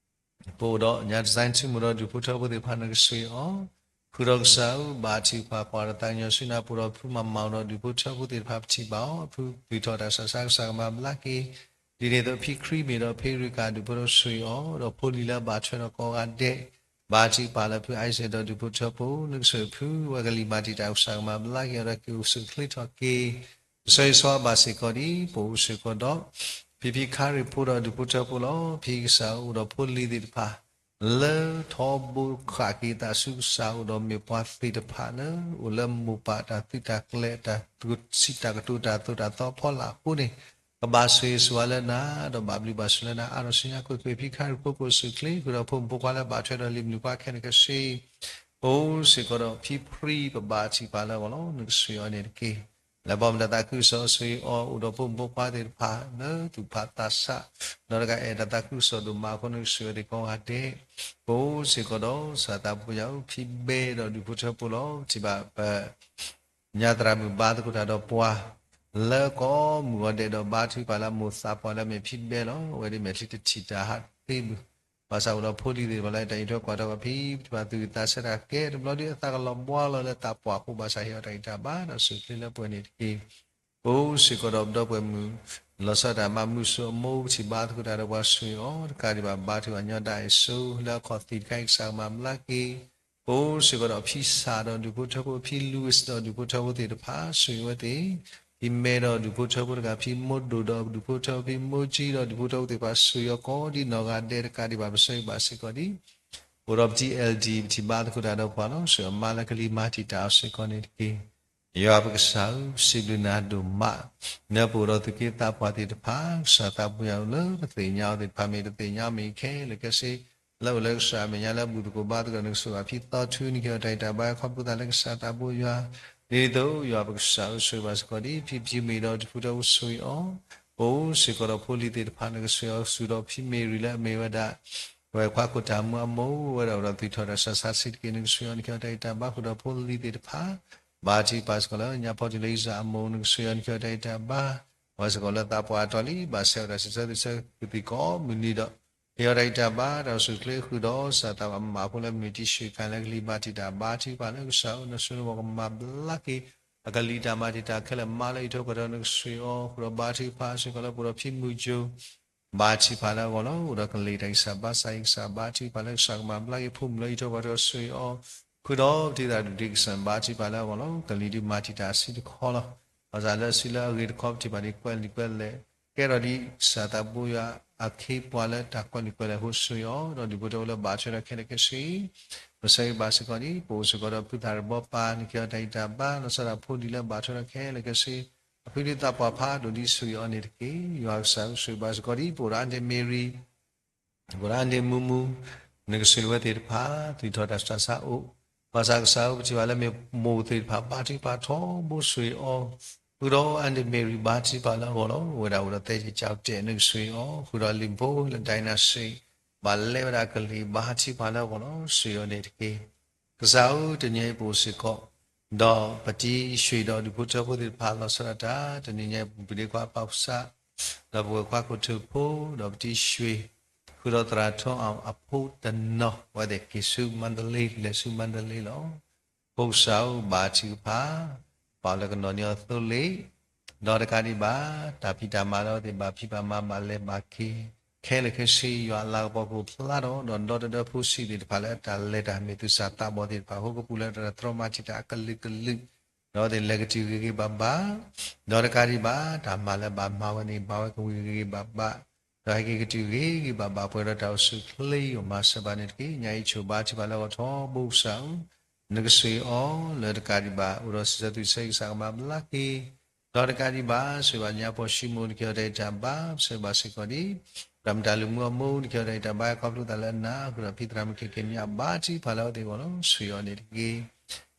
ပအိၣ်ဒီးညါ design ထူမိၢ်ဒီးဒုးဖိထၢဖိသ့ၣ်တဖၣ် နကဆိၣ်ဂ့ၤအီၤ, ဃုာ်ဒီးကစၢ်ဧၢ ဘါထုကဖၣ် ကွၢ်တၢ်သးကညီၤဆူနၤ ပအိၣ်ဒီးဖုမၤမၤဒီးဒုးဖိထၢဖိသ့ၣ်တဖၣ် ပထံၣ်ဘၣ်အီၤ ဖုသူၣ်ထီၣ်တၢ်ဆးဆါ ကစၢ်ကမၤဘျါက့ၤ, ဒ်န့ၣ်အသိး ဖံခရံာ်မ့ၢ်ဒီးဖံရူကၤ ဒုးဖိထၢဖိဆိၣ်ဂ့ၤအီၤ, ဒီးဖိလံၤလၢအဘၣ်ထွဲဒီးကိးဂၤဒဲး, ဘါထုကဖၣ်လၢဖု Isaac ဒီးဒုးဖိထၢဖိ နကဆိၣ်ဂ့ၤဖု ဝဲကလံၤမၤတံာ်တာ် ကစၢ်ကမၤဘျါက့ၤအီၤဒီးက့ၤအိၣ်ဆူၣ်အိၣ်ချ့ထီၣ်က့ၤ ကစၢ်ယွၤဆိၣ်ဂ့ၤဘၣ်စ့ၢ်ကီးဒ် ပအိၣ်စ့ၢ်ကီးဒီး ဖံဖံခါရ့ၣ်ဖိဒီးဒုးဖိထၢဖိလီၤ. ဖံကစၢ်ဧၢ အိၣ်ဒီးဖိလံၤသ့ၣ်တဖၣ် လၢထီဘိဃၣ်က့ၤသးဆူကစၢ် အိၣ်ဒီးမ့ၢ်ပှၤသ့ၣ်တဖၣ်လၢ အိၣ်လၢမိၢ်ပၢ်တၢ်သုးတၢ်ကျဲၤ တၢ်စံးတၢ်ကတိၤ တၢ်သိၣ်တၢ်သီဖီလာ်အဃိန့ၣ် ကဘၣ်ဆိၣ်ဂ့ၤဆိၣ်ဝါလၢနၤ ဒီးဘၣ်ဘျုးဘၣ်ဆိၣ်လၢနၤ အါထီၣ်ဆူညါကွ့ၢ်ကွ့ၢ် ဖံခါရ့ၣ်ဖိကအိၣ်ဆူၣ်အိၣ်ချ့ ဃုာ်ဒီးဖိမုၣ်ဖိခွါလၢဘၣ်ထွဲဒီးလံၤမုၣ်ခွါခဲလၢာ်ခဲဆ့ ပအိၣ်စ့ၢ်ကီးဒီးဖံဖရံ ပဘါထုကဖၣ်လၢအဂီၢ်လီၤ. နကဆိၣ်ဂ့ၤအီၤန့ၣ်တက့ၢ်. လဲၤဘီမုၢ်တၢ်သးခုကစီၣ်ဆိၣ်ဂ့ၤအီၤ အိၣ်ဒီးဖိမုၣ်ဖိခွါသ့ၣ်တဖၣ် လၢသူၣ်ဖးသးဆး ဒီးတဂၤအဲၣ်တၢ်သးခုကစီၣ်ဒိၣ်မးအဃိ နကဆိၣ်ဂ့ၤအီၤသ့ၣ်ကိးဂၤဒဲး ပအိၣ်စ့ၢ်ကီးဒီး စၤသးပူၤယၤဧၢ ဖံဘဲဒီးဒုးဖိထၢဖိလီၤ. ပထံၣ်ဘၣ်ပ ညါသရၣ်မုၣ်ဘါသကိးတၢ်ဒီးပှၤ လၢကိးမုၢ်ဂီၤဒဲးဒီးဘါထုကဖၣ်လၢမိၢ်သးပှၢ်လၢမ့ၢ်ဖံဘဲလီၤ. အဝဲဒၣ်မဲာ်ချံတထံၣ်တၢ်ဟးသ့ဘၣ် ဘၣ်ဆၣ်အိၣ်ဒီးဖိလံၤသ့ၣ်တဖၣ်လၢတၢ်အံးထွဲကွၢ်ထီၣ်က့ၤဖံ ပထံၣ်ဘၣ်သူၣ်ဝံၣ်သးဆၢတၢ်ကဲတဘျီဒုး အသးကလီၤဘှါလီၤလၢသးပှၢ်အဃိ ဘၣ်ဆၣ်ဟ့ၣ်အီၤတၢ်ဂံၢ်တၢ်ဘါဒီးဆိၣ်ချ့လၢပှဲၤန့ၣ်တက့ၢ်. ပအိၣ်စ့ၢ်ကီးဒီးပဒီပုၢ်ဝဲၢ်မုၣ် လီၤဆီဒၣ်တၢ်မၤမုာ်ဆူၣ်အမိၢ် ပထံၣ်ဘါသကိးတၢ်ဒီးပှၤဆိၣ်ဂ့ၤအီၤ တကးဒံးဘၣ်ဘါထုကဖၣ်ညီဒၣ်အစိၤ လၢအခီၣ်သံၣ်တခါအံၤ ကစၢ်ကမၤဘျါက့ၤ ပအိၣ်စ့ၢ်ကီးဒီးဖံစၢ်ဒီးဒုးဖိထၢဖိ ဖံလူဝံၣ်ဒီးဒုးဖိထၢဖိသ့ၣ်တဖၣ် ဆိၣ်ဂ့ၤဝဲသ့ၣ်, ဖံမဲဒီးဒုးဖိထၢဖိတဂၤ ဖံမိၢ်ဒိၣ်ဒီးဒုးဖိထၢဖိ ဖံမိၢ်ကၠံဒီးဒုးဖိထၢဖိသ့ၣ်တဖၣ် ဆိၣ်ဂ့ၤအီၤကိးဒ်နီၢ်ဂၤဒဲး တကးဒံးဘၣ် ပဆၢဂ့ၤဘၣ်စ့ၢ်ကီးဒ် အိၣ်ဒီးပတံၤ L D ပထံၣ်ဘါသကိးတၢ်ဒီးပှၤလီၤ. ဆိၣ်ဂ့ၤအမါလၢကလံၤမၤတံာ်တာ်အီၤစ့ၢ်ကီးန့ၣ်တက့ၢ်. ယွၤပကစၢ်ဧၢ ပစံးဘျုးနၤဒိၣ်မး လၢပအိၣ်ဒီးသူၣ်က့သးပှၢ်သ့ၣ်တဖၣ် ကစၢ်သးပူၤယၤအိၣ်လၢပသ့ၣ်ညါအီၤသ့ၣ်တဖၣ် မ့ၢ်တသ့ၣ်ညါမ့ၢ်ခဲလၢာ်ခဲဆ့ လၢအိၣ်လၢကစၢ်အမဲာ်ညါလၢဘူၣ်သကိးဘါသကိး နကဆိၣ်ဂ့ၤဘၣ်ဖံသီထူ နက့ၤအီၤတၢ်ဂံၢ်တၢ်ဘါ ခီဖျိသးလၢကစၢ်သးဘိယွၤ ဒ်န့ၣ်အသိး ယွၤပကစၢ်ဧၢ ဆိၣ်ဂ့ၤဘၣ်စ့ၢ်ကီးဒ် ဖံဖံမ့ၢ်ဒီးဒုးဖိထၢဖိဆိၣ်ဂ့ၤအီၤ, ပအိၣ်စ့ၢ်ကီးဒီးဖိလံၤသ့ၣ်တဖၣ် နကဆိၣ်ဂ့ၤအီၤ စူၤဒီးဖံမ့ၢ်ရံလၢအမ့ၢ်ဝဲဒၣ် ပဝဲခွါခိၣ်တၢ်မူအမိၢ် ဝဲဒၣ်အိၣ်ဒီးသူၣ်ထီၣ်တၢ်ဆးဆးဆံးတက့ၢ် နကဆိၣ်ဂ့ၤအီၤ နက့ၤအီၤတၢ်ဂံၢ်တၢ်ဘါ ဃုာ်ဒီးဖိလံၤသ့ၣ်တဖၣ် ဘါထုကဖၣ်စ့ၢ်ကီးလၢညါဖီတံၢ်လၢယစၢ်အမိၢ် နကဆိၣ်ဂ့ၤအီၤ နက့ၤအီၤတၢ်ဂံၢ်တၢ်ဘါ အဝဲစ့ၢ်ကီးလၢသးပှၢ်အတီၤလံ ဘၣ်ဆဲးဝဲဒၣ်စံးဆၢသုဆၢသုသံၣ်ကိးမုၢ်နံၤဒီး ဟ့ၣ်အီၣ်တၢ်ဂံၢ်တၢ်ဘါ တၢ်အိၣ်ဆူၣ်အိၣ်ချ့ဃုာ်ဒီး စၢ်သးဘိယ့ၣ်ၡူးခရံာ်လၢကလံၤဘၣ်တံာ်တာ် ဘါထုကဖၣ်လၢကစၢ်ဧၢ နဆိၣ်ဂ့ၤကမၤဘျါက့ၤ အကလံၤတၢ်မၤတံာ်တာ်ခဲလၢာ် မၤလၢအံးထွဲကွၢ်ထွဲ နကစၢ်ဧၢ ဃုာ်ဒီးဘါထုကဖၣ်စ့ၢ်ကီးလၢပှဲၤဒီးဖံမုၢ်ကၠိ ဘါထုကဖၣ်လၢအဂီၢ်လီၤ. အိၣ်ဒီးကလံၤတၢ်ဂံၢ်စၢ်ဘါစၢ်ဂံၢ်စၢ် ဘါထုကဖၣ်လၢကစၢ်ကမၤဘျါက့ၤ ဖိမုၣ်လၢအံးထွဲကွၢ်ထွဲ စ့ၢ်ကီး ဃုာ်ဒီးပတံၤသရၣ်ဒုး Dickson ဘါထုကဖၣ်လၢအဂီၢ်လီၤ. ကလံၤဒုးမၤတံာ်တာ်အဆံးတခီလီၤ. ဘၣ်ဆၣ်လၢအစုလၢအဂ့ၤတခီ ပထံၣ်ဘၣ်ဒ်ကွဲးလံာ်ကွဲးလဲၣ် ကဲထီၣ်ဒ်စၢ်သးဘိယွၤအခ့အပှၤလၢတၢ်ကွဲးလံာ်ကွဲးလဲၣ်အဃိ စ့ၢ်ကီး ဒီးဒူၣ်ဖိထၢဖိလၢဘၣ်ထွဲဒီးခဲလၢာ်ခဲဆ့ ပဆၢဂ့ၤဘၣ်စ့ၢ်ကီးဒ် ပအိၣ်စ့ၢ်ကီးဒီးဖုသၣ်ရဘီပၢ် နကဟ့ၣ်အီၣ်တၢ်ဂံၢ်တၢ်ဘါ လီၤဆီဒၣ်တၢ်ဖိဒံးလၢဘၣ်ထွဲဒီးခဲလၢာ်ခဲဆ့ အဖုဒံးသးပှၢ်ဖးဒိၣ်ဒ် စ့ၢ်ကီးအီၤန့ၣ်တက့ၢ်. ယွၤကစၢ်ဧၢ စ့ၢ်ဂ့ၤဘၣ်စ့ၢ်ကီးဒ် ပအိၣ်ဒီးအါဒ့မ့ၤရံ ပအိၣ်ဒီးအါဒ့မူမူ နကစၢ်လၢဝဲသ့ၣ်တဖၣ် သူၣ်ထီၣ်တၢ်စူၢ်တၢ်ဆါအိၣ် ဘၣ်ဆၣ်ကစၢ်ဧၢ ပထံၣ်ဘၣ်လၢမ့ၢ်မိၢ်သ့ၣ်တဖၣ် ဘါထုကဖၣ်ထီဘိ စ့ၢ်ကီး ဃုာ်ဒီးအါဒ့မ့ၤရံ ဘါထုကဖၣ်လၢအဂီၢ်လီၤ. အိၣ်ဝဲဒၣ်အိၣ်ဒီးသဲက့ၤကၠီတဲာ် နကစၢ်ဧၢ ဃုာ်ဒီးလံာ်ဖိလၢ ဒိးနၣ်စ့ၣ် ဘၣ်လဲဝဲဒၣ်ကလံၤ ဘါထုကဖၣ်လၢအဂီၢ်လီၤ. စ့ၢ်ကီးအီၤန့ၣ်တက့ၢ်. ကစၢ်ဧၢ တနံၤအံၤပအိၣ်စ့ၢ်ကီး ဒီးပတံၤဆှံဒီးဒူၣ်ဖိထၢဖိသ့ၣ်တဖၣ် လီၤဆီဒၣ်တၢ် တနံၤညါအံၤ ပပုၢ်ဒ့ခွါပၢ်ကူစါ ဒီးပဝဲၢ်ခွါခိၣ်ထူၣ်ဖိ ဒီးပတံၤဆှံ ဃုာ်ဒီးသရၣ်ထီအီၤအဖိတနီၤ အဝဲသ့ၣ်က့ၤဆူမါဒလ့ လဲၤဆူမါဒလ့လီၤ. ဖိကစၢ်ဧၢ ဘါထုကဖၣ် ပာ်လၢကနီၤန့ၢ်အီၤသိလ့ၣ် ဒီးတကးဒံးဘၣ် တၢ်ဖံးတၢ်မၤလၢအဝဲသ့ၣ်ဘၣ်ဖံးဘၣ်မၤဘၣ်လဲၤဘၣ်က့ၤ ခဲလၢာ်ခဲဆ့ ယွၤအလၤကပီၤကအိၣ်ဖျါထီၣ် ဒီးဒီတဒၢဖိဆံးသ့ၣ်တဖၣ်လၢအတၢ်လဲၤတၢ်မ့ၢ်သူၣ်စၢ်သးဘီၣ်သ့ၣ်တဖၣ် ဟိကပူၤလၢတၢ်တြီမၤတံာ်တာ်အကလုာ်ကလုာ် ဒီးအဝဲသ့ၣ်လဲၤကတုၤဂ့ၤဂ့ၤဘၣ်ဘၣ် ဒီးတကးဒံးဘၣ် တၢ်မၤလၢဘၣ်မၤဝဲန့ၣ် ဘၣ်ဝဲကဝံၤဂ့ၤဂ့ၤဘၣ်ဘၣ် ဒီးဟဲက့ၤကတုၤဂ့ၤဂ့ၤဘၣ်ဘၣ် ပှဲၤဒီးတၢ်အိၣ်ဆူၣ်အိၣ်ချ့အဂီၢ် မၤစၢၤဘၣ်န့ၣ်တက့ၢ်. ညါအံၤဆိၣ်ဘါထုကဖၣ်လၢအဂီၢ်ထီဘိကစၢ်ဧၢ နကစၢ်အီၤ လၢတကးဒံးဘၣ် အိၣ်ဒီးစံးဆၢသုဆၢဂ့ၤ ကစၢ်ကမၤဘျါက့ၤ ဒီးတကးဒံးဘၣ် စ့ၢ်ဘၣ်ညါပှၤၡံမိၣ် နကဟ့ၣ်အီၤတၢ်ဂံၢ်တၢ်ဘါ ပဆၢဂ့ၤဘၣ်စ့ၢ်ကီးဒ် တၢ်မတၤလူၤမုၢ်အီၣ်မူ နကဟ့ၣ်အီၤတၢ်ဂံၢ်တၢ်ဘါ ခီဖျိသးလၢအနၢ် ဃုာ်ဒီးဖံသရၣ်မုၣ်ကဲကဲမၠး ဘါထုကဖၣ်လၢအဝဲသ့ၣ်အဂီၢ်လီၤ. စ့ၢ်ကီးအီၤန့ၣ်တက့ၢ်.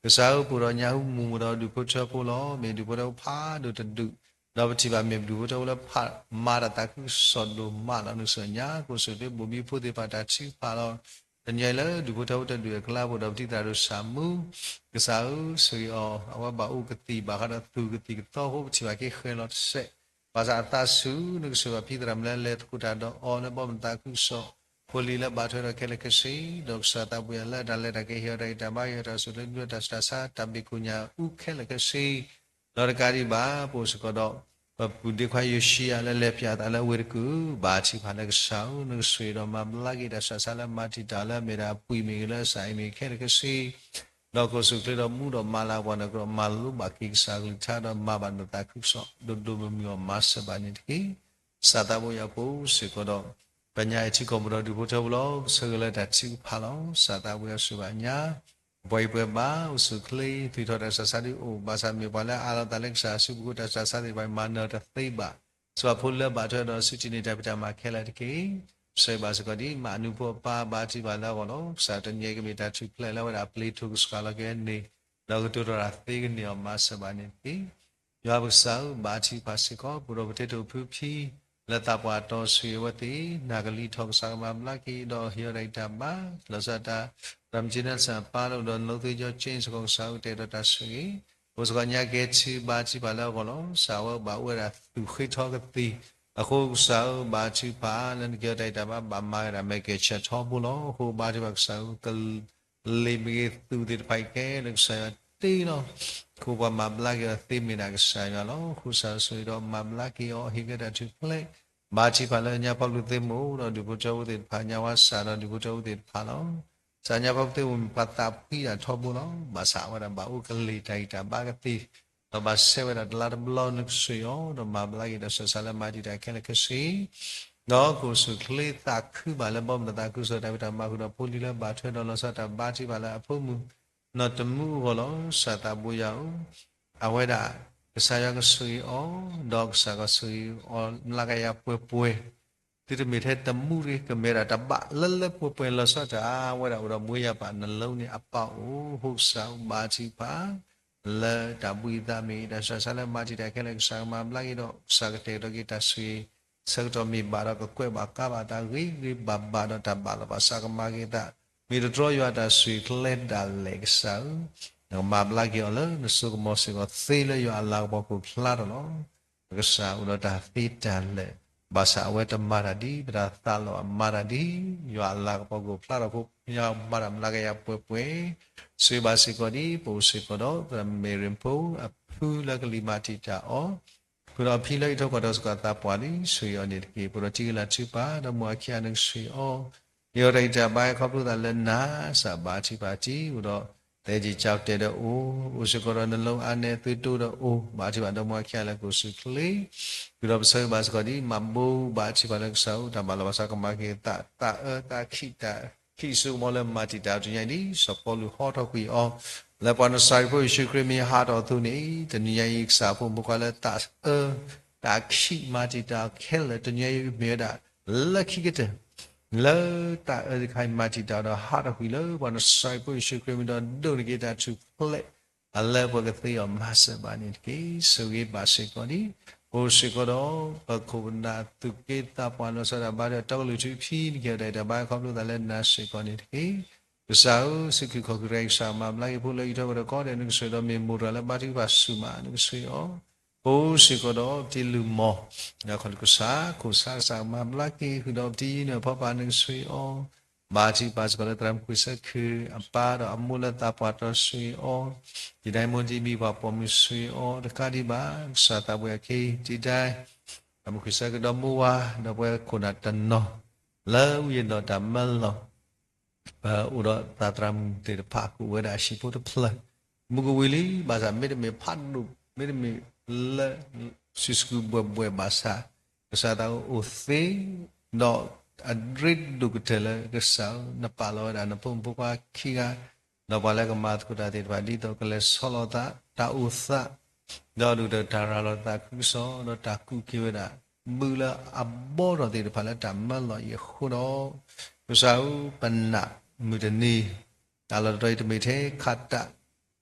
ကစၢ်ဧၢ ပအိၣ်ဒီးညါဟူမူမူဒီးဒူၣ်ဖိထၢဖိလီၤ. မ့ၢ်ဒူၣ်ဖိထၢဖိဖးဒိၣ်တဒူၣ် ဒီးပထံၣ်ဘၣ်မ့ၢ်ဒူၣ်ဖိထၢဖိလၢဖးမၤတၢ်သးခုကစီၣ်ဒိၣ်မးလီၤ. နကစၢ်ညါ ကအိၣ်ဆူၣ်အိၣ်ချ့ဘိၣ်ဘံဖိသ့ၣ်တဖၣ်တၢ်ထုကဖၣ်လီၤ. တနံၤအံၤလၢဒူၣ်ဖိထၢဖိတဒူၣ်အကျါ ပအိၣ်ဒီးပတံၤသရၣ်ဒိၣ်ဆၣ်မူ ကစၢ်ဧၢ စ့ၢ်ကီးအီၤ အဝဲဘၣ်အိၣ်ကသံၣ်ဘၣ်ဃးဒီးသူၣ်ကသံၣ်ကသီအဃိ ပထံၣ်ဘၣ်က့ၤဃဲၤလီၤတစဲး ဘၣ်ဆၣ်အသးဆူၣ် နကစၢ်ဘၣ်ဖံသရၣ်မုၣ်လၢလဲၤသကိးတၢ်ဒီးအီၤလၢဘီမုၢ်သးခုကစီၣ် ဖိလံၤလၢဘၣ်ထွဲဒီးခဲလၢာ်ခဲဆ့ ဒီးကစၢ်သးပှၢ်ယွၤလၢတၢ်လဲၤတၢ်က့ၤ ဟ့ၣ်အီၤတၢ်ဂံၢ်တၢ်ဘါ ဟ့ၣ်အီၤတၢ်အိၣ်ဆူၣ်အိၣ်ချ့ တၢ်ဆူးတၢ်ဆါ တၢ်ဘၣ်ကိၣ်ညၣ်အူခဲလၢာ်ခဲဆ့ ဒီးတကးဒံးဘၣ် ပအိၣ်စ့ၢ်ကီးဒီး ပပုၢ်ဒ့ခွါယိၤၡံယၤလၢလဲၤပၠးသးလၢဝ့ၢ်တကူၣ် ဘါထုကဖၣ်လၢကစၢ်ဧၢ နကစၢ်ဒီးမၤဘျါက့ၤတၢ်ဆူးတၢ်ဆါလၢမၤတံာ်တာ်လၢအမ့ၢ်ဒၣ်အပှံာ်မ့ၢ်ဂ့ၤ လၢအစၢ်အံၤမ့ၢ်ဂ့ၤ ခဲလၢာ်ခဲဆ့ ဒီးကအိၣ်ဆူၣ်အိၣ်ချ့ဒီးမူဒီးမၤလၤကပီၤန့ၣ် ကဒီးမၤလိဘၣ်က့ၤကစၢ်ကလုၢ်ကထါ ဒီးမၤဘၣ်နသးခုကစီၣ် ဒိၣ်ဒိၣ်မုၢ်မုၢ်အီၤ မၤစၢၤဘၣ်န့ၣ်တက့ၢ်. ကစၢ်သးပှၢ်ယွၤ ပအိၣ်စ့ၢ်ကီးဒီး ပညါအံၤထံကီၢ်ပူၤဒီးဒူၣ်ဖိထၢဖိလီၤ. ပဆၢဂ့ၤလၢတၢ်ထုကဖၣ်လီၤ. ကစၢ်သးပှၢ်ယွၤ စံးဘၣ်ညါ ပှၤအံၤပှဲၤဘၣ် အိၣ်ဆူၣ်အိၣ်ချ့ သူၣ်ထီၣ်တၢ်စူးတၢ်ဆါဒုးအိၣ် ဘၣ်ဆၣ်မ့ၢ်ပှၤလၢအအးလီၤသးလၢကစၢ်အစုပူၤ တၢ်စူးတၢ်ဆါသ့ၣ်တဖၣ် မၤနၢၤတသ့ဘၣ်. စံးဘၣ်ဖိလၢဘၣ်ထွဲဒီးစုထံၣ်န့ၢ်တၢ်ဖံးတၢ်မၤခဲလၢာ်တက့ၢ်. ပဆၢဂ့ၤဘၣ်စ့ၢ်ကီးဒ် မၤနူဖိအပၢ် ဘါထုကဖၣ်လၢအဂီၢ်လီၤ. ကစၢ်တနံၤအံၤကမ့ၢ်တၢ်ထူၣ်ဖျဲးလၢအဝဲဒၣ်အပျ့ၤထိၣ်ကစှၤလီၤက့ၤန့ၣ် ဒီးကတိၤထီၣ်တၢ်သ့ကန့ၢ်အီၤ မၤစၢၤဘၣ်န့ၣ်တက့ၢ်. ယွၤပကစၢ်ဧၢ ဘါထုကဖၣ်စ့ၢ်ကီး ပဒိၣ်ပတဲတအိၣ်ဖုဖံ လၢသးပှၢ်တီဆှံအဝဲသ့ၣ် နၢ်ကလံၤထီၣ် ကစၢ်ကမၤဘျါက့ၤ ဒီးဟ့ၣ်အီၤတၢ်ဂံၢ်တၢ်ဘါ လီၤဆီဒၣ်တၢ် ပှၤမုၢ်ကၠ့နဲစၢ်အပၢ်လၢအိၣ်ဒီး နီၣ်သ့ကၠီကၠ့ စ့ၢ်ကီး ကစၢ်ဧၢ တဲဒီးတၢ်ဆိၣ်ဂ့ၤ အိၣ်စ့ၢ်ကီးညါကဲထံ ဘါထုကဖၣ်လၢအဂီၢ်လီၤ. ကစၢ်ဧၢ ဘၣ်အိၣ်ဝဲဒၣ်သူၣ်ဃ့ထီကသံၣ် အဃိကစၢ်ဧၢ ဘါထုကဖၣ် လၢနကဟ့ၣ်အီၤတၢ်ဂံၢ်တၢ်ဘါ ဘၣ်မၤဝဲဒၣ် မဲာ်ကဲၣ်ဆၢထီဘိလီၤ. အဃိဘါထုကဖၣ်ကစၢ်ဧၢ က လ့ၣ်မ့ၢ်ဂ့ၤ သူၣ်သ့ၣ်တဖၣ်အံၤခဲလၢာ် ကစၢ်ယွၤတ့လီၤ. အဃိပှၤမၤဘျါက့ၤအီၤသ့မ့ၢ်ဒၣ်ကစၢ်ယွၤလီၤ. အဃိကစၢ်ဧၢ ဆိၣ်ဂ့ၤဒီးမၤဘျါက့ၤအီၤ ဟ့ၣ်က့ၤတၢ်ထူၣ်ဖျဲး ဘါထုကဖၣ်လၢညါဖီပူၤသ့ၣ်မ့ၢ်အိၣ်ဒီးဒူၣ်ဖိထၢဖိသ့ၣ်တဖၣ် ညါဝါစၢ်ဒီးဒူၣ်ဖိထၢဖိသ့ၣ်တဖၣ်လီၤ. ကစၢ်ညါဖီပူၤသ့ၣ်မ့ၢ်ပှၤသးဖှံဒၣ်ထီဘိလီၤ. ဘၣ်ဆၣ်အဝဲဒၣ်ဘၣ်အိၣ်ကလ့ၢ်တၢ်ဂံၢ်တၢ်ဘါကသ့ ဒီးဘၣ်ဆဲးဝဲဒၣ်တလါတဘျီ နကစၢ်ယွၤ ဒီးမၤဘျါက့ၤတၢ်စူးတၢ်ဆါလၢမၤတံာ်တာ်ခဲလၢာ်ခဲဆ့ ဒီးကအိၣ်ဆူၣ်အိၣ်ချ့သးခုဘၣ်လၢဘီမုၢ်ဒီးသးခုကစီၣ်တၢ်ဖံးတၢ်မၤဃုာ်ဒီးဖိလံၤလၢဘၣ်ထွဲဒီးလီၤဆီဒၣ်တၢ်ဘါထုကဖၣ်လၢအဖိမုၣ် နီၢ်တမူအဂီၢ်လီၤ. ကစၢ်သးဘိယွၤဧၢ, အဝဲဒၣ် ကစၢ်ယွၤကဆိၣ်ဂ့ၤအီၤ, ဒီးကစၢ်ကဆိၣ်ဂ့ၤအီၤ မျးကယၤပှဲၤပှဲၤ သုတမ့ၢ်ထဲတမူတဂ့ၤ, ကမ့ၢ်ဒၣ်တဘၣ်လၢလၢပှဲၤပှဲၤလီၤဆီဒၣ်တၢ် အဝဲဒၣ်အိၣ်ဒီးမူယါပာ်နလိန့ၣ်အပၢ်အိၣ်, အဃိကစၢ်ဘါထုကဖၣ် လၢတၢ်ဘှံးအသးမ့ၢ်ဂ့ၤ, တၢ်ဆူးတၢ်ဆါလၢမၤတံာ်တာ်ခဲလၢာ် ကစၢ်ကမၤဘျါက့ၤဒီး ကစၢ်ကတဲာ်ကတီၤက့ၤတၢ်ဆိၣ်ဂ့ၤ ဆၢကတီၢ်မ့ၢ်ဘၣ်ဒီး ကကွဲးဘၣ်ကးဘၣ်တၢ်ဂ့ၤဂ့ၤဘၣ်ဘၣ်ဒီးတၢ်ဘၣ်လီၤဘၣ်စးကမၤက့ၤအသး, မ့ၢ်တတြီယွၤတၢ်ဆိၣ်ဂ့ၤကျဲဒၣ်လဲာ်ကစၢ်ဧၢ, နကမၤဘျါက့ၤအီၤလၢနစိကမီၤစ့ၢ်ကီးသ့လၢယွၤအလၤကပီၤခိၣ်ဖျါထီၣ်လီၤ. ပကစၢ်အိၣ်ဒီးတၢ်သ့တၢ်လၢာ်, ဘၣ်ဆၣ်အဝဲတမၤတၢ်ဒ်ပတၢ်သးလီၤ, အမၤတၢ်ဒ်ယွၤအလၤကပီၤကအိၣ်ဖျါထီၣ်အဃိ, ပမၤတၢ်မၤလၢကယၤပှဲၤပှဲၤ, ဆိၣ်ဂ့ၤဘၣ်စ့ၢ်ကီးဒ်ပအိၣ်စ့ၢ်ကီးဒီး သရၣ်မ့ၢ်ရ့ၣ်ဖိအဖုလၢကလံၤမၤတံာ်တာ်အီၤ, ဃုာ်ဒီးအဖံလၢအံးထိၣ်ကီၢ်ဒီးစ့ၢ်ကီးသးပှၢ်လံ, ဆိၣ်ဂ့ၤအီၤန့ၣ်တက့ၢ်. ပဒီးထံဂ့ၤလၤထုကဖၣ်, ဒီးမိၢ်အခံဂၤနကဆိၣ်ဂ့ၤအီၤ, ဟ့ၣ်အီၤတၢ်ဂံၢ်တၢ်ဘါ ခီဖျိသးလၢနၤ, စးဘၣ်ထံၣ်ပာ်တံၢ်အိၣ်ဒီး သဲက့ၤကၠီတဲာ်ဒီးအိၣ်, အိၣ်စ့ၢ်ကီးဒီးနလီၢ်အါနဲအသိးတိဒီးအိၣ်, ဘၣ်ထံၣ်ဘၣ်ဒီးမိၢ်အခံဂၤလၢကအိၣ်ဆူၣ်ချ့, ဃုာ်ဒီးပဆိၣ်ဂ့ၤဘၣ်စ့ၢ်ကီးဒ်မၤဘူၣ်, ဘၣ်ထံၣ်ပာ်လၢကစၢ်အိၣ်တၢ်မၤလီၤ, ဘၣ်ဆၣ်ကမၤက့ၤသး သးအၢသးခံးတၢ်ခံးစိကမီၤလၢမၤတံာ်တာ်တနံၤညါအံၤဒ် စီၤပီလူးဟီထီၣ်ကွံာ်အီၤ, လၢပှၤနစၤရ့းဖိယ့ၣ်ၡူးခရံာ်မ့ၢ်ဟးထီၣ်အသိးန့ၣ်, တနံၤညါအံၤကစၢ်အဖိမုၣ်ဖိခွါလၢတၢ်အၢ တၢ်ခံးမၤတံာ်တာ်ခဲလၢာ် တနံၤညါအံၤမ့ၢ်ဝဲဒၣ် လၢခံကတၢၢ် လၢတၢ်အၢသ့ၣ်တဖၣ်အံၤမၤတံာ်တာ်ဒီးဟးထီၣ်ကွံာ်လၢပှၤနစၤရ့းဖိယ့ၣ်ၡူးခရံာ်မံၤဒီးဒိးန့ၢ်က့ၤတၢ်ထူၣ်ဖျဲး အလၢပှဲၤကသ့အီၤမၤစၢၤဘၣ်န့ၣ်တက့ၢ်. ဆိၣ်ဂ့ၤဘၣ်စ့ၢ်ကီးဒ် ပအိၣ်စ့ၢ်ကီးဒီး ပခိၣ်ပနၢ်သူၣ်က့သးပှၢ်နီၢ်ကစၢ်ဒၣ်ဘါဒီးတီကလုာ်ထူဖံန့ၣ် ကဟ့ၣ်အီၤတၢ်ဂံၢ်တၢ်ဘါခီဖျိသးလၢနၤစ့ၢ်ကီးန့ၣ်တက့ၢ်. ကစၢ်ဧၢ, စူးခုၣ်ခီၣ်ကရံးကစၢ်မၤဘျါက့ၤဖိလၢအံးထွဲဝဲဒီးကီၢ်ဒဲး နကဆိၣ်ဂ့ၤဒီး မ့ၢ်မိၢ်တဂၤလၢဘါထုကဖၣ်ဆူၣ်မး နကဆိၣ်ဂ့ၤအီၤ, ပအိၣ်စ့ၢ်ကီးဒီးပတံၤလုၢ်မီၢ် ဒီးခီၣ်လ့ၣ်ကစၢ် ခိၣ်ဆါကစၢ်မၤဘျါက့ၤ ဃုာ်ဒီးပတံၤယံၤန့ၣ်အဖီပာ် နကဆိၣ်ဂ့ၤအီၤ, ဘၣ်ထံၣ်ပာ်စ့ၢ်ကီးလၢသရၣ်မုၣ်ခွံဆၢခုၣ်အပၢ်ဒီးအမိၢ်လၢသးပှၢ်တီ ဆိၣ်ဂ့ၤအီၤ, ယဒၢမူတံမံၤပှၤပိာ်မုၣ် ဆိၣ်ဂ့ၤအီၤ, တကးဒံးဘၣ် ကစၢ်သးပှၢ်အခံ တံၤဒၢ သရၣ်မုၣ်ခွံဆၢခုၣ်ဒီးမိၢ်ဝၤ ဒီးပဝဲခိၣ်နၢ်တနီၤ လၢဝံယၢ်ဒီးတၢ်မၢလီၤ ပအိၣ်ဒီးသးသရၣ်မုၣ်သ့ၣ်တဖၣ် ကအိၣ်ဝဲဒၣ်အဟံၣ်ဖိတဖျၢၣ် မုၢ်ကဝံၤလံ ဘၣ်ဆၣ်မ့တမ့ၢ်ဖးဒိၣ် မ့တမ့ၢ်လၢ စူးစူးဘှဲၣ်ဘှဲၣ်ဘၣ်ဆၣ် ကစၢ်သးအိၣ်သ့ ဒီးအရ့ဒိၣ်ကတၢၢ်လၢကစၢ်ဧၢ နပာ်လီၤဝဲဒၣ်နဖိမုၣ်ဖိခွါခံဂၤ ဒီးပှၤလၢကမၤသကိးတၢ်သ့ၣ်တဖၣ် ဒ်သိးကလဲၤဆီလီၤသး တၢ်အိၣ်သး ဒီးဒိၣ်ကတၢၢ်တၢ်ရၤလီၤသးခုကစီၣ် ဒီးတၢ်ကူၣ်က့ၤဝဲဒၣ် ဘုလၢအဘီထီၣ်သ့ၣ်တဖၣ်လၢတၢ်မၢလီၤအံၤအဃိဒီး ကစၢ်ဧၢ ပနာ်မုၢ်တနံၤ တၢ်လီၢ်တတီၤအံၤတမ့ၢ်ထဲခးတၢ်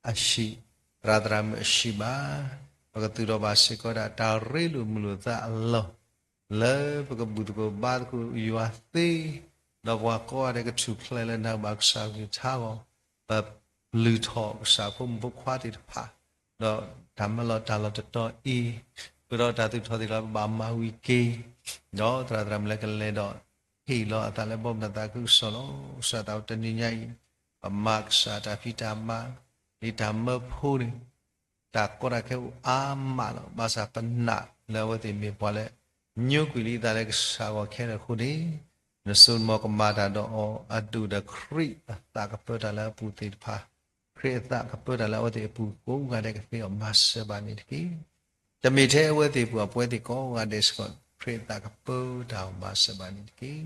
အဟံၣ် သရၣ်သရၣ်မုၣ်အဟံၣ်ဘၣ်. ပကသူၣ်ထီၣ်ဘၣ်စ့ၢ်ကီးဒၣ်တၢ်ရ့လိာ်မုာ်လိာ်သးအလီၢ် လၢပကဘူၣ်သကိးဘါသကိးယွၤသ့ ဒီးပှၤကိးဂၤဒဲးကထူၣ်ဖျဲးလၢနၤဘၣ်ကစၢ်ကလုၢ်ကထါအဂီၢ် ပပျုၢ်ထီၣ်ကစၢ်ဖိမုၣ်ဖိခွါသ့ၣ်တဖၣ် ဒီးတၢ်မၢလီၤတၢ်လီၢ်တတီၤအံၤ ဃုာ်ဒီးတၢ်သူၣ်ထီၣ်သ့ၣ်တဖၣ်ဘၣ်မၤဝံၤက့ၤ ဒီးသရၣ်သရၣ်မုၣ်လၢကလဲၤဒီး ဟ့ၣ်လီၤအသးလၢဘီမုၢ်တၢ်သးခုကစီၣ်လီၤ. ကစၢ်သးအိၣ်တနံၤညါအံၤ ပမၤကစၢ်တၢ်ဖံးတၢ်မၤ ဒ်တၢ်မၢဖိန့ၣ် တၢ်ကီတၢ်ခဲအိၣ်အါမးလီၤ. ဘၣ်ဆၣ်ပနာ်လၢအဝဲသ့ၣ်မ့ၢ်ပှၤလၢ ညိကွံာ်လံအသးလၢကစၢ်အဂီၢ်ခဲလၢာ်အဃိန့ၣ် နစိကမီၤကမၤတၢ်ဒီးအီၤ အဒိၣ်ဒီးခရံာ်အသးကပၢတၢ်လၢအပူၤသ့ၣ်တဖၣ် ခရံာ်အသးကပၢတၢ်လၢအဝဲသ့ၣ်အပူၤကိးဂၤဒဲးကသ့အီၤမၤစၢၤဘၣ်န့ၣ်တက့ၢ်. တမ့ၢ်ထဲအဝဲသ့ၣ်အပူၤ အပှၤသ့ၣ်ကိးဂၤဒဲးစ့ၢ်ကီး ခရံာ်အသးကပၢတၢ်အီၤမၤစၢၤဘၣ်န့ၣ်တက့ၢ်.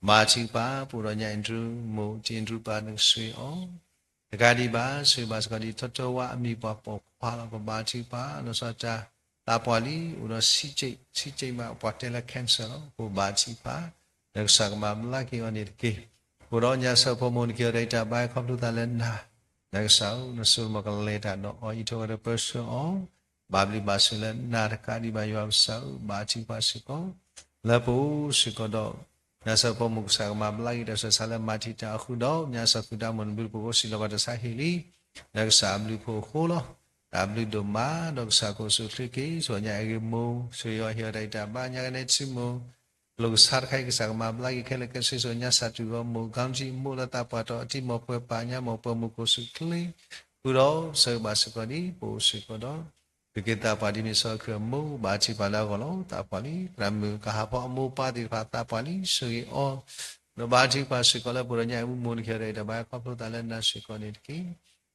ဘါထုကဖၣ် ပအိၣ်ဒီးညၣ်အ့ဒြူးမိၢ် တံၤအ့ဒြူးပၢ် နကဆိၣ်ဂ့ၤအီၤ တကးဒံးဘၣ် ဆိၣ်ဂ့ၤဘၣ်စ့ၢ်ကီးဒ်ထီထီဝါအမံၤပှၤပိာ်ခွါလီၤ. ပဘါထုကဖၣ် လီၤဆီဒၣ်တၢ် သးပှၢ်လံ အိၣ်ဒီးဆံးကၠံး ဆံးကၠံးမး ပှၤတဲလၢ cancer လီၤ. ပဘါထုကဖၣ် လၢကစၢ်ကမၤဘျါက့ၤအီၤန့ၣ်တက့ၢ်. ပအိၣ်ဒီးညၣ်စၢဖီမိၢ် နကဟ့ၣ်အီၤတၢ်ဂံၢ်တၢ်ဘါခီဖျိသးလၢနၤ လၢကစၢ်ဧၢ နစိကမီၤကလဲၤတၢ်ဒီးအီၤ အံးထွဲဝဲဒီးပၢဆှၢအီၤ ဘၣ်ဘျုးဘၣ်ဆိၣ်လၢနၤတကးဒံးဘၣ် ယွၤပကစၢ်ဧၢ ဘါထုကဖၣ်စ့ၢ်ကီး လၢပအိၣ်စ့ၢ်ကီးဒီး ညၣ်စၢဖီမိၢ် ကစၢ်ကမၤဘျါက့ၤတၢ်ဆူးတၢ်ဆါလၢမၤတံာ်တာ်အဃုာ်ဒီး ညၣ်စၢဃုာ်တၢ်မိၢ်နဘျုးပကအိၣ်စံးလီၤဘၣ်တၢ်ဆါဟ့ၣ်လံ လၢကစၢ်အဘျုးအဖှိၣ်အဃိလီၤ. တၢ်ဘျုးဒိၣ်မး ဒီးကစၢ်ကအိၣ်ဆူၣ်အိၣ်ချ့က့ၤ ဆိၣ်ဂ့ၤညၣ်အ့ဂ့ၤမိၢ် ဆိၣ်ဂ့ၤအီၤ ဟ့ၣ်အီၤတၢ်ဂံၢ်တၢ်ဘါ ညါကနဲထံမိၢ် ကျိၣ်ကစၢ်တခါအံၤ ကစၢ်ကမၤဘျါက့ၤခဲလၢာ်ခဲဆ့ ဆိၣ်ဂ့ၤညါစၢ်တူၢ်ဂီၢ်မိၢ် ကီမထံမိၢ်လၢသးပှၢ်တီၤ အတံၤမိၢ်ပှဲၤပၢ်ညါမိၢ်ပှဲၤမိၢ် ကအိၣ်ဆူၣ်အိၣ်ချ့ ဃုာ်ဒီး ဆိၣ်ဂ့ၤဘၣ်စ့ၢ်ကီးဒ် ပအိၣ်စ့ၢ်ကီးဒီး သူၣ်က့သးပှၢ်ဒ်မ့ၢ်စီၤခုၣ်အမိၢ် ဘါထုကဖၣ်လၢအဂီၢ်လီၤ. သးပှၢ်လံ သရၣ်မုၣ်ကဟးဖီအမိၢ်ပၢ်သ့ၣ်တဖၣ် သးပှၢ်လံ ဆိၣ်ဂ့ၤအီၤ ဒီးဘါထုကဖၣ်စ့ၢ်ကီးလၢပအိၣ်ဒီးညၣ်အ့ဂ့ၤမိၢ် နကဟ့ၣ်အီၤတၢ်ဂံၢ်တၢ်ဘါခီဖျိသးလၢနၤစ့ၢ်ကီးန့ၣ်တက့ၢ်.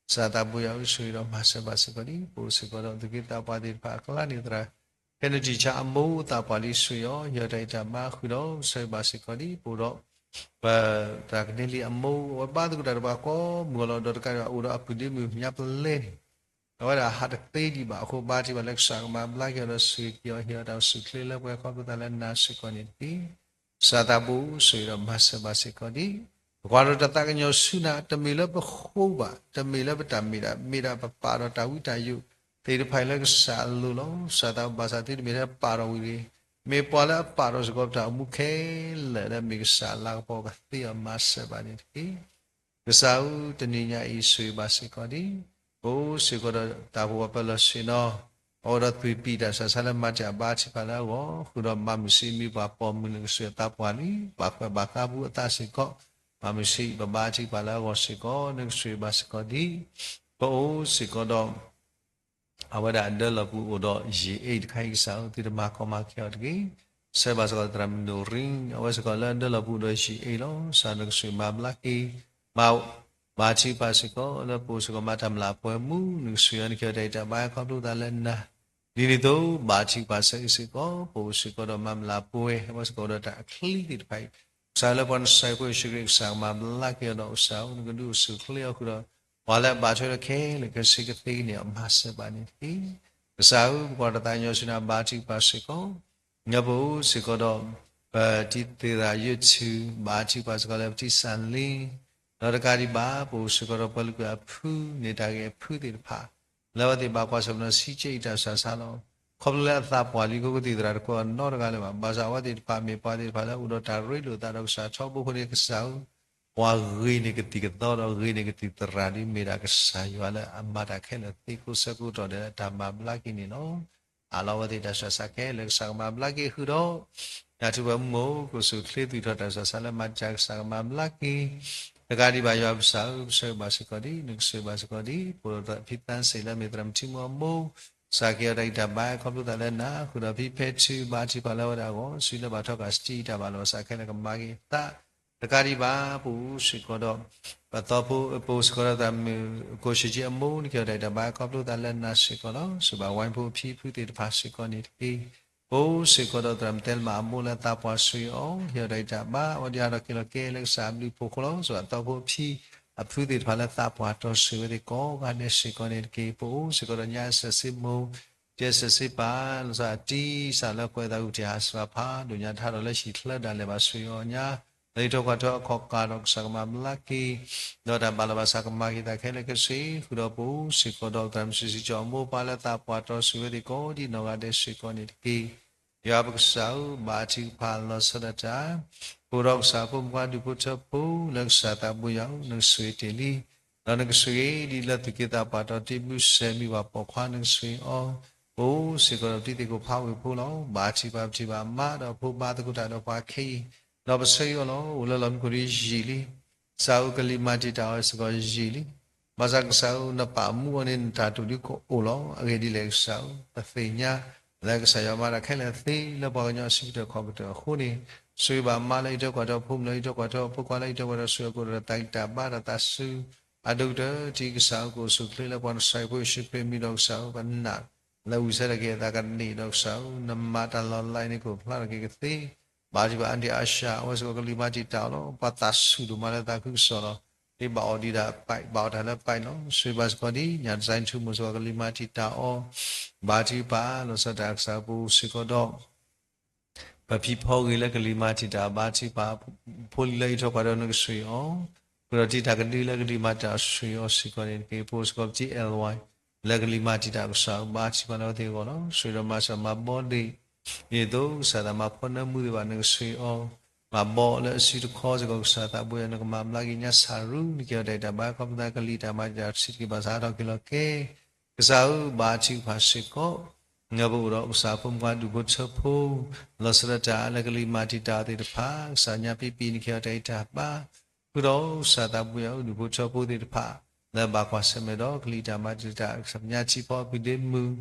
ကစၢ်သးဘိယွၤဧၢ ဆိၣ်ဂ့ၤဒီးမၤစၢၤဘၣ်စ့ၢ်ကီးဒ် ပအိၣ်စ့ၢ်ကီးဒီး သူၣ်က့သးပှၢ်သ့ၣ်တဖၣ်အကျါန့ၣ်သရၣ် ခဲနံၣ်ထံၣ်ဆါအမိၢ် သးပှၢ်လံ ဆိၣ်ဂ့ၤအီၤ ဟ့ၣ်အီၤတၢ်ဂံၢ်တၢ်ဘါဃုာ်ဒီး ဆိၣ်ဂ့ၤဘၣ်စ့ၢ်ကီးဒ် ပအိၣ်ဒီး ပသရၣ်ကန့လံအမိၢ် အဝဲဘါသကိးတၢ်ဒီးပှၤကိးမုၢ်ဂီၤလီၤ ဒီးတကးဒံးဘၣ် အိၣ်ဒီးအပုၢ်ဒ့မုၣ်ညါပလဲန့ၣ် အဝဲဒၣ်ဟးတသ့ဒံးဘၣ်အဃိ ဘါထုကဖၣ်လၢကစၢ်ကမၤဘျါက့ၤအီၤဒီး ဆိၣ်ဂ့ၤက့ၤအီၤ ဟ့ၣ်အီၤတၢ်အိၣ်ဆူၣ်အိၣ်ချ့လၢပှဲၤခီဖျိသးလၢနၤစ့ၢ်ကီးန့ၣ်တက့ၢ်. ကစၢ်သးဘိ ဆိၣ်ဂ့ၤဒီးမၤစၢၤဘၣ်စ့ၢ်ကီးဒ် ပကွၢ်ဒီးတၢ်သးကညီၤဆူနၤ တမ့ၢ်လၢပဃိဘၣ် တမ့ၢ်လၢပတၢ်မ့ၢ်ဒၣ် မ့ၢ်ဒၣ်ပပာ်ဒီးတၢ်ဝံတၢ်ယိးသ့ၣ်တဖၣ်အံၤလၢကစၢ်အလိၤလီၤ. ကစၢ်သးဘိ ဘၣ်ဆၣ်သုတမ့ၢ်ထဲပာ်ထီၣ်ဝံၤတဂ့ၤ, မ့ၢ်ပှၤလၢအပာ်ထီၣ်စ့ၢ်ကီးပတၢ်အိၣ်မူခဲလၢာ်လၢမ့ၢ်ကစၢ်လၤကပီၤကသ့အီၤမၤစၢၤဘၣ်န့ၣ်တက့ၢ်. ကစၢ်ဧၢ တနံၤညါအံၤ ဆိၣ်ဂ့ၤဘၣ်စ့ၢ်ကီးဒ် ပအိၣ်စ့ၢ်ကီးဒီးတၢ်အိၣ်ဖှိၣ်ပၢၤလီၢ်ဆ့ၣ်နီၤ အဝဲဒီးသွံၣ်ပံာ်တၢ်ဆးဆါလၢမၤတၢ်ဘါထုကဖၣ်လၢအဂီၢ် ဃုာ်ဒီးဘၣ်မုာ်ဆံးမံပှၤပိာ်မုၣ်နကစၢ်အသးပှၢ်လံ, ဘၣ်ဃးဘၣ်ဃးပူၤအသးစ့ၢ်ကီး, ဘၣ်မုာ်ဆံးပဘါထုကဖၣ်လၢအဂီၢ်စ့ၢ်ကီး နကစၢ်ဘၣ်စ့ၢ်ကီးဒ်, ပအိၣ်စ့ၢ်ကီးဒီး အဝဲဒၣ်အဒၢလီၢ်ပူၤအိၣ်ဒီးယံာ်အ့ၣ်တခါအံၤကစၢ်ဧၢ သုတမၤကီမၤခဲအီၤတဂ့ၤ, ဆှၢဘၣ်စ့ၢ်ကီးသရၣ်မုၣ်ဒိၣ်ရံ အဝဲစ့ၢ်ကီးလၢအဒၢလီၢ်ပူၤဒီးယံာ်အ့ၣ်လီၤ. ကစၢ်နကစၢ်မၤဘျါက့ၤ, မၤ ဘါထုကဖၣ်စ့ၢ်ကီး လၢပအိၣ်စ့ၢ်ကီးမၤတၢ်မျၢ်ပှဲၤမူ နကစၢ်ယွၤနက့ၤအီၤတၢ်အံးတၢ်ဘါ ခီဖျိသးလၢနၤ, ဒ်န့ၣ်အသိး ဘါထုကဖၣ်စ့ၢ်ကီး ပအိၣ်စ့ၢ်ကီးဒီးမၤမျၢ်ပှဲၤ အဝဲစ့ၢ်ကီးဒီးတၢ်အချံသ့ၣ်တဖၣ်အံၤ, ကစၢ်လၢပှၤနစၢ်ဖိယ့ၣ်ၡူးခရံာ် ကစၢ်ကမၤဘျါက့ၤအီၤဒီးကစၢ်ဧၢ နကဒုးအိၣ်ဆူၣ်အိၣ်ချ့အီၤဃုာ်ဒီး ပှၤလၢအဘၣ်ထွဲဒီးခဲလၢာ်ခဲဆ့ကသ့န့ၣ် အမၤစၢၤဘၣ်န့ၣ်တက့ၢ်. ကစၢ်ဧၢ ပကွၢ်တၢ်သးကညီၤဆူနၤ ဘါထုကဖၣ်စ့ၢ်ကီး ပအိၣ်စ့ၢ်ကီးဒီး ပတံၤသကိးယွၤထူ ဘါထုကဖၣ်စ့ၢ်ကီးလၢပတံၤစၢ်လ့, ဒီးတကးဒံးဘၣ် ပအိၣ်စ့ၢ်ကီးဒီးပှၤလုၢ်ကွံာ်အဖု န့ၢ်တၢ်ဂ့ၢ်အဖုသ့ၣ်တဖၣ် လၢအဝဲသ့ၣ်ဘၣ်ကွၢ်ဆၢၣ်မဲာ်ဒီးစံးကဲအံၤတၢ်ဆးဆါလီၤ. ခီဖျိလၢအသးပှၢ်လံအဃိ ကသံၣ်သရၣ်တကွဲးအီၤနီတဂၤလၢၤဘၣ်. ဘၣ်ဆၣ်အဝဲသ့ၣ်တဖၣ်မ့ၢ်ပှၤသ့ၣ်တဖၣ်လၢအအိၣ်ဒီးတၢ်ရ့လိာ်သးဒီးကစၢ်ထီဘိအဃိန့ၣ် ကစၢ်ဧၢ ပှၤဂ့ၤန့ၢ်ကသံၣ်ကသီဒီးဂ့ၤန့ၢ်ကသံၣ်သရၣ်ဒ်မ့ၢ်ဒၣ်ကစၢ်ယွၤလၢအမၤတၢ်ခဲလၢာ်သ့ကိးဆၢကတီၢ်ဒဲးလၢတၢ်မၤဘျါက့ၤန့ၣ်လီၤ. အးလီၤအဝဲသ့ၣ်တၢ်ဆူးတၢ်ဆါခဲလၢာ် ကစၢ်ကမၤဘျါက့ၤဃုာ်ဒီး တၢ်ထူၣ်ပှဲၤမူ ကအိၣ်ဆူၣ်အိၣ်ချ့သူၣ်ထီၣ်တၢ်ဆူးတၢ်ဆါလၢမၤတၢ် ကစၢ်ကမၤဘျါက့ၤ တကးဒံးဘၣ် ယွၤပကစၢ်ဧၢ ပဆၢဂ့ၤဘၣ်စ့ၢ်ကီးဒ် နကစၢ်ဘၣ်စ့ၢ်ကီးဒ် ပအိၣ်ဒီးသရၣ်ဖံသးစ့ၣ်လၢအမ့ၢ်သရၣ်မုၣ်ထံမူအမိၢ် ကစၢ်က့ၤအီၤတၢ်အံးတၢ်ဘါခီဖျိသးလၢနၤ ဃုာ်ဒီးဖံဖဲထူ ဘါထုကဖၣ်လၢအဝဲဒၣ်အဂီၢ် ဆူလၢဘၣ်ထီၣ်က့ၤစတံတၢ်ဘၣ်လိာ် ကစၢ်ခဲလၢာ်ကမၤက့ၤအသး တကးဒံးဘၣ် ပအိၣ်စ့ၢ်ကီးဒီး ပသီဖိ ပအိၣ်စ့ၢ်ကီးဒီးသရၣ်မုၣ်ကိၣ်ၡ့ကၠံအမိၢ် နက့ၤအီၤတၢ်အံးတၢ်ဘါခီဖျိသးလၢနၤစ့ၢ်ကီးလီၤ. စူၢ်ဘၣ်ဝဲဖိအဖံအဖုသ့ၣ်တဖၣ်စ့ၢ်ကီးန့ၣ်တက့ၢ်. ပအိၣ်စ့ၢ်ကီးဒီးသရၣ်မုၣ်တဲလၢမးအမိၢ်လၢသးပှၢ်ဆှၢအီၤ က့ၤအီၤတၢ်အံးတၢ်ဘါ အဝဲဒၣ်ဟးထီၣ်က့ၤလီၤကဲလၢကစၢ်အဘျုးအဖှိၣ်အဃိလီၤ. စူၢ်ဘၣ်သီဖိအဖံအဖုသ့ၣ်တဖၣ်လၢသးပှၢ်တီဆှၢဝဲသ့ၣ်ကိးဂၤဒဲးစ့ၢ်ကီးန့ၣ်တက့ၢ်. ပအိၣ်စ့ၢ်ကီးဒီးညါစဲးစ့မိၢ် ကဲစဲးစ့ပၢ် လီၤဆီဒၣ်တံၢ် ကစၢ်လၢကွဲးသးဂုာ်တံၢ်ဟးစှၤဖးဒိၣ်ညါ တဟးထီၣ်လၢဟံၣ်ချၢဒၣ်လဲာ်ဘၣ် ဆှၢအီၤညါ လၢဟံၣ်ထီၣ်ကွၢ်ထီၣ်အခီၣ်ကၢ်ဒီး ကစၢ်ကမၤဘျါက့ၤ ဒီးတၢ်ဘၣ်လီၤဘၣ်စးကမၤက့ၤသးခဲလၢာ်ခဲဆ့ ဃုာ်ဒီးပအိၣ်စ့ၢ်ကီးဒီးသရၣ်မုၣ်စံးစံးကၠီအမိၢ်ပၢ်လၢသးပှၢ်တီဆှၢဝဲသ့ၣ်ကိးဒ်နီၢ်ဂၤဒဲးစ့ၢ်ကီးန့ၣ်တက့ၢ်. ယွၤပကစၢ်ဧၢ ဘါထုကဖၣ်လီၤဆီဒၣ်တၢ် ပအိၣ်ဒီးကစၢ်အဖိမုၣ်ခွါဒူၣ်ဖိထၢဖိ လၢကစၢ်သးဘိယွၤဧၢ နကဆိၣ်ဂ့ၤတ့ၢ်လံ ဒီးနကဆိၣ်ဂ့ၤဒ်လၢသူၣ်က့သးပှၢ်တီတံၢ်မုၢ်ဆဲးမံၤပှၤပိာ်ခွါ နကဆိၣ်ဂ့ၤအီၤ ပအိၣ်စ့ၢ်ကီးဒီးပတံၤသကိးဖးဝ့ၢ်ဖိလီၤ. ဘါထုကဖၣ်ပထံၣ်ဘၣ်အမါဒီးအဖိ ဘါသကိးတၢ်ဒီးပှၤခဲအံၤ ဒီးပဆၢဂ့ၤအီၤလီၤ. အိၣ်လၢလီၢ်မံခိၣ်ဒ်ယံာ်လံ ကစၢ်ဧၢကလံၤမၤတံာ်တာ်အီၤစ့ၢ်ကီးယံာ်လံ. ဘၣ်ဆၣ်ကစၢ်ဧၢ နပာ်မူအီၤန့ၣ် နတၢ်တိာ်ဒုကအိၣ်လီၤ. အဂ့ၢ်ဒ်လဲၣ်ကစၢ်ဧၢ ပသ့ၣ်ညါ လၢကစၢ်ယွၤမၤတၢ်ခဲလၢာ်သ့ လၢပှၤကညီအစုကတၢၢ်ခီၣ်ကတၢၢ်အဃိန့ၣ် ဆိၣ်ဂ့ၤဘၣ်မါလၢအံးထွဲကွၢ်ထွဲ ဖိမုၣ်လၢအံးထွဲကွၢ်ထွဲ ဖိခွါလၢအံးထွဲကွၢ်ထွဲ ဆိၣ်ဂ့ၤအီၤဒီးတၢ်ဂံၢ်တၢ်ဘါဒီးသးစူၤ အဒိၣ်ကတၢၢ် တံၤကစၢ်ဧၢ ကအိၣ်ဆူၣ်အိၣ်ချ့လၢပှၤနစၢ်ဖိယ့ၣ်ၡူးခရံာ်အမံၤဒီးကစၢ်ဧၢ ပနာ် လၢဝံၤဆၢထၢၣ်က့ၤအသးကန့ၢ်ဒီးကစၢ်ဧၢ နမၤတၢ်လီၤလးအံၤန့ၣ် ကအိၣ်ဖျါထီၣ်က့ၤကသ့ ဘါထုကဖၣ်အါဒံအါရှါ အဝဲစ့ၢ်ကီးကလံၤမၤတံာ်တာ်အီၤလီၤ. ပှၤသးဆူၣ်ဒိၣ်မးလၢသးခုကစီၣ်လီၤ. ဒ်ဘၣ်အီၣ်ဒံးဒၣ်ပာ် ဘၣ်အီၣ်တၢ်လၢပာ်လီၤ. ဆိၣ်ဂ့ၤဘၣ်စ့ၢ်ကီးဒ် ညၣ်တစဲးထူမိၢ်စ့ၢ်ကီးကလံၤမၤတံာ်တာ်အီၤ ဘါထုကဖၣ်လီၤဆီဒၣ်တၢ် ကစၢ်ဧၢ ပအိၣ်စ့ၢ်ကီးဒီး ပဖံဖီဂ့ၤလၢကလံၤမၤတံာ်တာ် ဘါထုကဖၣ် ဖိလံၤလၢအံးထွဲကွၢ်ထွဲ နကဆိၣ်ဂ့ၤအီၤ ဃုာ်ဒီးတံၤတၢ်ကဒုလၢကလံၤမၤတံာ်တာ် ဆိၣ်ဂ့ၤအီၤစ့ၢ်ကီးန့ၣ်တက့ၢ်. ပအိၣ်စ့ၢ်ကီးပတံၤ L Y လၢကလံၤမၤတံာ်တာ် ကစၢ်ဧၢ ဘါထုကဖၣ်လၢအဝဲသ့ၣ်အဂီၢ်လီၤ. ဆိၣ်ဂ့ၤဒီးမၤစၢၤမၤဘီဒ့ၣ် ဒ်သိးကစၢ်သးမၤဖှီၣ်နၢမူသ့ၣ်တဖၣ် နကဆိၣ်ဂ့ၤအီၤ မၤဘီလၢအစုတခီစ့ၢ်ကီး ကစၢ်သးဘိယွၤ နကမၤဘျါက့ၤညါ ဆၣ်ရူ နက့ၤအီၤတၢ်အံးတၢ်ဘါ ခီဖျိသးကလံၤတၢ်မၤတံာ်တာ် ဆံးတက့ၢ် ဘၣ်ဆၣ်ဟးထီၣ်က့ၤလီၤကဲ ကစၢ်ဧၢ ဘါထုကဖၣ်စ့ၢ်ကီး ပအိၣ်ဒီးကစၢ်ဖိမုၣ်ခွါဒူၣ်ဖိထၢဖိ လီၤဆီဒၣ်တၢ်လၢကလံၤမၤတံာ်တာ်အီၤသ့ၣ်တဖၣ် ကစၢ်ညါပံပံၤ နက့ၤအီၤတၢ်အံးတၢ်ဘါ ဃုာ်ဒီးကစၢ်သးဘိယွၤဧၢ ဒူၣ်ဖိထၢဖိသ့ၣ်တဖၣ် လၢဘၣ်ကွၢ်ဆၢၣ်မဲာ်ဒီးကလံၤတၢ်မၤတံာ်တာ် ကစၢ်ညါထံဖီအပုၢ်ဒ့မုၣ်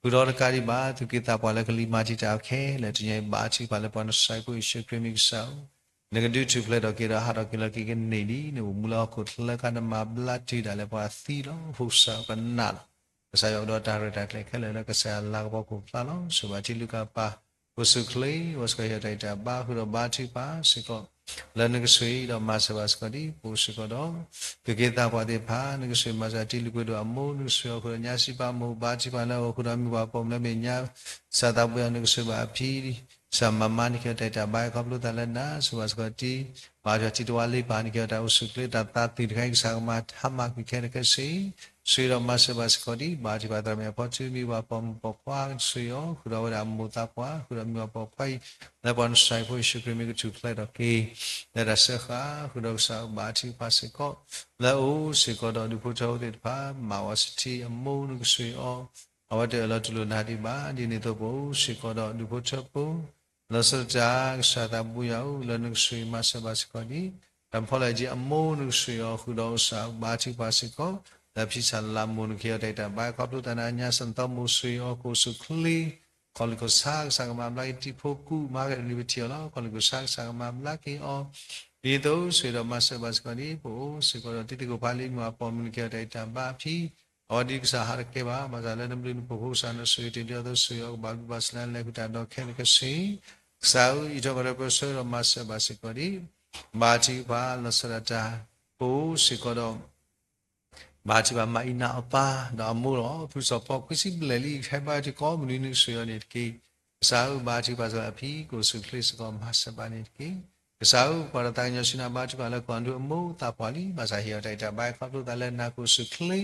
ဃုာ်ဒီးတကးဒံးဘၣ် သူၣ်က့သးပှၢ်လၢကလံၤမၤတံာ်တာ်အီၤခဲလၢာ် တနံၤအံၤ ဘါထုကဖၣ်လၢပှၤနစၢ်ဖိယ့ၣ်ၡူးခရံာ်မံၤကစၢ်ဧၢ နကဒုးထူၣ်ဖျဲးထီၣ်က့ၤဒီးဟးထီၣ်က့ၤလီၤက့ၤကန့ၢ်ဒ် နအိၣ်မူလၢဟီၣ်ခိၣ်ချၢ ကနမၤဘျါတုၤဒၣ်လဲာ်ပှၤသံလီၤ. ဖိကစၢ်ပနာ်လီၤ. ကစၢ်ယွၤအိၣ်ဒီးတၢ်ရဲၣ်တၢ်ကျဲၤခဲလၢာ်လၢကစၢ်ယွၤလၤကပီၤခိၣ်ဖျါလီၤ. ဆိၣ်ဂ့ၤဘၣ်တံၤလုၢ်ကၣ်ပၢ် ကအိၣ်ဆူၣ်အိၣ်ချ့ အဝဲစ့ၢ်ကီးဟ့ၣ်အီၤတၢ်အံးတၢ်ဘါ ဃုာ်ဒီးဘါထုကဖၣ်စ့ၢ်ကီး လၢနကဆိၣ်ဂ့ၤဒီးမၤစၢၤဘၣ်စ့ၢ်ကီးဒ် ပအိၣ်စ့ၢ်ကီးဒီး သူၣ်က့သးပှၢ်သ့ၣ်တဖၣ် နကဆိၣ်ဂ့ၤမၤစၢၤတံၤလုၢ်ကွဲၤဒိၣ်အမိၢ် နကဆိၣ်ဂ့ၤအီၤဃုာ်ဒီးညါစံးပာ်မိၢ် ဘါထုကဖၣ်လၢအဂီၢ် ဃုာ်ဒီးမံၤပှၤပိာ်မုၣ်လၢအမ့ၢ်ညါ ကစၢ်သးဘိယွၤ နကဆိၣ်ဂ့ၤဘၣ်အဖံ ကစၢ်မၤမါ နက့ၤအီၤတၢ်အံးတၢ်ဘါ ခီဖျိသးလၢနၤ ဆိၣ်ဂ့ၤဘၣ်စ့ၢ်ကီးတံၤ ဘါထုကဖၣ်တံၤတဝါလ့ပၢ် နက့ၤအီၤတၢ်အိၣ်ဆူၣ်အိၣ်ချ့ တၢ်သးသုၣ်တခါအံၤ ကစၢ်ကမၤဟါမၢ်ကွံာ်ခဲလၢာ်ခဲဆ့ ဆိၣ်ဂ့ၤဒီးမၤစၢၤဘၣ်စ့ၢ်ကီးဒ် ဘါထုကဖၣ်သရၣ်မုၣ်အဖီထူ မံၤပှၤပိာ်မုၣ်ပိာ်ခွါ ဆိၣ်ဂ့ၤအီၤ ဃုာ်ဒီးဝဲဒၣ်မိၢ်သးပှၢ် ဃုာ်ဒီးမံၤပှၤပိာ်ခွါအံၤ လၢပှၤနစၢ်ဖိယ့ၣ်ၡူးခရံာ်မံၤကထူၣ်ဖျဲးထီၣ်က့ၤ လၢတၢ်စၢဃာ် ဃုာ်ဒီးကစၢ်ဘါထုကဖၣ်စ့ၢ်ကီး လၢအအိၣ်စ့ၢ်ကီးဒီးဒူၣ်ဖိထၢဖိသ့ၣ်တဖၣ် မၤဝဲစထံအမိၢ် နကဆိၣ်ဂ့ၤအီၤ အဝဲတအၢၣ်လီၤတူၢ်လိာ်နၤဒံးဘၣ်. ဒ်န့ၣ်အသိးပအိၣ်စ့ၢ်ကီးဒီးဒူၣ်ဖိထၢဖိ လီၤဆီဒၣ်တၢ် ကစၢ်သးဘိယွၤဧၢ လၢနကဆိၣ်ဂ့ၤမၤစၢၤဘၣ်စ့ၢ်ကီးဒံး တၢ်ဖီလာ်ယံၤအမိၢ်နကဆိၣ်ဂ့ၤအီၤဃုာ်ဒီးကစၢ်ဘါထုကဖၣ်စ့ၢ်ကီး လၢဖံစၢ်လၤမိၢ်နကဟ့ၣ်အီၤတၢ်အံးတၢ်ဘါ ခီဖျိသးနၤညါစၢ်နသီမိၢ်ဆိၣ်ဂ့ၤအီၤကိၣ်ဆူၣ်ချ့ ကီၢ်လူၢ်ကီၢ်ဆၣ် ကစၢ်ကမၤဘျါက့ၤ တံၤဖိကူၣ်မၤက့ၤတနံၤပထံၣ်အီၤလီၤ ကီၢ်လူၢ်ကီၢ်ဆၣ် ကစၢ်ကမၤဘျါက့ၤအီၤ ဒ်သိးဆိၣ်ဂ့ၤဒီးမၤစၢၤဘၣ်စ့ၢ်ကီးဒံး ပအိၣ်စ့ၢ်ကီးဒီးတံၤသကိးဖါလံၤမုၢ်အပိာ်မုၣ်နကဟ့ၣ်အီၤတၢ်အံးတၢ်ဘါအဖံ အဝဲဒ်ကစၢ်ဟးတကဲဘၣ် ဘၣ်ဆၣ်လၢနဘျုးနဖှိၣ်ဖိကစၢ်နဆိၣ်ဂ့ၤတ့ၢ်ဒံးအသိးဆိၣ်ဂ့ၤအီၤကဘၣ်ဘျုးဘၣ်ဆှၢလၢလဲၤဃုာ်တၢ်ဒီးခဲလၢာ်ခဲဆ့ ကစၢ်ဧၢ အံးထွဲကွၢ်ထွဲပၢဆှၢဒီးမၤစၢၤဘၣ်စ့ၢ်ကီးဒံး ဘါထုကဖၣ်လီၤဆီဒၣ်တၢ် ပအိၣ်စ့ၢ်ကီးဒီး ဘါထုကဖၣ်မၤအံးနၤအပၢ် ဒီးအမိၢ်လီၤ ဖုစီၤဖီခွံဆံဘျဲၣ်လံ ဟဲဘါထုကဖၣ်ကိးမုၢ်နံၤနကဆိၣ်ဂ့ၤအီၤန့ၣ်တက့ၢ်. ကစၢ်ဧၢ ဘါထုကဖၣ်စ့ၢ်ကီးအဖံ ကိၣ်ဆူၣ်ချ့စ့ၢ်ကီးမၤစၢၤဘၣ်န့ၣ်တက့ၢ်. ကစၢ်ဧၢ ပှၤတသးကညီၤဆူနၤ ဘါထုကဖၣ်လၢကီၢ်ဒူအမိၢ်သးပှၢ်လံ ဘၣ်ဆၣ်ဟ့ၣ်အီၤတၢ်အံးတၢ်ဘါခီဖျိသးလၢနၤကိၣ်ဆူၣ်ချ့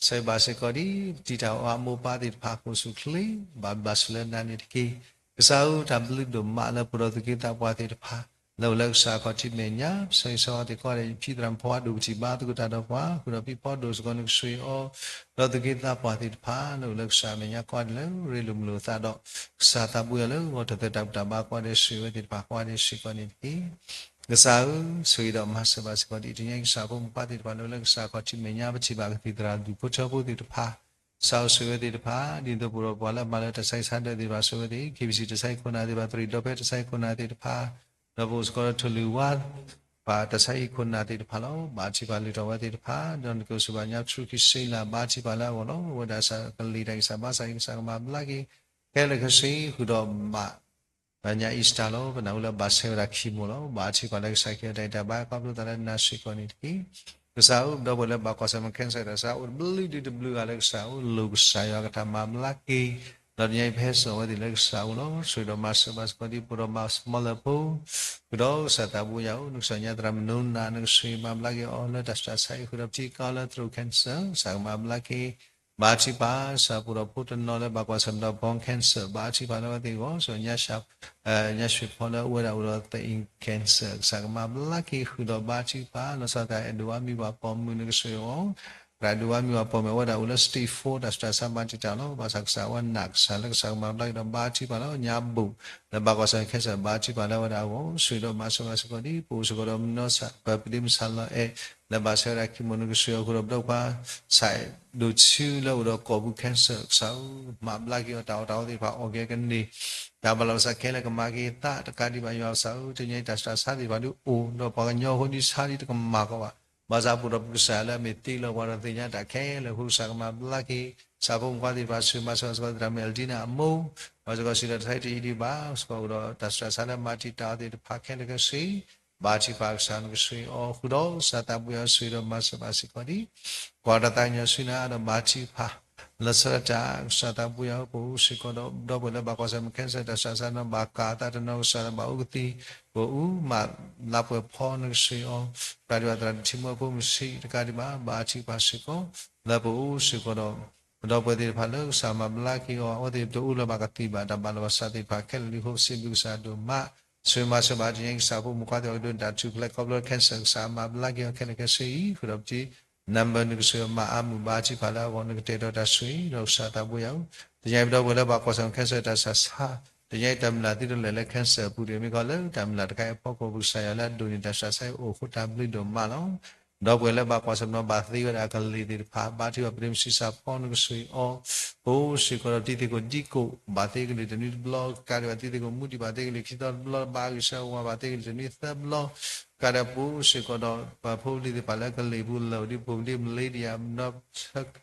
ဆၢဂ့ၤဘၣ်စ့ၢ်ကီးဒံး ပတံၤတၢ်အီၣ်အမိၢ်ပၢ်သ့ၣ်တဖၣ်ကိၣ်ဆူၣ်ချ့ ဘၣ်ဘျုးဘၣ်ဆှၢလၢနၤန့ၣ်တက့ၢ်. ကစၢ်ဧၢ တၢ်ဘျုးဒိၣ်မးလၢပှၤဒီးသူၣ်က့သးပှၢ်သ့ၣ်တဖၣ် လၢအိၣ်လၢကစၢ်ခီၣ်ထံးမဲာ်ညါ ပဆၢဂ့ၤဆၢဝါသ့ၣ်ကိးဂၤဒဲး ဖံသရၣ်မုၣ်ဖိဒိၣ်ပထံၣ်ဘါသကိးတၢ်ဒီးပှၤ ဃုာ်ဒီးဖံဖီဒိၣ်စ့ၢ်ကီးနကဆိၣ်ဂ့ၤအီၤ ဒီးသူၣ်က့သးပှၢ်သ့ၣ်တဖၣ် လၢအိၣ်လၢကစၢ်မဲာ်ညါကိးဂၤဒဲးလၢရ့လိာ်မုာ်လိာ်သးဒီး ကစၢ်သးဘိယွၤလၢဂီၤတသၢတၢ်ဘူၣ်တၢ်ဘါကိးဂၤဒဲး ဆိၣ်ဂ့ၤဝဲသ့ၣ်တဖၣ်ကိးဂၤဒဲး ဆိၣ်ဂ့ၤဝဲသ့ၣ်တဖၣ်ကိးဂၤဒဲးစ့ၢ်ကီးန့ၣ်တက့ၢ်. ကစၢ်ဧၢ ဆိၣ်ဂ့ၤဒီးမၤစၢၤဘၣ်စ့ၢ်ကီးဒံး တနံၤအံၤကစၢ်ဖိမုၣ်ခွါသ့ၣ်တဖၣ်လၢအိၣ်လၢကစၢ်ခီၣ်ထံးမဲာ်ညါ ပထံၣ်ဘၣ်ကသံၣ်သရၣ်ဒူၣ်ဖိထၢဖိသ့ၣ်တဖၣ် ကစၢ်ဧၢဆိၣ်ဂ့ၤဝဲသ့ၣ်တဖၣ် ဒ်သိးပအိၣ်ဒီးပှၤလၢအမၤလၢတၢ်ဆါဟံၣ်ဆါဒၢးသ့ၣ်တဖၣ်ဆိၣ်ဂ့ၤဝဲသ့ၣ် KBC တၢ်ဆါဟံၣ်ခိၣ်နၢ်သ့ၣ်တဖၣ် သရံးဒီဖဲတၢ်ဆါဟံၣ်ခိၣ်နၢ်သ့ၣ်တဖၣ် ဒီးပအိၣ်စ့ၢ်ကီးဒီးထိၣ်လွံၢ်ဝါ ပှၤတၢ်ဆါဟံၣ်ခိၣ်နၢ်သ့ၣ်တဖၣ်လီၤ. ဘါထုကဖၣ်လုၢ်ထီၣ်ဝဲသ့ၣ်တဖၣ် ဒီးနကအိၣ်ဆိးဘၣ်ညါ ထရူခ့စ့လး ဘါထုကဖၣ်လၢအဂီၢ်လီၤ. အဝဲဒၣ်စးကလံၤတၢ်ဂံၢ်စၢ်ဘါစၢ်အံၤ ကစၢ်ကမၤဘျါက့ၤ ခဲလၢာ်ခဲဆ့ ဃုာ်ဒီးမး ညါ Easter လီၤ. ပနၢ်ဟူလၢဘၣ်ဆဲးဝဲဒၣ်ခံမိၢ်လီၤ. ဘါထုကဖၣ်လၢကစၢ်ကဟ့ၣ်အီၤတၢ်အံးတၢ်ဘါခီဖျိသးလၢနၤစ့ၢ်ကီးန့ၣ်တက့ၢ်. ကစၢ်ဧၢ ပဒီပုၢ်ဝဲၢ်လၢဘၣ်ကွၢ်ဆၢၣ်မဲာ် cancer တၢ်ဆါ အိၣ်တဘျုးဒုတဘျုးဂၤလၢကစၢ်ဧၢ လိၣ်ကစၢ်ယွၤကတၢ်မၤဘျါက့ၤ ဒီးတနံၤအံၤပဟဲစိာ်အဝဲသ့ၣ်လၢကစၢ်အအိၣ်လီၤ. ဆိၣ်ဂ့ၤဒီးမၤစၢၤဘၣ်စ့ၢ်ကီးဒ်ပအိၣ်ဒီးမၤစမီလၢဖိ ဃုာ်ဒီးကစၢ်သးဘိယွၤဧၢ နကစၢ်ညါသရၣ်မုၢ်နိနၤ နကဆိၣ်ဂ့ၤမၤဘျါက့ၤအီၤလၢတၢ်ဆူးတၢ်ဆါအံၤ ဃုာ်ဒီးပထံကီၢ်လၢသရိာ် cancer ကစၢ်ကမၤဘျါက့ၤ ဘါထုကဖၣ် ကစၢ်ပအိၣ်ဒီးဖိတနီၤလၢဘၣ်ကွၢ်ဆၢၣ်မဲာ်ဒီး bone cancer ဘါထုကဖၣ်လၢအဝဲသ့ၣ်အဂီၢ် ဆိၣ်ဂ့ၤ ညါရွှ့ၣ်ဖီလၢအဝဲဒၣ်အိၣ်ဒီး သအ့ၣ် cancer ကစၢ်ကမၤဘျါက့ၤ ဃုာ်ဒီးဘါထုကဖၣ် လီၤဆီဒၣ်တၢ်အဲၣ်ဒိးဝါမံၤပှၤပိာ်မုၣ် နကဆိၣ်ဂ့ၤအီၤ သရၣ်အဲၣ်ဒိးဝါမံၤပှၤပိာ်မုၣ် အဝဲဒၣ်အိၣ်လၢ stage four တၢ်ဆူးတၢ်ဆါမၤတံာ်တာ်လီၤ. ဘၣ်ဆၣ်ကစၢ်အဝဲနာ်ကစၢ်လၢကစၢ်ကမၤဘျါက့ၤဒီးဘါထုကဖၣ်လီၤ. ညါဘူး လၢဘၣ်ကွၢ်ဆၢၣ်မဲာ် cancer ဘါထုကဖၣ်လၢအဝဲဒၣ်အဂီၢ် ဆိၣ်ဂ့ၤဒီးမၤစၢၤဘၣ်စ့ၢ်ကီးဒ် ပအိၣ်စ့ၢ်ကီးဒီး ပဒ့မုၣ်စၢ်လီၤအဲၣ် လၢဘၣ်ဆဲးဝဲဒၣ်ခံမိၢ် နကဆိၣ်ဂ့ၤအီၤ ဃုာ်ဒီးပဒီပုၢ်ခွါ စးအဲၣ်ဒိးဆူလၢအိၣ်ဒီးကိာ်ပူၤ cancer ကစၢ်ဧၢ မၤဘျါက့ၤအီၤ တၢ်အီၣ်တၢ်အီသ့ၣ်တဖၣ်အီၣ်က့ၤကန့ၢ် တၢ်ဘၣ်လီၤပသးခဲလၢာ်ကမၤက့ၤသးတကးဒံးဘၣ် ယွၤကစၢ်ဧၢ တနံၤအံၤတၢ်ဆူးတၢ်ဆါသ့ၣ်တဖၣ်ဒုးအိၣ် ဒီးပှၤကညီအဃိဒုးဆါဒ်တကမၣ်ကီးဘၣ် ဘၣ်ဆၣ်ပအိၣ်ဒီးပကစၢ်လၢအမ့ၢ်သ့လီၤပှၤဒီးသ့ၣ်ညါတၢ်ခဲလၢာ်အဃိ ကစၢ်ကမၤဘျါက့ၤ ကစၢ်ဖိမုၣ်ခွါသ့ၣ်တဖၣ် ဆိၣ်ဂ့ၤမၤစၢၤဘၣ်စ့ၢ်ကီး သရၣ်မုၣ် Eltina အမိၢ် ဘၣ်စ့ၢ်ကီးစံးဒီးတၢ်ဆါဟံၣ်တယံာ်ဒံးဘၣ် စ့ၢ်ကီးအိၣ်ဒီးတၢ်ဆူးတၢ်ဆါလၢမၤတံာ်တာ်အီၤသ့ၣ်တဖၣ်ခဲလၢာ်ခဲဆ့ ဘါထုကဖၣ်ကစၢ် နကဆိၣ်ဂ့ၤအီၤ ဃုာ်ဒီးကစၢ်သးဘိယွၤ ဆိၣ်ဂ့ၤဒီးမၤစၢၤဘၣ်စ့ၢ်ကီးဒ် ပှၤတသးကညီၤဆူနၤဒီးဘါထုကဖၣ် လီၤဆီဒၣ်တၢ် ကစၢ်သးဘိယွၤဧၢ ပအိၣ်စ့ၢ်ကီးဒီး ပဒီပုၢ်ဝဲၢ်လၢဘၣ်ကွၢ်ဆၢၣ်မဲာ် cancer တၢ်ဆူးတၢ်ဆါနီၢ် ဘၣ်ကးအသးတနီၤ ကစၢ်လၢဘၣ်အိၣ်ကသံၣ် ပအိၣ်မးလါပှဲၤဖီ နကဆိၣ်ဂ့ၤအီၤ တကးဒံးဘၣ် သရၣ်ဒိၣ်ထံမီဖိ မုၢ်ဆံး တကးဒံးဘၣ် ဘါထုကဖၣ်စ့ၢ်ကီး လၢပအိၣ်စ့ၢ်ကီးဒီး ပဒီပုၢ်ဝဲၢ်သ့ၣ်တဖၣ်လၢကစၢ်မၤဘျါက့ၤအီၤ အဝဲသ့ၣ်တအိၣ်လၢၤဘၣ်ကသံၣ်ဘၣ် တၢ်ဘၣ်လီၤပသးသ့ၣ်တဖၣ်ခဲလၢာ်လံအဃိ စံးဘျုးကစၢ်ဒိၣ်မး ဆိၣ်ဂ့ၤမၤစၢၤဘၣ် တနံၤအံၤကစၢ်ဖိမုၣ်ခွါသ့ၣ်တဖၣ်ကဒိးန့ၢ်တၢ်ထူၣ်ဖျဲးခီဖျိ cancer ကစၢ်မၤဘျါက့ၤအီၤခဲလၢာ်ခဲဆ့အံၤ ဃုာ်ဒီးပထံၣ် number နကဆိၣ်ဂ့ၤမၤအါမုၢ်ဘါထုကဖၣ်လၢအဂီၢ် နကတဲာ်ကတီၤတၢ်ဆိၣ်ဂ့ၤ ဒီးကစၢ်သးဘိယွၤဧၢ တနံၤအံၤပဒီပုၢ်ဝဲၢ်လၢဘၣ်ကွၢ်ဆၢၣ်မဲာ် cancer တၢ်ဆူးတၢ်ဆါ တနံၤအံၤတၢ်မုၢ်လၢ်သုတလဲၤလၢ cancer အပူၤတဂ့ၤ မ့ၢ်ကီးလၢတၢ်မုၢ်လၢ်တခါအံၤအဖီခိၣ် ပကစၢ်ယွၤလၢအဒိးန့ၢ်တၢ်ဆူးတၢ်ဆါအံၤအိၣ်အဃိ တၢ်ဘျုးဒိၣ်မးလီၤ. ဒီပုၢ်ဝဲၢ်လၢဘၣ်ကွၢ်ဆၢၣ်မဲာ် ဘၣ်သ့ဝဲဒၣ်အကလံၤသ့ၣ်တဖၣ် ဘါထုကဖၣ် ပဒ့မုၣ်ဆံးစၢ်ဖီ နကဆိၣ်ဂ့ၤအီၤ ပအိၣ်စ့ၢ်ကီးဒီးတံၤသကိးဒံကိး ဘၣ်သ့ကလံၤတနွံတဘျီ တကးဒံးဘၣ် တံၤသကိးမူဒံး ဘၣ်သ့ကလံၤခံသီတဘျီ ဘါဂံၢ်စၢ်ဝါ ဘၣ်သ့ကလံၤတနွံသၢဘျီ တကးဒံးပအိၣ်စ့ၢ်ကီးဒီး ပဖိပလံၤသ့ၣ်တဖၣ်လၢကလံၤပူၤလၢာ်အိၣ်ဒံး ပဖိပလံၤ Malaysia နီၢ်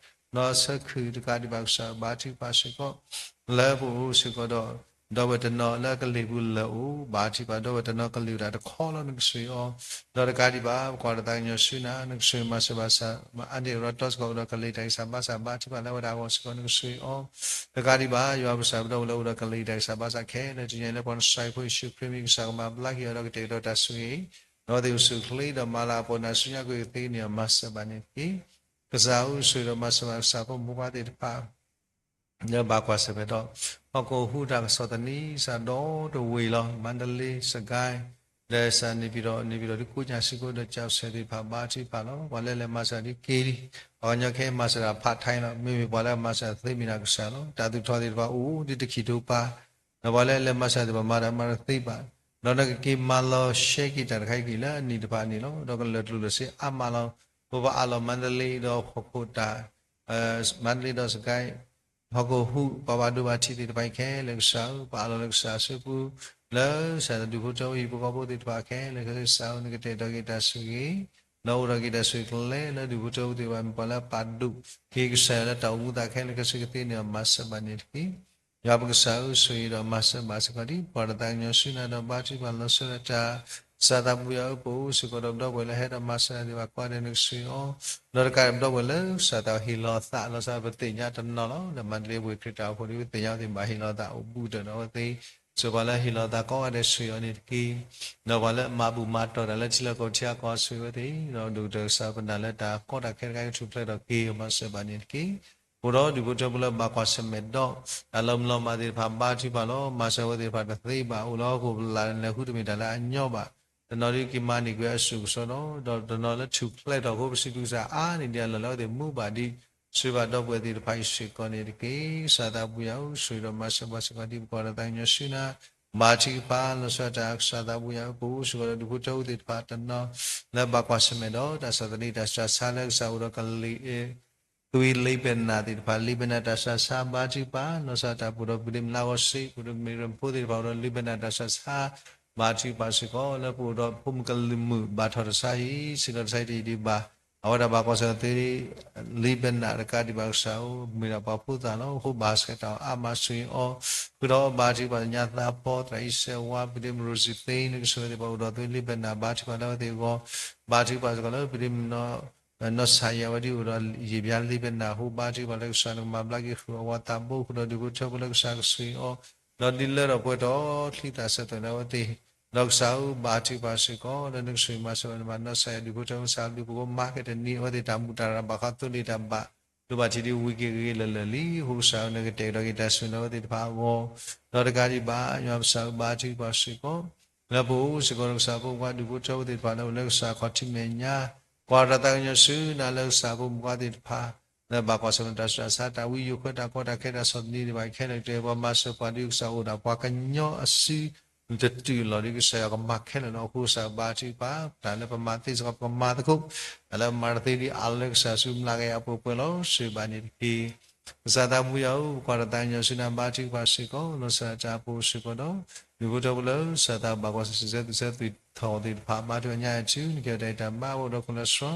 ဆၢခုၣ် တကးဒံးဘၣ် ကစၢ်ဘါထုကဖၣ်စ့ၢ်ကီး လၢပအိၣ်စ့ၢ်ကီးဒီး ဒီပုၢ်ဝဲၢ်တနီၤလၢကလံၤပူၤလၢာ်အိၣ် ဘါထုကဖၣ် ဒီပုၢ်ဝဲၢ်တနီၤကလံၤအိၣ်ဒၣ်တခီလီၤ နကဆိၣ်ဂ့ၤအီၤ ဒီးတကးဒံးဘၣ် ပကွၢ်တၢ်သးကညီၤဆူနၤ နကဆိၣ်ဂ့ၤမၤစၢၤဘၣ် အါန့ၢ်ရီတီစ့ၢ်ကီး အိၣ်ဒီးကလံၤတၢ်ဂံၢ်စၢ်ဘါစၢ် ဘါထုကဖၣ်လၢအဝဲဒၣ်အဂီၢ်စ့ၢ်ကီး နကဆိၣ်ဂ့ၤအီၤ တကးဒံးဘၣ် ယွၤပကစၢ်ပဒီပုၢ်ဝဲၢ်လၢအိၣ်ဒီးကလံၤတၢ်ဂံၢ်စၢ်ဘါစၢ်ခဲလၢာ် တနံၤအံၤလၢပှၤနဆှၢဖိယ့ၣ်ၡူးခရံာ်မံၤ ကစၢ်ကမၤဘျါက့ၤအီၤဒီးကတဲာ်ကတီၤတၢ်ဆိၣ်ဂ့ၤ ဒီးအဝဲသ့ၣ်အိၣ်ဆူၣ်အိၣ်ချ့ဒီးမၤလၤအပီၢ်နၤဆူညါ ကွံာ်ကသ့န့ၣ် မၤစၢၤဘၣ်န့ၣ်တက့ၢ်. ကစၢ်ဧၢ ဆိၣ်ဂ့ၤဒီးမၤစၢၤဘၣ်ကစၢ်ဖိမုၣ်ဖိခွါသ့ၣ်တဖၣ် လၢဘၣ်ကွၢ်ဆၢၣ်မဲာ်ဒီး ဟီၣ်ခိၣ်ဟူးတၢ်ကစီၣ်သနံစၢ်ဒီတဝ့ၢ်လီၤ မါဒလ့ စကဲ ဒီးစးန့ၣ်ပံၤဒီး န့ၣ်ပံၤဒီးဒ်ကိးညါစ့ၢ်ကီး ဒီးကၠးစဲးသ့ၣ်တဖၣ်ဘါထုကဖၣ်လီၤ. ပှၤလၢလဲၤမၤစၢၤဒ်က့လံ, ပှၤကညီခဲအံၤမၤစၢၤတၢ်ဖးထါလီၤ. မ့မ့ၢ်ပှၤလၢမၤစၢၤသ့မ့ၢ်ဒၣ်ကစၢ်လီၤ. တၢ်သူၣ်ထီၣ်သ့ၣ်တဖၣ်အိၣ်ဒ်တခံးတိပၤ, ဒီးပှၤလၢလဲၤမၤစၢၤသ့ၣ်တဖၣ်မၤတၢ်မၤတသ့ဘၣ်, ဒီးနကက့ၤမၤလီၤရှဲက့ၤတၢ်တခါအံၤက့ၤလၢအနံၣ်တဖၣ်န့ၣ်လီၤ. ဒီးကလၢာ်ကျိၤလၢာ်စ့အါမးလီၤ. ပပှၤအးလီၤမါတလ့ဒီးဟီၣ်ခိၣ်တၢ် မါတလ့ဒီးစကဲ ဟီၣ်ခိၣ်ဟူး ပှၤဘၣ်ဒိဘၣ်ထံးသ့ၣ်တဖၣ်အံၤခဲလၢာ်ကစၢ်ဧၢ, ပအးလီၤလၢကစၢ်အစုပူၤ, လၢကစၢ်ဒူၣ်ဖိထၢဖိဟံၣ်ဖိဃီဖိသ့ၣ်တဖၣ်ခဲလၢာ်ကစၢ်ဧၢ, နကတဲာ်ကတီၤက့ၤတၢ်ဆိၣ်ဂ့ၤ, ဒီးအိၣ်ဒီးက့ၤတၢ်ဆိၣ်ဂ့ၤကလဲာ်လၢဒူၣ်ဖိထၢဖိသ့ၣ်တဖၣ် မ့ၢ်ပှၤလၢပာ်ဒိၣ်က့ၤကစၢ်ယွၤလၢတၢ်အိၣ်မူသးခဲလၢာ်ခဲဆ့ကသ့န့ၣ် မၤစၢၤဘၣ်န့ၣ်တက့ၢ်. ယွၤပကစၢ်ဧၢ, ဆိၣ်ဂ့ၤဒီးမၤစၢၤဘၣ်စ့ၢ်ကီးဒံး ပှၤတၢ်သးကညီၤဆူနၤဒီးဘါထုကဖၣ်လီၤဆီဒၣ်တၢ် ကစၢ်သးပူၤယွၤဧၢ, ပအိၣ်စ့ၢ်ကီးဒီးပဒီပုၢ်ဝဲၢ်လၢဟဲဒီးမၤစၢၤတၢ်သ့ၣ်တဖၣ်ကိးဂၤဒဲးနကဆိၣ်ဂ့ၤအီၤ, ဒီးတကးဒံးပဒီပုၢ်ဝဲၢ်လၢကစၢ်သးဟ့ၣ်လီၤသးလီၤဆီ ပသ့ၣ်ညါတနီၤလီၤ. ဒီးမၤတလ့ပှ့ၤခရံာ်တၢ်အိၣ်ဖှိၣ်ဒ်ပသ့ၣ်ညါသ့ၣ်ဘၣ်ဟ့ၣ်လီၤသးအိၣ်ဘူးတၢၢ်ဒီးအဝဲသ့ၣ်, ဆိၣ်ပှၤလၢဟ့ၣ်လီၤသးကိးဂၤဒဲးဆိၣ်ဂ့ၤအီၤန့ၣ်တက့ၢ်. ဒီးပှၤလၢမၤဘူၣ်မၤတီၢ်တၢ်လၢထံလီၢ်ကီၢ်ပူၤထံအကီၢ်ဆိၣ်ဂ့ၤအဝဲသ့ၣ်, ဒီးဒိၣ်ကတၢၢ်ကစၢ်ပနၢ်လၢတၢ်ကီတၢ်ခဲတခါကထူၣ်ဖျဲးထီၣ်က့ၤ မၤစၢၤဘၣ်န့ၣ်တက့ၢ်. အိၣ်ဒီးဒူၣ်ဖိထၢဖိလၢဘၣ်ကွၢ်ဆၢၣ်မဲာ်ဒီး တၢ်လီၤမုၢ်လီၤမၢ်သ့ၣ်တဖၣ် ဘါထုကဖၣ်လီၤ. မၤစၢၤဝဲသ့ၣ်တဖၣ်တသ့ဘၣ်, အိၣ်လၢဟီၣ်ခိၣ်ပလၢ်လဲၤဃုတမ့ၢ်တၢ်လၢအညီဘၣ်. တနီၤဒ်က့ၤမၤန့ၢ်ကွံာ်အစိၣ်ကစီဒီ, ဒီးတနီၤလၢထူၣ်ဖျဲးထီၣ်အဃိ ပစံးဘျုးကစၢ်အါန့ၢ်ဒံးအလီၢ်လၢအဝဲသ့ၣ်မူဘၣ်ဒံး, ဆိၣ်ဂ့ၤဘၣ်ဒီပုၢ်ဝဲၢ်သ့ၣ်တဖၣ်အံၤစ့ၢ်ကီးန့ၣ်တက့ၢ်. ကစၢ်သးပူၤယွၤဧၢ, ဆိၣ်ဂ့ၤဒီးမၤစၢၤဘၣ်စ့ၢ်ကီးဒံး ပှၤတၢ်သးကညီၤဆူနၤ, ဘါထုကဖၣ်လီၤဆီဒၣ်တၢ် ကစၢ်သးပူၤယွၤဧၢ, ပအိၣ်စ့ၢ်ကီးဒီးဒူၣ်ဖိထၢဖိသ့ၣ်တဖၣ်တနီၤ လၢဘၣ်ကွၢ်ဆၢၣ်မဲာ်ဒီး တၢ်ဆၢသနံးတၢ်ဆူးတၢ်ဆါလၢကစၢ်အိၣ်ဒီးကလံၤ သွံၣ်လံာ်ဘဲးနးသ့ၣ်တဖၣ် လံာ်ဘဲးနးတၢ်ဆူးတၢ်ဆါ ဘါထုကဖၣ်လီၤဆီဒၣ်တၢ် ပအိၣ်ဒီးပဒ့မုၣ်လါဂီၤစ့ၢ် ပအိၣ်ဒီးမ့ၢ်ရဖိသ့ၣ်တဖၣ် အိၣ်ဒီးလံာ်ဘဲးနးတၢ်ဆူးတၢ်ဆါ ဘါထုကဖၣ်စ့ၢ်ကီး လၢပအိၣ်ဒီးဖိမုၣ်ကလုာ်မုၣ်ဘၣ်ထီၣ်တဆါဟံၣ် ဆံးလီၤတဆါဟံၣ်တယံာ်ဒံးဘၣ် အဝဲဒၣ်ဘၣ်ကွၢ်ဆၢၣ်သ့ လံာ်ဘဲးနးတကးဒံးဘၣ်ကစၢ်ဧၢ မ့ၢ်ဒၣ်ပှၤဖိသၣ်လီၤ. အဃိဘၣ်ဆှဲးတၢ်အီၤအါမးဆိၣ်ဂ့ၤအီၤ ဃုာ်ဒီးဘါထုကဖၣ်ညါသးဖီ သရၣ်အံၤစဲးဝါ ပဒ့မုၣ်ရိစံသ့ နကဆိၣ်ဂ့ၤသ့ၣ်တဖၣ်အိၣ်ဒီးသွံၣ်လံာ်ဘဲးနး ဘါထုကဖၣ်လၢအဝဲသ့ၣ်အဂီၢ် ဘါထုကဖၣ်စ့ၢ်ကီးလၢပဒ့မုၣ် နီၢ်စၢ်ယၤဝဲဒ်အိၣ်ဒီးယံာ်ဘျါလံာ်ဘဲးနးအဃိ ဘါထုကဖၣ်လၢကစၢ်နကမၤဘျါက့ၤဃုာ်အဝဲသးဘိ ဃုာ်ဒီးဒူၣ်ဖိထၢဖိလၢကစၢ်ကဆိၣ်ဂ့ၤအီၤ ဒီးဒ်လၢဒီးပှဲၤဒီးချံသၣ်ဆၢထၢၣ်လၢအဝဲသ့ၣ် ဒီးကစၢ်ဧၢ ဘါထုကဖၣ်စ့ၢ်ကီး လၢနကဆိၣ်ဂ့ၤမၤစၢၤဘၣ်န့ၣ်ဘၣ် နီၢ်စၢ်ယၤဒူၣ်ဖိထၢဖိ ကစၢ်ဘျုးပဂီၢ်မၤက့ၤတနံၤ အဝဲသ့ၣ်တၢ်ဘူၣ်တၢ်ရၤဘၣ်ဃးသိလ့ၣ်တၢ်ဘၣ် ဒိဘၣ်ထံးဒ်ဝံၤက့ၤဂ့ၤလၢာ်လၢာ်လံ အဃိကစၢ်ဧၢ နကတဲာ်ကတီၤက့ၤတၢ်ဆိၣ်ဂ့ၤလၢအဝဲသ့ၣ်တဖၣ်အဂီၢ် ဒီးတကးဒံးဘၣ် ယွၤကစၢ်ဧၢ ဘါထုကဖၣ်စ့ၢ်ကီး လၢပအိၣ်စ့ၢ်ကီးဒီးကစၢ်ဖိမုၣ်ဖိဒူၣ်ဖိထၢဖိသ့ၣ်တဖၣ်လၢအိၣ်လၢကစၢ်ခီၣ်ထံးမဲာ်ညါ ပှၤတၢ်သးကညီၤဆူနၤလၢကစၢ်ဖိမုၣ်ဖိသ့ၣ်တဖၣ် လၢဘၣ်ကွၢ်ဆၢၣ်မဲာ်တၢ်ဆူးတၢ်ဆါ တၢ်ဝံယိာ်ဃၢတၢ်ကီတၢ်ခဲတၢ်ဆီၣ်သနံးဒံးဘၣ်ခဲလၢာ်ကတၢၢ် ပှၤမၤစၢၤပှၤဒ်ကစၢ်အိၣ်ဒၣ်ပှၤကညီအစု တတုၤလီၤဒ်ကစၢ်ယွၤကမၤခဲလၢာ်လီၤ. အဃိကစၢ်ဘါထုကဖၣ် တၢ်လၢပမၤသ့စ့ၢ်ကီးပကမၤသကိး တၢ်လၢပမၤတသ့ဒ်အါလၢကစၢ်ဆူမဲာ်ညါကယၤအပူၤပှဲၤလီၤ ဆိၣ်ဂ့ၤဘၣ်န့ၣ်တက့ၢ်. ကစၢ်သးပူၤယွၤဧၢ ပကွၢ်တၢ်သးကညီၤဆူနၤ ဘါထုကဖၣ်စ့ၢ်ကီး လီၤဆီဒၣ်တၢ်အပူၤစ့ၢ်ကီးဒီး ဒူၣ်ဖိထၢဖိလၢကစၢ်သးဘၣ်ကွၢ်ဆၢၣ်မဲာ် စံးဆၢသူၣ်ဆၢသွံၣ်ထီၣ်သ့ၣ်တဖၣ် ဘါထုကဖၣ်ညါအံၤထု နကဲတၢ်အံၤတၢ်ဘါအိၣ်ဒီး ကလၢစရီ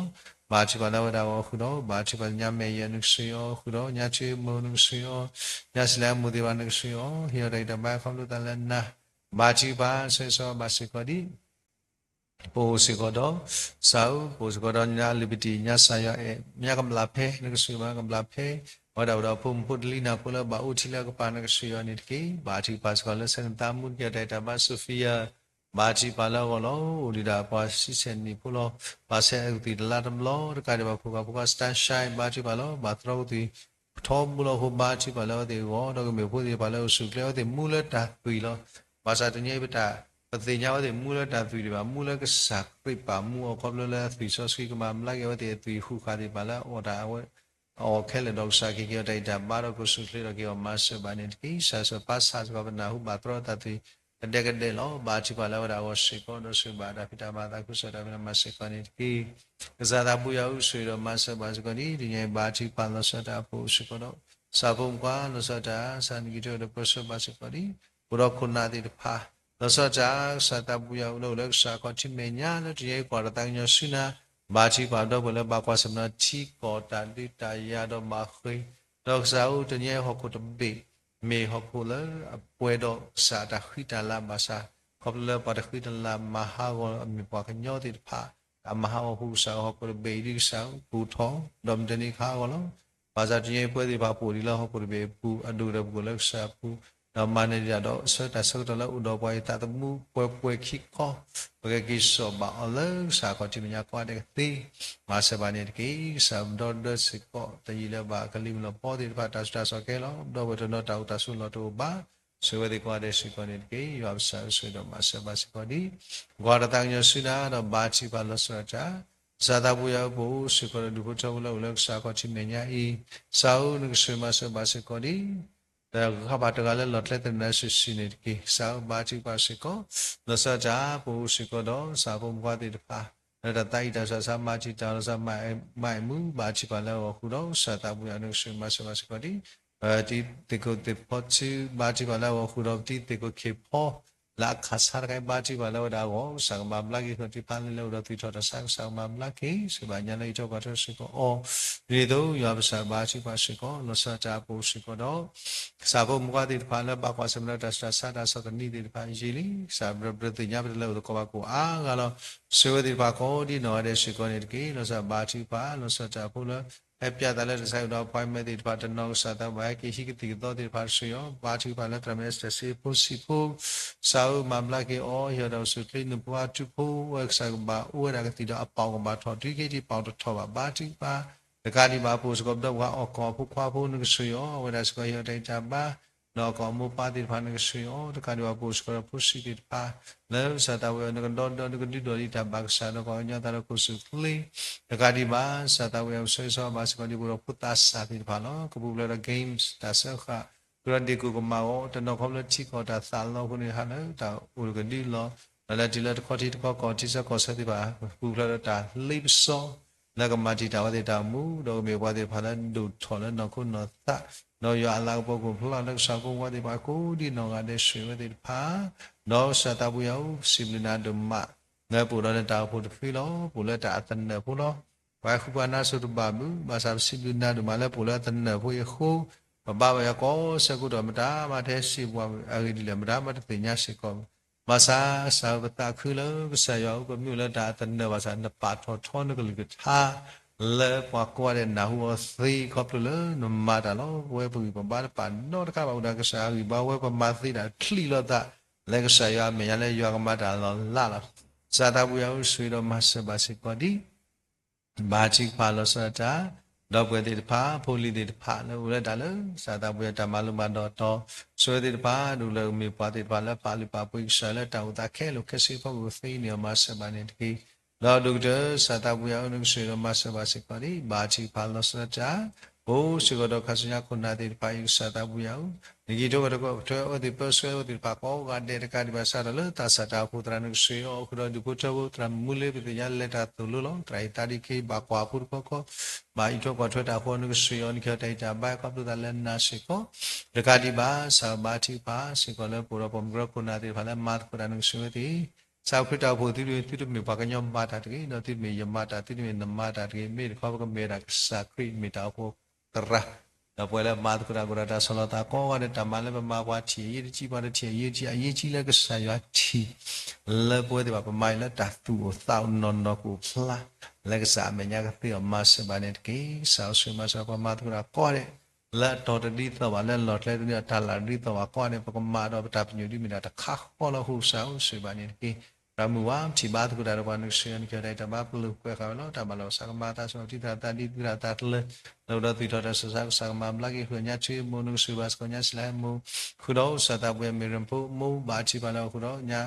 ဘါထုကဖၣ်လၢအဝဲဒၣ်အဂီၢ်ဃုာ်ဒီး ဘါထုကဖၣ်ညါမဲာ်ယဲၢ်နကဆိၣ်ဂ့ၤအီၤဃုာ်ဒီး ညါထံမိၢ်နကဆိၣ်ဂ့ၤအီၤ ညါစံးလၢအမိၢ်သ့ၣ်တဖၣ်နကဆိၣ်ဂ့ၤအီၤ ဟ့ၣ်အီၤတၢ်အံၤတၢ်ဘါခီဖျိသးလၢနၤ ဘါထုကဖၣ် ဆၢဂ့ၤဆၢဝါဘၣ်စ့ၢ်ကီးဒ် ပအိၣ်စ့ၢ်ကီးဒီး ကစၢ်ဧၢ ပအိၣ်စ့ၢ်ကီးဒီးညါ liberty ညါစၢ်ယွၤအဲၣ် ညါကဘျၣ်ဖဲ နကဆိၣ်ဂ့ၤဘၣ်ကဘျၣ်ဖဲ အဝဲဒၣ်အိၣ်ဒီးဖိမုၣ်ဖိတလံၤနၢ်ဖိလၢဘၣ်အိၣ်ထံလၢအကပၤ နကဆိၣ်ဂ့ၤအီၤန့ၣ်တက့ၢ်. ဘါထုကဖၣ်စ့ၢ်ကီးလၢဆၢနသးမူတကဲတၢ်အံၤတၢ်ဘါ Sophia ဘါထုကဖၣ်လၢအဂီၢ်လီၤ. အိၣ်ဒံးဒၣ်ပှၤဆံဆဲၣ်နံၣ်ဖိလီၤ. ဘၣ်ဆဲးအကသွံၣ်တလါတဘျီ တကးဒံးဘၣ်ခိၣ်ဃၢ်ဖိခွါ Star Shine ဘါထုကဖၣ်လီၤ. ဘၣ်သရီကသွံၣ်ထီဘိလီၤအဃိ ဘါထုကဖၣ်လၢအဝဲသ့ၣ်အဂီၢ် ဒီးကမ့ၢ်ဖိသ့ၣ်တဖၣ်လၢအိၣ်ဆူၣ်အိၣ်ချ့ အဝဲသ့ၣ်မူလၢတၢ်သွံၣ်လီၤ. ဘၣ်ဆၣ်တနံၤအံၤပတၢ် ပသ့ၣ်ညါအဝဲသ့ၣ်မူလၢတၢ်သွံၣ်ဒံးဘၣ် မူလၢကစၢ်ခရံာ်ပာ်မူအီၤခီဖျိလၢအသွံၣ်စီဆှံကမၤဘျါက့ၤအဝဲသ့ၣ် အသွံၣ်ဃုာ်ဃာ်သ့ၣ်တဖၣ်လၢအအီၣ်တၢ်အဝဲ အအီၣ်ခဲလၢာ်ဒီးကစၢ်က့ၤက့ၤအီၤတၢ်အံၤတၢ်ဘါဒီးကအိၣ်ဆူၣ်အိၣ်ချ့ဒီးက့ၤအီၤမၤစၢၤဘၣ်န့ၣ်တက့ၢ်. ကစၢ်ယွၤပၢ်ဆၣ်စ့ၢ်ကီးပနၢ်ဟူဘၣ်သရီတၢ်သွံၣ်ကဒဲကဒဲလီၤ. ဘါထုကဖၣ်လၢအဝဲဒၣ်အဂီၢ်စ့ၢ်ကီးဒီးဆိၣ်ဂ့ၤဘၣ်တၢ်ဖံးတၢ်မၤသးခုကစီၣ်တၢ်ဖံးတၢ်မၤစ့ၢ်ကီးန့ၣ်တက့ၢ်. ကစၢ်သးပူၤယွၤဧၢ ဆိၣ်ဂ့ၤဒီးမၤစၢၤဘၣ်စ့ၢ်ကီးဒ်တနံၤအံၤ ဘါထုကဖၣ်လီၤဆီဒၣ်တၢ်အပူၤစ့ၢ်ကီးဒီး ကစၢ်ဖိမုၣ်ခွါလီၤဆီဒၣ်တၢ် ကစၢ်နကံထၢၣ်ဒီးပၢဆှၢဘၣ်စ့ၢ်ကီးဒ် အိၣ်ဒီးခိၣ်နၢ်သ့ၣ်တဖၣ် လီၤဆီဒၣ်တၢ် ကစၢ်သးပူၤယွၤဧၢ လၢအိၣ်လၢကစၢ်ခီၣ်ထံးမဲာ်ညါလၢတနံၤအံၤကွၢ်တၢ်သးကညီၤဆူနၤ ဘါထုကဖၣ်ဒီပုၢ်ဝဲၢ်လၢဘၣ်ကွၢ်ဆၢၣ်မဲာ်ထံကီၢ်တၢ်ဒုးတၢ်ယၤဒီးဘၣ်ဃ့ ဒီးကစၢ်ဧၢ တနံၤအံၤဟီၣ်ခိၣ်တဘ့ၣ် မ့ၢ်ဟီၣ်ခိၣ်လၢအပှဲၤဒီးကစၢ်အတၢ်ဃံတၢ်လၤဘၣ်ဆၣ် ခီဖျိလၢပှၤတဃံတၢ်လၤမၤဟးဂီၤအီၤ မ့ၢ်ပှၤကညီသ့ၣ်တဖၣ် တၢ်မၤဟးဂီၤအဃိကစၢ်ဧၢ ဟီၣ်ခိၣ်တဘ့ၣ်အံၤဒ်ကစၢ်ဧၢ ပူၤထီၣ် ဒီးမုၢ်တနံၤကဟးဂီၤလီၤ. ဘၣ်ဆၣ်တနံၤအံၤပဝဲသ့ၣ်တဖၣ်ပအိၣ်ဒံးလၢဟီၣ်ခိၣ်တဘ့ၣ်အပူၤ အဒိၣ်ဒီးပှၤလၢကစၢ်အပူၤ ဒီးမၤနၢၤဒံးဒၣ်ဒီးဆၢတၢ်ဆၢကတီၢ်လၢအိၣ်ဒီးပှၤအံၤသးသမူပှဲၤပှဲၤခံခီ ပကက့ၤစိာ်ဘၣ်အီၤလၢကစၢ်ခီၣ်ထံးမဲာ်ညါကိးဂၤဒဲးကသ့ မၤစၢၤဘၣ်န့ၣ်တက့ၢ်. ကစၢ်ပဒီဒီစ့ၢ်ကီး တယံာ်လၢၤဘၣ်ကလံၤမုၢ်လီၤပီသ့ၣ်တဖၣ် တၢ်ဆူးတၢ်ဆါခဲလီၤ ဒီပုၢ်ဝဲၢ်တနီၤတၢ်အိၣ်တၢ်ဆိးလီၤတအိၣ်ဘၣ် ဆိၣ်ဂ့ၤဝဲသ့ၣ်ကိးဂၤဒဲးစ့ၢ်ကီးန့ၣ်တက့ၢ်. ယွၤပကစၢ်ဧၢ ဆိၣ်ဂ့ၤဒီးမၤစၢၤဘၣ်စ့ၢ်ကီးဒံး ကွၢ်တၢ်သးကညီၤဆူနၤ ဒီးဘါထုကဖၣ်လီၤဆီဒၣ်တၢ် ကစၢ်သးပူၤယၤဧၢ ပအိၣ်စ့ၢ်ကီးဒီး ဒူၣ်ဖိထၢဖိလၢအိၣ်လၢကစၢ်ခီၣ်ထံးမဲာ်ညါအံၤ, ကစၢ်ဧၢ နကဆိၣ်ဂ့ၤမၤစၢၤဘၣ်စ့ၢ်ကီးဒံး တဂၤဘၣ်တဂၤလၢလီၢ်ကျဲသနၢၣ်စုာ်စုာ်န့ၣ်တက့ၢ်. ကစၢ်ဧၢ ဘါထုကဖၣ်စ့ၢ်ကီး လီၤဆီဒၣ်တၢ် ပအိၣ်စ့ၢ်ကီးဒီး ကစၢ်ဖိမုၣ်ဖိသ့ၣ်တဖၣ် လၢတၢ်သးအံၣ်တၢ်ဆး မၤတံာ်တာ်လီၤဆီ မၤအဲၣ်မူ ဘါထုကဖၣ်လၢအဂီၢ်ဃုာ်ဒီး ကစၢ်သးပူၤယၤဧၢ နကဆိၣ်ဂ့ၤမၤစၢၤဘၣ်စ့ၢ်ကီးဒံး တံၤသကိးသ့ၣ်ဖီထူ ဘါထုကဖၣ်လၢအဂီၢ်ဃုာ်ဒီး ပတံၤသကိးခ့ၣ်ဖီ လၢအခးဆါတခါအံၤ ဘါထုကဖၣ်လၢဝဲဒၣ်အဂီၢ် ကစၢ်ကမၤဘျါက့ၤ ဃုာ်တံၤဖးလံလၢအိၣ်ဒီးသွံၣ်ထီၣ်တၢ်ဆါ ကစၢ်ကမၤဘျါက့ၤ စံးဘၣ်ညါလၢအံးထွဲကွၢ်ထွဲစ့ၢ်ကီးအီၤ ဒ်န့ၣ်အသိး ယွၤပကစၢ်ဘါထုကဖၣ်စ့ၢ်ကီး လီၤဆီဒၣ်တၢ် ပအိၣ်စ့ၢ်ကီးဒီး ကစၢ်ဖိမုၣ်ဖိသ့ၣ်တဖၣ်လၢဘၣ်ကွၢ်ဆၢၣ်မဲာ်ဒီးတၢ်ဆူးတၢ်ဆါ တၢ်ဆီၣ်သနံးသ့ၣ်တဖၣ်ယံာ်လံ ကစၢ်ဘျၢဘျၢသ့ၣ်ညါပတၢ်လၢအိၣ်သကိးဘၣ်ကိးအါဂၤလီၤ. ဆိၣ်ဂ့ၤဝဲသ့ၣ်တဖၣ်ကိးဒ်နီၢ်ဂၤဒဲးစ့ၢ်ကီးန့ၣ်တက့ၢ်. လီၤဆီဒၣ်ဘါထုကဖၣ် လီၤဆီဒၣ်တၢ်ဖိလၢ ဟဲပၠးသးလၢတၢ်ဆါဟံၣ်ဒီး appointment သ့ၣ်တဖၣ် တနီၤကစၢ်သးဘၣ်ဟဲက့ၤဟံးကသံၣ်ကသီသ့ၣ်တဖၣ်တစုအီၤ ဘါထုကဖၣ်လၢသရၣ်မုၣ် Esther စ့ဖိစံးဖိ ကစၢ်ဧၢ မၤဘျါက့ၤအီၤ ဟ့ၣ်အီၤတၢ်အိၣ်ဆူၣ်ချ့ နဖိအါထူဖိ ဝဲကစၢ်ကဘၣ်အိၣ်ဝဲဒၣ်ကသံၣ်ဒီးအပီၣ်ကဘၣ်ထီၣ် တုၤခဲအံၤပီၣ်တထီၣ်ဘၣ် ဘါထုကဖၣ် တကးဒံးဘၣ် ပအိၣ်စ့ၢ်ကီးဒီးပှၤအီၣ်ကီၢ်အဖိခွါဖိ နကဆိၣ်ဂ့ၤအီၤ အဝဲဒၣ်စ့ၢ်ကီးဟ့ၣ်အီၤတၢ်ဂံၢ်တၢ်ဘါ ဒီးအီၣ်ကီၢ်အမိၢ်ပၢ်သ့ၣ်တဖၣ် နကဆိၣ်ဂ့ၤအီၤ တကးဒံးဘၣ် ပအိၣ်စ့ၢ်ကီးဒီးဖိဆံးသ့ၣ်တဖၣ် လၢကစၢ်သးဝံၣ်အီၤ နကဒီဒီနကဒုးဒီးလံတၢ်ဘၣ်ကစၢ်ဒီး ပှၤကညီသးဒီးကအိၣ်ဆူၣ်ချ့ တကးဒံးဘၣ် ကစၢ်သးဝံၣ်အီၤ ဆိၣ်ဂ့ၤဆိၣ်ဝါဘၣ်စ့ၢ်ကီးဒ်ပအိၣ်ဒီးဖိသးစၢ်သ့ၣ်တဖၣ်လီၤ. ကပူၤဖျဲးဒီး games တၢ်စၢဃာ် ဃုာ်ဒီးဒ့ၣ်ကူၣ်ကမၣ်အီၤ တနီၤခီဖျိလၢထံကီၢ်တၢ်သးလီအဃိန့ၣ် ဟးလၢတၢ်အိၣ်ကဒုလီၤ ဒီးလၢတုၤလၢတခီထံတခီကီၢ် ထံဆၢကီၢ်ဆၢသ့ၣ်တဖၣ် ကပူၤဖျဲးဒီးတၢ်လ့ပစီ လၢကမၤတံာ်တာ်ဝဲသ့ၣ်တၢ်အိၣ်မူ ဒီးကမ့ၢ်ပှၤသ့ၣ်တဖၣ်လၢဒိၣ်ထီၣ်လၢနီၢ်ခိနီၢ်သး ဒီးယွၤအလၤကပီၤကအိၣ်ဖျါလၢကစၢ်ဖိမုၣ်ဖိသ့ၣ်တဖၣ် ကိးဒ်နီၢ်ဂၤဒဲးဆိၣ်ဂ့ၤဝဲသ့ၣ်တဖၣ် ဒီးကစၢ်သးပူၤယၤဧၢ ပစံးဘျုးနၤဒိၣ်မး လၢပအိၣ်ဒီးနတၢ်အိၣ်ဖှိၣ်တဖုလီၤ. ပအိၣ်လၢတၢ်အသနၢၣ်ဖိလီၤ. ပှၤဃုပှၤနါစိၤတဘၣ်ဘုး ဘၣ်ဆၣ်ပစံးဘျုးနၤဒိၣ်မးလၢပအိၣ်လၢအသနၢၣ်ဖိအံၤအဃိ ပဘါဘၣ်ယွၤကိးဆၢကိးကတီၢ် မတၤမၤတဟဲစံးပှၤအဂ့ၢ်ဒ်လဲၣ် မတၤမၤတသ့ၣ်ညါစ့ၢ်ကီး ဘၣ်ဆၣ် ကစၢ်ဧၢ ပသးခုလၢကစၢ်ယွၤဧၢ ပမ့ၢ်အိၣ်လၢတၢ်အသနၢၣ်ဘၣ်ဆၣ် နပာ်ထီၣ်ထီနကလုၢ်ကထါ လၢပှၤကိးဂၤဒဲးနၢ်ဟူအီၤသ့ခီဖျိလၢနမၤတၢ်လီၤ. ပဝဲပဂံၢ်ပဘါတပာ်နီတခါဘၣ် အိၣ်ဒီးကစၢ်အဂံၢ်ဘါ ပဝဲပမၤသ့တၢ်ချံးလိာ်သး လၢကစၢ်ယွၤအမဲာ်ညါလၢယွၤကမၤတၢ်လီၤလးလီၤ. ကစၢ်သးပူၤယၤဧၢ ဆိၣ်ဂ့ၤဒီးမၤစၢၤဘၣ်စ့ၢ်ကီးဒံး ဘါထုကဖၣ်လီၤဆီဒၣ်တၢ် ဒီပုၢ်ဝဲၢ်သ့ၣ်တဖၣ် ဖိလံၤသ့ၣ်တဖၣ်လၢအိၣ်လၢတၢ်လၢ ကစၢ်သးပူၤယၤတၢ်မၤလိမၤဒိးတီၤ ဆိၣ်ဂ့ၤသ့ၣ်တဖၣ် ဒ်လၢမ့ၢ်ပှၤသ့ၣ်တဖၣ်လၢပာ်လုၢ်ပာ်ပှ့ၤကစၢ်လၢတၢ်အိၣ်သးခဲလၢာ်ခဲဆ့အဖီခိၣ်သ့န့ၣ် မၤစၢၤဘၣ်န့ၣ်တက့ၢ်. ဒီးဒိၣ်ကတၢၢ် ကစၢ်သးပူၤယၤဧၢ နကဆိၣ်ဂ့ၤဒီးမၤစၢၤဘၣ်စ့ၢ်ကီးဒံး ဘါထုကဖၣ်လီၤဆီဒၣ်တၢ် ပအိၣ်စ့ၢ်ကီးဒီးခါဆူညါခိၣ်နၢ်သ့ၣ်တဖၣ်အံၤ ကစၢ်သးပူၤယၤဧၢ နက့ၤထိၣ်ကီၢ်ထိၣ်ကီၢ်ထွဲအဝဲသ့ၣ် ပၢဆှၢအဝဲသ့ၣ်တဖၣ်ကိးဂၤဒဲးတကးဒံးဘၣ် စးထီၣ်လၢသးစၢ်တၢ်အိၣ်ဖှိၣ်သရၣ် နကဆိၣ်ဂ့ၤအီၤ ဃုာ်ဒီးဒူၣ်ဖိထၢဖိ သရၣ်မုၣ်လၢပသ့ၣ်ညါလဲၤတၢ်သိၣ်လိလီၤ. သရၣ်အံၤသးဒ်ခဲအံၤ ဘၣ်ကွၢ်အဖိတခီခီ ဘၣ်အံးထွဲကွၢ်ထွဲတၢ်အဃိ နကဆိၣ်ဂ့ၤအီၤ နကဟ့ၣ်အီၤတၢ်ဂံၢ်တၢ်ဘါ ခီဖျိသးလၢနၤစ့ၢ်ကီး တကးဒံးဘၣ် ကစၢ်ဘါထုကဖၣ်စ့ၢ်ကီးလၢပအိၣ်ဒီးပိာ်မုၣ်ကရၢခိၣ်နၢ်သ့ၣ်တဖၣ်လၢမၤသကိးတၢ် နကဆိၣ်ဂ့ၤဝဲသ့ၣ် ကစၢ်ခရံာ်တၢ်အိၣ်ဖှိၣ်သုတမ့ၢ် သုတမ့ၢ်ပှၤကညီမၤတၢ်တဂ့ၤ ဒီးသုတမ့ၢ်ယမၤတၢ် သုတမ့ၢ်နမၤတၢ်တဂ့ၤ မ့ၢ်တခီပကမ့ၢ်ဝဲဒၣ်ကစၢ်ခရံာ်မ့ၢ်တၢ်အိၣ်ဖှိၣ်သရၣ် ဒီးပဝဲလၢမၤသကိးတၢ်ကအိၣ်ဒီးတၢ်ဆီၣ်လီၤသးကိးဂၤဒဲး တၢ်မၤလၢပမၤပှၤထံၣ်အရေးတကြီး ပှၤတထံၣ်အရေးတကြီး အရေးကြီးလၢကစၢ်ယွၤထံၣ် လၢပဝဲသ့ၣ်တဖၣ် ပမၤအံၤလၢတၢ်သူၣ်အိၣ်သးအိၣ်နီၢ်နီၢ်ကအိၣ်ဖျါ လၢကစၢ်အမဲာ်ညါကသ့အီၤ မၤစၢၤဘၣ်န့ၣ်တက့ၢ်. ကစၢ်ဧၢ ဆိၣ်ဂ့ၤမၤစၢၤပှၤမၤသကိးတၢ်ကိးဂၤဒဲး လၢအတီၤတဒ်သိးဘၣ် လၢအလီၢ်ကျဲတဒ်သိး တၢ်လၢတဒ်သိးဘၣ်ကိးဂၤဒဲး ပကမၤဒီးပတၢ်ပညိၣ်ဒ်မ့ၢ်ဒၣ်တခါဃီလီၤ. အဃိကစၢ်ဧၢ ဆိၣ်ဂ့ၤဘၣ်န့ၣ်တက့ၢ်. ပှၤမုၢ်ဝါထံၣ်ဘါသကိးတၢ်ဒီးပှၤ နကဆိၣ်ဂ့ၤအီၤ နကဟ့ၣ်အီၤတၢ်ဂံၢ်တၢ်ဘါ ပလၢၢ်ပှဲၤဃာ်ဝဲလီၤ. တၢ်မၤလီၤစၢ်ကမၤအသး ဆိၣ်ဂ့ၤအီၤ ထံသရၣ်သးဒ်သရၣ်သးတလၢ လၢအိၣ်ဒီးသွံၣ်ထီၣ်တၢ်ဆး ကစၢ်ကမၤဘျါက့ၤ ဃုာ်ညါထံမိၢ် နကဆိၣ်ဂ့ၤဘၣ်စ့ၢ်ကီးညါ စံလၢဟဲမိၢ် ဃုာ်ဒီးကစၢ်သးပူၤယၤ မ့ၢ်ရၣ်ဖိမိၢ် ဘါထုကဖၣ်လၢအဃုာ်ဒီးညါ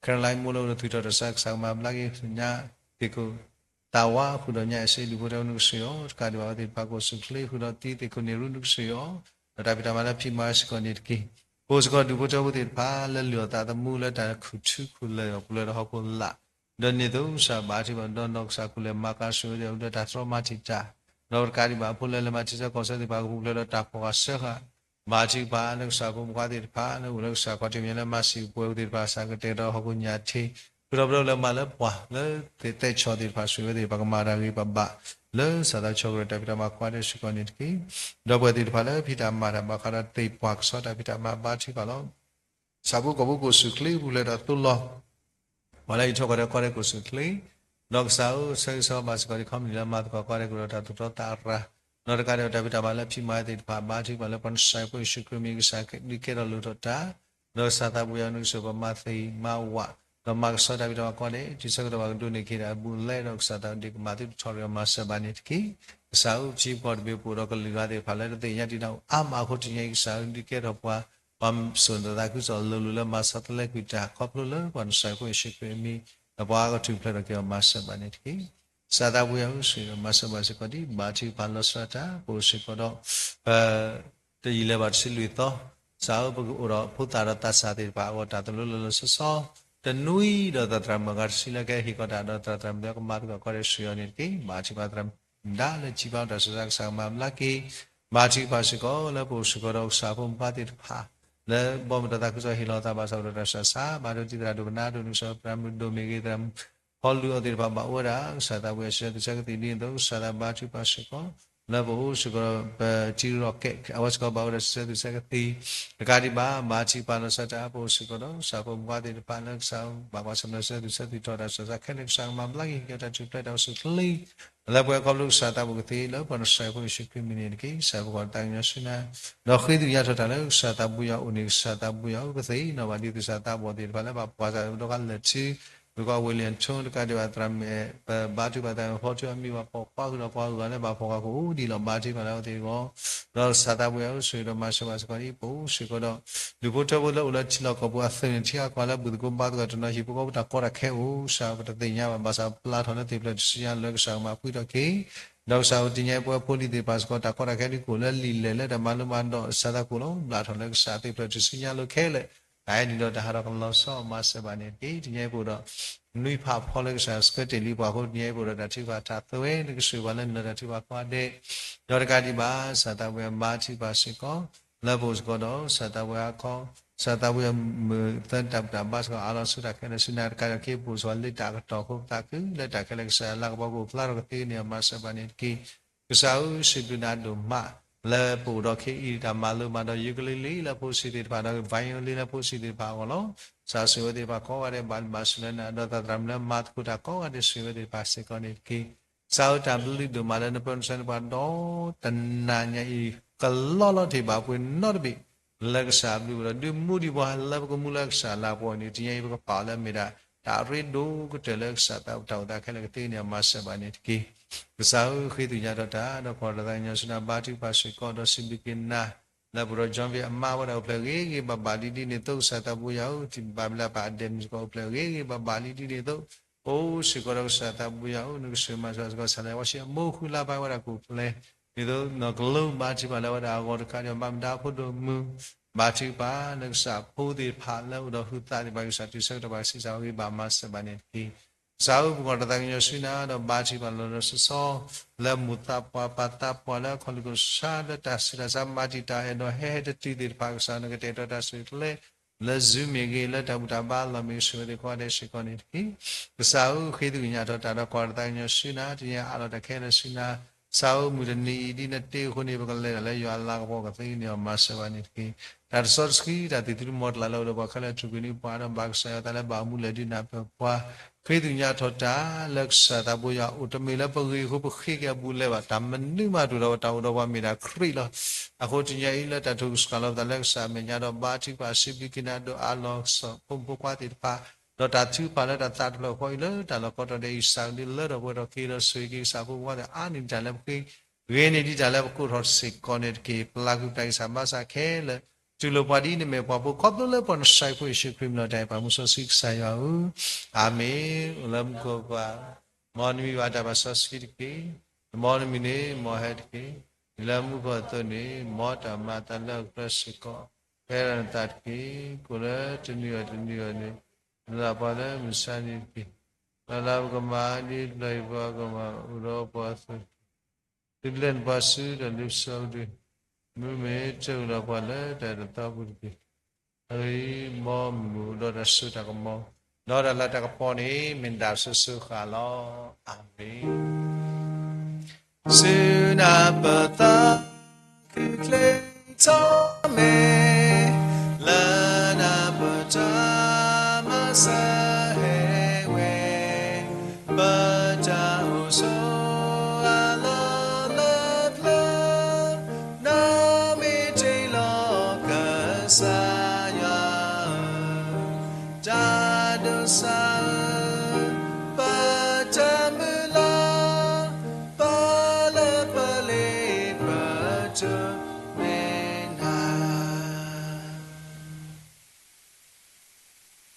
Caroline မိၢ်လၢအိၣ်ဒီးသွံၣ်ထီၣ်တၢ်ဆး ကစၢ်ကမၤဘျါက့ၤ ဃုာ်ညါသ့ၣ်ခိၣ် သးဝါ ဃုာ်ဒီးညါအ့ၣ်စ့ ဒူၣ်ဖိထၢဖိ နကဆိၣ်ဂ့ၤအီၤ တကးဒံးဘၣ် အဝဲသ့ၣ်တဖၣ်ကအိၣ်ဆူၣ်ချ့ ဃုာ်ဒီးတံၤသ့ၣ်ခိၣ်န့ၣ်ရူ နကဆိၣ်ဂ့ၤအီၤ ဒီးတၢ်ဖံးတၢ်မၤလၢဖံးမၤစ့ၢ်ကီးန့ၣ်တက့ၢ်. ပအိၣ်စ့ၢ်ကီးဒူၣ်ဖိထၢဖိသ့ၣ်တဖၣ် လၢလုၢ်အီၣ်သးသမူလၢတၢ်ခူၣ်ထူခူၣ်လၢၢ် ပူၤဖျဲးဒီးဟီၣ်ခိၣ်လာ် ဒီးန့ၢ်သိးကစၢ်ဘါထုကဖၣ် ဒီးနီၢ်ကစၢ်ခူၣ်လဲၤမၤကၤဆိၣ်ဂ့ၤဝဲသ့ၣ် အိၣ်ဒီးတၢ်တြီမၤတံာ်တာ် ဒီးတကးဒံးဘၣ် ဖိလၢလဲၤမၤထံဆၢကီၢ်ဆၢသ့ၣ်တဖၣ် ကပူၤဖျဲးဒီးတၢ်ဖီၣ်ဃာ်စၢဃာ် ဘါထုကဖၣ်လၢကစၢ်ဖိမုၣ်ဖိသ့ၣ်တဖၣ် လၢအိၣ်လၢကစၢ်ခီၣ်ထံးမဲာ်ညါလၢမၤစံာ်ပှဲၤဝဲသ့ၣ်တဖၣ် ကစၢ်ကတဲာ်ကတီၤဟီၣ်ခိၣ်ညၣ်ထံး ဃုာ်ဒီးပဒီလၢမၤလၢပှၤလၢသ့ၣ်သဲးဆီၣ်သ့ၣ်တဖၣ် ဆိၣ်ဂ့ၤဝဲသ့ၣ်တဖၣ် ကမၤတၢ်ဂ့ၤပဘၣ် လၢကစၢ်သးဆီၣ်ကရၢတၢ်ဖံးတၢ်မၤကိးဂၤဒဲးစ့ၢ်ကီးန့ၣ်တက့ၢ်. ဒီပုၢ်ဝဲၢ်သ့ၣ်တဖၣ်လၢဖံးတၢ်မၤတၢ်ဘၣ်ဃးဒီးသ့ၣ်ပှၢ်ကဆီတၢ်ဖံးတၢ်မၤ ဘါထုကဖၣ်လီၤ. ဆၣ်ဖိကီၢ်ဖိကအိၣ်ဆူၣ်ချ့ ပူၤဖျဲးဒီးသိလီၤ ပှၤလၢအံးထွဲကွၢ်ထွဲကိးဂၤဒဲးကအိၣ်ဆူၣ်ချ့ ဒီးကစၢ်ဧၢ ဆိၣ်ဂ့ၤဆိၣ်ဝါဘၣ်စ့ၢ်ကီး ဒ်ခီမနုၤလၢမၤသကိးကိးဂၤဒဲးကအိၣ်ဒီးတၢ်သူၣ်တီသးအရၤ ဒီးတကးဒံးဘၣ်တၢ်ဖံးတၢ်မၤလၢဖံးမၤသ့ၣ်တဖၣ် ဘါထုကဖၣ်လၢပှၤနဆၣ်ဖိယ့ၣ်ၡူးခရံာ်မံၤ ကစၢ်ဒုးကဲထီၣ်လိၣ်ထီၣ်တၢ် ဒီးကစၢ်သးပူၤယၤ နကဆိၣ်ဂ့ၤပမၤသ့မၤဝး ဒီးမၤကဆှီတၢ်ဖံးတၢ်မၤကိးဂၤဒဲး တုၤဆၢကတီၢ်ဘၣ်ကဒိးန့ၢ်က့ၤဒၣ်အဘူးအလဲ ဒီးကစၢ်သးဒုးကမၤသုတထီၣ်ရံၣ်အီၤ မၤစၢၤဘၣ်န့ၣ်တက့ၢ်. ကစၢ်ဧၢ ပထံပကီၢ်တဘ့ၣ်ပအိၣ်ဒီးကလုာ်ဂၤသ့ၣ်တဖၣ်လၢတသ့ၣ်ညါတံၢ်နါအိၣ်အါမးအဃိ တနံၤအံၤ ကစၢ်ဧၢ ဒုးကဲထီၣ်ပှၤ ပှၤစိာ်နသးခုကစီၣ်လိၤလိၤလၢမၤဆီတလဲကွံာ်တၢ် ခီဖျိလၢပှၤနစၢ်ဖိယ့ၣ်ၡူးခရံာ်အမံၤ, ဒီးပှၤအါဂၤထူၣ်ဖျဲးထီၣ်က့ၤအီၤ မၤစၢၤဘၣ်န့ၣ်တက့ၢ်. ကစၢ်သးပှၢ်ယွၤဧၢ, ဆိၣ်ဂ့ၤဒီးမၤစၢၤဘၣ်စ့ၢ်ကီးဒ်ဘါထုကဖၣ်လီၤဆီဒၣ်တၢ် ပအိၣ်စ့ၢ်ကီးဒီး ပ တယံာ်လၢၤဘၣ်တဆံလွံၢ်သီ, ကစၢ်ဧၢ, ပကအိၣ်ဒီးဖိသၣ်ဒီးသးစၢ်သ့ၣ်တဖၣ်အဂီၢ် တၢ်သိၣ်လိလီၤလီၤဆီဆီ, တနွံဒီးသရၣ်မုၣ်အဂၤတဆံလၢကဟ့ၣ်ကီးတၢ်ဒီးသရၣ်မုၣ်လၢကမၤသကိးကီးဒီး စံးအီၤန့ၣ်တက့ၢ်. ဘါထုကဖၣ်သရၣ်မုၣ်ဒၣ်လၢစံးပာ်တၢ်ဆူးတၢ်ဆါ ကစၢ်မၤဘျါက့ၤ, ဘါထုကဖၣ်စ့ၢ်ကီးလၢပအိၣ်စ့ၢ်ကီးဒီးကစၢ်ဖိမုၣ်ခွါသ့ၣ်တဖၣ် လၢဘီမုၢ်ဒီးသးခုကစီၣ်ဟ့ၣ်လီၤသးဘၣ်ဆၣ်ဒီးတၢ်ဆူးတၢ်ဆါ, ဘါထုကဖၣ်တံၤသရၣ်ဒိၣ်ကနၣ်ဒိၣ်န့ၣ် ကစၢ်သရၣ်မုၣ်ဒိၣ်မ့ၢ်ဂ့ၤ သရၣ်မုၣ်ဖီလူၤအီၤသ့ၣ်တဖၣ် ဘၣ်အိၣ်ဝဲဒၣ် ကစၢ်သးပှၢ်ယွၤ ဆံးစၢ်ကသံၣ်ဒ်န့ၣ်အသိး ကစၢ်သးဘါထုကဖၣ်စ့ၢ်ကီး လၢပအိၣ်စ့ၢ်ကီးဒီး ပထံရူၢ်ကီၢ်သဲး အဝဲစ့ၢ်ကီးဘၣ်အိၣ်ဒီးဆံးစၢ်ကသံၣ် တကးဒံးဘၣ် ဘါထုကဖၣ်လီၤဆီဒၣ်တၢ် ပအိၣ်စ့ၢ်ကီးဒီး ကစၢ်ဖိမုၣ်ခွါသ့ၣ်တဖၣ်လၢကစၢ်ဘၣ်ကွၢ်ဆၢၣ်မဲာ် ဆံးစၢ်ကသံၣ်ထီၣ်တၢ်ဆူးတၢ်ဆါခဲလၢာ် ကစၢ်မၤဘျါက့ၤ ဟ့ၣ်က့ၤတၢ်ထူၣ်ဖျဲးတၢ်အိၣ်ဆူၣ်အိၣ်ချ့ လၢပှၤခီဖျိကစၢ်သးဘိကသ့ လၢပှၤနစၢ်ဖိယ့ၣ်ၡူးခရံာ်မံၤန့ၣ်တက့ၢ်. ကစၢ်ပကီၢ်တၢ်ကညီဆူနၤ ဒီးဃ့သကွံာ်ညါထီၣ်တၢ်လၢကစၢ်သးဘိယွၤအိၣ်န့ၣ် ကစၢ်သးဘိယွၤအိၣ် ပသ့ၣ်နီၣ်ဘၣ်ဒ်သူၣ်စၢ်သးဘီၣ်သ့ၣ်တဖၣ်လၢဘၣ်ပှၤစၢ်ဒီးကလဲၤထံ ပကီၢ်ဝ့ၢ်လံာ်ထူ တကးဒံးဘၣ်သရၣ်မုၣ် ပဘါထုကဖၣ်သးမ့ၢ်ဖီထူအမံၤ ပှၤဖီၣ်ဃာ်ဃုာ်ဒီးပှၤဂုၤဂၤလၢဘၣ်ဖီၣ်ဃာ်ကအိၣ်ဒံးလီၤ ဘါထုကဖၣ်လၢအဝဲသ့ၣ်အဂီၢ် ဒီးကစၢ်သးပှၢ်ယွၤအိၣ်ဆိၣ်ဂ့ၤဒီးမၤစၢၤဘၣ်စ့ၢ်ကီးဒ်ပအိၣ်စ့ၢ်ကီးဒီး ဒူၣ်ဖိထၢဖိလၢအိၣ်လၢထံလီၢ်ကီၢ်ပူၤအသုးန့ၣ် ထံဂၤကီၢ်ဂၤလၢဘူၣ်သကိးဘါသကိးတနီၤ ဟံၣ်ဖိဃီဖိတၢ်ကီတၢ်ခဲအိၣ် ကစၢ်ပတသ့ၣ်ညါဘၣ် ဘၣ်ဆၣ်ပျၢ်ထီၣ်လၢသ့ၣ်ဖျၢၣ်တဆံညါလၢကစၢ်ကမၤဖှံထီၣ်က့ၤ ဒီးကစၢ်ဧၢ တနံၤအံၤပဝဲဖိလံၤသ့ၣ်တဖၣ်စ့ၢ်ကီး တၢ်ကီတၢ်ခဲဒ်ကအိၣ်လၢလံာ်လဲၢ်လၢတၢ်မၤလိမၤဒိး ကစၢ်သးကိၣ်လီၤ ဘျၣ်ထီၣ်လၢကစၢ်သ့ၣ်ဖျၢၣ်တဆံညါလၢခဲလၢာ် တၢ်အဲၣ်ဒိးဒီးတၢ်ဟးထီၣ်ကလီၤဆီ မၤစၢၤဘၣ်န့ၣ်တက့ၢ်. တနံၤအံၤပအိၣ်ဒီး နွံဖးဖီလၢကစၢ်ဆှၢတ့ၢ်လံပှၤအဃိ တနံၤအံၤပအိၣ်ဒီးတၢ်ထုကဖၣ်ထးသဝဲ နကဆိၣ်ဂ့ၤပှၤလၢနလၢတၢ်ထုကဖၣ်ကိးဂၤဒဲး ဒီးတကးဒံးဘၣ် ကစၢ်သးပှၢ်ယွၤဘါထုကဖၣ်စ့ၢ်ကီး လၢပအိၣ်စ့ၢ်ကီးဒီး ကစၢ်သးပှၢ်ယွၤအခီ ကစၢ်သးပှၢ်ယွၤမုာ်သၢတၢ်ဘူၣ်တၢ်ဘါစ့ၢ်ကီး အးလီၤဆူတၢ်ခဲလၢာ်ဆူနၤ တကးဒံးဘၣ်က့ၤပအိၣ်စ့ၢ်ကီးလၢတၢ်အကတီၢ်အဃိ ပသးခုလၢတၢ်ခဲလၢာ် ကစၢ်ယွၤလၤကပီၤကအိၣ်ဖျါထီၣ်ကသ့န့ၣ် မၤစၢၤဘၣ်န့ၣ်တက့ၢ်. ကစၢ်ဧၢ စံးဘျုးနၤဒိၣ်မး လၢပအိၣ်ဒီးခဲအံၤတၢ်မၤလိမၤဒိး ယူကလံလံလၢဖိဆံးသ့ၣ်တဖၣ်ဒီး violinလံလၢဖိဆံးသ့ၣ်တဖၣ်အဂီၢ်လီၤ. ကစၢ်ဆိၣ်ဂ့ၤဝဲသ့ၣ်တဖၣ်ကိးဂၤဒဲး ဘၣ်ဘျုးဘၣ်ဆိၣ်လၢနၤ ဒီးသရၣ်မုၣ်လၢမၤသကိးတၢ်ကိးဂၤဒဲး ဆိၣ်ဂ့ၤဝဲသ့ၣ်တဖၣ်စ့ၢ်ကီးန့ၣ်တက့ၢ်. ကစၢ်ဧၢ တၢ်ဘျုးဒိၣ်မးလၢနပၢၤနဆၢန့ၢ်ပှၤဒီးတနၤညါအံၤ ကလီလီၤတ့ၢ်ဘၣ်ပှ့ၤနီတဘ့ၣ် လၢကစၢ်အဘျုးအဖှိၣ်ဒီး ဒုးမူဒံးပှၤလၢပကမူလၢကစၢ်လၤကပီၤန့ၣ် တနံၤအံၤပကပာ်အီၤလၢမ့ၢ်ဒၣ် တၢ်အရ့ဒိၣ်ကတၢၢ်လၢကစၢ်သးပတၢ်အိၣ်သးခဲလၢာ်ကသ့န့ၣ် မၤစၢၤဘၣ်န့ၣ်တက့ၢ်. ကစၢ်ဧၢ ဃ့သကွံာ်ညါထီၣ်တၢ် ဒီးကွၢ်တၢ်သးကညီၤဆူနၤ ဘါထုကဖၣ်စ့ၢ်ကီး ဒီးစံးဘျုးက့ၤနၤ လၢပဒီး John အမါဝဲဒၣ်အိၣ်ဖျဲၣ်ဂ့ၤဂ့ၤဘၣ်ဘၣ်လံဒ်န့ၣ်အသိး ကစၢ်သးပူၤယွၤဧၢ တံၢ်ဘၣ်ဘျးဘၣ်အဒဲးမုၢ်စ့ၢ်ကီးအိၣ်ဖျဲၣ်ဂ့ၤဂ့ၤဘၣ်ဘၣ်လံဒ်န့ၣ်အသိး အိၣ်စ့ၢ်ကီးဒီးကစၢ်သးပူၤယွၤဧၢ နကစၢ်မၤစၢၤစ့ၢ်ကီး ဆၣ်လဲၤဝဲဆံးအမိၢ်ဃုလါဘၣ်ဝဲဒၣ် ကိၣ်ဖျဲး ဒ်သိးနီၢ်ကလူးဘါထုကဖၣ်လၢဝဲဒၣ်အဂီၢ်တခါဒီး ဘၣ်မတၤဖိဒိၣ်မုၢ် ဘါထုကဖၣ်လၢကစၢ်ဖိသ့ၣ်တဖၣ်လၢအိၣ်ဒီးဟုသးသ့ၣ်တဖၣ် ကစၢ်တုၤဆၢကတီၢ်ဘၣ်စံးစၢ်ဂ့ၤဘၣ်မၤစၢၤဘၣ်န့ၣ်တက့ၢ်. ကစၢ်ဧၢ ပကွၢ်တၢ်သးကညီၤဆူနၤဒီးဘါထုကဖၣ်လီၤလီၤဆီဆီ လၢမိၢ်သးပှၢ်ပၢ်သးပှၢ်လၢအခီၣ်လံၢ်ခိၣ်ဆါလၢတၢ်ဆူးတၢ်ဆါမၤတံာ်တာ်အဲၣ်ဒိးဟဲဟဲတတုၤသ့ၣ်တဖၣ် ကစၢ်နကတဲာ်ကတီၤတၢ်ဆူၣ်ချ့ လၢ Zoom မ့ၢ်ဂ့ၤ လၢတၢ်ဘူၣ်တၢ်ဘါအလီၢ်မ့ၢ်ဂ့ၤ ဆိၣ်ဂ့ၤသ့ၣ်ကိးဂၤဒဲးစ့ၢ်ကီးန့ၣ်တက့ၢ်. ကစၢ်ဧၢ ဃ့သကွံာ်ညါထီၣ်တၢ်ဒီးကွၢ်တၢ်သးကညီၤဆူနၤ တနံၤအံၤအးလီၤတၢ်ခဲလၢာ်ဆူနၤ ကစၢ်ဧၢ မုၢ်တနံၤအံၤဒ်နတ့အဃိန့ၣ် ပကလဲၤတၢ်လၢယွၤအလၤကပီၤကသ့န့ၣ် မၤစၢၤဘၣ်န့ၣ်တက့ၢ်. တၢ်တစီတဆှံ တၢ်သံၣ်သူမီၤတလးလၢအိၣ်ဒီးပှၤခဲလၢာ် ထုးကွံာ်န့ၢ်ပှၤဒီးဘၣ်ကစၢ်ယွၤအသးလၢဘၣ်မူလၢာ်ဒုးနၢ်ပၢၢ်ပှၤ ဃ့သကွံာ်ညါထီၣ်တၢ်လၢကစၢ်သးပူၤယွၤအိၣ် တမ့ၢ်လၢပဂ့ၢ်အဃိပဃ့က့ၤအဘူးလဲဘၣ် တၢ်မနုၤမးတအိၣ်ဒီးပှၤ တၢ်အိၣ်ဒီးပှၤမ့ၢ်ဒၣ်ခရံာ်လီၤ. အဃိတနံၤအံၤလၢတၢ်ထုကဖၣ်စှၤလီၤပသးလၢကစၢ်အမဲာ်ညါဒီး ဘါထုကဖၣ်စံးဘျုးက့ၤနၤဒီးအးလီၤကစီၣ်ဖိမုၣ်ဖိခွါသ့ၣ်တဖၣ် ဒီးတၢ်ထုကဖၣ်လၢတၢ်သးတဖျၢၣ်ဃီအံၤလၢတၢ်လီၢ်ကိးတီၤဒဲးအံၤ ကစၢ်ကဒုးလၢထီၣ်ပှဲၤထီၣ်က့ၤဒီးဆိၣ်ဂ့ၤက့ၤကစၢ်ဖိမုၣ်ဖိခွါသ့ၣ် အါန့ၢ်ဒံးတၢ်လၢပဃ့ ဂ့ၤန့ၢ်ဒံးတၢ်လၢပကိးထီၣ်စ့ၢ်ကီးန့ၣ်တက့ၢ်. ပျၢ်ကွံာ်ပတၢ်ဂံၢ်စၢ်ဘါစၢ်ခဲလၢာ် တူၢ်လိာ်ပှၤဒ်နမဲာ်ပှၤဖိ ခီဖျိလၢပှၤနစၢ်ဖိယ့ၣ်ၡူးခရံာ်မံၤလီၤ. တၢ်အဲၣ်ပာ်မူစီဆှံကစၢ်ယွၤဧၢ, အၤမ့ၣ်. အိၣ်လၢမူခိၣ်ပၢ်, မ်နမံၤဘၣ်တၢ်ပာ်စီဆှံတက့ၢ်. မ်နမံၤန့ၣ်မ်ဟဲတက့ၢ်. ဒ်လၢမူခိၣ်အသိးန့ၣ် မ်တၢ်မၤအသးလၢအကြၢးစ့ၢ်ကီး ဖဲဒၣ်နသးတက့ၢ်. ကိၣ်လၢတနံၤအံၤတနံၤအံၤန့ၣ် လၢပှၤလၢမုၢ်ဆါနံၤတက့ၢ်. လၢလၢပကမၤဒ်ပျၢ်ယွၤပှၤကမၤအိၣ်ဒီးပှၤအသိး သုတလဲၤနုာ်ပှၤဆူတၢ်လ့ပစီအပူၤတဂ့ၤ. မ့မ့ၢ်တၢ်အိၣ်ဒီးပှၤလၢတၢ်အဲၣ်တသီအပူၤတက့ၢ်. အဂ့ၢ်ဒ်အံၤ, မ်မုၢ်အိၣ်ဒီးတၢ်စိတၢ်ကမီၤ, ဒီးတၢ်လၤတၢ်ကပီၤန့ၣ် မ့ၢ်နဒၣ်စိၤစိၤဃၣ်ဃၣ်လီၤ. အၤမ့ၣ်. ဆူနၤပသးခုချ့ထီၣ်မဲာ်, လၢနၤပတၢ်မၤစၢၤဟဲဝဲ, ပတၢ်အိၣ်ဆိးအလီၢ်လၢပျၢၤ, နမ့ၢ်တ့လီၤကစၢ်ယွၤဧၢ, တၢ်ဒိးစၢ်ဧၢ, ပတၢ်မုၢ်လၢ်, ပလၢပလ့ပ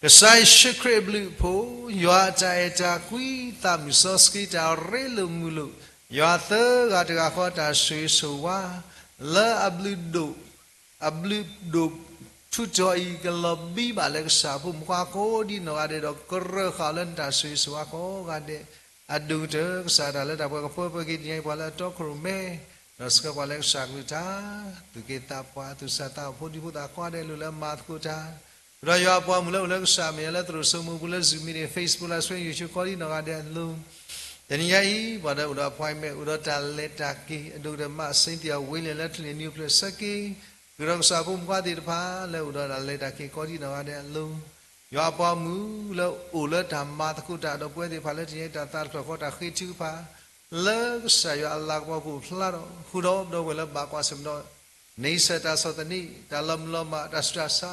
ကစၢ်ယ့ၣ်ၡူးခရံာ်အဘျုးအဖှိၣ်, ယွၤအတၢ်အဲၣ်တၢ်ကွံ, သးမုၢ်စီဆှံတၢ်ရ့လိာ်မုာ်လိာ်, ယွၤသၢဂၤတဂၤဃီတၢ်ဆိၣ်ဂ့ၤဆိၣ်ဝါ, လၢအဘျုးဒိၣ် အဘျုးဒိၣ်ထူးတီၤအံၤ ကလီၤဘံၣ်ဘၣ်လၢကစၢ်အဖိမုၣ်ခွါကိးဒံနီၢ်ဂၤဒဲးဒီး ကရၢၢ်ဃာ်လၢနတၢ်ဆိၣ်ဂ့ၤဆိၣ်ဝါကိးဂၤဒဲး, အဒိၣ်ကတၢၢ် ကစၢ်တၢ်လၢတၢ်ပှဲၤကပၢပှဲၤက့ၤတနံၤအံၤ ပှၤလၢအတီခိၣ်ရိၣ်မဲ, ဒီးဆှၢပှၤလၢကစၢ်ကလုၢ်ကထါ, သူၣ်က့သးပှၢ် သူၣ်စၢ်သးဘီၣ် ဖိဒံဖိသၣ်ကိးဂၤဒဲး လိၣ်လၢအမၤသကိးတၢ်, ဒီးယွၤအပှၤမုၣ်လၢအိၣ်လၢကစၢ်မဲာ်ညါလၢသရိာ်စိမိၤပူၤလၢ Zoom meeting, Facebook Live Stream, YouTube ကိးဒံနီၢ်ဂၤဒဲးအလိၤ တနံၤညါအံၤ ပှၤလၢအိၣ်ဒီး appointment အိၣ်ဒီးတၢ်လဲၤတၢ်က့ၤ အဒိၣ်ကတၢၢ် မးစ့သံအဝ့လၢ ချံၣ်န့ၣ်နံၤအိၣ်ဖျဲၣ်ဆၢက့ၤ, ဃုာ်ဒီးကစၢ်ဖိမုၣ်ခွါသ့ၣ်တဖၣ် လၢအိၣ်ဒီးတၢ်လဲၤတၢ်က့ၤကိးဒံနီၢ်ဂၤဒဲးအလိၤ, ယွၤအပှၤမုၣ်လၢအိၣ်လၢတၢ်မၤသကိးတၢ်ဒီးပဝဲသ့ၣ်တဖၣ်လၢတနံၤညါအံၤ တၢ်သးတဖျၢၣ်ဃီတၢ်ဃ့ထုကဖၣ် လၢကစၢ်ယွၤအလၤကပီၤပူၤဖျါဒီး ဃုာ်ဒီးဒီပုၢ်ဝဲၢ်လၢဘၣ်ကွၢ်ဆၢၣ်မဲာ်ဒီး န့ဆၢၣ်တၢ်ဆီၣ်သနံး တၢ်လီၤမုၢ်လီၤမၢ် တၢ်ဆူးတၢ်ဆါ,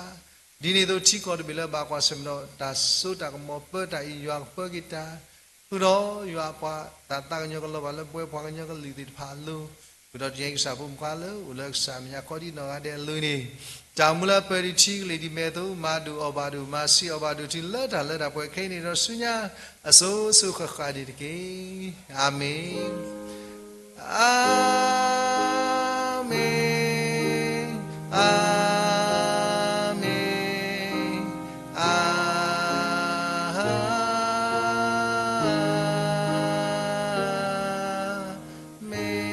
ဒ်န့ၣ်အသိးထံကီၢ်တဘ့ၣ်လၢဘၣ်ကွၢ်ဆၢၣ်မဲာ်ဒီး တၢ်စိတၢ်ကမီၤပၢတၢ်အံၤ ယွၤကပၢက့ၤတၢ်, ဃုာ်ဒီးယွၤအပှၤတၢ်သးကညီၤကလီၤဘၣ်လၢပဝဲပှၤကညီကလုာ်သ့ၣ်တဖၣ်အလိၤ, ဃုာ်ဒီးတနံၤညါအံၤကစၢ်ဖိမုၣ်ခွါလၢအိၣ်လၢကစၢ်မဲာ်ညါကိးဒံနီၢ်ဂၤဒဲးအလိၤန့ၣ်, တၢ်မူလၢအပၢၢ်ဒံးထံကလ့ၢ်ဒံးမဲာ်အသိး မၤဒိၣ်အီၣ်ဘၣ်ဒိၣ် မၤဆံးအီၣ်ဘၣ်ဒိၣ်တုၤလၢတၢ်လၢတၢ်ပှဲၤခဲအံၤန့ၣ်ဒီးဆူညါ အစိၤစိၤဃၣ်ဃၣ်န့ၣ်တက့ၢ်. အၤမ့ၣ်, အၤမ့ၣ်, အၤမ့ၣ်, အၤမ့ၣ်.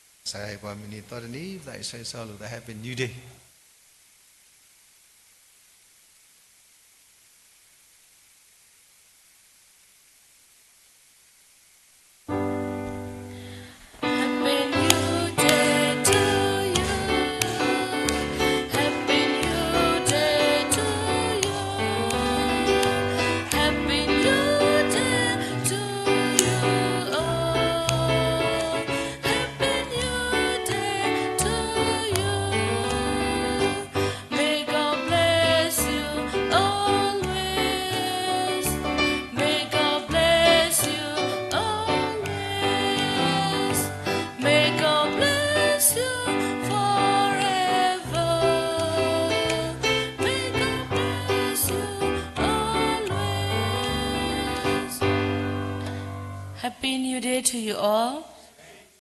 ကစၢ်ယွၤအဲၣ်ပှၤမုၢ်နံၤသီတနံၤ ပသးအံၤဆၢဂ့ၤဆၢဝါလိာ်သး Happy New Day. Happy New Day to you. Happy New Day to you. Happy New Day to you all. Happy New Day to you. May God bless you always. May God bless you always. May God bless you forever. May God bless you always. Happy New Day to you all.